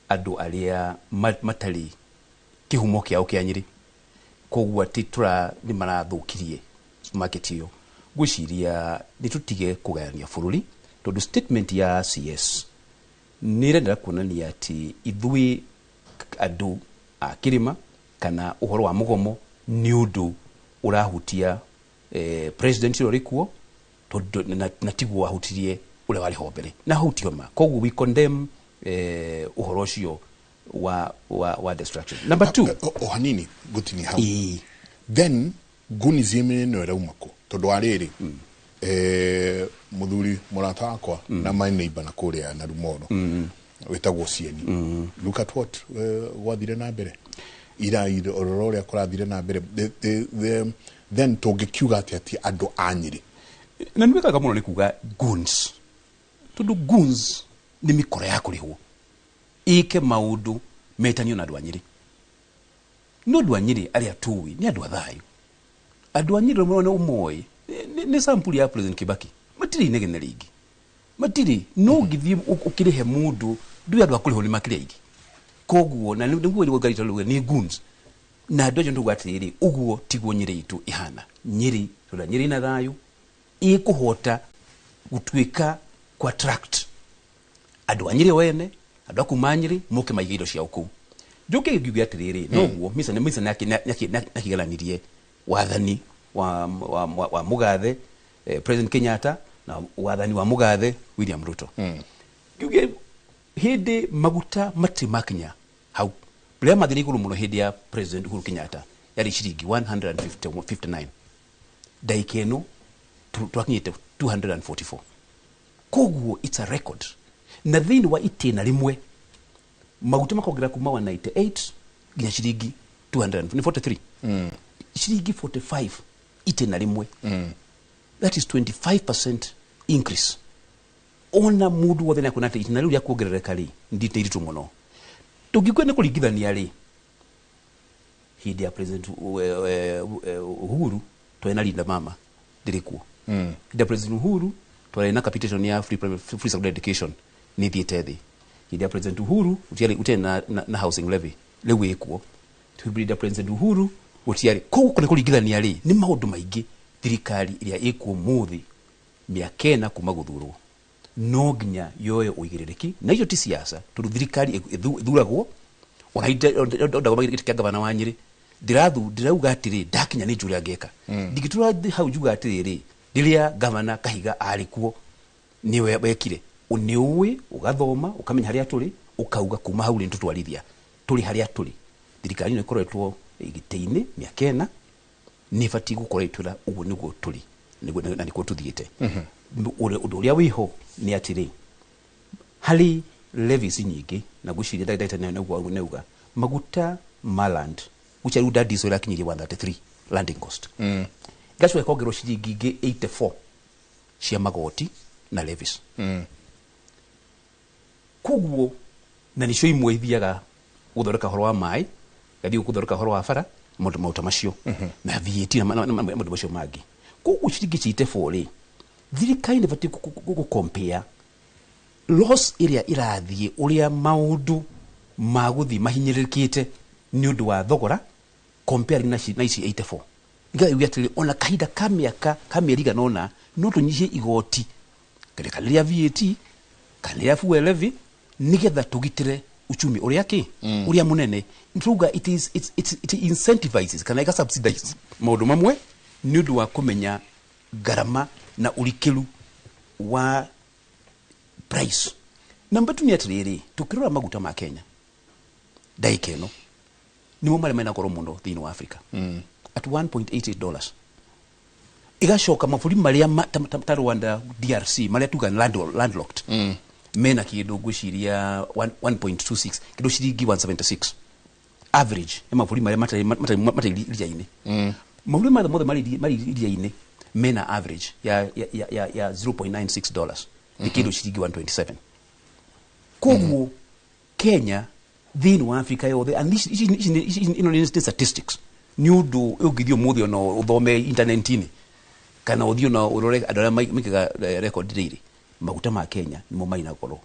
andũ arĩa matarĩ kĩhumo kĩao kĩa Nyĩrĩ, koguo atĩ tũra nĩ marathũkirie supermarket ĩyo. Ngwĩciria nĩ tũtige kũgayania bũrũri, tondũ statement ya CS nĩ ĩrendera kuonania atĩ ithuĩ andũ a kĩrĩma kana ũhoro wa mũgomo nĩ ũndũ ũrahutia president ũrĩa ũrĩ kuo, tondũ na tiguo wahutirie ũrĩa warĩ ho mbere na hau ma. Koguo we condemn ũhoro ũcio wa destruction. Number two, o hanini ngũtinia hau. Then gunism ĩno ĩrauma kũ? Tondũ wa rĩrĩ, mũthuri mũrata wakwa na my neighbor na kũrĩa na Rumoro wĩtagwo Sieni, look at what gwathire na mbere ira, rora ũrĩa kũrathire na mbere. Then tũngĩkiuga atĩ atĩ andũ a Nyĩrĩ Na nĩ wĩkaga mũno nĩ kuga goons, tondũ goons nĩ mĩkora ya kũrĩhwo ĩke maũndũ metanio na andũ a Nyĩrĩ. No andũ a Nyĩrĩ arĩa tũĩ nĩ andũ a thayũ. Andũ a Nyĩrĩ mũno ũmoĩ nĩ sampuli ya President Kibaki, matirĩ inegene rĩingĩ, matirĩ. No ũngĩthiĩ ũkĩrĩhe mũndũ ndũĩ andũ a kũrĩhwo nĩ makĩrĩ aingĩ. Koguo na nĩguo ngarita ruga nĩ goons, na andũ acio nduga atĩrĩrĩ, ũguo tiguo Nyĩrĩ itũ ĩhana. Nyĩrĩ tondũ Nyĩrĩ na thayũ ĩkũhota gũtuĩka ku attract andũ a Nyĩrĩ wene, andũ a kuma Nyĩrĩ moke maige indo ciao kũu. Njoke ngiuge atĩrĩrĩ, noguo Misa nĩ Misa nĩakĩgeranirie wathani wa mũgathe President Kenyatta na wathani wa mũgathe William Ruto. Ngiuge hĩndĩ maguta matirĩ makinya hau rĩrĩa mathire igũrũ mũno hĩndĩ ya President Uhuru Kenyatta yarĩ ciringi 159, ndagĩka ĩno twakinyĩte 244. Koguo it's a record. Na thĩinĩ wa itĩna rĩmwe maguta makongerera kuma 198 nginya ciringi 243, ciringi 45 itĩna rĩmwe. That is 25% increase. Ona mũndũ wothe nĩakuona atĩ itĩna rĩu rĩa kuongerereka rĩ nĩ iritũ mũno. Tũngĩkua nĩ kũringithania rĩ, hĩndĩ ya President Uhuru twarĩ na Linda Mama ndĩrĩ kuo. Hĩndĩ ya President Uhuru twarĩ na capitation ya free primary, free secondary education nĩ ĩthiĩte thĩ. Hĩndĩ ya President Uhuru gũtiarĩ na housing levy, rĩu ĩkuo. Hĩndĩ ya President Uhuru gũtiarĩ. Koguo nĩ kũringithania rĩ, nĩ maũndũ maingĩ thirikari ĩrĩa ĩkuo mũthĩ mĩaka 4 kuma gũthurwo no nginya yoe ũigĩrĩrĩki. Na icio ti siasa, tondũ thirikari ĩthuragwo ona ndagoma gĩtĩ kĩa gavana wa Nyĩrĩ, ndĩrauga atĩrĩ ndakinya nĩ njũrĩa ngeka. Ndingĩtũra hau njuga atĩrĩrĩ, rĩrĩa gavana Kahiga arĩ kuo nĩwe wekire, nĩ ũĩ ũgathoma ũkamenya harĩa tũrĩ, ũkauga kuma hau rĩ nĩtũtwarithia tũrĩ harĩa tũrĩ. Thirikari ĩno ĩkoretwo gĩtĩ-inĩ mĩaka 4, nĩ ĩbatiĩ gũkorwo ĩtwĩra ũguo nĩguo tũrĩ na nĩkuo tũthiĩte. Ũndũ ũrĩa wĩho nĩ atĩrĩ, harĩ Levies nyingĩ, na ngwĩciria ndagĩtarĩ nĩguo neuga maguta ma land gucha rĩu diesel ĩrakinyirie 133 landing cost, igacoka ĩkongerwo ciringi ingĩ 84 cia magoti na levies. Koguo na nicio imwe ithiaga guthondeka horo wa maĩ, gathiĩ guthondeka horo wa bara, maũndũ maũta macio na VAT na maũndũ macio mangĩ. Koguo ciringi 84 rĩ, thirikari nĩ batiĩ gũ compare loss ĩrĩa ĩrathiĩ, ũrĩa maũndũ ma gũthiĩ mahinyĩrĩrĩkĩte nĩ ũndũ wa thogora, comparing na ici 84, nĩgetha yuge atĩrĩrĩ, ona kahinda ka mĩaka ka mĩeri igana ũna no tũnyihie igoti kana rĩa VAT kana rĩa fuel levy, nĩgetha tũgitĩre uchumi ũrĩa kĩ ũrĩa mũnene. Nĩtũrauga it is it's, it's, it incentivizes kana ĩga subsidize maũndũ mamwe nĩ ũndũ wa kũmenya ngarama na ũrikĩru wa price. Namba tu nĩ atĩrĩrĩ, tũkĩrora maguta ma Kenya ndagĩka ĩno nĩmo marĩa mena goro mũno thĩinĩ wa Africa at $1.88. Igacoka mabũrũri marĩa ta Rwanda, DRC, marĩa tuga landlocked, mena kĩndũ ngwĩciria 1.26, kĩndũ ciringi 176 average ya mabũrũri marĩa matarĩ iria-inĩ. Mabũrũri marĩa mothe marĩ iria-inĩ mena average ya $0.96, nĩ kĩndũ ciringi 127. Koguo Kenya thĩinĩ wa Africa yothe, and ici ĩno nĩ statistics, nĩ ũndũ ũngĩthiĩ ũmũthĩ ona ũthome internet-inĩ kana ũthiĩ ona ũrore andũ arĩa maikaga record rĩrĩ, maguta ma Kenya nĩmo marĩ na goro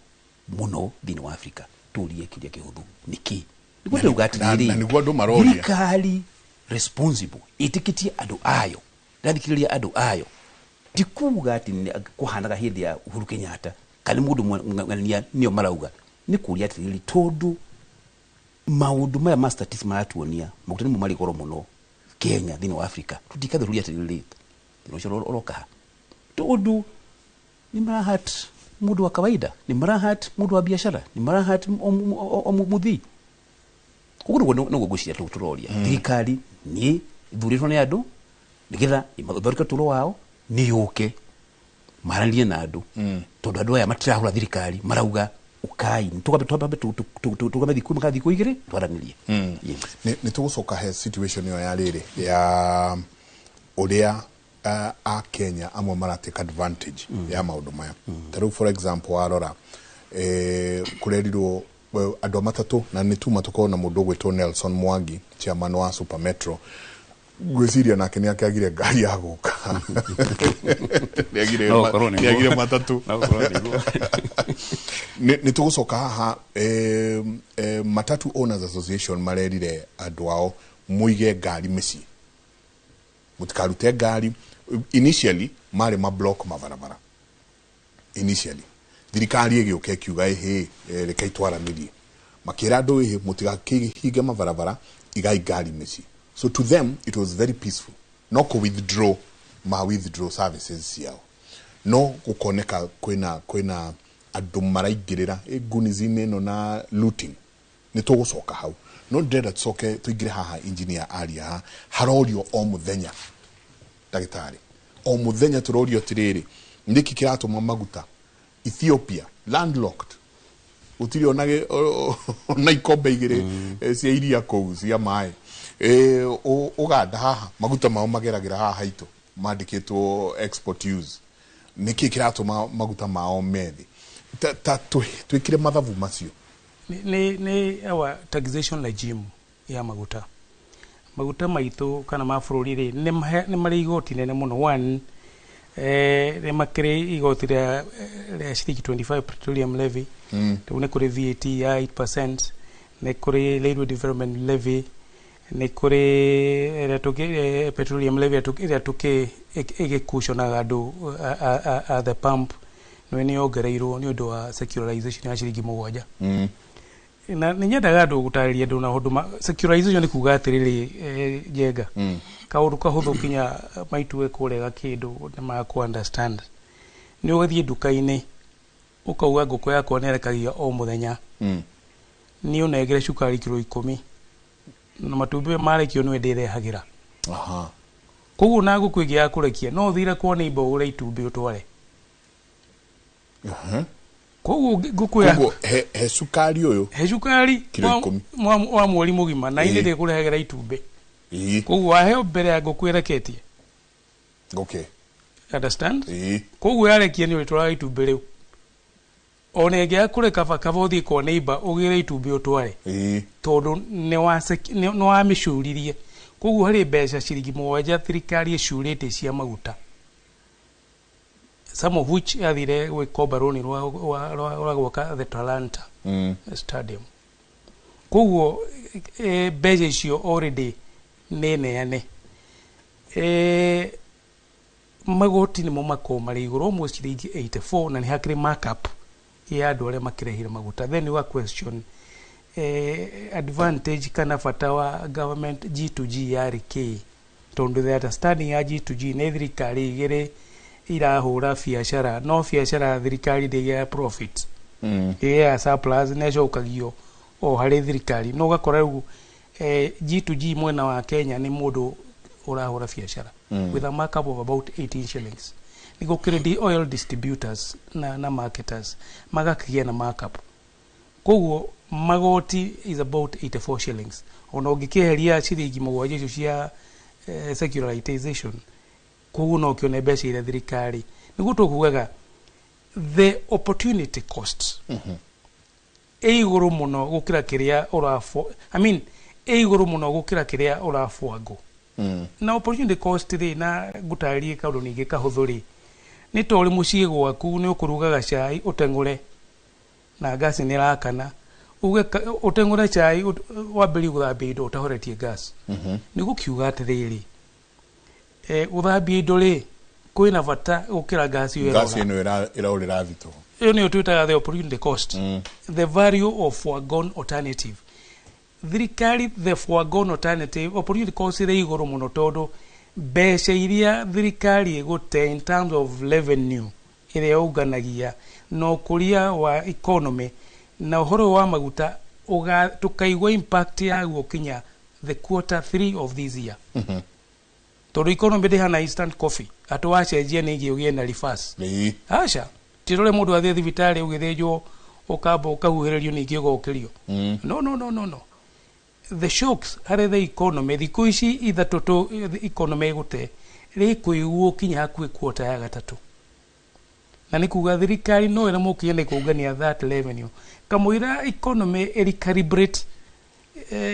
mũno thĩinĩ wa Africa. Tũrie kĩũria kĩhũthũ, nĩkĩ? Nĩguo ndĩrauga atĩrĩrĩ, Na nĩguo andũ maroria. Thirikari responsible ĩtĩkĩtie andũ ayo, ĩrathikĩrĩria andũ ayo, ti kuga atĩ kũhanaga hĩndĩ ya Uhuru Kenyatta kana mũndũ ng'ania nĩo marauga. Nĩ kũria atĩrĩrĩ, tondũ maũndũ maya ma statistics maratuonia maguta nĩmo marĩ goro mũno Kenya thĩinĩ wa Africa, tũtikathũria atĩrĩrĩ, thĩna ũcio ũroka ha? Tondũ nĩ marahat mũndũ wa kawaida, nĩ marahat mũndũ wa biashara, nĩ marahat o mũthii. Koguo nĩguo ngwĩciria tũroria thirikari nĩ ithurĩtwo nĩ andũ nĩgetha ĩmathondeke ũtũũro wao, nĩ yũke maranĩrie na andũ, tondũ andũ aya matirahũra thirikari, marauga ũkai twambe tũgame thikũ ĩmwe kana thikũ 2 twaranĩrie. Yes. Nĩ tũgũcoka he situation ĩyo ya rĩrĩ ya ũrĩa a Kenya amwe maratake advantage ya maũndũ maya. Ta rĩu, for example, warora kũrerirwo andũ a matatũ, na nĩ tuma tũkorwo na mũndũ ũgwĩtwo Nelson Mwangi, chairman wa Super Metro. Ngwĩciria nake nĩ akĩagire ngari ya gũka. Nĩ No ũkorwo nĩguo. Nĩagire matatũ. No ũkorwo nĩguo. Nĩ tũgũcoka haha. Matatu Owners Association marerire andũ ao mũige ngari mĩciĩ, mũtikarute ngari. Initially marĩ ma block mabarabara. Initially thirikari ĩgĩũka ĩkiuga, ĩhĩ, reke itwaranĩrie. Makĩra andũ, ĩhĩ, mũtigakĩhinge mabarabara, igai ngari mĩciĩ. So to them it was very peaceful, no kũ withdraw ma withdraw services ciao, no gũkoneka kwĩna andũ maraingĩrĩra ngunism ĩno na looting. Nĩ tũgũcoka hau, no ndĩrenda tũcoke tũingĩre haha. Engineer aria haha, harorio o mũthenya, ndagĩtarĩ, o mũthenya tũrorio atĩrĩrĩ, nĩkĩ kĩratũma maguta Ethiopia landlocked, gũtirĩ ona ikombe 2 cia iria kũu cia maĩ. Uganda haha maguta mao mageragĩra haha haitũ, mandĩkĩtwo export use. Nĩkĩ kĩratũma maguta mao methi ta twĩkĩre mathabu macio? Nĩ our taxation regime ya maguta maitũ kana ma bũrũri rĩ, nĩ marĩ igoti nene mũno. One, nĩ makĩrĩ igoti rĩa ciringi 25 petroleum levy. Rĩu nĩ kũrĩ VAT ya 8%, nĩ kũrĩ railway development levy, nĩ kũrĩ ĩrĩa petroleum levy ĩrĩa tũkĩ ĩgĩkuconaga andũ a the pump, nĩ yongereirwo nĩ ũndũ wa secularization ya ciringi 7. Na nĩ nyendaga andũ gũtarĩria andũ na ũndũ secularization nĩ kuga atĩrĩrĩ, Njenga, kaũndũ kahũthũ kinya maitũ ekũrega kĩndũ nĩ makũ understand. Nĩ ũgathiĩ nduka-inĩ ũkauga, ngũkũ yakwa nĩ ĩrekagia o mũthenya, nĩ ũnengere cukari kiro 10 na matumbĩ marekio nĩwe ndĩrehagĩra. Koguo na ngũkũ ĩngĩ ya kũrekia no ũthire kwa neighbor ũgũre itumbĩ ũtware. Koguo ngũkũ ya Koguo he cukari ũyũ he cukari kilo 10 wa mweri mũgima na inĩ ndĩkũrehagĩra itumbĩ. Koguo waheo mbere ya ngũkũ ĩreketie. Okay. Understand? Koguo yarekia nĩ ũrĩtwaraga itumbĩ rĩu. Ona ĩngĩaga kũreka kaba ũthiĩ kwa neighbor ũgĩre itumbĩ ũtware. Tondũ nĩ wamĩcuririe. Koguo harĩ mbeca ciringi 7 thirikari ĩcurĩtie cia maguta. Some of which yathire gwĩkomba rũni rwa gwaka the Talanta Stadium. Koguo mbeca icio already nĩ neane. Magoti nĩmo makoragwo marĩ igũrũ almost ciringi 84 na nĩ hakĩrĩ markup ya andũ arĩa makĩrehire maguta. Then wa question advantage kana bata wa government G2G yarĩ kĩ? Tondũ the understanding ya G2G nĩ thirikari igĩrĩ irahũra biacara, no biacara thirikari ndĩgĩaga profit. Ĩgĩaga surplus na ĩcokagio o harĩ thirikari. No ũgakora rĩu G2G mwena wa Kenya nĩ mũndũ ũrahũra biacara with a markup of about 18 shillings. Nĩ gũkĩrĩ oil distributors na marketers magakĩgĩa na markup. Koguo magoti is about 84 shillings. Ona ũngĩkĩeheria ciringi 7 icio cia secularization, koguo no ũkĩone mbeca iria thirikari. Nĩguo tũkugaga the opportunity cost ĩ igũrũ mũno gũkĩra kĩrĩa ũrafo, I mean ĩ igũrũ mũno gũkĩra kĩrĩa ũrabangwo. Na opportunity cost rĩ, na ngũtarĩrie kaũndũ ningĩ kahũthũ rĩ, nĩ ta ũrĩ mũciĩ gwaku nĩ ũkũrugaga cai ũteng'ũre na gasi nĩ ĩrakana, uge ũteng'ũre cai wambĩrĩrie gũthambia indo ũtahoretie gas. Nĩ gũkiuga atĩrĩrĩ, gũthambia indo rĩ kwĩna bata gũkĩra gasi ĩyo Gasi ĩno ĩraũrĩra thitoo. Ĩyo nĩyo twĩtaga the opportunity cost. The value of foregone alternative. Thirikari the foregone alternative opportunity cost ĩrĩ igũrũ mũno tondũ mbeca iria thirikari ĩgũte in terms of revenue ĩrĩa yũnganagia na ũkũria wa economy na ũhoro wa maguta tũkaigua impact yaguo kinya the quarter 3 of this year. Tondũ economy ndĩhana instant coffee atĩ wacenjia nĩngĩ ũgĩe na reverse. Aca ti rũrĩa mũndũ athiĩ thibitarĩ ũgĩthĩnjwo ũkamba ũkahuhĩrĩrio ningĩ ũgokĩrio. No no no no no. The shocks harĩ the economy thikũ ici ithatũ tũ economy ĩgũte rĩkũiguo kinya hakuhĩ quarter ya gatatũ. Na nĩ kuga thirikari no ĩremwo kinya nĩ kũngania that revenue. Kamũira economy ĩrecalibrate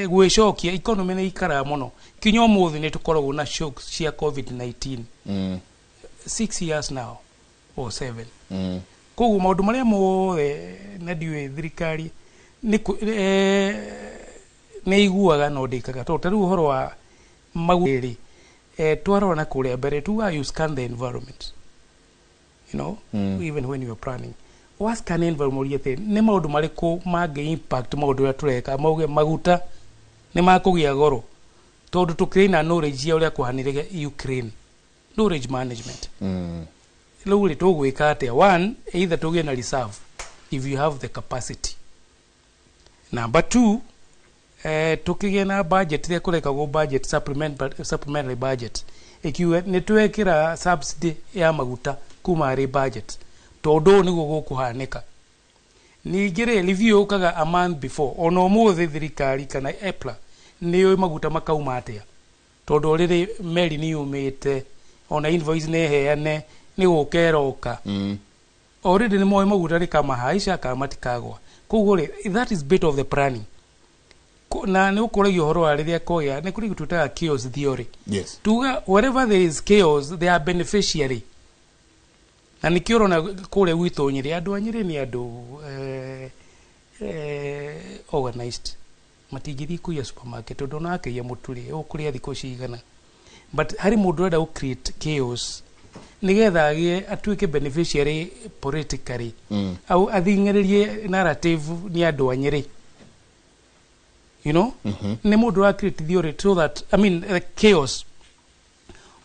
gwĩcokia economy nĩ ikaraga mũno. Kinya ũmũthĩ nĩ tũkoragwo na shocks cia COVID-19. 6 years now or 7. Koguo maũndũ marĩa mothe na ndiũĩ thirikari nĩ iguaga no ndĩkaga. Tondũ ta rĩu ũhoro wa maguta rĩ, twarora na kũrĩa mbere tuga you scan the environment. You know, even when you are planning. Wa scan environment atĩ nĩ maũndũ marĩkũ mangĩ impact maũndũ ũrĩa tũreka, mauge maguta nĩ makũgĩa goro tondũ tũkĩrĩ na knowledge ya ũrĩa kũhanĩrĩre Ukraine. Knowledge management. Rĩu rĩ tũgwĩka atĩa? One, either tũgĩe na reserve if you have the capacity. Number 2, tũkĩgĩe na budget ĩrĩa kũrekagwo budget supplementary budget ĩkiuga nĩ twekĩra subsidy ya maguta kuma harĩ budget tondũ ũũ nĩguo gũkũhanĩka. Ningĩ rĩ review yũkaga a month before. Ona ũmũthĩ thirikari kana EPRA nĩ yũĩ maguta makauma atĩa tondũ rĩrĩ meri nĩ yumĩte ona invoice nĩ heane nĩ gũka ĩroka. Already nĩ moĩ maguta rĩ kamahaica kana matikagwa. Koguo rĩ that is bit of the planning. Na nĩ ũkũragia ũhoro wa rĩrĩa kũgĩa nĩ kũrĩ twĩtaga chaos theory. Yes. Tuga wherever there is chaos there are beneficiary. Na nĩkĩo ũrona kũrĩa gwitũ Nyĩrĩ andũ a Nyĩrĩ nĩ andũ organized. Matingĩthiĩ kũiya supermarket tondũ ona akĩiya mũtu rĩ ũkũrĩa thikũ cigana. But harĩ mũndũ ũrenda gũ create chaos nĩgetha agĩe atuĩke beneficiary politically. Au athing'ĩrĩrie narrative nĩ andũ a Nyĩrĩ. You know? Nĩ mũndũ wa create theory so that I mean the chaos.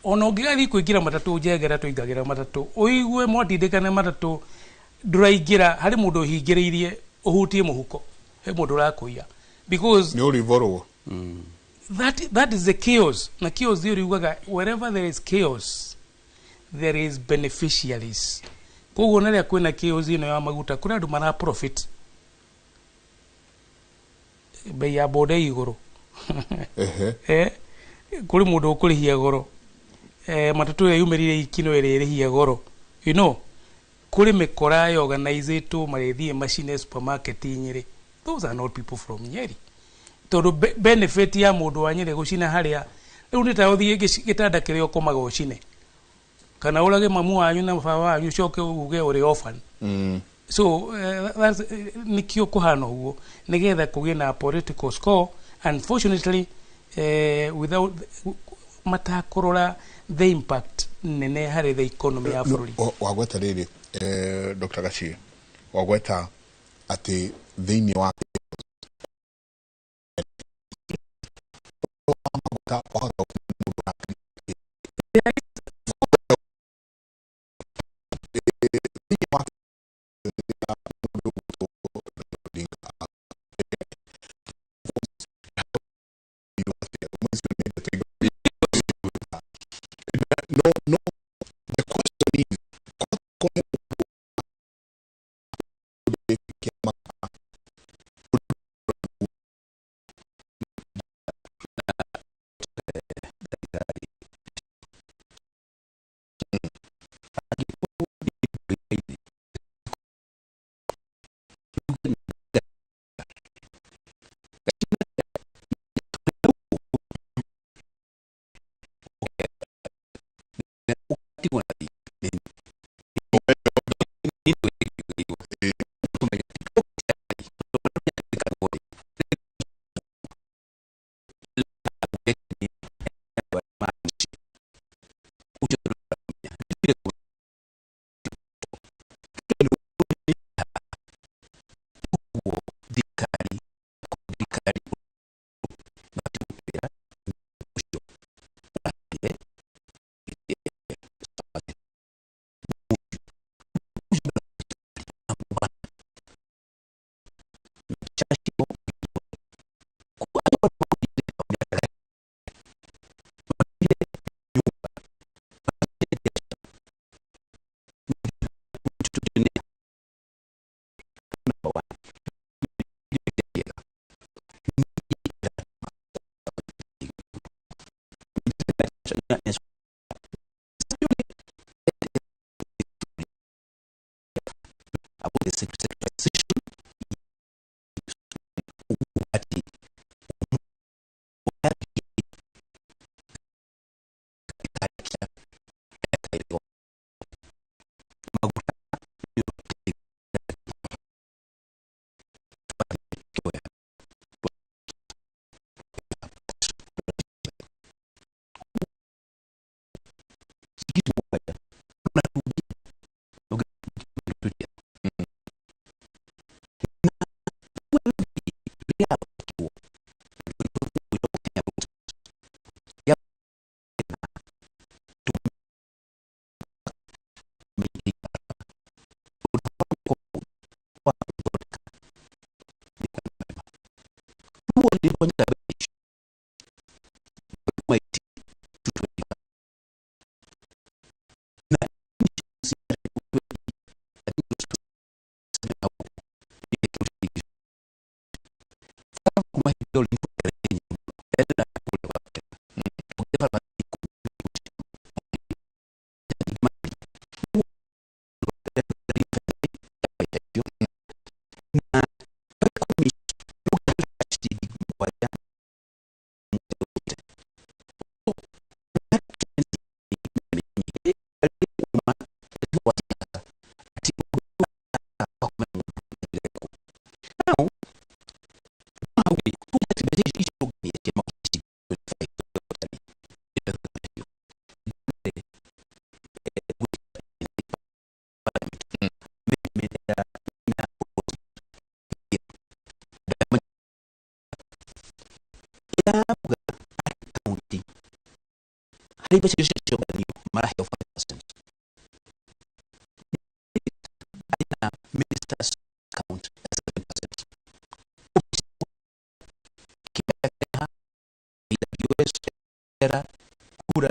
Ona ũngĩgathiĩ kũingĩra matatũ njengera tũingagĩra matatũ ũigue mwatindĩkana matatũ ndũraingĩra harĩ mũndũ ũhingĩrĩirie ũhutie mũhuko he mũndũ ũrakũiya because nĩ ũrivorwo. That is the chaos. Na chaos theory yugaga wherever there is chaos there is beneficiaries. Koguo na rĩrĩa kwĩna chaos ĩno ya maguta, kũrĩ andũ mara profit bei ya boda ĩ igũrũ. Kũrĩ mũndũ ũkũrĩhia goro, matatũ ĩrĩa yumĩrire ikino ĩrĩa ĩrĩhia goro. Kũrĩ mĩkora yorganizĩtwo marĩthiĩ macine supermarket Nyĩrĩ. Those are not people from Nyeri, tondũ benefit ya mũndũ wa Nyĩrĩ gũcina harĩa rĩu nĩ ta ũthiĩ gĩtanda kĩrĩa ũkomaga ũcine, kana ũrage mamu wanyu na baba wanyu, ũcoke uge ũrĩ orphan. So that's, nikio kuhana ũguo nigetha kũgĩe na political score. Unfortunately, without matakũrora the impact nene harĩ the economy ya bũrũri. No, wagweta rĩrĩ, Dr. Gachie, wagweta atĩ thĩinĩ wa maguta wahota thĩinĩ wa mũndũ Odinga. No, the question is, kĩama Harĩ mbeca icio cionganio maraheo 5% na ministers count ya 7%. AWS era kura.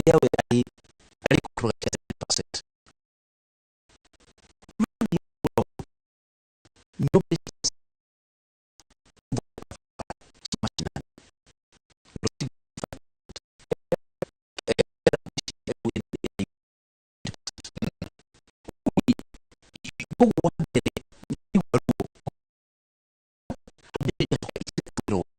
Kĩrĩa we arĩ kũrora kĩa 7%. Nobody mashinani. Koguo wa mbere nĩ ruo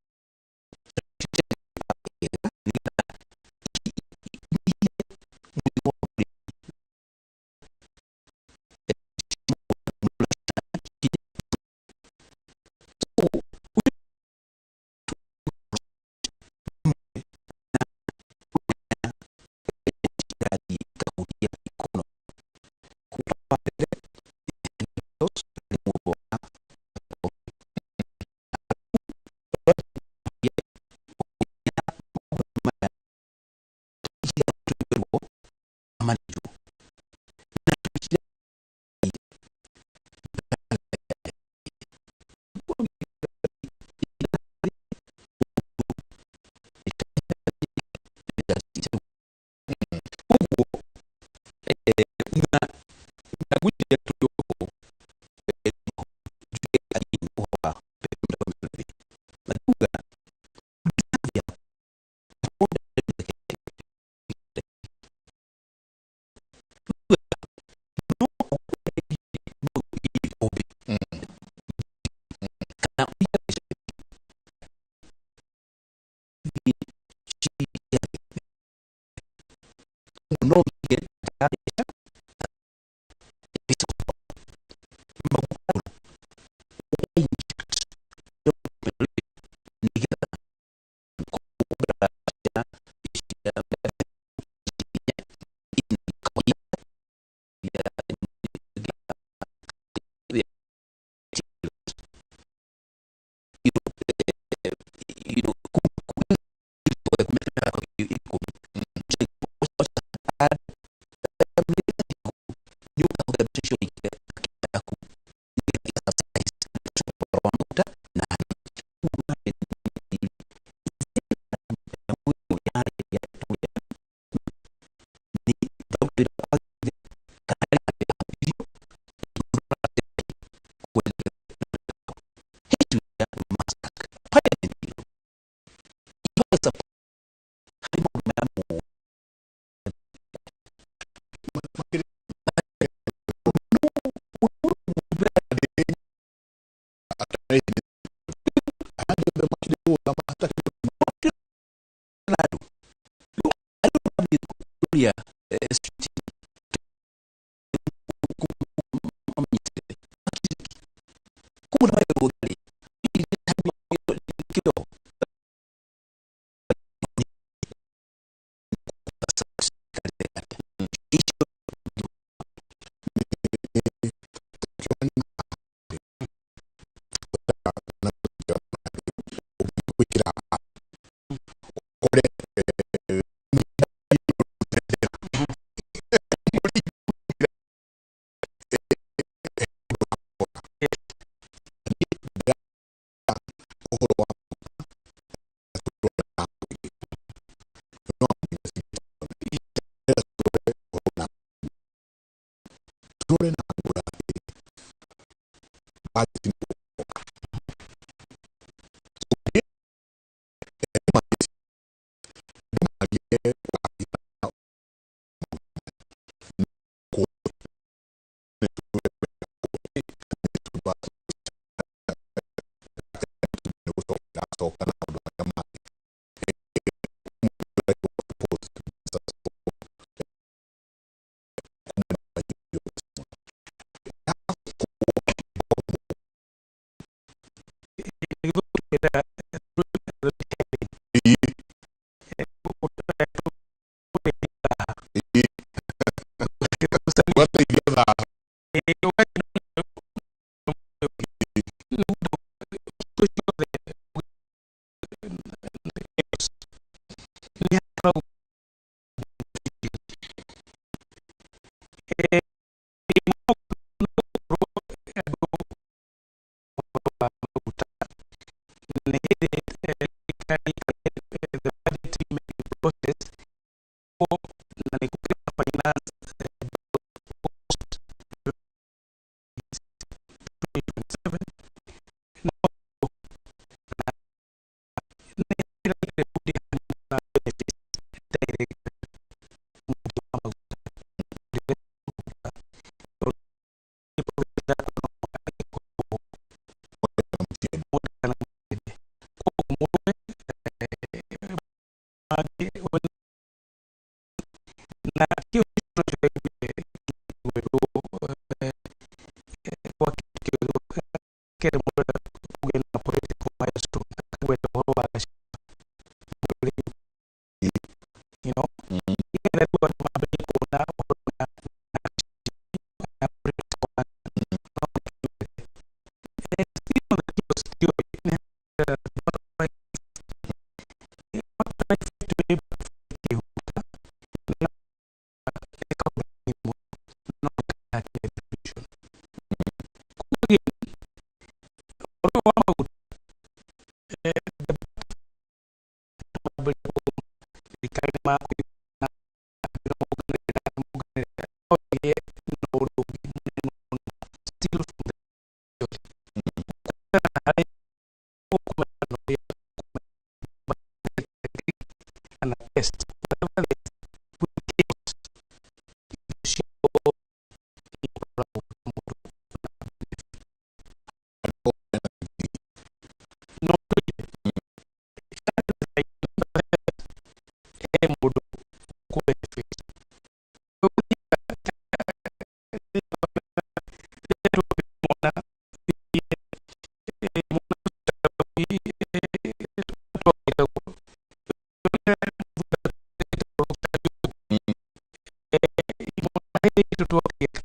itũ twakĩria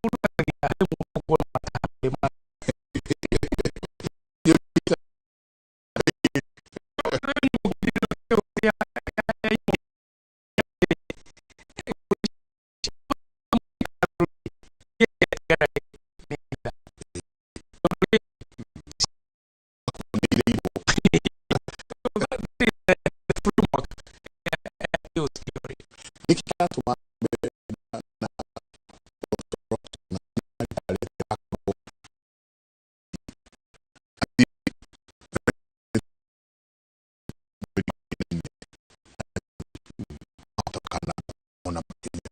mũndũ akagĩa he mũndũ ũkuona matambĩ ma Nĩkĩ kĩratũma na ona makĩria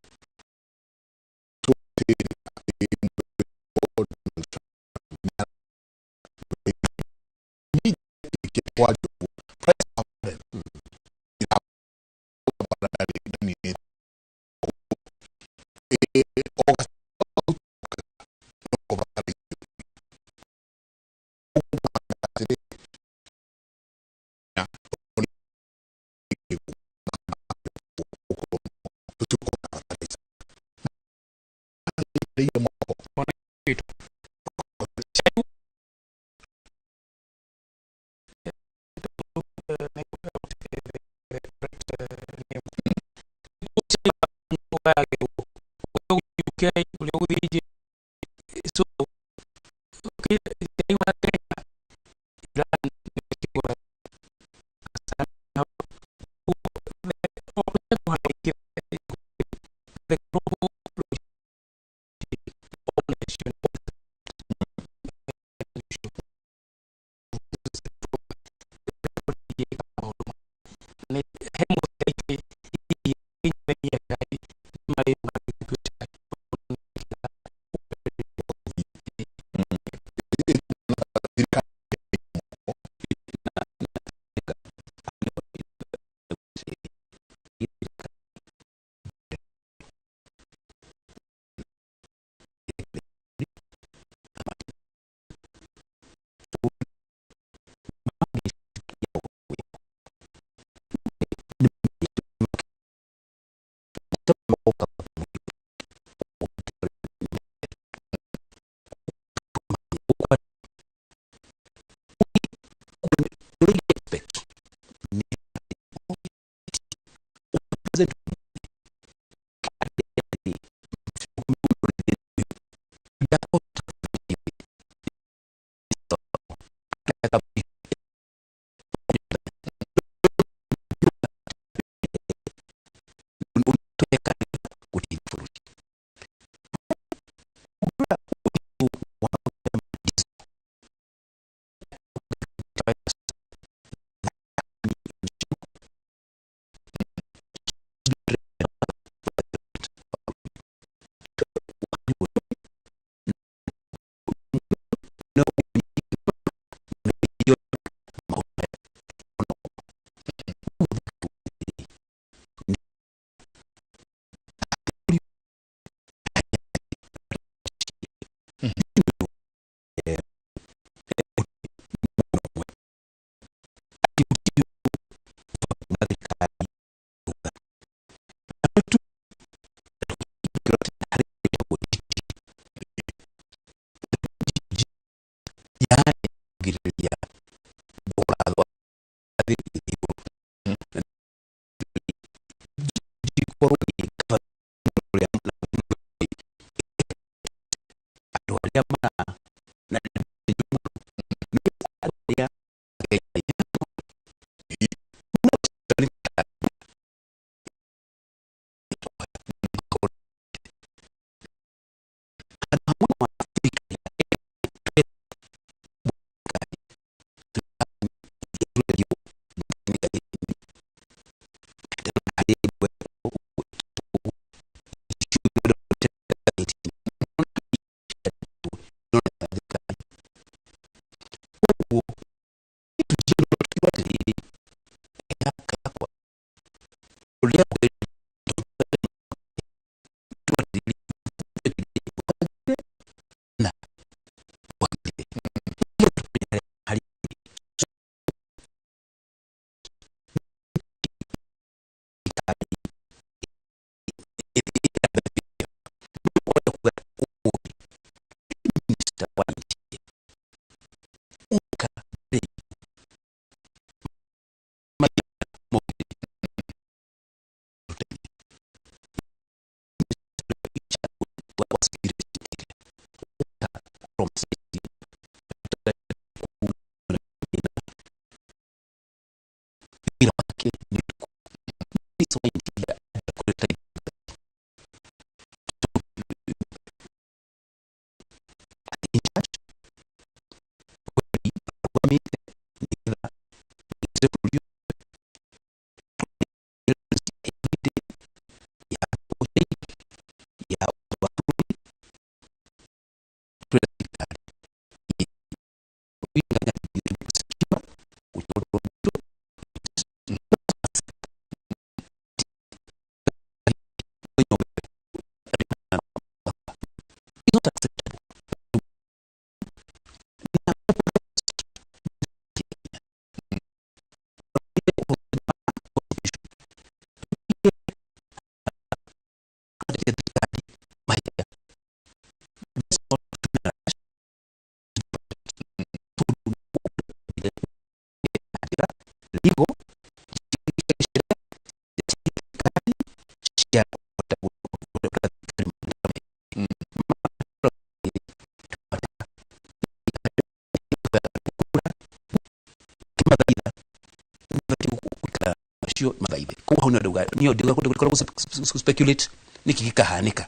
Minister wa Interior kũreta in charge arũgamĩte nĩgetha agitĩre bũrũri ũyũ. Ya ya wa bũrũri twĩra thirikari is not acceptable. Legal cia macio mathaithe. Koguo hau nĩndauga niyo ndikoragwo speculate nĩkĩ gĩkahanĩka,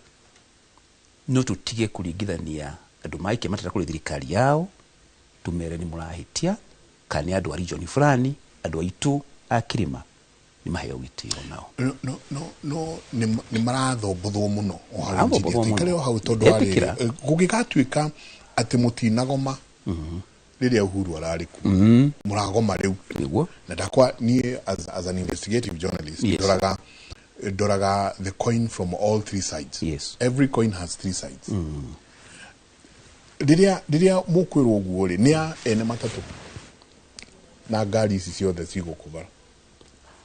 no tũtige kũringithania andũ maikia mateta kũrĩ thirikari yao, tumere nĩ mũrahĩtia kana nĩ andũ a region fulani. Andũ aitũ a kĩrĩma nĩ maheo gĩtĩo nao. No, no, no, nĩ marathobothwo mũno o hau. Marathobothwo engineer. Mũno. Tũikare o hau tondũ wa Ndetĩkĩra. rĩrĩ, gũgĩgatuĩka atĩ mũtinagoma rĩrĩa Uhuru ararĩ kuo, mũragoma rĩu. Nĩguo. Na ndakwa niĩ as an investigative journalist, ndoraga the coin from all three sides. Every coin has three sides. Rĩrĩa mũkwĩrwo ũguo rĩ, nĩ a ene matatũ na ngari ici ciothe cigũkũ bara.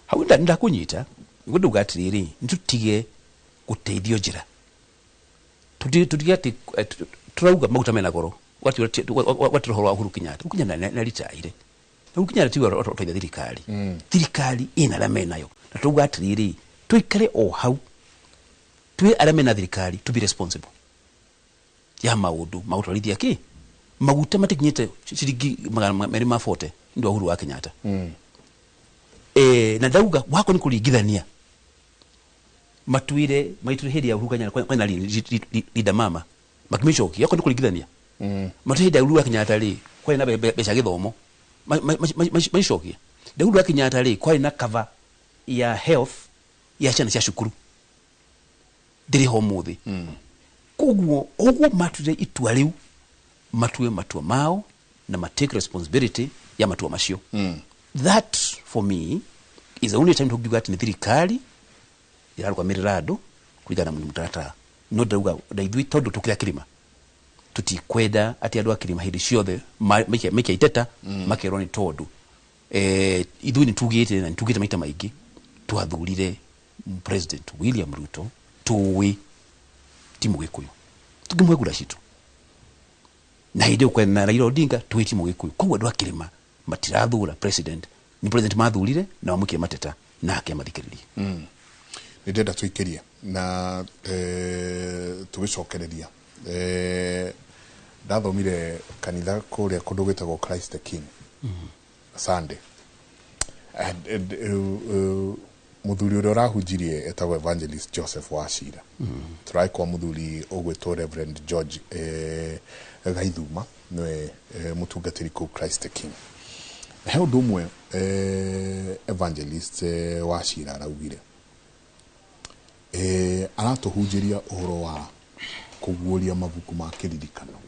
Hau ndakũnyita. Nĩguo ndauga atĩrĩrĩ, nĩtũtige gũteithio njĩra, tũtige atĩ tũrauga maguta mena goro. Watira ũhoro wa Uhuru Kenyatta. Uhuru Kenyatta nĩaritaire. Uhuru Kenyatta tiwe ũteithia thirikari. Thirikari ĩna arĩa menayo, na tũrauga atĩrĩrĩ, tũikare o hau twĩ arĩa mena thirikari to be responsible ya maũndũ ma gũtwarithia kĩ maguta matikinyĩte ciringi 240 nĩ wa Uhuru wa Kenyatta. Na ndauga wako nĩ kũringithania matuire maitire hĩndĩ ya Uhuru Kenyatta kwena Linda Mama makĩmĩcokia, wako nĩ kũringithania matuire hĩndĩ ya Uhuru wa Kenyatta rĩ kwarĩ na mbeca gĩthomo macokia nda Uhuru wa Kenyatta rĩ kwarĩ na cover ya health ya ciana cia cukuru ndĩrĩ ho ũmũthĩ. Koguo ũguo matuire itua rĩu, matue matua mao na ma take responsibility ya matua macio. That for me is the only time tũngiuga atĩ nĩ thirikari ĩrarũgamĩrĩra andũ kũringana na mũtaratara. No ndauga na ithuĩ tondũ tũkĩra kĩrĩma tũtikwenda atĩ andũ a kĩrĩma hĩndĩ ciothe maikia iteta makerwo nĩ tondũ ithuĩ nĩ tugĩte na nĩ tugĩte maita maingĩ twathurire President William Ruto tũĩ ti Mũgĩkũyũ, tũkĩmũhe kura citũ, na hĩndĩ ĩyo kwena Raila Odinga tũĩ ti Mũgĩkũyũ. Koguo andũ a kĩrĩma matirathura president, nĩ president mathurire na mamũikie mateta nake amathikĩrĩrie. Nĩ ndĩrenda tũikĩrie na tũgĩcokereria, ndathomire kanitha kũrĩa kũndũ gwĩtagwo Christ the King Sunday. And mũthuri ũrĩa ũrahunjirie etagwo Evangelist Joseph Wachira. Tũrarĩ kwa mũthuri ũgwĩtwo Reverend George Gaithuma, nĩwe mũtungatĩri kũu Christ the King. Na he ũndũ ũmwe Evangelist Wachira araugire, aratũhunjĩria ũhoro wa kũguũria mabuku ma kĩririkano.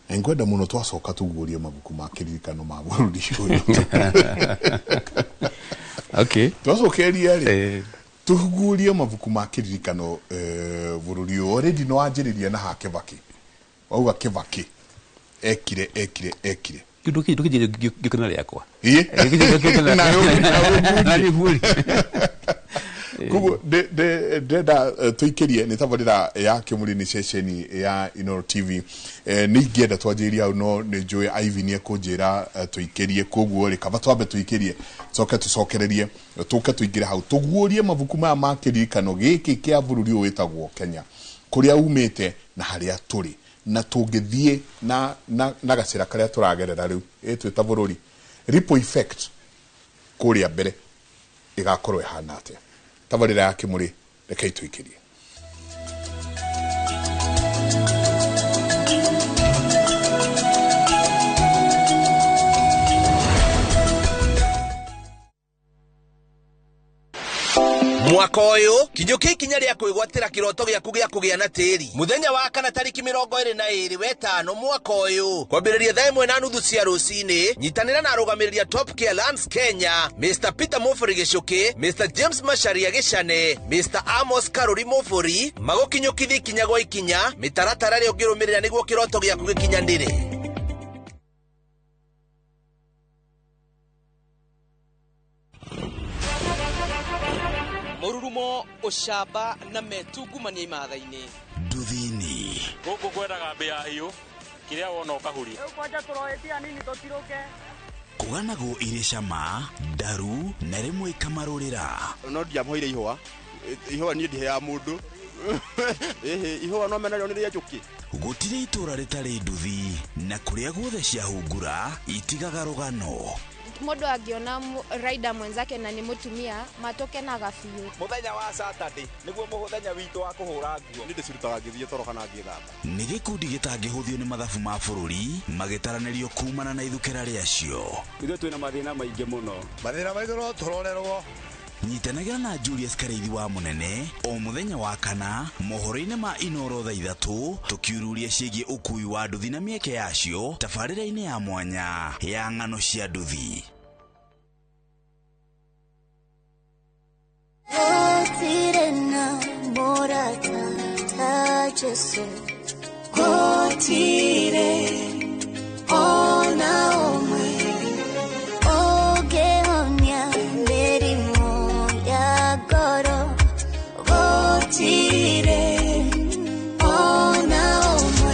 Na ngwenda mũno twacoka tũguũrie mabuku ma kĩririkano ma bũrũri ũyũ. Twacokeria rĩ, tũguũrie mabuku ma kĩririkano bũrũri ũyũ. Already nĩ wanjĩrĩria na ha Kibaki, wauga Kibaki ekire ekire ekire. Ndũkĩnjĩre ngĩkena rĩakwa. Ĩĩ. Nawe Nawe ũguũrie. Koguo ndĩrenda tũikĩrie nĩ tabarĩra ya Kĩmũrĩ, nĩ ceceni ya Inooro TV. Nĩ ingĩenda twanjĩrĩrie hau, no nĩ njũĩ Ivy nĩ ekũnjĩra tũikĩrie. Koguo rĩ, kaba twambe tũikĩrie, coke tũcokererie, tũke tũingĩre hau tũguũrie mabuku maya ma kĩririkano gĩkĩ kĩa bũrũri ũyũ wĩtagwo Kenya, kũrĩa umĩte na harĩa tũrĩ, na tũngĩthiĩ na gacĩra karĩa tũragerera rĩu ĩ twĩ ta bũrũri, ripple effect kũrĩa mbere. Ĩgakorwo ĩhana atĩa? Tabarĩra ya Kĩmũrĩ, rekei tũikĩrie. Mwaka ũyũ kinyũkia ikinya rĩa kwĩgwatĩra kĩroto gĩaku gĩa kũgĩa na tĩri. Mũthenya wa kana tarĩki 22 wetano mwaka ũyũ, kwambĩrĩria thaa 1:30 cia rũcinĩ, nyitanĩra na arũgamĩrĩri a Top Care Lands Kenya, Mr Peter Mufuri Gĩcũkĩ, Mr James Macharia Gĩcane, Mr Amos Karuri Mufuri, magũkinyũkithia ikinya gwa ikinya mĩtaratara ĩrĩa ũngĩrũmĩrĩra nĩguo kĩroto gĩaku gĩkinyanĩre. Mururumo, ucamba na metungumania imatha-inĩ. Nduthini gũkũ kwendaga mbĩa hiũ, kĩrĩa wona ũkahuria. Rĩu kwanja tũroĩtia nini tũtirũke. Kũganagwo irĩ cama, ndaru na rĩmwe ikamarũrĩra. No ndiamũheire ihũa, ihũa niĩ ndiheaga mũndũ. Ĩhĩ, ihũa no menarĩo nĩ rĩa njũkĩ. Gũtirĩ itũra rĩtarĩ nduthi, na kũrĩa guothe ciahungura itigaga rũgano. Mũndũ angĩona rider mwenzake na nĩ mũtumia, matũkenaga biũ. Mũthenya wa Saturday nĩguo mũthenya witũ wa kũhũra nguo. Niĩ ndĩcirutaga ngĩthiĩ toro kana ngĩthamba. Nĩ gĩkundi gĩtangĩhũthio nĩ mathabu ma bũrũri magĩtaranĩrio kumana na ithukĩra rĩacio. Ithuĩ twĩna mathĩna maingĩ mũno. Mathĩna maitũ no tũrorerwo. Nyitanagĩra na Julius Karĩithi wa Mũnene o mũthenya wa kana mohoro-inĩ ma Inoro thaa 3, tũkiururia ciĩgiĩ ũkui wa nduthi na mĩeke yacio tabarĩra-inĩ ya mwanya ya ng'ano cia nduthi. Gũtirĩ na mũrata ta Jesũ, gũtirĩ ona ũmwe ũngĩhonia mĩrimũ ya ngoro, gũtirĩ ona ũmwe.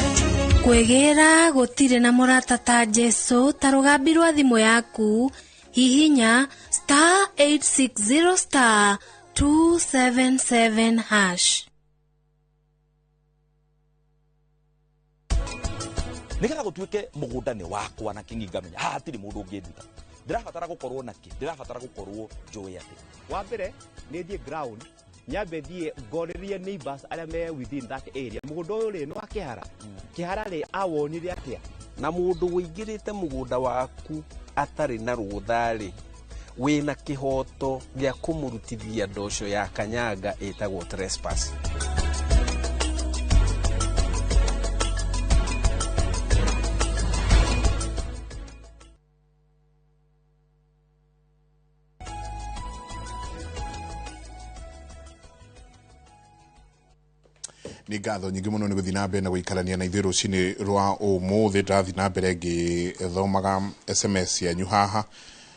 Kwĩgĩra gũtirĩ na mũrata ta Jesũ, ta rũgambi rwa thimũ yaku, hihinya *860 *277#. Nigetha gũtuĩke mũgũnda nĩ wakwa na kĩng'i ngamenya haha hatirĩ mũndũ ũngĩnduta, ndĩrabatara gũkorwo na kĩ, ndĩrabatara gũkorwo njũĩ atĩ wa mbere nĩ thiĩ ground, nyambe thiĩ ngorĩrie neighbors arĩa me within that area, mũgũnda ũyũ rĩ nĩ wa kĩhara, kĩhara rĩ awonire atĩa. Na mũndũ ũingĩrĩte mũgũnda waku atarĩ na rũtha rĩ, wĩna kĩhoto gĩa kũmũrutithia ndoco ya kanyanga ĩtagwo trespass. Nĩ ngatho nyingĩ mũno nĩ gũthiĩ na mbere na gũikarania na ithuĩ rũcinĩ rwa ũmũthĩ. Ndĩrathiĩ na mbere ngĩthomaga SMS yanyu haha.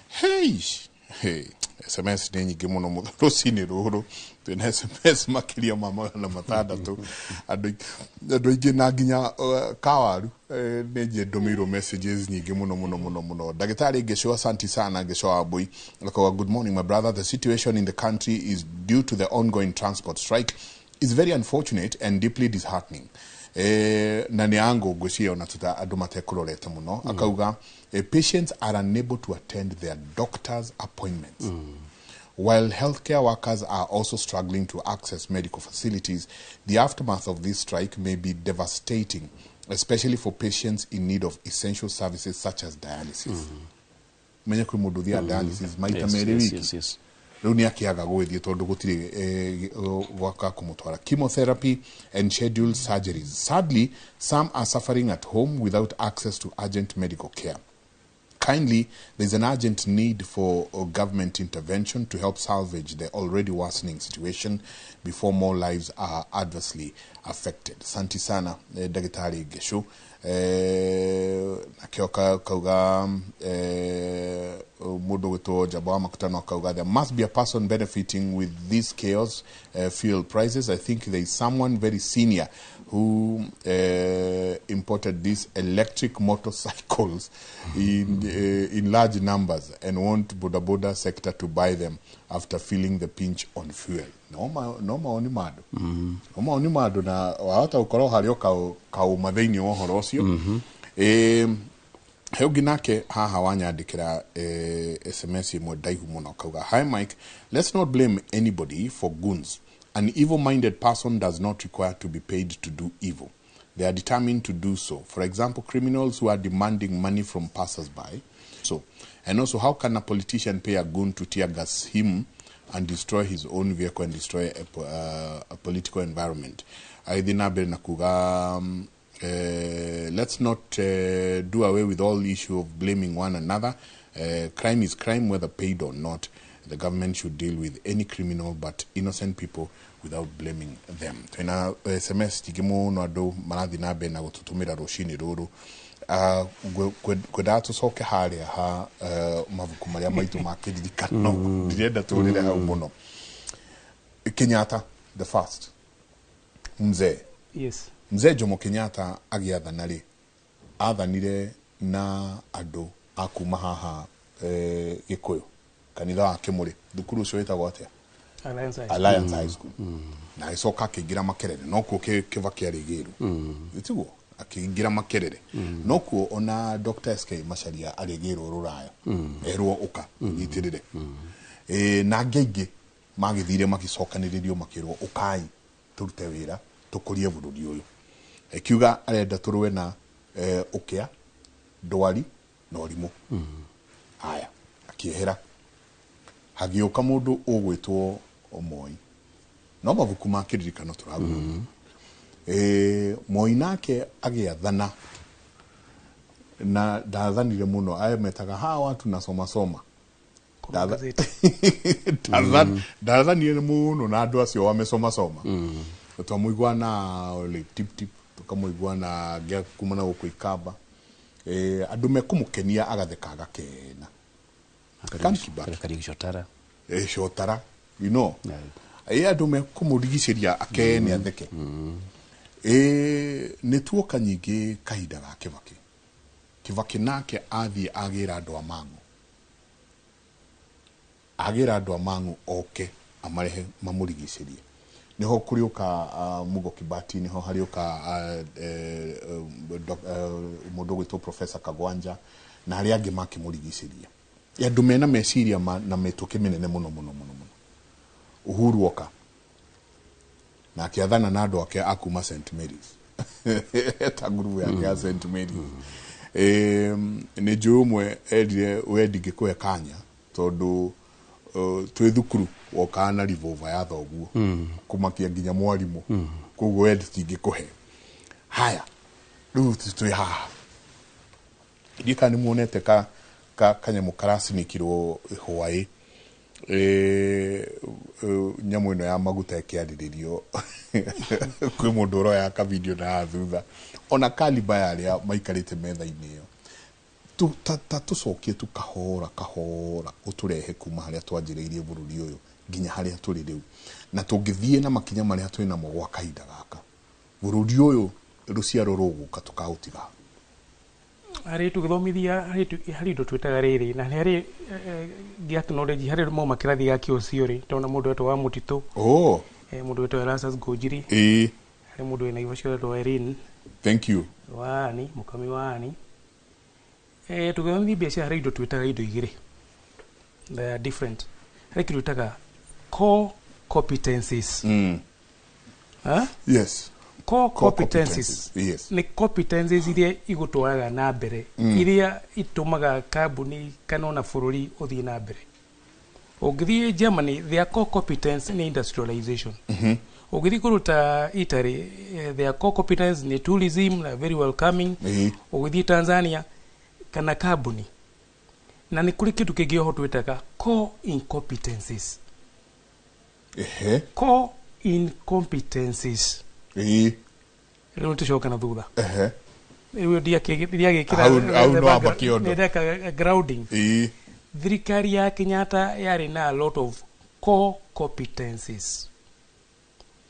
Hey, hey, SMS nĩ nyingĩ mũno rũcinĩ rũrũ, twĩna SMS makĩria ma 600. Andũ aingĩ na nginya kawaru nĩ njĩndũmĩirwo messages nyingĩ mũno mũno mũno mũno. Ndagĩtarĩ Ngĩcũ, asante sana Ngĩcũ wa Mbui. Akauga, good morning my brother, the situation in the country is due to the ongoing transport strike is very unfortunate and deeply disheartening. Na nĩ ango ngwĩciria ona tuta andũ matekũrorete mũno. Akauga, patients are unable to attend their doctor's appointments. While healthcare workers are also struggling to access medical facilities, the aftermath of this strike may be devastating, especially for patients in need of essential services such as dialysis. Menya kwĩ mũndũ ũthiaga dialysis maita merĩ wiki. Rĩu nĩ akĩaga gũgĩthiĩ tondũ gũtirĩ gwaka kũmũtwara. Chemotherapy and scheduled surgeries. Sadly, some are suffering at home without access to urgent medical care. Kindly, there's an urgent need for government intervention to help salvage the already worsening situation before more lives are adversely affected. Santi sana, Daktari Geshu. Nakio kauga mundu gwitwo Jamba wa Makutano akauga, there must be a person benefiting with this chaos, fuel prices. I think there is someone very senior who imported these electric motorcycles in large numbers and want boda boda sector to buy them after feeling the pinch on fuel. No maoni mado. No maoni mado na wahota ukorwo hario kauma thiini wa uhoro ucio. He ũngĩ nake haha wanyandĩkĩra SMS ĩmwe ndaihu mũno, akauga, "Hi Mike, let's not blame anybody for goons. An evil minded person does not require to be paid to do evil. They are determined to do so. For example, criminals who are demanding money from passers-by. So, and also, how can a politician pay a goon to tear gas him and destroy his own vehicle and destroy a political environment?" Agĩthiĩ na mbere na kuga, "Let's not do away with all issue of blaming one another. Crime is crime whether paid or not. The government should deal with any criminal but innocent people without blaming them." Twĩna SMS nyingĩ mũno andũ marathiĩ na mbere na gũtũtũmĩra rũcinĩ rũrũ. Ngwendaga tũcoke harĩa ha mabuku marĩa maitũ ma kĩririkano. Ndirenda tũrĩre hau mũno. Kenyatta the first, mzee, mzee Jomo Kenyatta agĩathana rĩ, athanire na andũ a kuma haha Gĩkũyũ, kanitha wa Kĩmũrĩ, thukuru ũcio wĩtagwo atĩa? Alliance High School. Alliance High School. Na agĩcoka akĩingĩra Makerere, nokuo Kĩbakĩ arĩ Gĩrũ, tiguo? Akĩingĩra Makerere, nokuo ona Dr. SK Macharia arĩ Gĩrũ rũraya, erwo ũka nyitĩrĩre. Na angĩ aingĩ magĩthire magĩcokanĩrĩrio makĩrwo ũkai tũrute wĩra tũkũrie bũrũri ũyũ. Ĩkiuga arenda tũrũe na ũkĩa, ndwari na ũrimũ. Haya, akĩehera, hagĩũka mũndũ ũgwĩtwo Moi. No mabuku ma kĩririkano tũraguo. Moi nake agĩathana na ndathanire mũno, aya metaga hawa watu nasoma soma. Ndathanire mũno na andũ acio wamesoma soma. Twamũigua na Ole Tip Tip, tũkamũigua na ngĩa kuma na gũkũ Ikamba. Andũ mekũmũkenia agatheka agakena. Kan Kibaki. Kariuki Chotara. Chotara, you know. Andũ mekũmũrigicĩria akene atheke. Nĩ tuoka nyingĩ kahinda ga Kibaki. Kibaki nake athiĩ agĩra andũ a Mang'u. Agĩra andũ a Mang'u oke amarehe mamũrigicĩrie. Niho kũrĩũka Mugo Kibati, niho harĩũka mũndũ ũgwĩtwo Professor Kagwanja na arĩa angĩ makĩmũrigicĩria. Andũ mena meciria na mĩtũkĩ mĩnene mũno mũno mũno mũno. Uhuru oka na akĩathana na andũ ake a kuma St Mary's, ta ngurubu yake ya St Mary's. Nĩ njũĩ ũmwe erire we ndingĩkũhe kanya tondũ twĩ thukuru wokaga na revolver ya thoguo kũmakia nginya mwarimũ, koguo we ndingĩkũhe. Haya, rĩu twĩ haha, ndiũĩ kana nĩ muonete ka kanyamũ karacinikirwo hwaĩ, nyamũ ĩno ya maguta ĩkĩarĩrĩrio, kwĩ mũndũ ũroya kavideo na haha thutha, ona kaliba ya arĩa maikarĩte metha-inĩ ĩyo. Ta tũcokie tu kahora kahora ũtũrehe kuma harĩa twanjĩrĩirie bũrũri ũyũ nginya harĩa tũrĩ rĩu, na tũngĩthiĩ na makinya marĩa twĩ namo gwa kahinda gaka, bũrũri ũyũ rũciaro rũgũka tũkaũtiga. Harĩ tũgĩthomithia harĩ indo twĩtaga rĩrĩ na harĩ ngĩ acknowledge harĩ mauma kĩrathi gĩa kĩũcio rĩ, tondũ mũndũ wetwo wa mũtitũ, mũndũ wetwo Erastus Ngũnjiri, harĩ mũndũ wĩna ibacio wetwo Irene. Thank you. Waani mũkami waani. Tũgĩthomithia biacara harĩ indo twĩtaga indo igĩrĩ, they are different. Harĩ kĩndũ twĩtaga core competencies. Yes. Core competencies. Yes. Nĩ competencies iria igũtwaraga na mbere, iria itũmaga kambuni kana ona bũrũri ũthiĩ na mbere. Ũngĩthiĩ Germany, their core competence nĩ industrialization. Ũngĩthiĩ kũruta Italy, their core competence nĩ tourism na very welcoming. Ũgĩthiĩ Tanzania kana kambuni, na nĩ kũrĩ kĩndũ kĩngĩ oho twĩtaga core incompetencies. Core incompetencies. Rĩu tũcoka na thutha. Rĩu ndiagĩkĩra Hau no amba kĩondo. Ndeka grounding. Thirikari ya Kenyatta yarĩ na a lot of core competencies,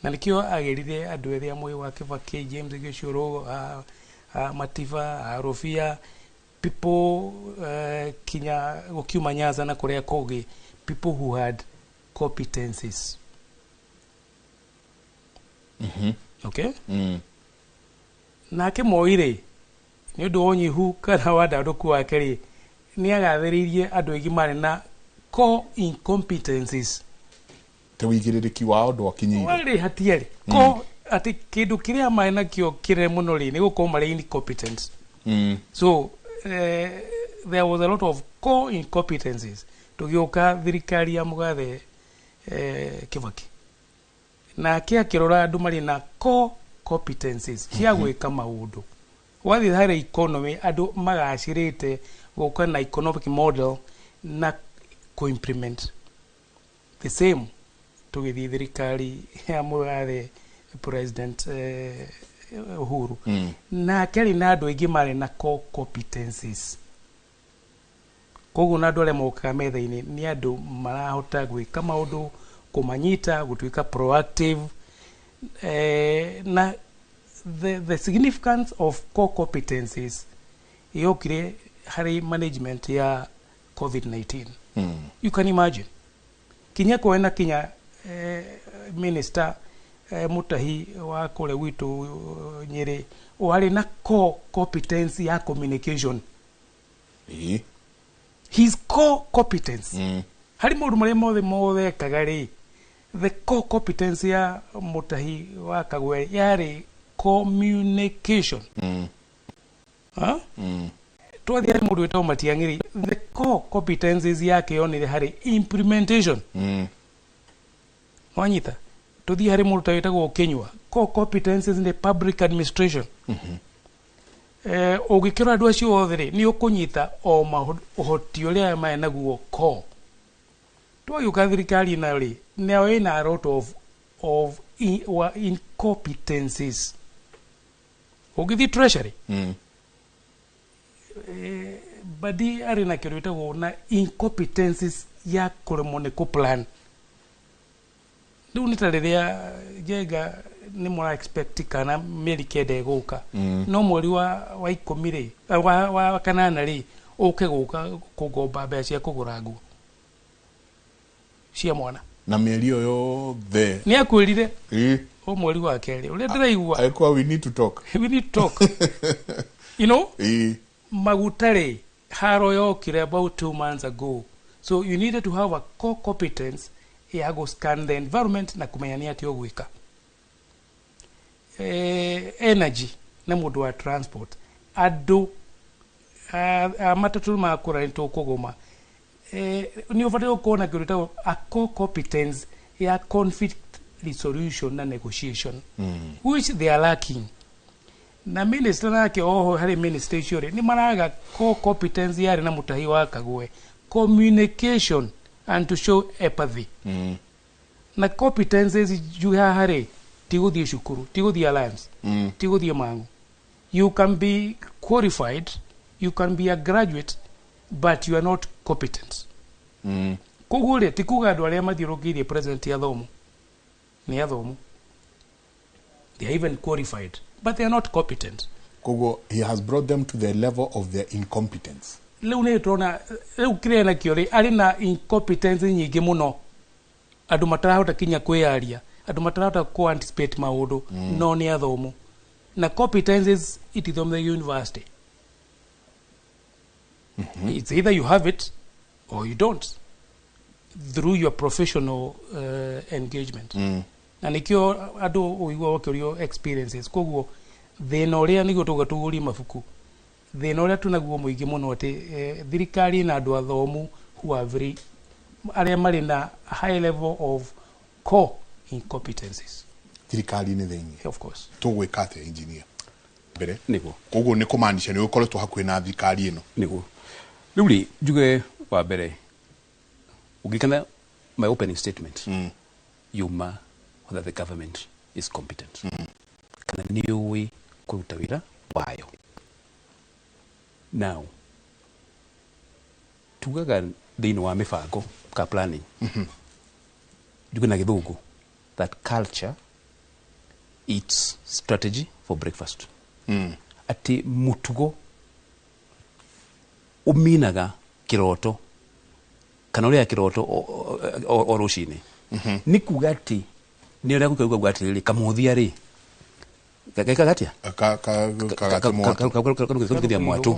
na nĩkĩo agĩrire andũ ethĩ a Moi wa Kibaki, James Gĩciũrũ, Matiba, a Rũbia, people kinya gũkiuma Nyanza na kũrĩa kũngĩ, people who had competencies. Okay? Nake Moi rĩ, Nĩ ũndũ wa ũnyihu kana wandandũku wake rĩ, nĩ agathĩrĩirie andũ aingĩ marĩ na core incompetencies. Te wĩigĩrĩrĩki wao ndwakinyĩire. Warĩ hatiarĩ ko atĩ kĩndũ kĩrĩa marĩ nakĩo kĩnene mũno rĩ, nĩ gũkorwo marĩ incompetent. So there was a lot of core incompetencies. Tũgĩũka thirikari ya mũgathe Kibaki, nake akĩrora andũ marĩ na core competencies cia gwĩka maũndũ. Wathiĩ harĩ economy, andũ magacĩrĩte gũka na economic model na kũ-implement the same. Tũgĩthiĩ thirikari ya mũgathe President Uhuru, nake arĩ na andũ aingĩ marĩ na core competencies. Koguo na andũ arĩa mokaga metha-inĩ nĩ andũ marahota gwĩka maũndũ, kũmanyita, gũtuĩka proactive, na the significance of core competencies yokire harĩ management ya COVID-19. You can imagine kinya kwena kinya minister Mutahi wa kũrĩa gwitũ Nyĩrĩ, warĩ na core competence ya communication. His core competence harĩ maũndũ marĩa mothe mothe ekaga rĩ, the core competence ya Mutahi wa Kagwe yarĩ communication. Ha? Twathiĩ harĩ mũndũ wĩtagwo Matiang'i, the core competencies yake yonire harĩ implementation. Wanyita? Tuthiĩ harĩ mũndũ ta wĩtagwo Kinyua, core competencies nĩ public administration. Ũngĩkĩrora andũ acio othe rĩ, nĩ ũkũnyita o ũhoti ũrĩa marĩ naguo core. Twagĩũka thirikari nayo rĩ, nayo ĩna a lot of incompetencies. Ũngĩthiĩ treasury, Badi arĩ na kĩndũ gĩtagwo na incompetencies ya kũremwo nĩ kũ-plan. Rĩu nĩ ta rĩrĩa Njenga nĩ mũra expect kana mĩeri 9 ĩgũka, no mweri wa 10 rĩ, wa 8 rĩ, ũke gũka kũngomba mbeca cia kũgũra nguo cia mwana. Na mĩeri ĩyo yothe. Nĩ akwĩrire o mweri wa 2 ũrĩa ndĩraigua. Aikuwa we need to talk. We need to talk. Maguta rĩ, haro yokire about 2 months ago, so you needed to have a core competence ya go scan the environment na kũmenya nĩ atĩa ũgwĩka. Energy na mũndũ wa transport, andũ a matatũ makũra nĩ tũkũgũma, nĩ ũbataire gũkorwo na kĩndũ gĩtagwo a core competence ya conflict resolution na negotiation, which they are lacking. Na minister nake oho, harĩ minister icio rĩ, nĩ maraga core competence yarĩ na Mutahi wa Kagwe, communication and to show empathy. Na competences juu haha rĩ, ti gũthiĩ cukuru, ti gũthiĩ Alliance, ti gũthiĩ Mang'u. You can be qualified, you can be a graduate, but you are not competent. Koguo rĩ, ti kuga andũ arĩa mathiũrũrũkĩirie president athomu nĩ athomu. They are even qualified, but they are not competent. Koguo he has brought them to the level of their incompetence. Rĩu nĩ tũrona rĩu kĩrĩa nakĩo rĩ, arĩ na incompetence nyingĩ mũno, andũ matarahota kinya kwĩyaria, andũ matarahota kũ anticipate maũndũ, no nĩ athomu. Na competences itithomithagio university. It's either you have it or you don't through your professional engagement. Na nikio andũ ũigua wakĩũrio experiences. Koguo thĩna ũrĩa nĩguo tũga tũgurie mabuku, thĩna ũrĩa tunaguo mũingĩ mũno atĩ thirikari na andũ athomu who are very, arĩa marĩ na high level of core incompetencies. Thirikari-inĩ thĩinĩ. Of course. Tũgwĩka atĩa, engineer? Mbere. Nĩguo. Koguo nĩ kũmaanisha nĩ ũkoretwo hakuhĩ na thirikari ĩno. Nĩguo. Rĩu rĩ, njuge wa mbere, ũngĩkana my opening statement yuma whether the government is competent kana nĩ ũĩ kũruta wĩra wayo. Now tugaga thĩinĩ wa mĩbango ka planning, njuge na Gĩthũngũ that culture eats strategy for breakfast, atĩ mũtugo ũminaga kĩroto kana ũrĩa kĩroto o rũcinĩ. Nĩ kuga atĩ nĩ ũrĩa gũkauga atĩrĩrĩ, Kamũthia rĩ, Gekaga atia? Kagathe mwatũ,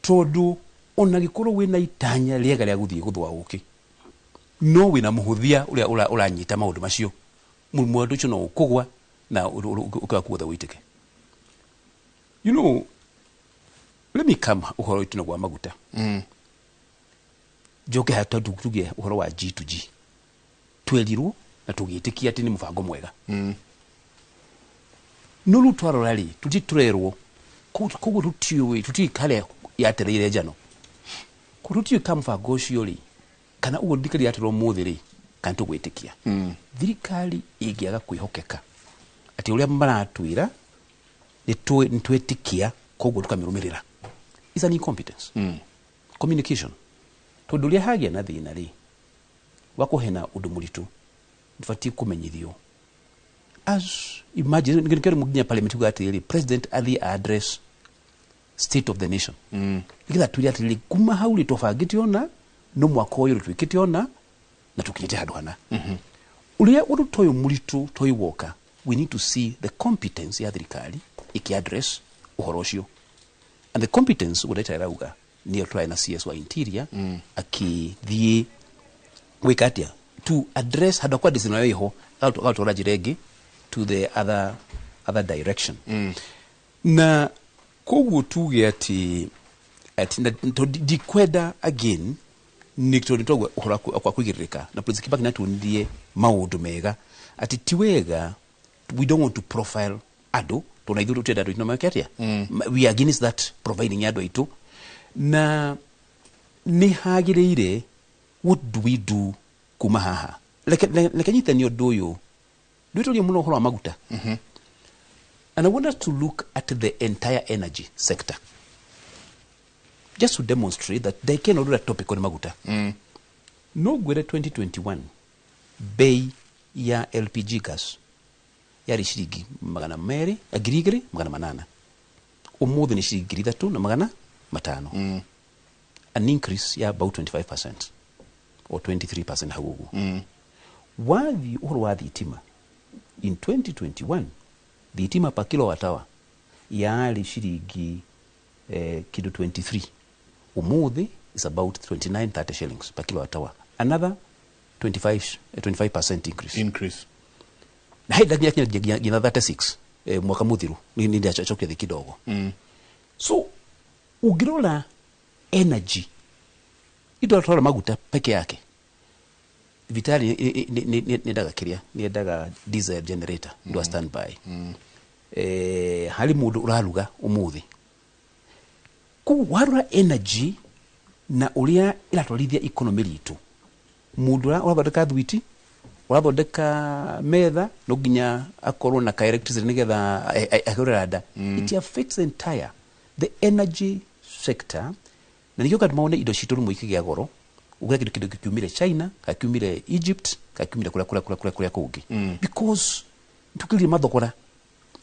tondũ ona gĩkorwo wĩna itanya rĩega rĩa gũthiĩ gũthũa ũkĩ, no wĩna mũhũthia ũrĩa ũranyita maũndũ macio, mwatũ ũcio no ũkũgwa na ũkĩ waku wothe ũitĩke. Let me come ũhoro witũ gwa maguta. Njoke haha tuge ũhoro wa G2G. Twerirwo na tũgĩtĩkia atĩ nĩ mũbango mwega. No rĩu twarora rĩ, tũthiĩ tũrerwo koguo tũtiũĩ, tũtiũĩ harĩa yatereire njano. Koguo tũtiũĩ ka mũbango ũcio rĩ, kana ũguo thirikari yatwĩra ũmũthĩ rĩ, kana tũgwĩtĩkia. Thirikari ĩngĩaga kwĩhokeka atĩ ũrĩa maratwĩra nĩ twĩtĩkia, koguo tũkamĩrũmĩrĩra, is an incompetence. Communication. Tondũ ũrĩa hagĩa na thĩna rĩ, wa kũhena ũndũ mũritũ, nĩbatiĩ kũmenyithio. As imagine, nĩkĩo nginya parliament yuga atĩrĩrĩ, president athiĩ address state of the nation. Nĩgetha twĩre atĩrĩrĩ, kuma hau rĩ twabangĩte ona, no mwaka ũyũ rĩ twĩkĩte ona, na tũkinyĩte handũ hana. Ũrĩa ũndũ ta ũyũ mũritũ ta ũyũ woka, we need to see the competence ya thirikari ĩkĩ address ũhoro ũcio. And the competence ũguo ndagĩtarĩ arauga, nĩyo tũrarĩ na CS wa Interior, akĩthiĩ gwĩka atĩa? To address handũ kwa address nayo ĩho, agatwara njĩra ĩngĩ to the other direction. Na koguo tuge atĩ ndikwenda again nĩ tondũ twaguo ũhoro wa kũigĩrĩrĩka na President Kibaki nĩatuonirie maũndũ mega atĩ ti wega, we don't want to profile andũ tondũ na ithuĩ tũtienda andũ aitũ meke atĩa. We are against that profiling ya andũ aitũ, na nĩ hagĩrĩire what do we do kuma haha. Reke nyitanie ũndũ ũyũ ndwĩtũrie mũno ũhoro wa maguta. And I want us to look at the entire energy sector just to demonstrate that they cannot do that topic on maguta. No gwere 2021 bei ya LPG gas yari ciringi 200, 2,800. Umuthi ni ciringi 3,500. An increase ya about 25% or 23% hau ũguo. Wathi ũhoro wa thitima in 2021 thitima per kilowatt hour yari ciringi kido 23. Umuthi is about 29-30 shillings per kilowatt hour. Another 25% increase. Na hĩndĩ nginya 36 mwaka mũthiru nĩ ndĩacokia thĩ kidogo. So ũngĩrora energy indo maguta peke yake, vitali nĩendaga kĩrĩa nĩendaga diesel generator ndo standby. Harĩ mũndũ ũraruga ũmũthĩ. Koguo warora energy na ũrĩa ĩratwarithia economy ritũ, mũndũ ũrathondeka thwiti, ũrathondeka metha, no nginya akorwo na ka electricity nĩgetha ahũre nda. It affects the entire the energy sector, na nĩkĩo andũ maone indo citũ rĩmwe ikĩgĩa goro, ũgĩa kĩndũ kĩumire China, kakiumire Egypt, kakiumire kũrĩa kũngĩ. Because tukĩrire mathogora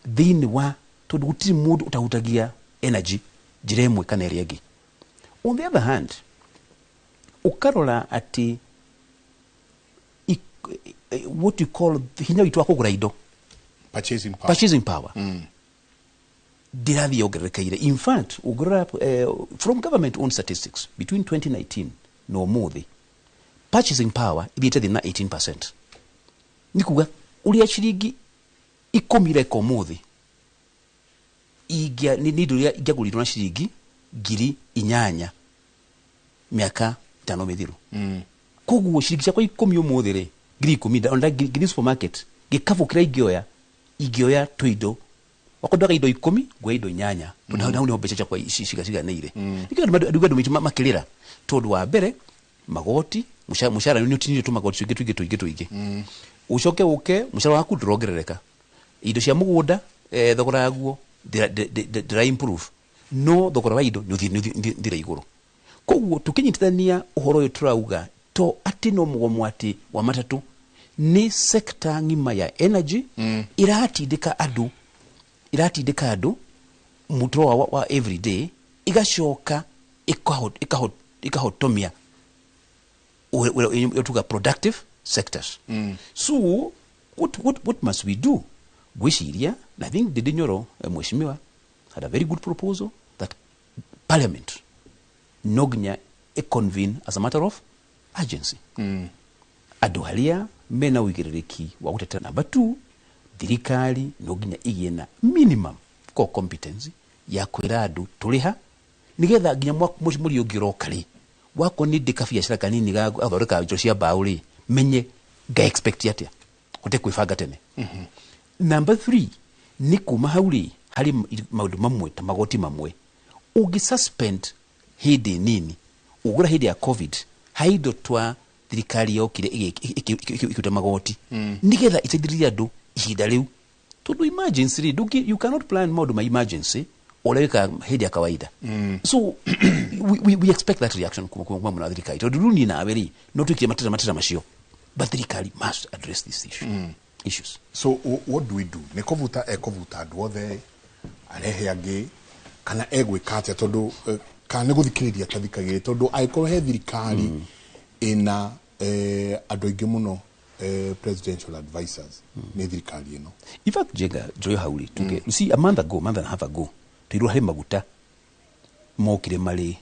thĩinĩ wa tondũ gũtirĩ mũndũ ũtahutagia energy njĩra ĩmwe kana ĩrĩa ĩngĩ. On the other hand, ũkarora atĩ what you call hinya witũ wa kũgũra indo, purchasing power ndĩrathiĩ yongererekeire. In fact, ũngĩrora from government owned statistics between 2019 na ũmũthĩ, purchasing power ithiĩte thĩ na 18%. Nĩ kuga ũrĩa ciringi 10 ireka ũmũthĩ nĩ indo iria ingĩagũrirwo na ciringi 8,000 mĩaka 5 mĩthiru. Koguo ciringi ciakwa 10 ũmũthĩ rĩ, 10,000 onda ngiri supermarket gĩkabũ kĩrĩa ingĩoya tũindo wakorwo ndwaga indo 10 ngũoya indo 8, tondũ hau nĩho mbeca ciakwa ciganĩire. Nĩkĩo andũ maitũ makĩrĩra, tondũ wa mbere magoti, mũcara nĩ ũtinire tũmagoti tũingĩ tũingĩ. Ũcoke ũke mũcara waku ndũrongerereka, indo cia mũgũnda thogora yaguo ndĩra improve, no thogora wa indo nĩ ũthire igũrũ. Koguo tũkĩnyitithania ũhoro ũyũ tũrauga to atĩ no mũgomo atĩ wa matatũ, nĩ sector ng'ima ya energy iratindĩka andũ mũtũrĩre wa everyday, igacoka ikahotomia tuga productive sectors. So what must we do? Ngwĩciria na I think Ndindi Nyoro, mheshimiwa, had a very good proposal that parliament no nginya ĩconvene as a matter of urgency, andũ arĩa mena ũigĩrĩrĩki wa gũtetera. Number two, thirikari no nginya ĩgĩe na minimum core competence ya kwĩra andũ tũrĩha, nĩgetha nginya mũri ũngĩ ũroka rĩ, wakorwo nĩ ndĩ kabiacara kanini ga gathondeka indo cia mbaũ rĩ, menye nga expect atĩa, hote kwĩbanga tene. Number three, nĩ kuma hau rĩ, harĩ maũndũ mamwe ta magoti mamwe ũngĩ suspend hĩndĩ nini ũgũra. Hĩndĩ ya COVID harĩ indo twa thirikari yokire ĩkĩruta magoti nĩgetha iteithĩrĩrie andũ ihinda rĩu, tondũ emergency rĩ, you cannot plan maũndũ ma emergency ũrĩa wĩkaga hĩndĩ ya kawaida. So we expect that reaction kuma mwena wa thirikari, tondũ rĩu niĩ nawe rĩ, no twĩkire mateta macio, but thirikari must address this issue, issues. So what do we do? Nĩ kũbuta ekũbuta andũ othe, arehe angĩ, kana egwĩka atĩa? Tondũ kana nĩ gũthikĩrĩria tathikagĩrĩria? Tondũ angĩkorwo he thirikari ĩna andũ aingĩ mũno, presidential advisors, nĩ thirikari ĩno. In fact, Jenga, njoyo hau rĩ, tuge, you see, a month ago, month and a half ago, twĩrwo harĩ maguta mokire marĩ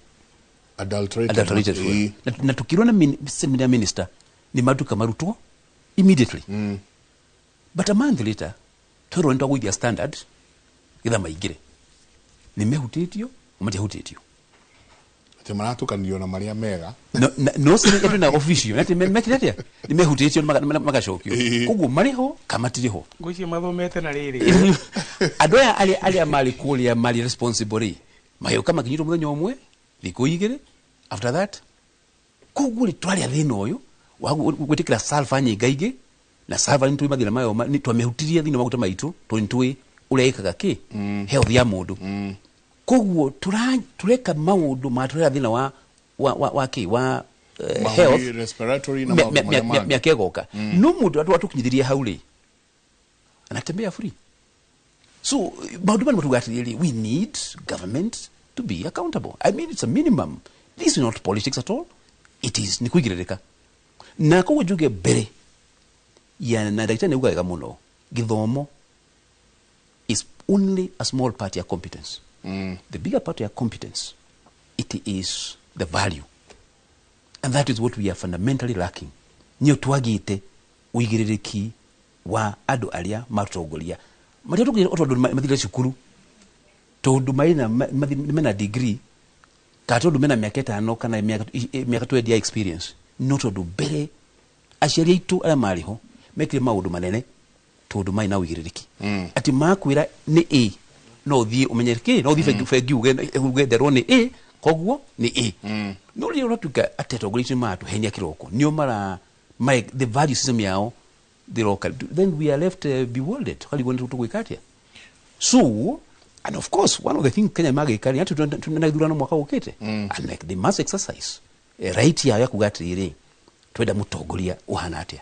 adulterated, adulterated fuel. Na tukirwo na na minister nĩ matuka marutwo immediately, but a month later twĩrwo nĩ twagũithia standard getha maingĩre. Nĩ mehutĩtio, matiahutĩtio? Atĩ maratukanirio na marĩa mega. No sĩ na official atĩ mekire atĩa, nĩ mehutĩtio magacokio. Koguo marĩ ho kana matirĩ ho? Ngwĩciria mathomete na rĩrĩ. Andũ aya arĩa marĩ kũrĩa marĩ responsible rĩ, magĩũka makinyĩrwo mũthenya ũmwe, thikũ 2 after that. Koguo rĩ, twarĩa thĩna ũyũ wa gwĩtĩkĩra sulfur nyingaingĩ, na sulfur nĩ tũĩ mathĩna mayo, nĩ twamĩhutirie thĩinĩ wa maguta maitũ, tondũ nĩ tũĩ ũrĩa ĩkaga kĩ health ya mũndũ. Koguo tũreka maũndũ matũrera thĩna wa kĩ wa Mahũri, health respiratory na maũndũ marĩa mangĩ. Mĩaka ĩgoka no mũndũ andũ atũkinyithirie hau rĩ, anatembea free. So maũndũ maya matuga atĩrĩrĩ, we need government to be accountable. I mean, it's a minimum. This is not politics at all, it is nĩ kũigĩrĩrĩka. Na koguo njuge mbere ya na ndagĩtarĩ nĩ auga wega mũno, gĩthomo is only a small part ya competence. The bigger part ya competence, it is the value, and that is what we are fundamentally lacking. Nĩyo twagĩte ũigĩrĩrĩki wa andũ arĩa matũtongoria. Matiatũtongoria o tondũ mathire cukuru, tondũ marĩ na mena degree, kana tondũ mena mĩaka 5 kana mĩaka 20 ya experience, no tondũ mbere aciari aitũ arĩa marĩ ho mekire maũndũ manene tondũ marĩ na ũigĩrĩrĩki, atĩ makwĩra nĩ A, no ũthiĩ ũmenye kĩ, no ũthiĩ bengi uge nderwo nĩ A, koguo nĩ A. No rĩrĩa ũratuĩka atĩ atongoria aitũ nĩ maratũhenia kĩroko, nĩo mara the value system yao thiroka, then we are left bewildered, tũkarigwo nĩ tũgwĩka atĩa. So, and of course, one of the things Kenya magĩka nĩ atĩ twĩna gĩthurano mwaka ũkĩte, and like they must exercise right yao ya kuga atĩrĩrĩ, twenda mũtongoria ũhana atĩa.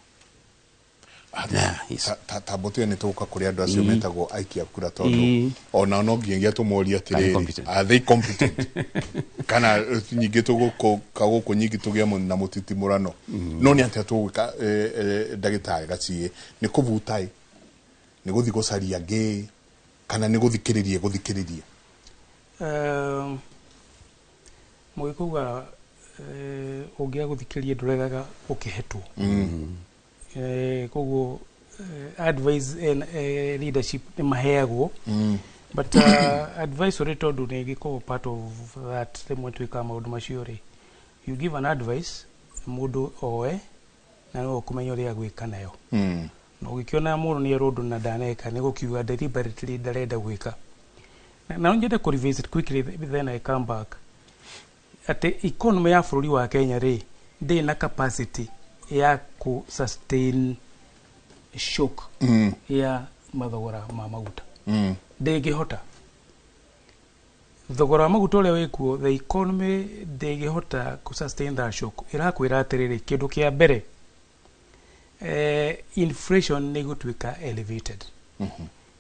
Yes. Ta mbũtũ ĩyo nĩ tũgũka kũrĩ andũ acio metagwo aikia kura, tondũ onao no nginyagia tũmorie Are they atĩrĩrĩ, competent? Are they competent? Kana nyingĩ tũgũka gũkũ nyingĩ tũgĩe na mũtitimũrano. No nĩ atĩa tũgwĩka, ndagĩtarĩ Gaciĩ? Nĩ kũbuta ĩ, nĩ gũthiĩ gũcaria angĩ, kana nĩ gũthikĩrĩria? Mũgĩkũga ũngĩaga gũthikĩrĩria ndũregaga ũkĩhetwo. Koguo advice and leadership nĩ maheagwo, but advice ũrĩ, tondũ nĩ ĩgĩkoragwo part of that, rĩmwe twĩkaga maũndũ macio rĩ, you give an advice, mũndũ oe na no ũkũmenya ũrĩa agwĩka nayo. Na ũgĩkĩona mũndũ nĩ erwo ũndũ na ndaneka, nĩ gũkiuga deliberately ndarenda gwĩka. Na no nyende kũ revisit quickly, then I come back, atĩ economy ya bũrũri wa Kenya rĩ, ndĩrĩ na capacity ya kũ sustain shock ya mathogora ma maguta. Ndĩngĩhota. Thogora wa maguta ũrĩa wĩkuo, the economy ndĩngĩhota kũ sustain that shock. Ĩrakwĩra atĩrĩrĩ, kĩndũ kĩa mbere, inflation nĩ ĩgũtuĩka elevated.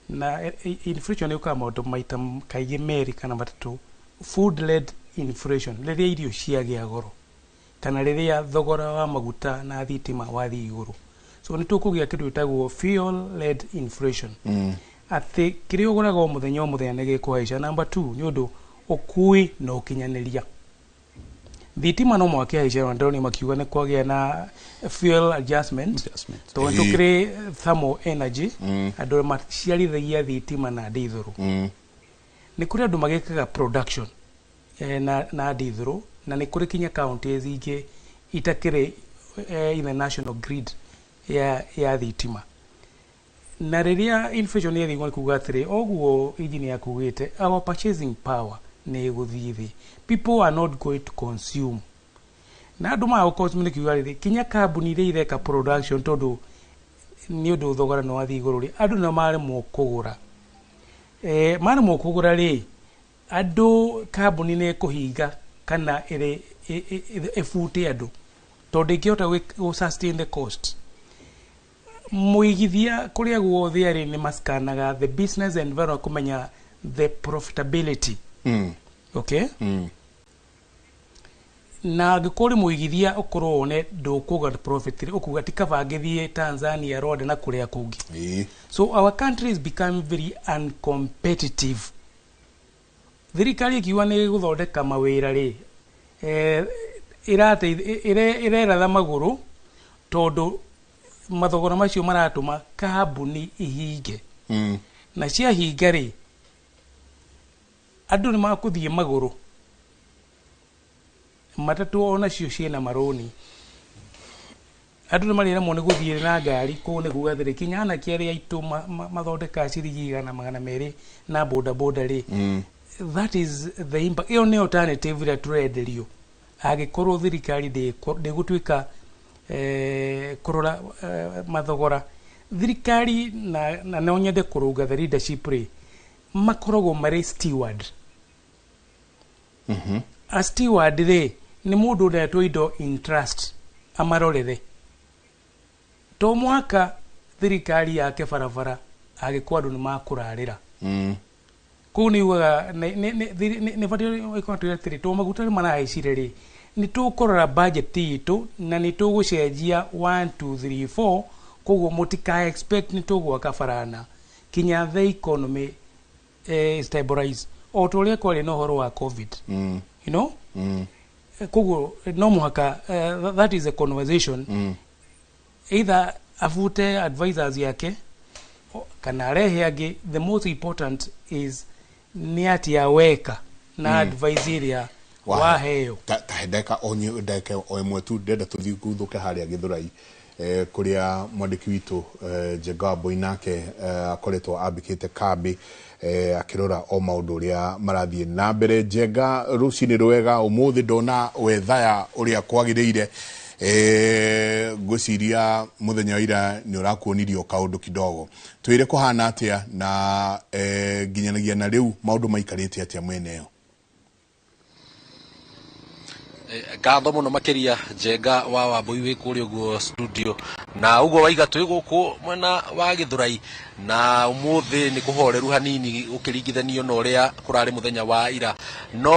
Na inflation yũkaga maũndũ maita kaingĩ merĩ kana matatũ. Food led inflation, rĩrĩa irio ciagĩa goro, kana rĩrĩa thogora wa maguta na thitima wathiĩ igũrũ. So nĩ tũkũgĩa kĩndũ gĩtagwo fuel led inflation, atĩ kĩrĩa ũgũraga o mũthenya o mũthenya nĩ gĩkũhaica. Number two, nĩ ũndũ ũkui na ũkinyanĩria thitima no mwaka ĩhaica, na ndĩronio makiuga nĩ kwagĩa na fuel adjustment, tondũ nĩ tũkĩrĩ thermal energy, andũ maciarithagia thitima na ndithũrũ. Nĩ kũrĩ andũ magĩkaga production na ndithũrũ, na nĩ kũrĩ kinya counties ingĩ itakĩrĩ in the national grid ya thitima. Na rĩrĩa inflation yathiĩ igũrũ, nĩ kuga atĩrĩ, oguo engineer akugĩte, our purchasing power nĩ ĩgũthiĩ thĩ. People are not going to consume, na andũ maga gũconsume nĩ kiuga rĩrĩ kinya kambuni iria ireka production, tondũ nĩ ũndũ thogora nĩ wathiĩ igũrũ rĩ, andũ nĩ maremwo kũgũra. Maremwo kũgũra rĩ, andũ kambuni nĩ ĩkũhinga kana ĩrĩ ĩbute andũ, tondũ ndĩngĩhota gũ sustain the cost. Mũigithia kũrĩa guothe arĩ nĩ mascanaga the business environment kũmenya the profitability. Okay. Na angĩkorwo ũrĩ mũigithia ũkorwo wone ndũkũga profit rĩ, ũkuga ti kaba ngĩthiĩ Tanzania, Rwanda na kũrĩa kũngĩ. So our country is becoming very uncompetitive. Thirikari ĩkiuga nĩ ĩgũthondeka mawĩra rĩ, ĩreratha magũrũ, tondũ mathogora macio maratũma kambuni ihinge. Na ciahinga rĩ, andũ nĩ makũthiĩ magũrũ, matatũ onacio ciĩna marũni, andũ nĩ marĩremwo nĩ gũthiĩ na ngari kũu. Nĩ kuga atĩrĩ, kinya anake arĩa aitũ mathondekaga ciringi 100, 200 na boda boda rĩ, that is the impact. Ĩyo nĩ alternative ĩrĩa tũrenderio angĩkorwo thirikari ndĩgũtuĩka kũrora mathogora. Thirikari na no nyende kũrũnga the leadership rĩ, makoragwo marĩ steward. A steward rĩ, nĩ mũndũ ũretwo indo in trust amarorere. To mwaka thirikari yake barabara angĩkorwo andũ nĩ makũrarĩra. Kũu nĩ ugaga nĩ batiĩ ĩkorwo atĩrĩ, to maguta nĩ marahaicire rĩ, nĩ tũkũrora budget itũ na nĩ tũgũcenjia 1 2 3 4. Koguo mũtika expect nĩ tũgwaka barana kinya the economy stabilize, o ta ũrĩa kwarĩ na ũhoro wa COVID. Koguo no mũhaka that is a conversation, either afute advisors yake kana arehe angĩ. The most important is nĩ atĩa weka na advice ĩrĩa waheo. Ta ndagĩka o ndagĩka o ĩmwe tu, ndĩrenda tũthiĩ guthũke harĩa Gĩthũrai, kũrĩa mwandĩki witũ Njenga Wambui nake akoretwo ambĩkĩte kambĩ, akĩrora o maũndũ ũrĩa marathiĩ na mbere. Njenga, rũcinĩ rwega. Ũmũthĩ ndona wethaya ũrĩa kwagĩrĩire. Ngwĩciria mũthenya wa ira nĩ ũrakuonirio kaũndũ kidogo. Twĩre kũhana atĩa na nginyanagia na rĩu maũndũ maikarĩte atĩa mwena ĩyo? Ngatho mũno makĩria, Njenga wa Wambui wĩ kũrĩa ũguo studio. Na ũguo waiga, twĩ gũkũ mwena wa Gĩthũrai na ũmũthĩ nĩ kũhoreru hanini ũkĩringithanio na ũrĩa kũrarĩ mũthenya wa ira, no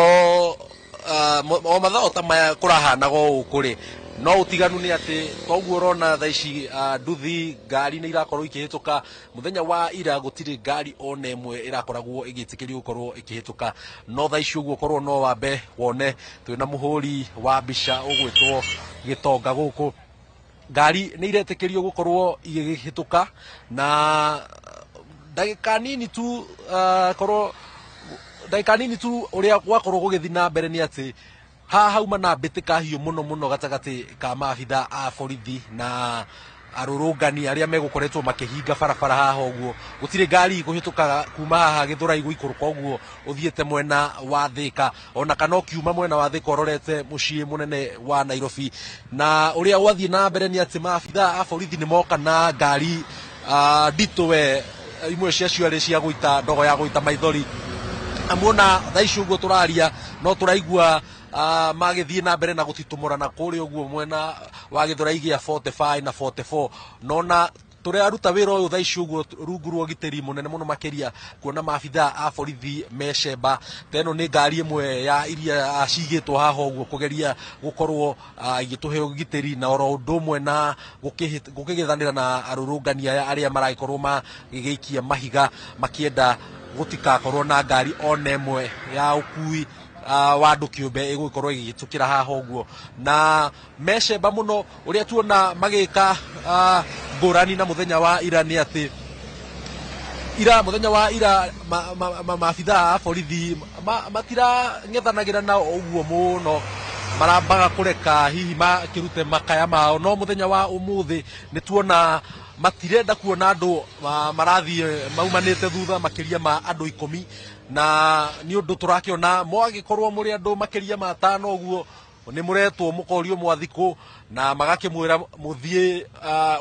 o mathaa o ta maya kũrahanaga o ũũ kũrĩ, no ũtiganu nĩ atĩ toguo ũrona thaa ici nduthi ngari nĩ irakorwo ikĩhĩtũka. Mũthenya wa ira gũtirĩ ngari ona ĩmwe ĩrakoragwo ĩgĩtĩkĩrio gũkorwo ĩkĩhĩtũka, no thaa ici ũguo korwo no wambe wone twĩna mũhũri wa mbica ũgwĩtwo Gĩtonga gũkũ, ngari nĩ iretĩkĩrio gũkorwo igĩhĩtũka. Na ndagĩka nini tu, korwo ndagĩka nini tu, ũrĩa gwakorwo gũgĩthiĩ na mbere nĩ atĩ haha hauma na mbĩtĩka hiũ mũno mũno gatagatĩ ka maabitha a borithi na arũrũngani arĩa megũkoretwo makĩhinga barabara haha. Ũguo gũtirĩ ngari ikũhĩtũkaga kuma haha Gĩthũrai gũikũrũka ũguo ũthiĩte mwena wa Thĩka, ona kana ũkiuma mwena wa Thĩka ũrorete mũciĩ mũnene wa Nairobi. Na ũrĩa gwathiĩ na mbere nĩ atĩ maabitha a borithi nĩ moka na ngari nditũ we, imwe ciacio arĩ cia gũita ndogo ya gũita maithori. Amuona thaa ici ũguo tũraria no tũraigua magĩthiĩ na mbere na gũtitumũrana kũrĩa ũguo mwena wa Gĩthũrai gĩa 45 na 44, nona Tũraruta wĩra ũyũ thaa ici ũguo rungu rwa ũgitĩri mũnene mũno makĩria, kuona maabithaa a borithi mecemba. Ta ĩno nĩ ngari ĩmwe ya iria cigĩtwo haha ũguo kũgeria gũkorwo igĩtũhe ũgitĩri, na oro ũndũ ũmwe na gũkĩgethanĩra na arũrũngani aya arĩa maragĩkorwo magĩgĩikia mahiga makĩenda gũtikakorwo na ngari ona ĩmwe ya ũkui wa andũ kĩũmbe ĩgũgĩkorwo ĩgĩhĩtũkĩra haha ũguo. Na mecemba mũno ũrĩa tuona magĩka ngũrani na mũthenya wa ira nĩ atĩ ira mũthenya wa ira maabithaa a borithi matirang'ethanagĩra nao ũguo mũno, marambaga kũreka hihi makĩrute makaya mao. No mũthenya wa ũmũthĩ nĩ tuona matirenda kuona andũ marathiĩ maumanĩte thutha makĩria ma andũ 10, na nĩ ũndũ tũrakĩona mwagĩkorwo mũrĩ andũ makĩria ma 5 ũguo nĩ mũretwo mũkorio mwathikũ na magakĩmwĩra mũthiĩ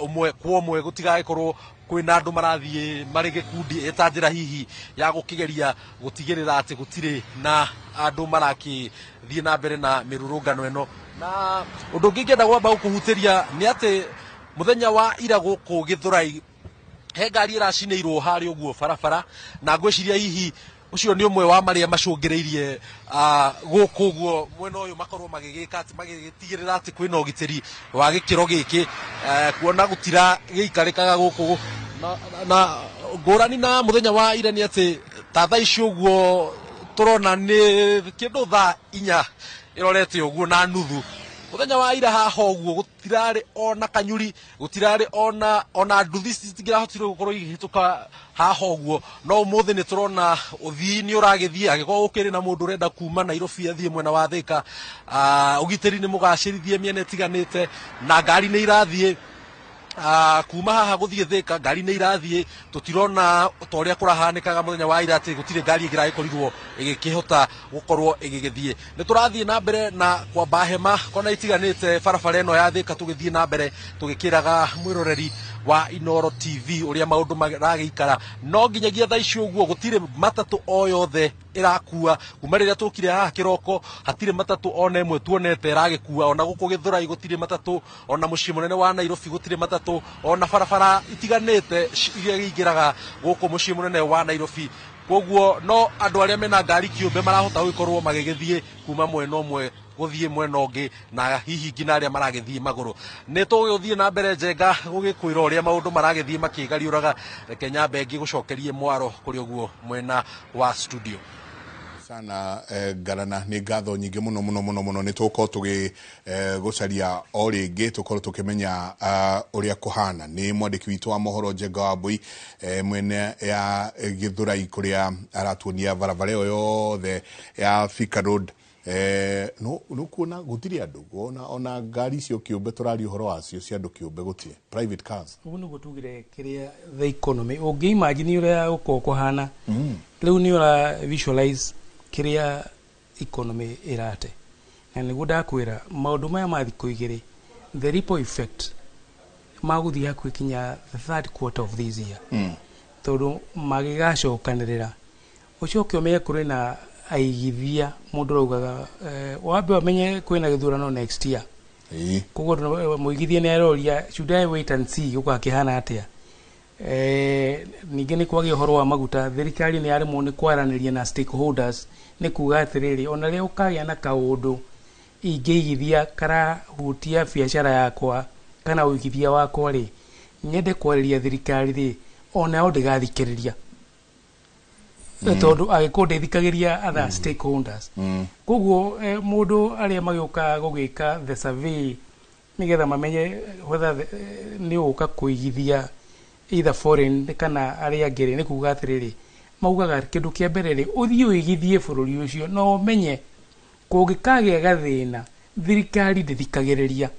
ũmwe kwa ũmwe, gũtigagĩkorwo kwĩna andũ marathiĩ marĩ gĩkundi, ĩta njĩra hihi ya gũkĩgeria gũtigĩrĩra atĩ gũtirĩ na andũ marakĩthiĩ na mbere na mĩrũrũngano ĩno. Na ũndũ ũngĩ ingĩenda gwamba gũkũhutĩria nĩ atĩ mũthenya wa ira gũkũ Gĩthũrai he ngari ĩracinĩirwo harĩa ũguo barabara, na ngwĩciria hihi ũcio nĩ ũmwe wa marĩa macũngĩrĩirie gũkũ ũguo mwena ũyũ makorwo magĩgĩka atĩ magĩtigĩrĩra atĩ kwĩna ũgitĩri wa gĩkĩro gĩkĩ, kuona gũtira gĩikarĩkaga gũkũ. Na ngũrani na mũthenya wa ira nĩ atĩ ta thaa ici ũguo tũrona nĩ kĩndũ thaa 4 ĩrorete ũguo na nuthu. Mũthenya wa ira haha ũguo gũtirarĩ ona kanyuri, gũtirarĩ ona nduthi citingĩrahotire gũkorwo igĩhĩtũka haha ũguo. No ũmũthĩ nĩ tũrona ũthii nĩ ũragĩthiĩ, angĩkorwo gũkĩrĩ na mũndũ ũrenda kuma Nairobi athiĩ mwena wa Thĩka, ũgitĩri nĩ mũgacĩrithie mĩena ĩtiganĩte, na ngari nĩ irathiĩ kuma haha gũthiĩ Thĩka, ngari nĩ irathiĩ. Tũtirona ta ũrĩa kũrahanĩkaga mũthenya wa ira atĩ gũtirĩ ngari ĩngĩragĩkorirwo ĩgĩkĩhota gũkorwo ĩgĩgĩthiĩ. Nĩ tũrathiĩ na mbere na kwamba hema kona itiganĩte barabara ĩno ya Thĩka, tũgĩthiĩ na mbere tũgĩkĩraga mwĩroreri wa Inooro TV ũrĩa maũndũ maragĩikara. No nginyagia thaa ici ũguo gũtirĩ matatũ o yothe ĩrakua. Kuma rĩrĩa tũkire haha kĩroko hatirĩ matatũ ona ĩmwe tuonete ĩragĩkua. Ona gũkũ Gĩthũrai gũtirĩ matatũ, ona mũciĩ mũnene wa Nairobi gũtirĩ matatũ, ona barabara itiganĩte iria ingĩraga gũkũ mũciĩ mũnene wa Nairobi. Koguo no andũ arĩa mena ngari kĩũmbe marahota gũkorwo magĩgĩthiĩ kuma mwena ũmwe gũthiĩ mwena ũngĩ, na hihi nginya arĩa maragĩthiĩ magũrũ. Nĩ tũgũthiĩ na mbere Njenga gũgĩkwĩra ũrĩa maũndũ maragĩthiĩ makĩgariũraga. Reke nyambe ngĩgũcokerie mwaro kũrĩ ũguo mwena wa studio. Sana Ngarana, nĩ ngatho nyingĩ mũno mũno mũno mũno. Nĩ tũgũkorwo tũgĩ gũcaria o rĩngĩ tũkorwo tũkĩmenya ũrĩa kũhana. Nĩ mwandĩki witũ wa mohoro Njenga wa Mbui mwene ya Gĩthũrai kũrĩa aratuonia barabara ĩyo yothe ya Thika Road. No kuona gũtirĩ andũ, ona ngari icio kĩũmbe tũraria ũhoro wacio cia andũ kĩũmbe gũtirĩ private cars. Ũguo nĩguo tugire kĩrĩa the economy ũngĩ-imagine ũrĩa gũkorwo kũhana rĩu nĩ ũra visualize kĩrĩa economy ĩrate. Na nĩguo ndakwĩra maũndũ maya ma thikũ igĩrĩ, the ripple effect magũthiĩ hakuhĩ kinya the third quarter of this year, tondũ magĩgacokanĩrĩra ũcoke ũmenye kũrĩ na aigithia. Mũndũ araugaga wambe ũmenye kwĩna gĩthurano next year, koguo mũigithia nĩ aroria should I wait and see gũgakĩhana atĩa. Ningĩ nĩ kwagĩa ũhoro wa maguta, thirikari nĩ yaremwo nĩ kwaranĩria na stakeholders, nĩ kuga atĩrĩrĩ, ona rĩrĩa ũkagĩa na kaũndũ ingĩigithia karahutia biacara yakwa kana ũigithia wakwa rĩ, nyende kwarĩria thirikari rĩ, onayo ndĩgathikĩrĩria, tondũ angĩkorwo ndĩthikagĩria other stakeholders. Koguo mũndũ arĩa magĩũka gũgĩka the survey nĩgetha mamenye whether nĩ ũgũka kũigithia either foreign kana arĩa angĩ rĩ, nĩ kuga atĩrĩrĩ, maugaga kĩndũ kĩa mbere rĩ, ũthiĩ ũigithie bũrũri ũcio na ũmenye kũngĩkagĩa gathĩna thirikari ndĩthikagĩrĩria.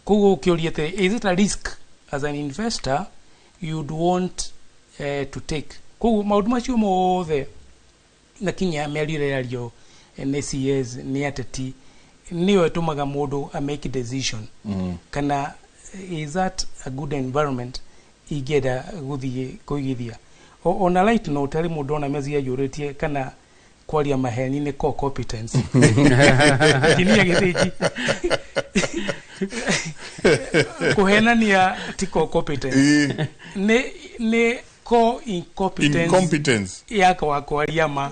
Koguo ũkĩũria atĩrĩ, is it a risk as an investor you'd want to take? Koguo maũndũ macio mothe na kinya mĩario ĩrĩa ĩrario nĩ CS nĩ ateti nĩyo ĩtũmaga mũndũ a make decision kana is that a good environment ingĩenda gũthiĩ kũigithia. Ona light note, harĩ mũndũ ona message anjũrĩtie kana kwaria maheni nĩ core competence. Engineer Gĩthĩnji. Kuhenania ti competence, nĩ co incompetence. Incompetence. Ya kwa kwaria ma.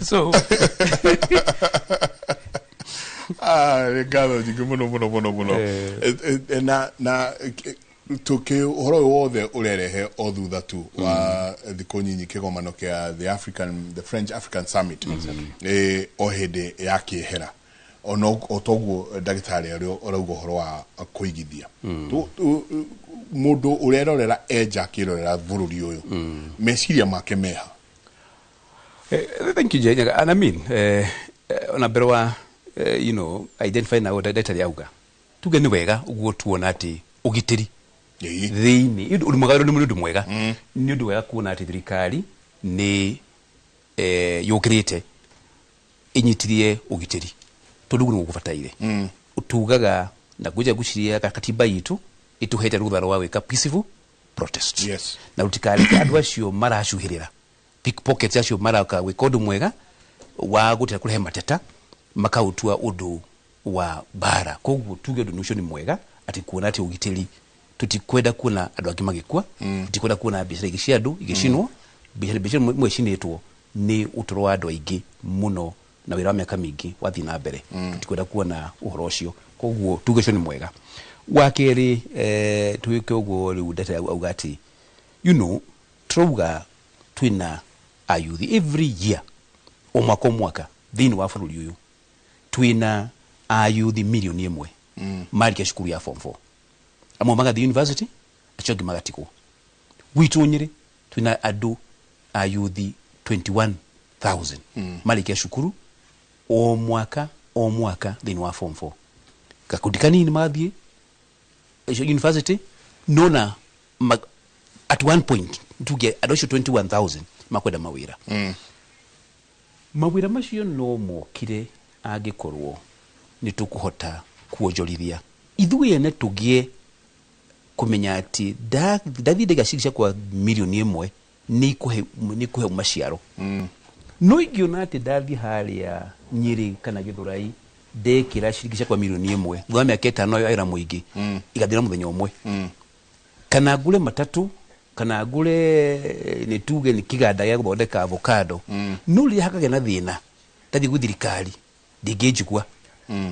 So Ah, nĩ ngatho nyingĩ mũno mũno mũno mũno. Na tũkĩ ũhoro ũyũ wothe ũrerehe o thutha tu wa thikũ nyinyi kĩgomano kĩa the French African Summit, o hĩndĩ ya kĩehera ono o toguo ndagĩtarĩ ũrĩa ũrauga ũhoro wa kũigithia. Mũndũ ũrerorera enja akĩrorera bũrũri ũyũ, meciria make meha? Thank you, Jane. And I mean, ona mbere wa identify na ndagĩtarĩ auga tuge nĩ wega ũguo tuona atĩ ũgitĩri thĩinĩ ũndũ mwega, nĩ ũndũ mwega, nĩ ũndũ wega kuona atĩ thirikari nĩ yũkĩrĩte ĩnyitirie ũgitĩri, tondũ ũguo nĩguo gũbataire. Tugaga na ngwĩja ngwĩciria katiba itũ ĩtũhete rũtha rwa gwĩka peaceful protest. Na rũtikareke andũ acio maracuhĩrĩra pickpockets acio maraka gwĩka ũndũ mwega wa gũtira kũrehe mateta makautua ũndũ wa mbara. Koguo tuge ũndũ ũcio nĩ mwega, atĩ kuona atĩ ũgitĩri, tũtikwenda kuona andũ angĩ magĩkua, tũtikwenda kuona biacara ingĩ cia andũ igĩcinwo. Biacara imwe icinĩtwo nĩ ũtũro wa andũ aingĩ mũno na wĩra wa mĩaka mĩingĩ wathiĩ na mbere. Tũtikwenda kuona ũhoro ũcio, koguo tuge ũcio nĩ mwega. Wa kerĩ, tuĩke ũguo rĩu ndagĩtarĩ auga atĩ turauga twĩna ayuthi every year, o mwaka o mwaka thĩinĩ wa bũrũri ũyũ twĩna ayuthi 1 million marĩkia cukuru ya form 4, amwe magathiĩ university, acio angĩ magatigwo. Gwitũ Nyĩrĩ twĩna andũ ayuthi 21,000 marĩkia cukuru o mwaka o mwaka thĩinĩ wa form 4, gakundi kanini magathiĩ university, nona at one point tuge andũ acio 21,000 makwenda mawĩra. Mawĩra macio no mokire angĩkorwo nĩ tũkũhota kuonjorithia ithuĩ ene, tũgĩe kũmenya atĩ ndathiĩ ndaiga ciringi ciakwa 1 million nĩ ikũhe maciaro. No ingĩona atĩ ndathiĩ harĩa Nyĩrĩ kana Gĩthũrai ndekĩra ciringi ciakwa 1 million, thutha wa mĩaka 5 wĩra mũingĩ igathira mũthenya ũmwe, kana ngũre matatũ, kana ngũre nĩ tuge nĩ kĩganda gĩa gũthondeka avocado, no rĩrĩa hakagĩa na thĩna ndathiĩ gwĩ thirikari ndĩngĩnjigua,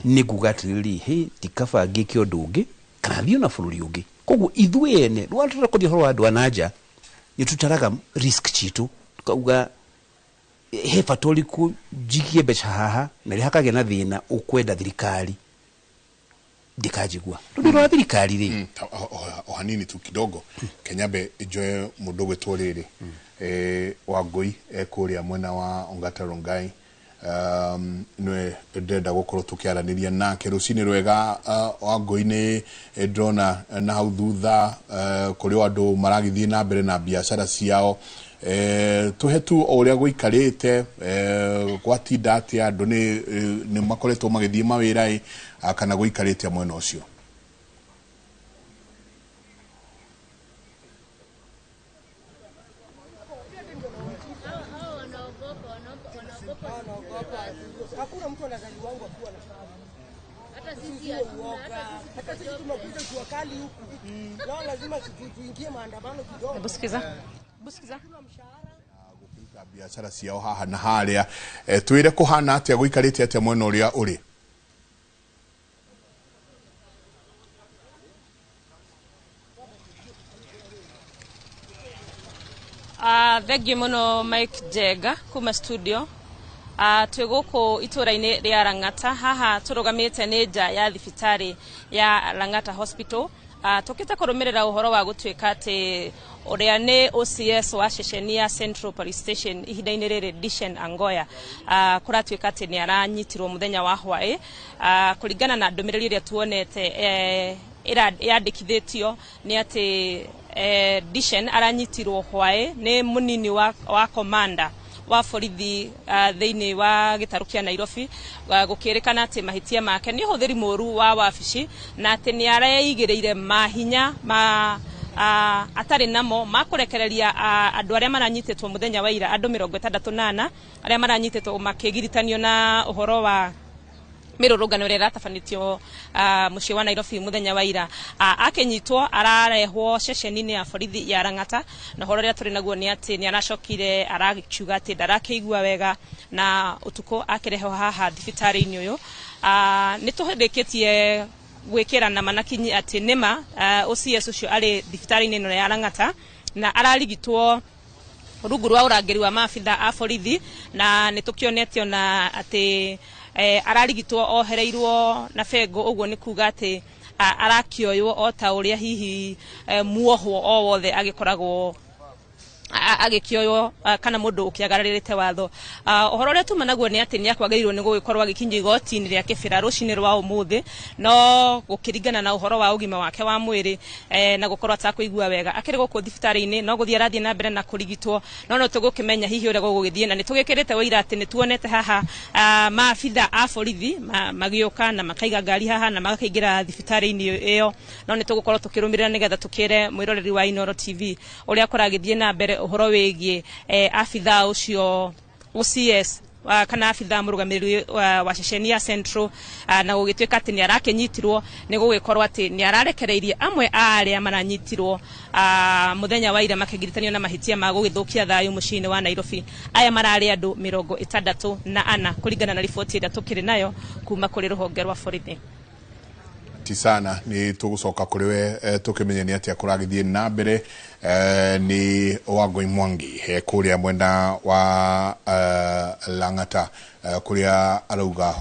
nĩ nguga atĩrĩrĩ, hĩ ndikaba ngĩke ũndũ ũngĩ kana thiĩ ona bũrũri ũngĩ. Koguo ithuĩ ene rwa tũrakoria ũhoro wa andũ a nanja, nĩ tũtaraga risk citũ, tukauga he bata ũrĩkũ njigie mbeca haha na rĩrĩa hakagĩa na thĩna ũkwenda thirikari ndĩkanjigua, tondũ wĩra wa thirikari rĩ O hanini tu kidogo, kenyambe njoe mũndũ ũgwĩtwo rĩrĩ, Wangũi kũrĩa mwena wa Ongata Rongai, nĩwe ndĩrenda gũkorwo tũkĩaranĩria nake rũcinĩ rwega. Wangũi, nĩ ndĩrona na hau thutha kũrĩ o andũ maragĩthiĩ na mbere na biacara ciao. Tũhe tu o ũrĩa gũikarĩte, gwatinda atĩa, andũ nĩ makoretwo magĩthiĩ mawĩra ĩ, kana gũikarĩte mwena ũcio? Hakuna mtu anazaliwangwa kuwa na Hata sisi sisi uoga. Hata sisi tumekuja jua kali huku. Leo lazima tuingie maandamano kidogo. Hebu sikiza. Hebu sikiza. Biacara ciao haha na harĩa, twĩre kũhana atĩa, gũikarĩte atĩa mwena ũrĩa ũrĩ? Thengiũ mũno Mike Jenga kuma studio. Twĩ gũkũ itũra-inĩ rĩa Lang'ata, haha tũrũgamĩte nĩ nja ya thibitarĩ ya Lang'ata Hospital. Tũkĩte kũrũmĩrĩra ũhoro wa gũtuĩka atĩ ũrĩa nĩ OCS wa ceceni ya Central Police Station ihinda-inĩ rĩrĩ, Dishen Angoya, kũratuĩka atĩ nĩ aranyitirwo mũthenya wa hwaĩ, kũringana na ndũmĩrĩri ĩrĩa tuonete yandĩkithĩtio nĩ atĩ Dishen aranyitirwo hwaĩ nĩ mũnini wa komanda wa borithi thĩinĩ wa gĩtarũ kĩa Nairobi, gũkĩrĩkana atĩ mahĩtia make nĩ ũhũthĩri mũru wa wabici na atĩ nĩ areigĩrĩire mahinya ma atarĩ namo ma kũrekereria andũ arĩa maranyitĩtwo mũthenya wa ira, andũ 64 arĩa maranyitĩtwo makĩgiritanio na ũhoro wa Mĩrũrũngano ĩrĩa ĩratabanĩtio mũciĩ wa Nairobi mũthenya wa ira. Akĩnyitwo ararehwo ceceni-inĩ ya borithi ya Lang'ata, na ũhoro ũrĩa tũrĩ naguo nĩ atĩ nĩ aracokire arakiuga atĩ ndarakĩigua wega, na ũtukũ akĩrehwo haha thibitarĩ-inĩ ũyũ. Nĩ tũhĩndĩkĩtie gwĩkĩra na manakinyi atĩ nĩma OCS ũcio arĩ thibitarĩ-inĩ ĩno ya Lang'ata na ararigitwo rungu rwa ũrangĩri wa maabitha a borithi, na nĩ tũkĩonetio na atĩ ararigitwo ohereirwo na bengo, ũguo nĩ kuga atĩ arakĩoywo o ta ũrĩa hihi muohwo o wothe agĩkoragwo agĩkĩoywo kana mũndũ ũkĩagararĩte watho. Ũhoro ũrĩa tuma naguo nĩ atĩ nĩ akwagĩrĩirwo nĩ gũgĩkorwo agĩkinyio igoti-inĩ rĩa Kĩbĩra rũcinĩ rwa ũmũthĩ, no gũkĩringana na ũhoro wa ũgima wake wa mwĩrĩ na gũkorwo atakũigua wega akĩrĩ gũkũ thibitarĩ-inĩ, no gũthiĩ arathiĩ na mbere na kũrigitwo, no tũgũkĩmenya hihi ũrĩa gũgũgĩthiĩ, na nĩ tũgĩkĩrĩte ũira atĩ nĩ tuonete haha maabitha a borithi magĩũka na makaiga ngari haha na magakĩingĩra thibitarĩ-inĩ ĩyo, no nĩ tũgũkorwo tũkĩrũmĩrĩra nĩgetha tũkĩre mwĩroreri wa Inooro TV ũrĩa kũragĩthiĩ na mbere ũhoro wĩgiĩ abitha ũcio OCS kana abitha mũrũgamĩrĩri wa ceceni ya Central, na gũgĩtuĩka atĩ nĩ arakĩnyitirwo nĩ gũgĩkorwo atĩ nĩ ararekereirie amwe a arĩa maranyitirwo mũthenya wa ira makĩgiritanio na mahĩtia ma gũgĩthũkia thayũ mũciĩ-inĩ wa Nairobi. Aya mararĩ andũ 64 kũringana na riboti ĩrĩa tũkĩrĩ nayo kuma kũrĩ rũhonge rwa borithi. Ti sana ni tũgũcoka kũrĩ we tũkĩmenye nĩ atĩa kũragĩthiĩ na mbere. Nĩ Wangũi Mwangi kũrĩa mwena wa Lang'ata kũrĩa arauga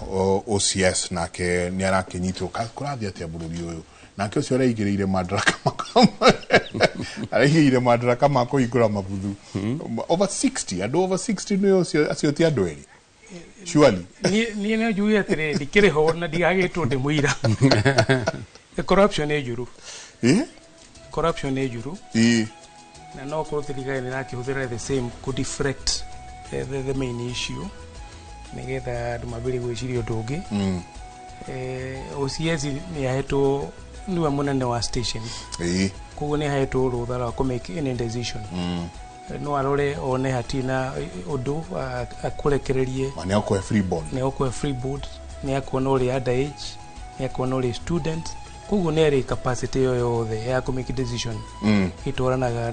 OCS nake nĩ arakĩnyitwo. Kũrathiĩ atĩa bũrũri ũyũ? Nake ũcio araigĩrĩire madaraka araigĩrĩire madaraka ma kũhingũra mabuthu over 60 andũ over 60 nĩ ũcio acio ti andũ erĩ surely. Niĩ no njuge atĩrĩrĩ, ndikĩrĩ ho na ndigagĩtwo ndĩ mũira. Corruption nĩ njũru. Corruption nĩ njũru. Na no korwo thirikari nĩ ĩrakĩhũthĩra the same kũ deflect the main issue nĩgetha andũ mambĩrĩrie gwĩciria ũndũ ũngĩ. OCS nĩ ahetwo nĩwe mũnene wa station, koguo nĩ ahetwo rũtha rwa kũ make any decision. No arore one hatirĩ na ũndũ akũrekererie, nĩ akũhe free board, nĩ akũhe free board, nĩ akuona ũrĩ underage, nĩ akuona ũrĩ student, koguo nĩ arĩ capacity ĩyo yothe ya kũ make decision ĩtwaranaga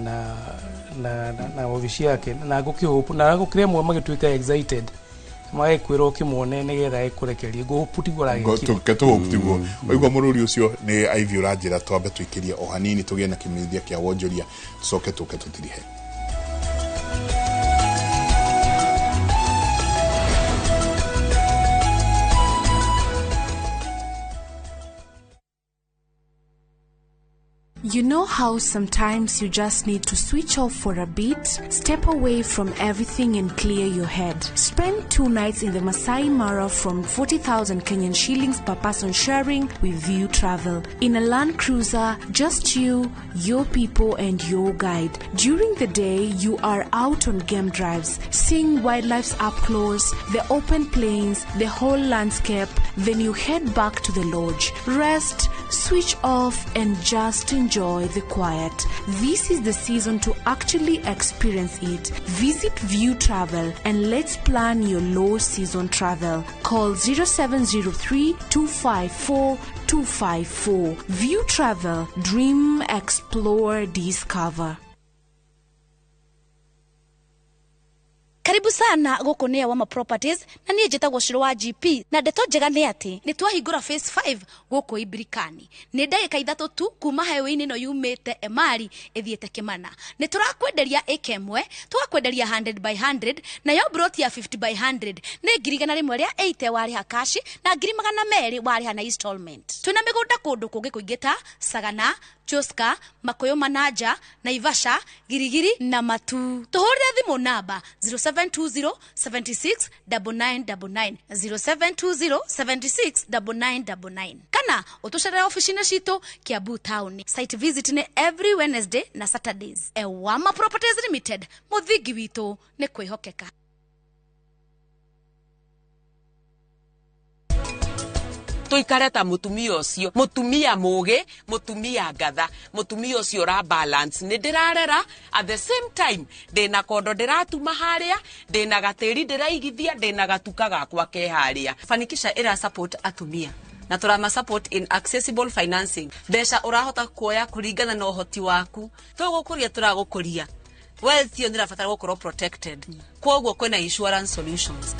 na obici yake, na ngũkĩhope na gũkĩrĩ amwe magĩtuĩka excited magĩkwĩra ũkĩmuone nĩgetha ekũrekerie. Ngũhope tiguo aragĩkire. Tũhope tiguo. Waigua mũrũri ũcio nĩ Ivy ũranjĩra twambe tũikĩrie o hanini tũgĩe na kĩmenyithia kĩa wonjoria tũcoke tũke tũtirihe. You know how sometimes you just need to switch off for a bit, step away from everything and clear your head. Spend 2 nights in the Masai Mara from 40,000 Kenyan shillings per person sharing with View Travel. In a Land Cruiser, just you, your people and your guide. During the day, you are out on game drives, seeing wildlife up close, the open plains, the whole landscape. Then you head back to the lodge. Rest, switch off and just enjoy the quiet. This is the season to actually experience it. Visit View Travel and let's plan your low season travel. Call 0703 254 254. View Travel. Dream, explore, discover. Karibu sana guku ni Wama Properties na niĩ njĩtagwo Shiro wa GP na ndeto njega nĩ atĩ nĩ twahingũra phase 5 gũkũ Ibirikani. Nĩ ndagĩka 3 tu kuma highway-inĩ ĩno yumĩte Emari ĩthiĩte Kĩmana. Nĩ tũrakwenderia ĩka ĩmwe, tũgakwenderia 100 by 100 nayo broti ya 50 by 100 nĩ 180,000 warĩha cash na 200,000 warĩha na installment. Twĩna mĩgũnda kũndũ kũngĩ kũingĩ ta Sagana, Joska, Makoyo Manaja, Naivasha, Girigiri na Matu. Tũhũrĩre thimũ namba 0720 76 9999 0720 76 9999 kana ũtũcerere ofici-inĩ citũ Kiambu Town. Site visit nĩ every Wednesday na Saturdays. Ewama Properties Limited, mũthingi witũ nĩ kwĩhokeka. Tuikare ta mutumia ucio, mutumia mugi, mutumia ngatha, mutumia ucio ra balance. Ni ndirarera at the same time ndina kondo ndiratuma haria, ndina gatiri ndiraigithia, ndina gatuka gakwa ke haria. Fanikisha ira support atumia na turama support in accessible financing. Mbeca urahota kuoya kuringana na uhoti waku. Tugukuria turagukuria. Wealth yo ndirabatara gukorwo protected. Koguo kwina insurance solutions.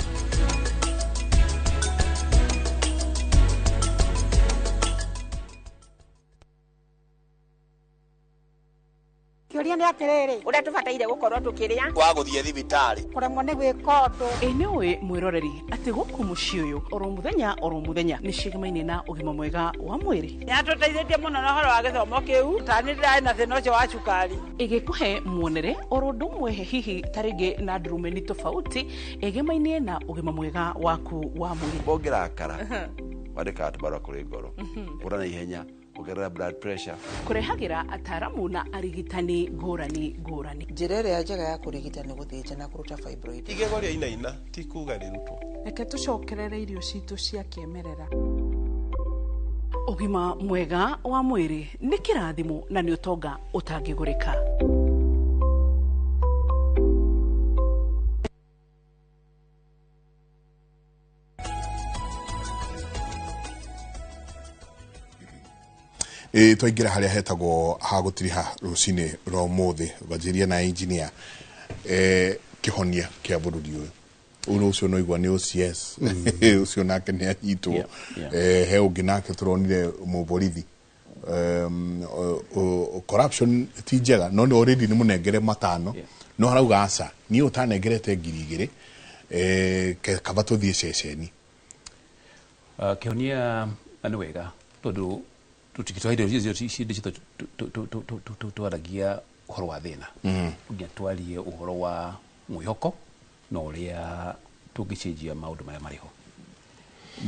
Kĩũria nĩ atĩrĩrĩ, ũrĩa tũbataire gũkorwo tũkĩrĩa wa gũthiĩ thibitarĩ kũremwo nĩ gwĩka ũndũ. Ĩ nĩ ũĩ mwĩroreri atĩ gũkũ mũciĩ ũyũ oro mũthenya nĩ ciĩgamaine na ũgima mwega wa mwĩrĩ. Nĩatũteithĩtie mũno na ũhoro wa gĩthomo kĩu, ta nĩ ndĩrarĩ na thĩna ũcio wa cukari. Ĩgĩkũhe muonere oro ũndũ ũmwe hihi ta rĩngĩ na ndurumeni tofauti ĩgemaine na ũgima mwega waku wa mwĩrĩ. Ũngĩrakara wandĩkaga tũbarũa kũrĩ ngoro, ũra na ihenya, ongerera blood pressure. Kũrehagĩra ataramu na arigitani ngũrani ngũrani. Njĩra ĩrĩa njega ya kũrigita nĩ gũthĩnja na kũruta fibroid. Igego rĩa inaina ti kuga rĩrutwo. Reke tũcokerere irio citũ cia kĩmerera. Ũgima mwega wa mwĩrĩ nĩ kĩrathimo na nĩ ũtonga ũtangĩgũrĩka. Twaingĩra harĩa hetagwo ha gũtiriha rũcinĩ rwa ũmũthĩ ngwanjĩrĩria na engineer kĩhonia kĩa bũrũri ũyũ ũyũ ũcio no igua nĩ OCS ũcio nake nĩ anyitwo he ũngĩ nake tũronire mũborithi corruption ti njega no nĩ already nĩ mũnengere 5 no harauga aca niĩ ũtanengerete 2000 kaba tũthiĩ ceceni. Kĩhonia nĩ wega tondũ tutikitwaire icio twaragia ũhoro wa thĩna nginya twarie ũhoro wa mwĩhoko na ũrĩa tũngĩcenjia maũndũ marĩa marĩ ho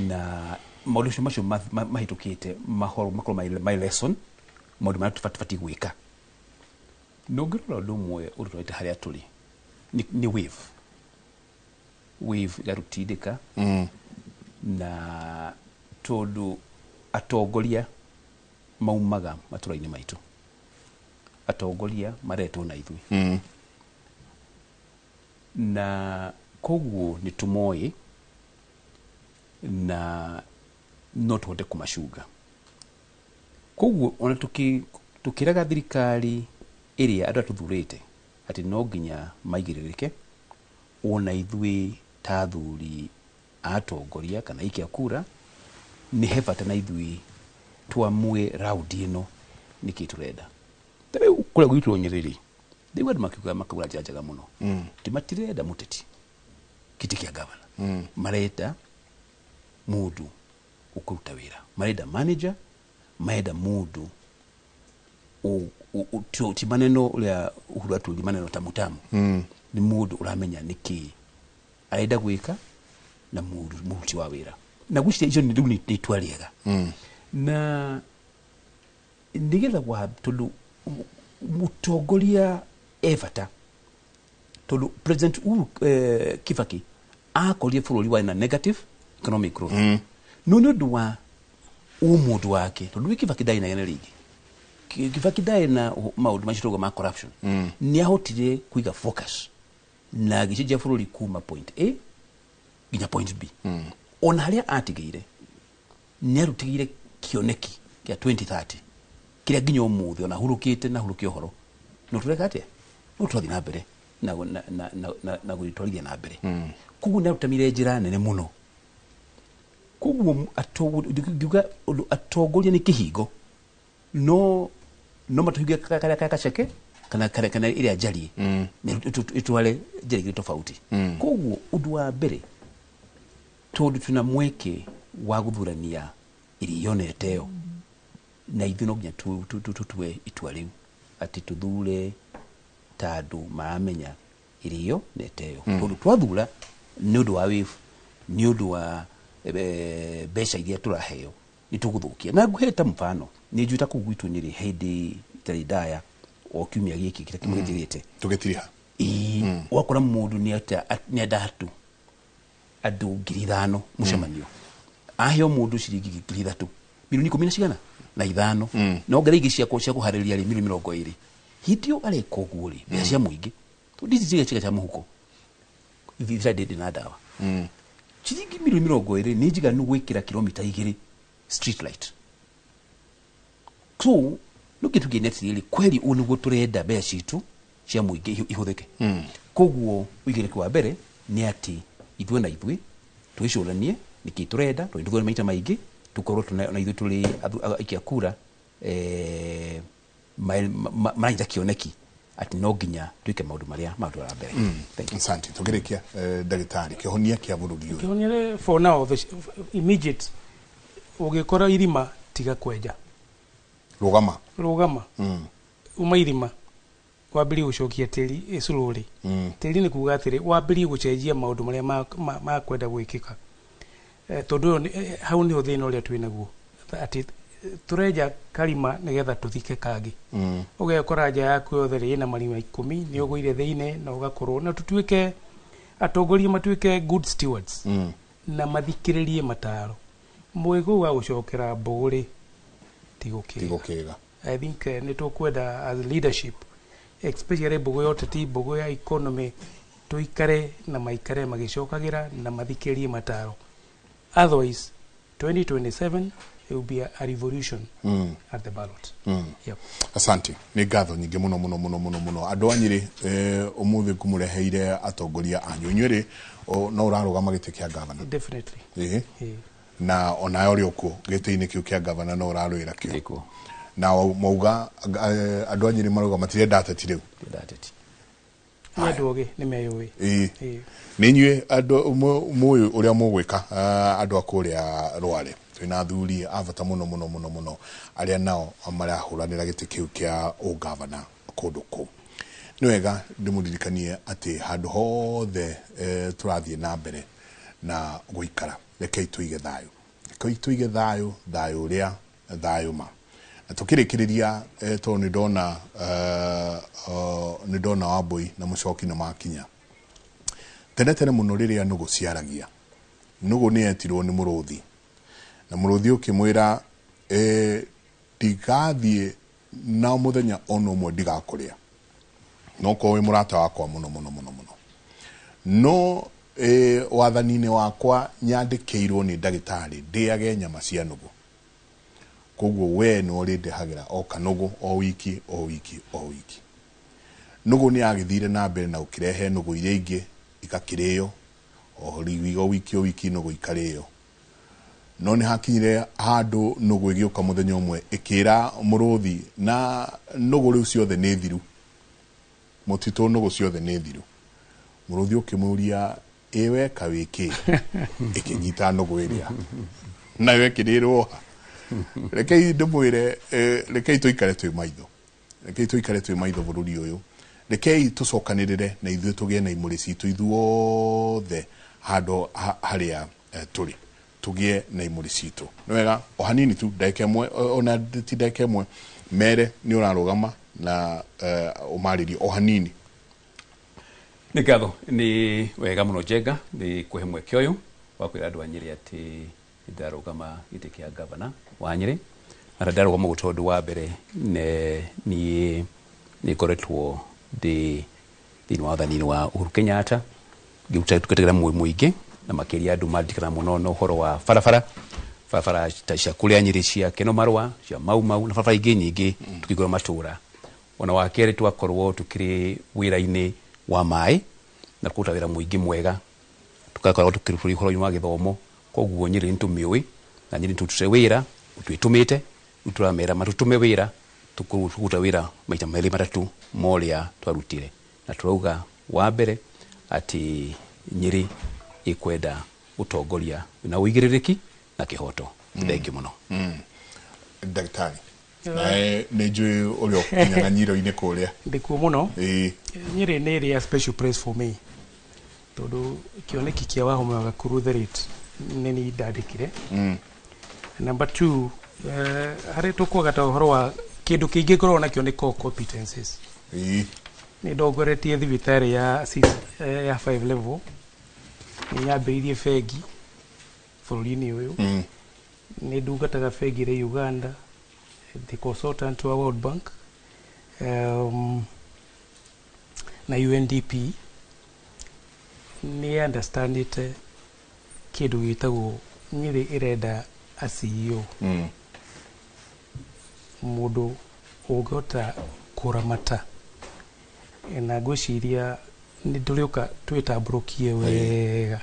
na maũndũ macio mahĩtũkĩte makorwo my lesson maũndũ marĩa tũbatiĩ gwĩka. Na ũngĩrora ũndũ ũmwe ũtũtwarĩte harĩa tũrĩ nĩ wave ĩgatũtindĩka na tondũ atongoria maumaga matũra-inĩ maitũ, atongoria maretwo na ithuĩ na koguo nĩ tũmoĩ na no tũhote kũmacunga. Koguo ona tũkĩraga thirikari ĩrĩa andũ atũthurĩte atĩ no nginya maigĩrĩrĩke, ona ithuĩ ta athuri a atongoria kana aikia kura nĩ he bata na ithuĩ tuamue raundi ĩno nĩkĩ tũrenda. Ta rĩu kũrĩa gwitũ Nyĩrĩ rĩ, rĩu andũ makiuga makauga njĩra njega mũno ti matirenda mũteti kĩtĩ kĩa gavana, marenda mũndũ ũkũruta wĩra, marenda manager, marenda mũndũ ti maneno ũrĩa Uhuru atwĩrire maneno tamutamu, nĩ mũndũ ũramenya nĩkĩ arenda gwĩka na mũruti wa wĩra. Na gwĩciria icio rĩu nĩ itua rĩega na nĩgetha wa tondũ mũtongoria e bata tondũ President Uhuru Kibaki akorire bũrũri warĩ na negative economic growth no nĩ ũndũ wa ũmũndũ wake tondũ Kibaki ndarĩ na gene rĩngĩ, Kibaki ndarĩ na maũndũ macio tũrauga ma corruption, nĩ ahotire kũiga focus na agĩcenjia bũrũri kuma point A nginya point B. Ona harĩa atigĩire nĩ arutigĩire kĩoneki kĩa 2030 kĩrĩa nginya ũmũthĩ ona hurũkĩte na hurũke ũhoro no tũreka atĩa, no tũrathiĩ na mbere na gũgĩtwarithia na mbere. Koguo nĩ arutamire njĩra nene mũno. Koguo ngiuga ũndũ atongoria nĩ kĩhingo no matũhinge karĩa gaceke kana ĩrĩa njariĩ ĩtware njĩra igĩrĩ tofauti. Koguo ũndũ wa mbere tondũ twĩna mweke wa gũthurania irio na ĩteo na ithuĩ no nginya tũtue itua rĩu atĩ tũthure ta andũ maramenya irio na ĩteo, tondũ twathura nĩ ũndũ wa wave, nĩ ũndũ wa mbeca iria tũraheo nĩ tũgũthũkia. Na ngũhe ta mfano nĩ njũĩ ta kũu gwitũ Nyĩrĩ hĩndĩ itarĩ ndaya o kiumia gĩkĩ kĩrĩa kĩmwe gĩthirĩte tũgĩtiriha ĩĩ, ũgakora mũndũ nĩ enda andũ 5,000 mũcemanio Aheo mũndũ ciringi 3,000 milioni 10 na cigana na ithano na ongerera ingĩ cia kũharĩrĩria rĩ milioni 20. Hĩndĩ ĩyo areka ũguo rĩ mbeca cia mũingĩ tondũ ici ciga cia mũhuko thibitarĩ ndĩ na ndawa. Ciringi milioni 20 nĩ njiganu gwĩkĩra kilomita 2 street light. So no kĩndũ kĩngĩ nĩ atĩrĩrĩ kweli ũũ nĩguo tũrenda mbeca citũ cia mũingĩ ihũthĩke. Koguo ũigĩrĩki wa mbere nĩ atĩ ithuĩ na ithuĩ twĩcũranie nĩkĩ tũrenda tondũ nĩtũthome maita maingĩ tũkorwo na ithuĩ tũrĩ aikia kura maranyita kĩoneki atĩ no nginya twĩke maũndũ marĩa maratwara mbere. Asante. Tũkĩrĩkia ndagĩtarĩ kĩhonia kĩa bũrũri ũyũ. Kĩhonia for now the immediate ũgĩkora irima tiga kwenja. Rũgama. Rũgama. Uma irima wambĩrĩrie gũcokia tĩri slowly. Tĩri nĩ kuga atĩrĩ wambĩrĩrie gũcenjia maũndũ marĩa makwenda gwĩkĩka. Tondũ hau nĩho thĩna ũrĩa twĩ naguo atĩ tũrenja karima nĩgetha tũthike kangĩ. Ũgekora nja yaku yothe rĩ ĩna marima 10 nĩ ũgũire thĩinĩ na ũgakorwo na tũtuĩke atongoria matuĩke good stewards na mathikĩrĩrie mataro. Mwĩgũ wa gũcokera mbũgũ rĩ tigũkĩga. I think nĩ tũkwenda as leadership especially mbũgũ ya ũteti mbũgũ ya economy tũikare na maikare magĩcokagĩra na mathikĩrĩrie mataro. Otherwise 2027 it will be a revolution at the ballot. Yep. Asante. Nĩ ngatho nyingĩ mũno mũno mũno mũno mũno. Andũ a Nyĩrĩ ũmũthĩ ngũmũreheire atongoria anyu. Inyuĩ rĩ no ũrarũgama gĩtĩ kĩa gavana. Definitely. Na onawe ũrĩ okuo gĩtĩ-inĩ kĩu kĩa gavana no ũrarũĩra kĩo. Na mauga andũ a Nyĩrĩ marauga matirenda ateti rĩu. Nĩ andũ ogĩ nĩ meyũĩ. Nĩ inyuĩ andũ mũĩ ũrĩa mũgwĩka andũ a kũrĩa Rware. Twĩna athuri a bata mũno mũno mũno mũno arĩa nao marahũranĩra gĩtĩ kĩu kĩa ũgavana kũndũ kũu. Nĩ wega ndĩmũririkanie atĩ handũ hothe tũrathiĩ na mbere na gũikara rekei tũige thayũ. Rekei tũige thayũ, thayũ ũrĩa thayũ ma. Na tũkĩrĩkĩrĩria tondũ nĩ ndona Wambui na Mũcoki nĩ makinya. Tene tene mũno rĩrĩa nũgũ ciaragia, nũgũ nĩ yetirwo nĩ mũrũthi. Na mũrũthi ũkĩmwĩra ndigathiĩ na mũthenya ona ũmwe ndigakũrĩa. No korwo wĩ mũrata wakwa mũno mũno mũno mũno. No wathani-inĩ wakwa nyandĩkĩirwo nĩ ndagĩtarĩ ndĩage nyama cia nũgũ. Koguo we nĩ ũrĩndehagĩra o kanũgũ o wiki o wiki o wiki. Nũgũ nĩ yagĩthire na mbere na ũkĩrehe nũgũ iria ingĩ ikakĩrĩo o wiki o wiki nũgũ ikarĩo. No nĩ hakinyire handũ nũgũ ĩgĩũka mũthenya ũmwe ĩkĩra mũrũthi na nũgũ rĩu ciothe nĩ thiru. Mũtitũ nũgũ ciothe nĩ thiru. Mũrũthi ũkĩmũria ĩ weka wĩkĩ ĩkĩnyita nũgũ ĩrĩa nayo ĩkĩrĩrwo. Rekei ndĩmwĩre rekei tũikare twĩ maitho. Rekei tũikare twĩ maitho bũrũri ũyũ. Rekei tũcokanĩrĩre na ithuĩ tũgĩe na imũrĩ citũ ithuothe handũ harĩa tũrĩ. Tũgĩe na imũrĩ citũ. Nĩ wega o hanini tu ndagĩka ĩmwe ona ti ndagĩka ĩmwe mere nĩ ũrarũgama na ũmarĩrie o hanini. Nĩ ngatho nĩ wega mũno Njenga nĩ kũhe mweke ũyũ wa kwĩra andũ a Nyĩrĩ atĩ ndarũgama gĩtĩ kĩa gavana wa Nyĩrĩ. Na ndarũgama ũguo tondũ wa mbere niĩ nĩ ngoretwo ndĩ thĩinĩ wa wathani-inĩ wa Uhuru Kenyatta ngĩruta mũingĩ na makĩria andũ mandirikanaga mũno na ũhoro wa barabara barabara ta cia kũrĩa Nyĩrĩ cia Keno Marũa cia Mau Mau na barabara ingĩ nyingĩ tũkĩingĩra matũra. Ona wa kerĩ twakorwo tũkĩrĩ wĩra-inĩ wa maĩ na kũruta wĩra mũingĩ mwega tugakorwo tũkĩrĩ ũhoro-inĩ wa gĩthomo. Koguo Nyĩrĩ nĩ tũmĩũĩ na Nyĩrĩ nĩ tũrutĩte wĩra twĩtũmĩte rĩu tũramera matũtũme wĩra tũkũruta wĩra maita merĩ matatũ ma ũrĩa twarutire. Na tũrauga wa mbere atĩ Nyĩrĩ ĩkwenda ũtongoria na ũigĩrĩrĩki na kĩhoto. Thengiũ mũno. Ndagĩtarĩ nĩ njũĩ ũrĩa ũkinyang'anyiro-inĩ kũrĩa. Ndĩkuo mũno. Nyĩrĩ nĩ ĩrĩ a special place for me tondũ kĩoneki kĩa Wahome wa Gakuru the late nĩ niĩ ndandĩkire. Number 2 harĩ tũkwaga ta ũhoro wa kĩndũ kĩingĩ ngoragwo nakĩo nĩ core competencies. Nĩ ndongoretie thibitarĩ ya 5 level. Nĩ nyambĩrĩirie bengi Bũrũri-inĩ ũyũ. Nĩ ndungataga bengi ĩrĩ Uganda, the consultant wa World Bank na UNDP. Nĩ understandĩte kĩndũ gĩtagwo Nyĩrĩ ĩrenda a CEO, mũndũ ũngĩhota kũramata, na ngwĩciria nĩ tũrĩũka twĩtambũrũkie wega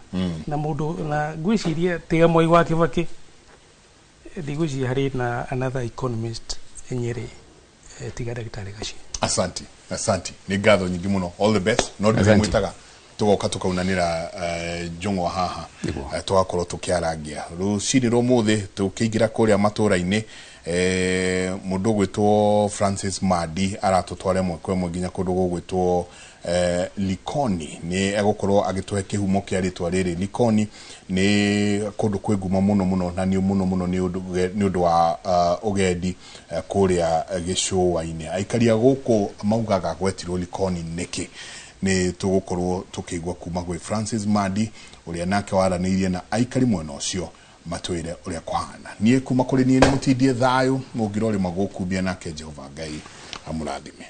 na mũndũ, na ngwĩciria tiga Mwai wa Kĩbakĩ, ndigwĩciria harĩ na another economist Nyĩrĩ tiga ndagĩtarĩ Gachie. Asante, asante, nĩ ngatho nyingĩ mũno, all the best. No Asante. ndĩmwĩtaga tũgoka tũkaunanĩra njũng'wa haha, tũgakorwo tũkĩarangia rũcinĩ rwa ũmũthĩ tũkĩingĩra kũrĩa matũra-inĩ. Mũndũ ũgwĩtwo Francis Madi aratũtwara ĩmwe kwa ĩmwe nginya kũndũ gũgwĩtwo Likoni. Nĩ egũkorwo agĩtũhe kĩhumo kĩa rĩtwa rĩrĩ. Likoni nĩ kũndũ kwĩ ngumo mũno mũno na nĩ mũno mũno nĩ ũndũ wa ũgendi kũrĩa gĩcũa-inĩ. Aikari a gũkũ maugaga gwetirwo Likoni nĩkĩ? Nĩ tũgũkorwo tũkĩigua kuma gwĩ Francis Madi ũrĩa nake waranĩirie na aikari mwena ũcio matwĩre ũrĩa kũhana. Niĩ kuma kũrĩ niĩ nĩ mũtindie thayũ mũngĩra ũrĩma gũkumbia, nake Jehova Ngai amũrathime.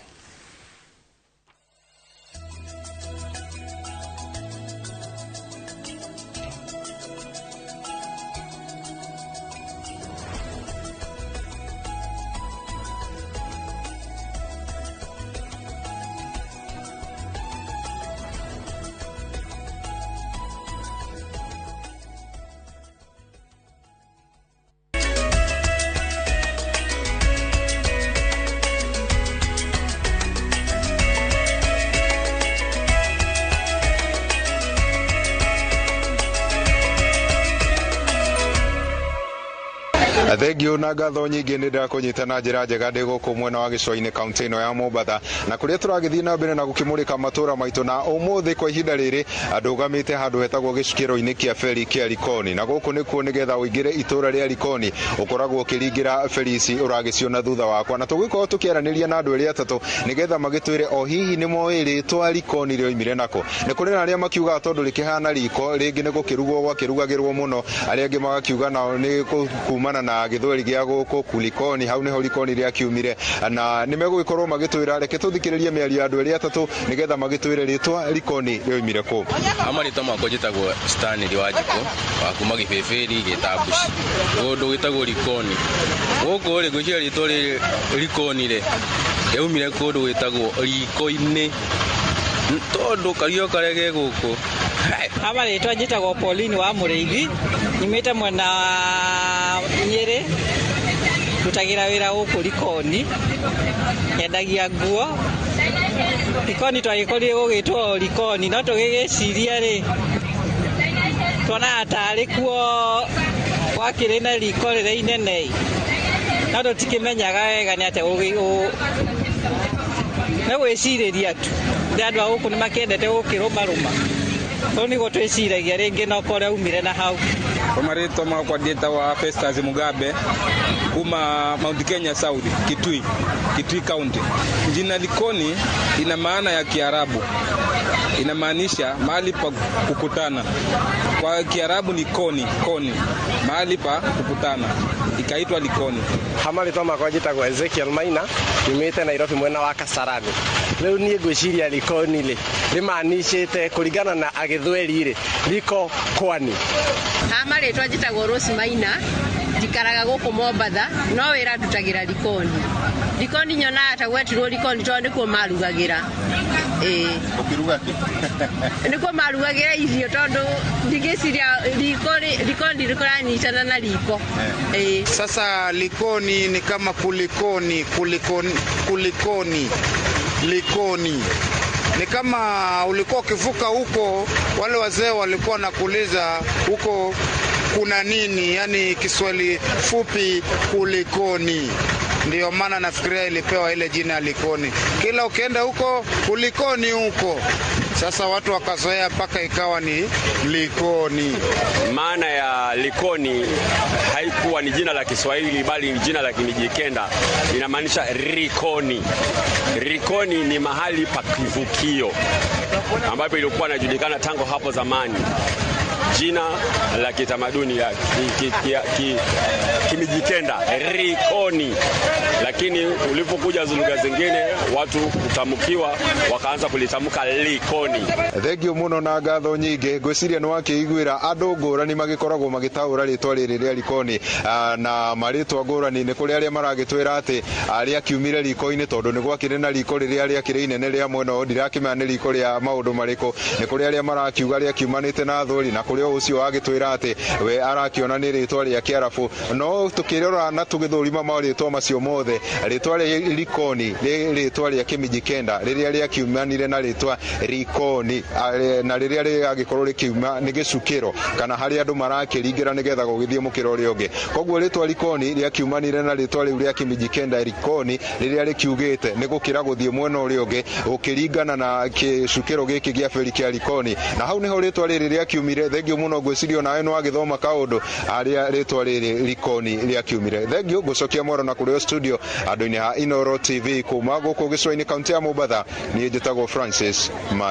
Thengio na ngatho nyingĩ, nĩ ndĩrakũnyita na njĩra njega ndĩ gũkũ mwena wa gĩcũa-inĩ kaunti ĩno ya Mombatha, na kũrĩa tũragĩthiĩ na mbere na gũkĩmũrĩka matũra maitũ. Na ũmũthĩ kwa ihinda rĩrĩ ndũgamĩte handũ hetagwo gĩcukĩro-inĩ kĩa feri kĩa Likoni, na gũkũ nĩkuo nĩgetha ũingĩre itũra rĩa Likoni ũkoragwo ũkĩringĩra feri ici ũragĩciona thutha wakwa. Na tũgĩkorwo tũkĩaranĩria na andũ erĩ atatũ nĩgetha magĩtwĩre o hihi nĩ moĩ rĩtwa Likoni rĩoimire nako. Nĩ kũrĩ na arĩa makiugaga tondũ rĩkĩhana riko rĩngĩ nĩ gũkĩrugwo gwakĩrugagĩrwo mũno, arĩa angĩ magakiuga nao nĩ kumana na gĩthweri gĩa gũkũ Kulikoni, hau nĩho Likoni rĩakiumire. Na nĩ megũgĩkorwo magĩtwĩra, reke tũthikĩrĩrie mĩario ya andũ erĩ atatũ nĩgetha magĩtwĩre rĩtwa Likoni rĩoimire kũ. Amarĩtwa makwa njĩtagwo Stanley Wanjikũ wa kuma Gĩbĩbĩri Gĩtambuci, kũndũ gwĩtagwo Likoni. Gũkũ rĩ, ngwĩciria rĩtwa rĩrĩ Likoni rĩ rĩaumire kũndũ gwĩtagwo riko-inĩ, tondũ kario karĩa ge gũkũ. Amarĩtwa njĩtagwo Pauline wa Mũrĩithi, nyumĩte mwena wa Nyĩrĩ, ndutagĩra wĩra gũkũ Likoni, nyendagia nguo. Likoni twagĩkorire gũgĩtwo Likoni, no tũgĩgĩciria rĩ tuonaga tarĩ kuo gwakĩrĩ na riko rĩrĩa inene, no tũtikĩmenyaga wega nĩ atĩa nĩ gwĩcirĩria tu. Nĩ andũ a gũkũ nĩ makĩendete gũkĩrũmarũma, tondũ nĩguo twĩciragia rĩngĩ no korwo aumire na hau. Kwa marĩtwa makwa ndĩtagwo Festus Mugabe kuma Mount Kenya South, Kitui, Kitui County. Jina Likoni ina maana ya Kiarabu, inamaanisha mahali pa kukutana. Kwa Kiarabu ni koni, koni, mahali pa kukutana, ikaitwa Likoni. Hamarĩtwa makwa njĩtagwo Ezekiel Maina, nyumĩte Nairobi mwena wa Kasarani. Rĩu niĩ ngwĩciria Likoni rĩ rĩmaanishĩte kũringana na agĩthweri rĩ liko kwani. Hamarĩtwa njĩtagwo Rose Maina, njikaraga gũkũ Mombatha, no wĩra ndutagĩra Likoni. Likoni nyonaga ta gwetirwo Likoni tondũ nĩkuo marugagĩra. Ũkĩruga kĩ? Nĩkuo marugagĩra irio tondũ ndingĩciria Likoni rĩkũranyitana na riko. Sasa Likoni ni kama kulikoni, kulikoni, kulikoni, Likoni. Ni kama ulikuwa ukivuka huko, wale wazee walikuwa nakuuliza huko kuna nini, yani Kiswahili fupi kulikoni. Ndio maana nafikiria ilipewa ile jina Likoni. Kila ukienda huko kulikoni huko. Sasa watu wakazoea mpaka ikawa ni Likoni. Maana ya Likoni haikuwa ni jina la Kiswahili bali ni jina la Kimijikenda. Inamaanisha Rikoni. Rikoni ni mahali pa kivukio ambapo ilikuwa inajulikana tangu hapo zamani. jina la kitamaduni ya Kimijikenda, Rikoni, lakini ulipokuja lugha zingine watu kutamkiwa wakaanza kulitamka Likoni. Thengio muno na ngatho nyingĩ. Ngwĩciria nĩ wakĩiguĩra andũ ngũrani magĩkoragwo magĩtaũra rĩtwa rĩrĩ rĩa Likoni, na marĩtwa ngũrani. Nĩ kũrĩ arĩa maragĩtwĩra atĩ rĩakiumire riko-inĩ tondũ nĩ gwakĩrĩ na riko rĩrĩa rĩakĩrĩ inene rĩa mwena ũyũ, ndirakĩmenya nĩ riko rĩa maũndũ marĩkũ. Nĩ kũrĩ arĩa marakiuga rĩakiumanĩte na thweri, na kũrĩ o ũcio wagĩtwĩra atĩ we arakĩona nĩ rĩtwa rĩa Kĩarabu. No tũkĩrora na tũgĩthũrima marĩtwa macio mothe, rĩtwa rĩa Likoni nĩ rĩtwa rĩa Kĩmijikenda rĩrĩa rĩakiumanire na rĩtwa Rikoni, na rĩrĩa rĩagĩkorwo rĩkiuma nĩ gĩcukĩro kana harĩa andũ marakĩringĩra nĩgetha gũgĩthiĩ mũkĩra ũrĩa ũngĩ. Koguo rĩtwa Likoni rĩakiumanire na rĩtwa rĩu rĩa Kĩmijikenda Rikoni, rĩrĩa rĩkiugĩte nĩ gũkĩra gũthiĩ mwena ũrĩa ũngĩ ũkĩringana na gĩcukĩro gĩkĩ gĩa beri kĩa Likoni, na hau nĩho rĩtwa rĩrĩ rĩakiumire. Thengio mũno, ngwĩciria onawe nĩ wagĩthoma kaũndũ harĩa rĩtwa rĩrĩ Likoni rĩakiumire. Thengio, ngũcokia mwaro na kũrĩ o studio andũ-inĩ ha Inooro TV kuma gũkũ gĩcũa-inĩ kaunti ya Mombatha. Niĩ njĩtagwo Francis Ma.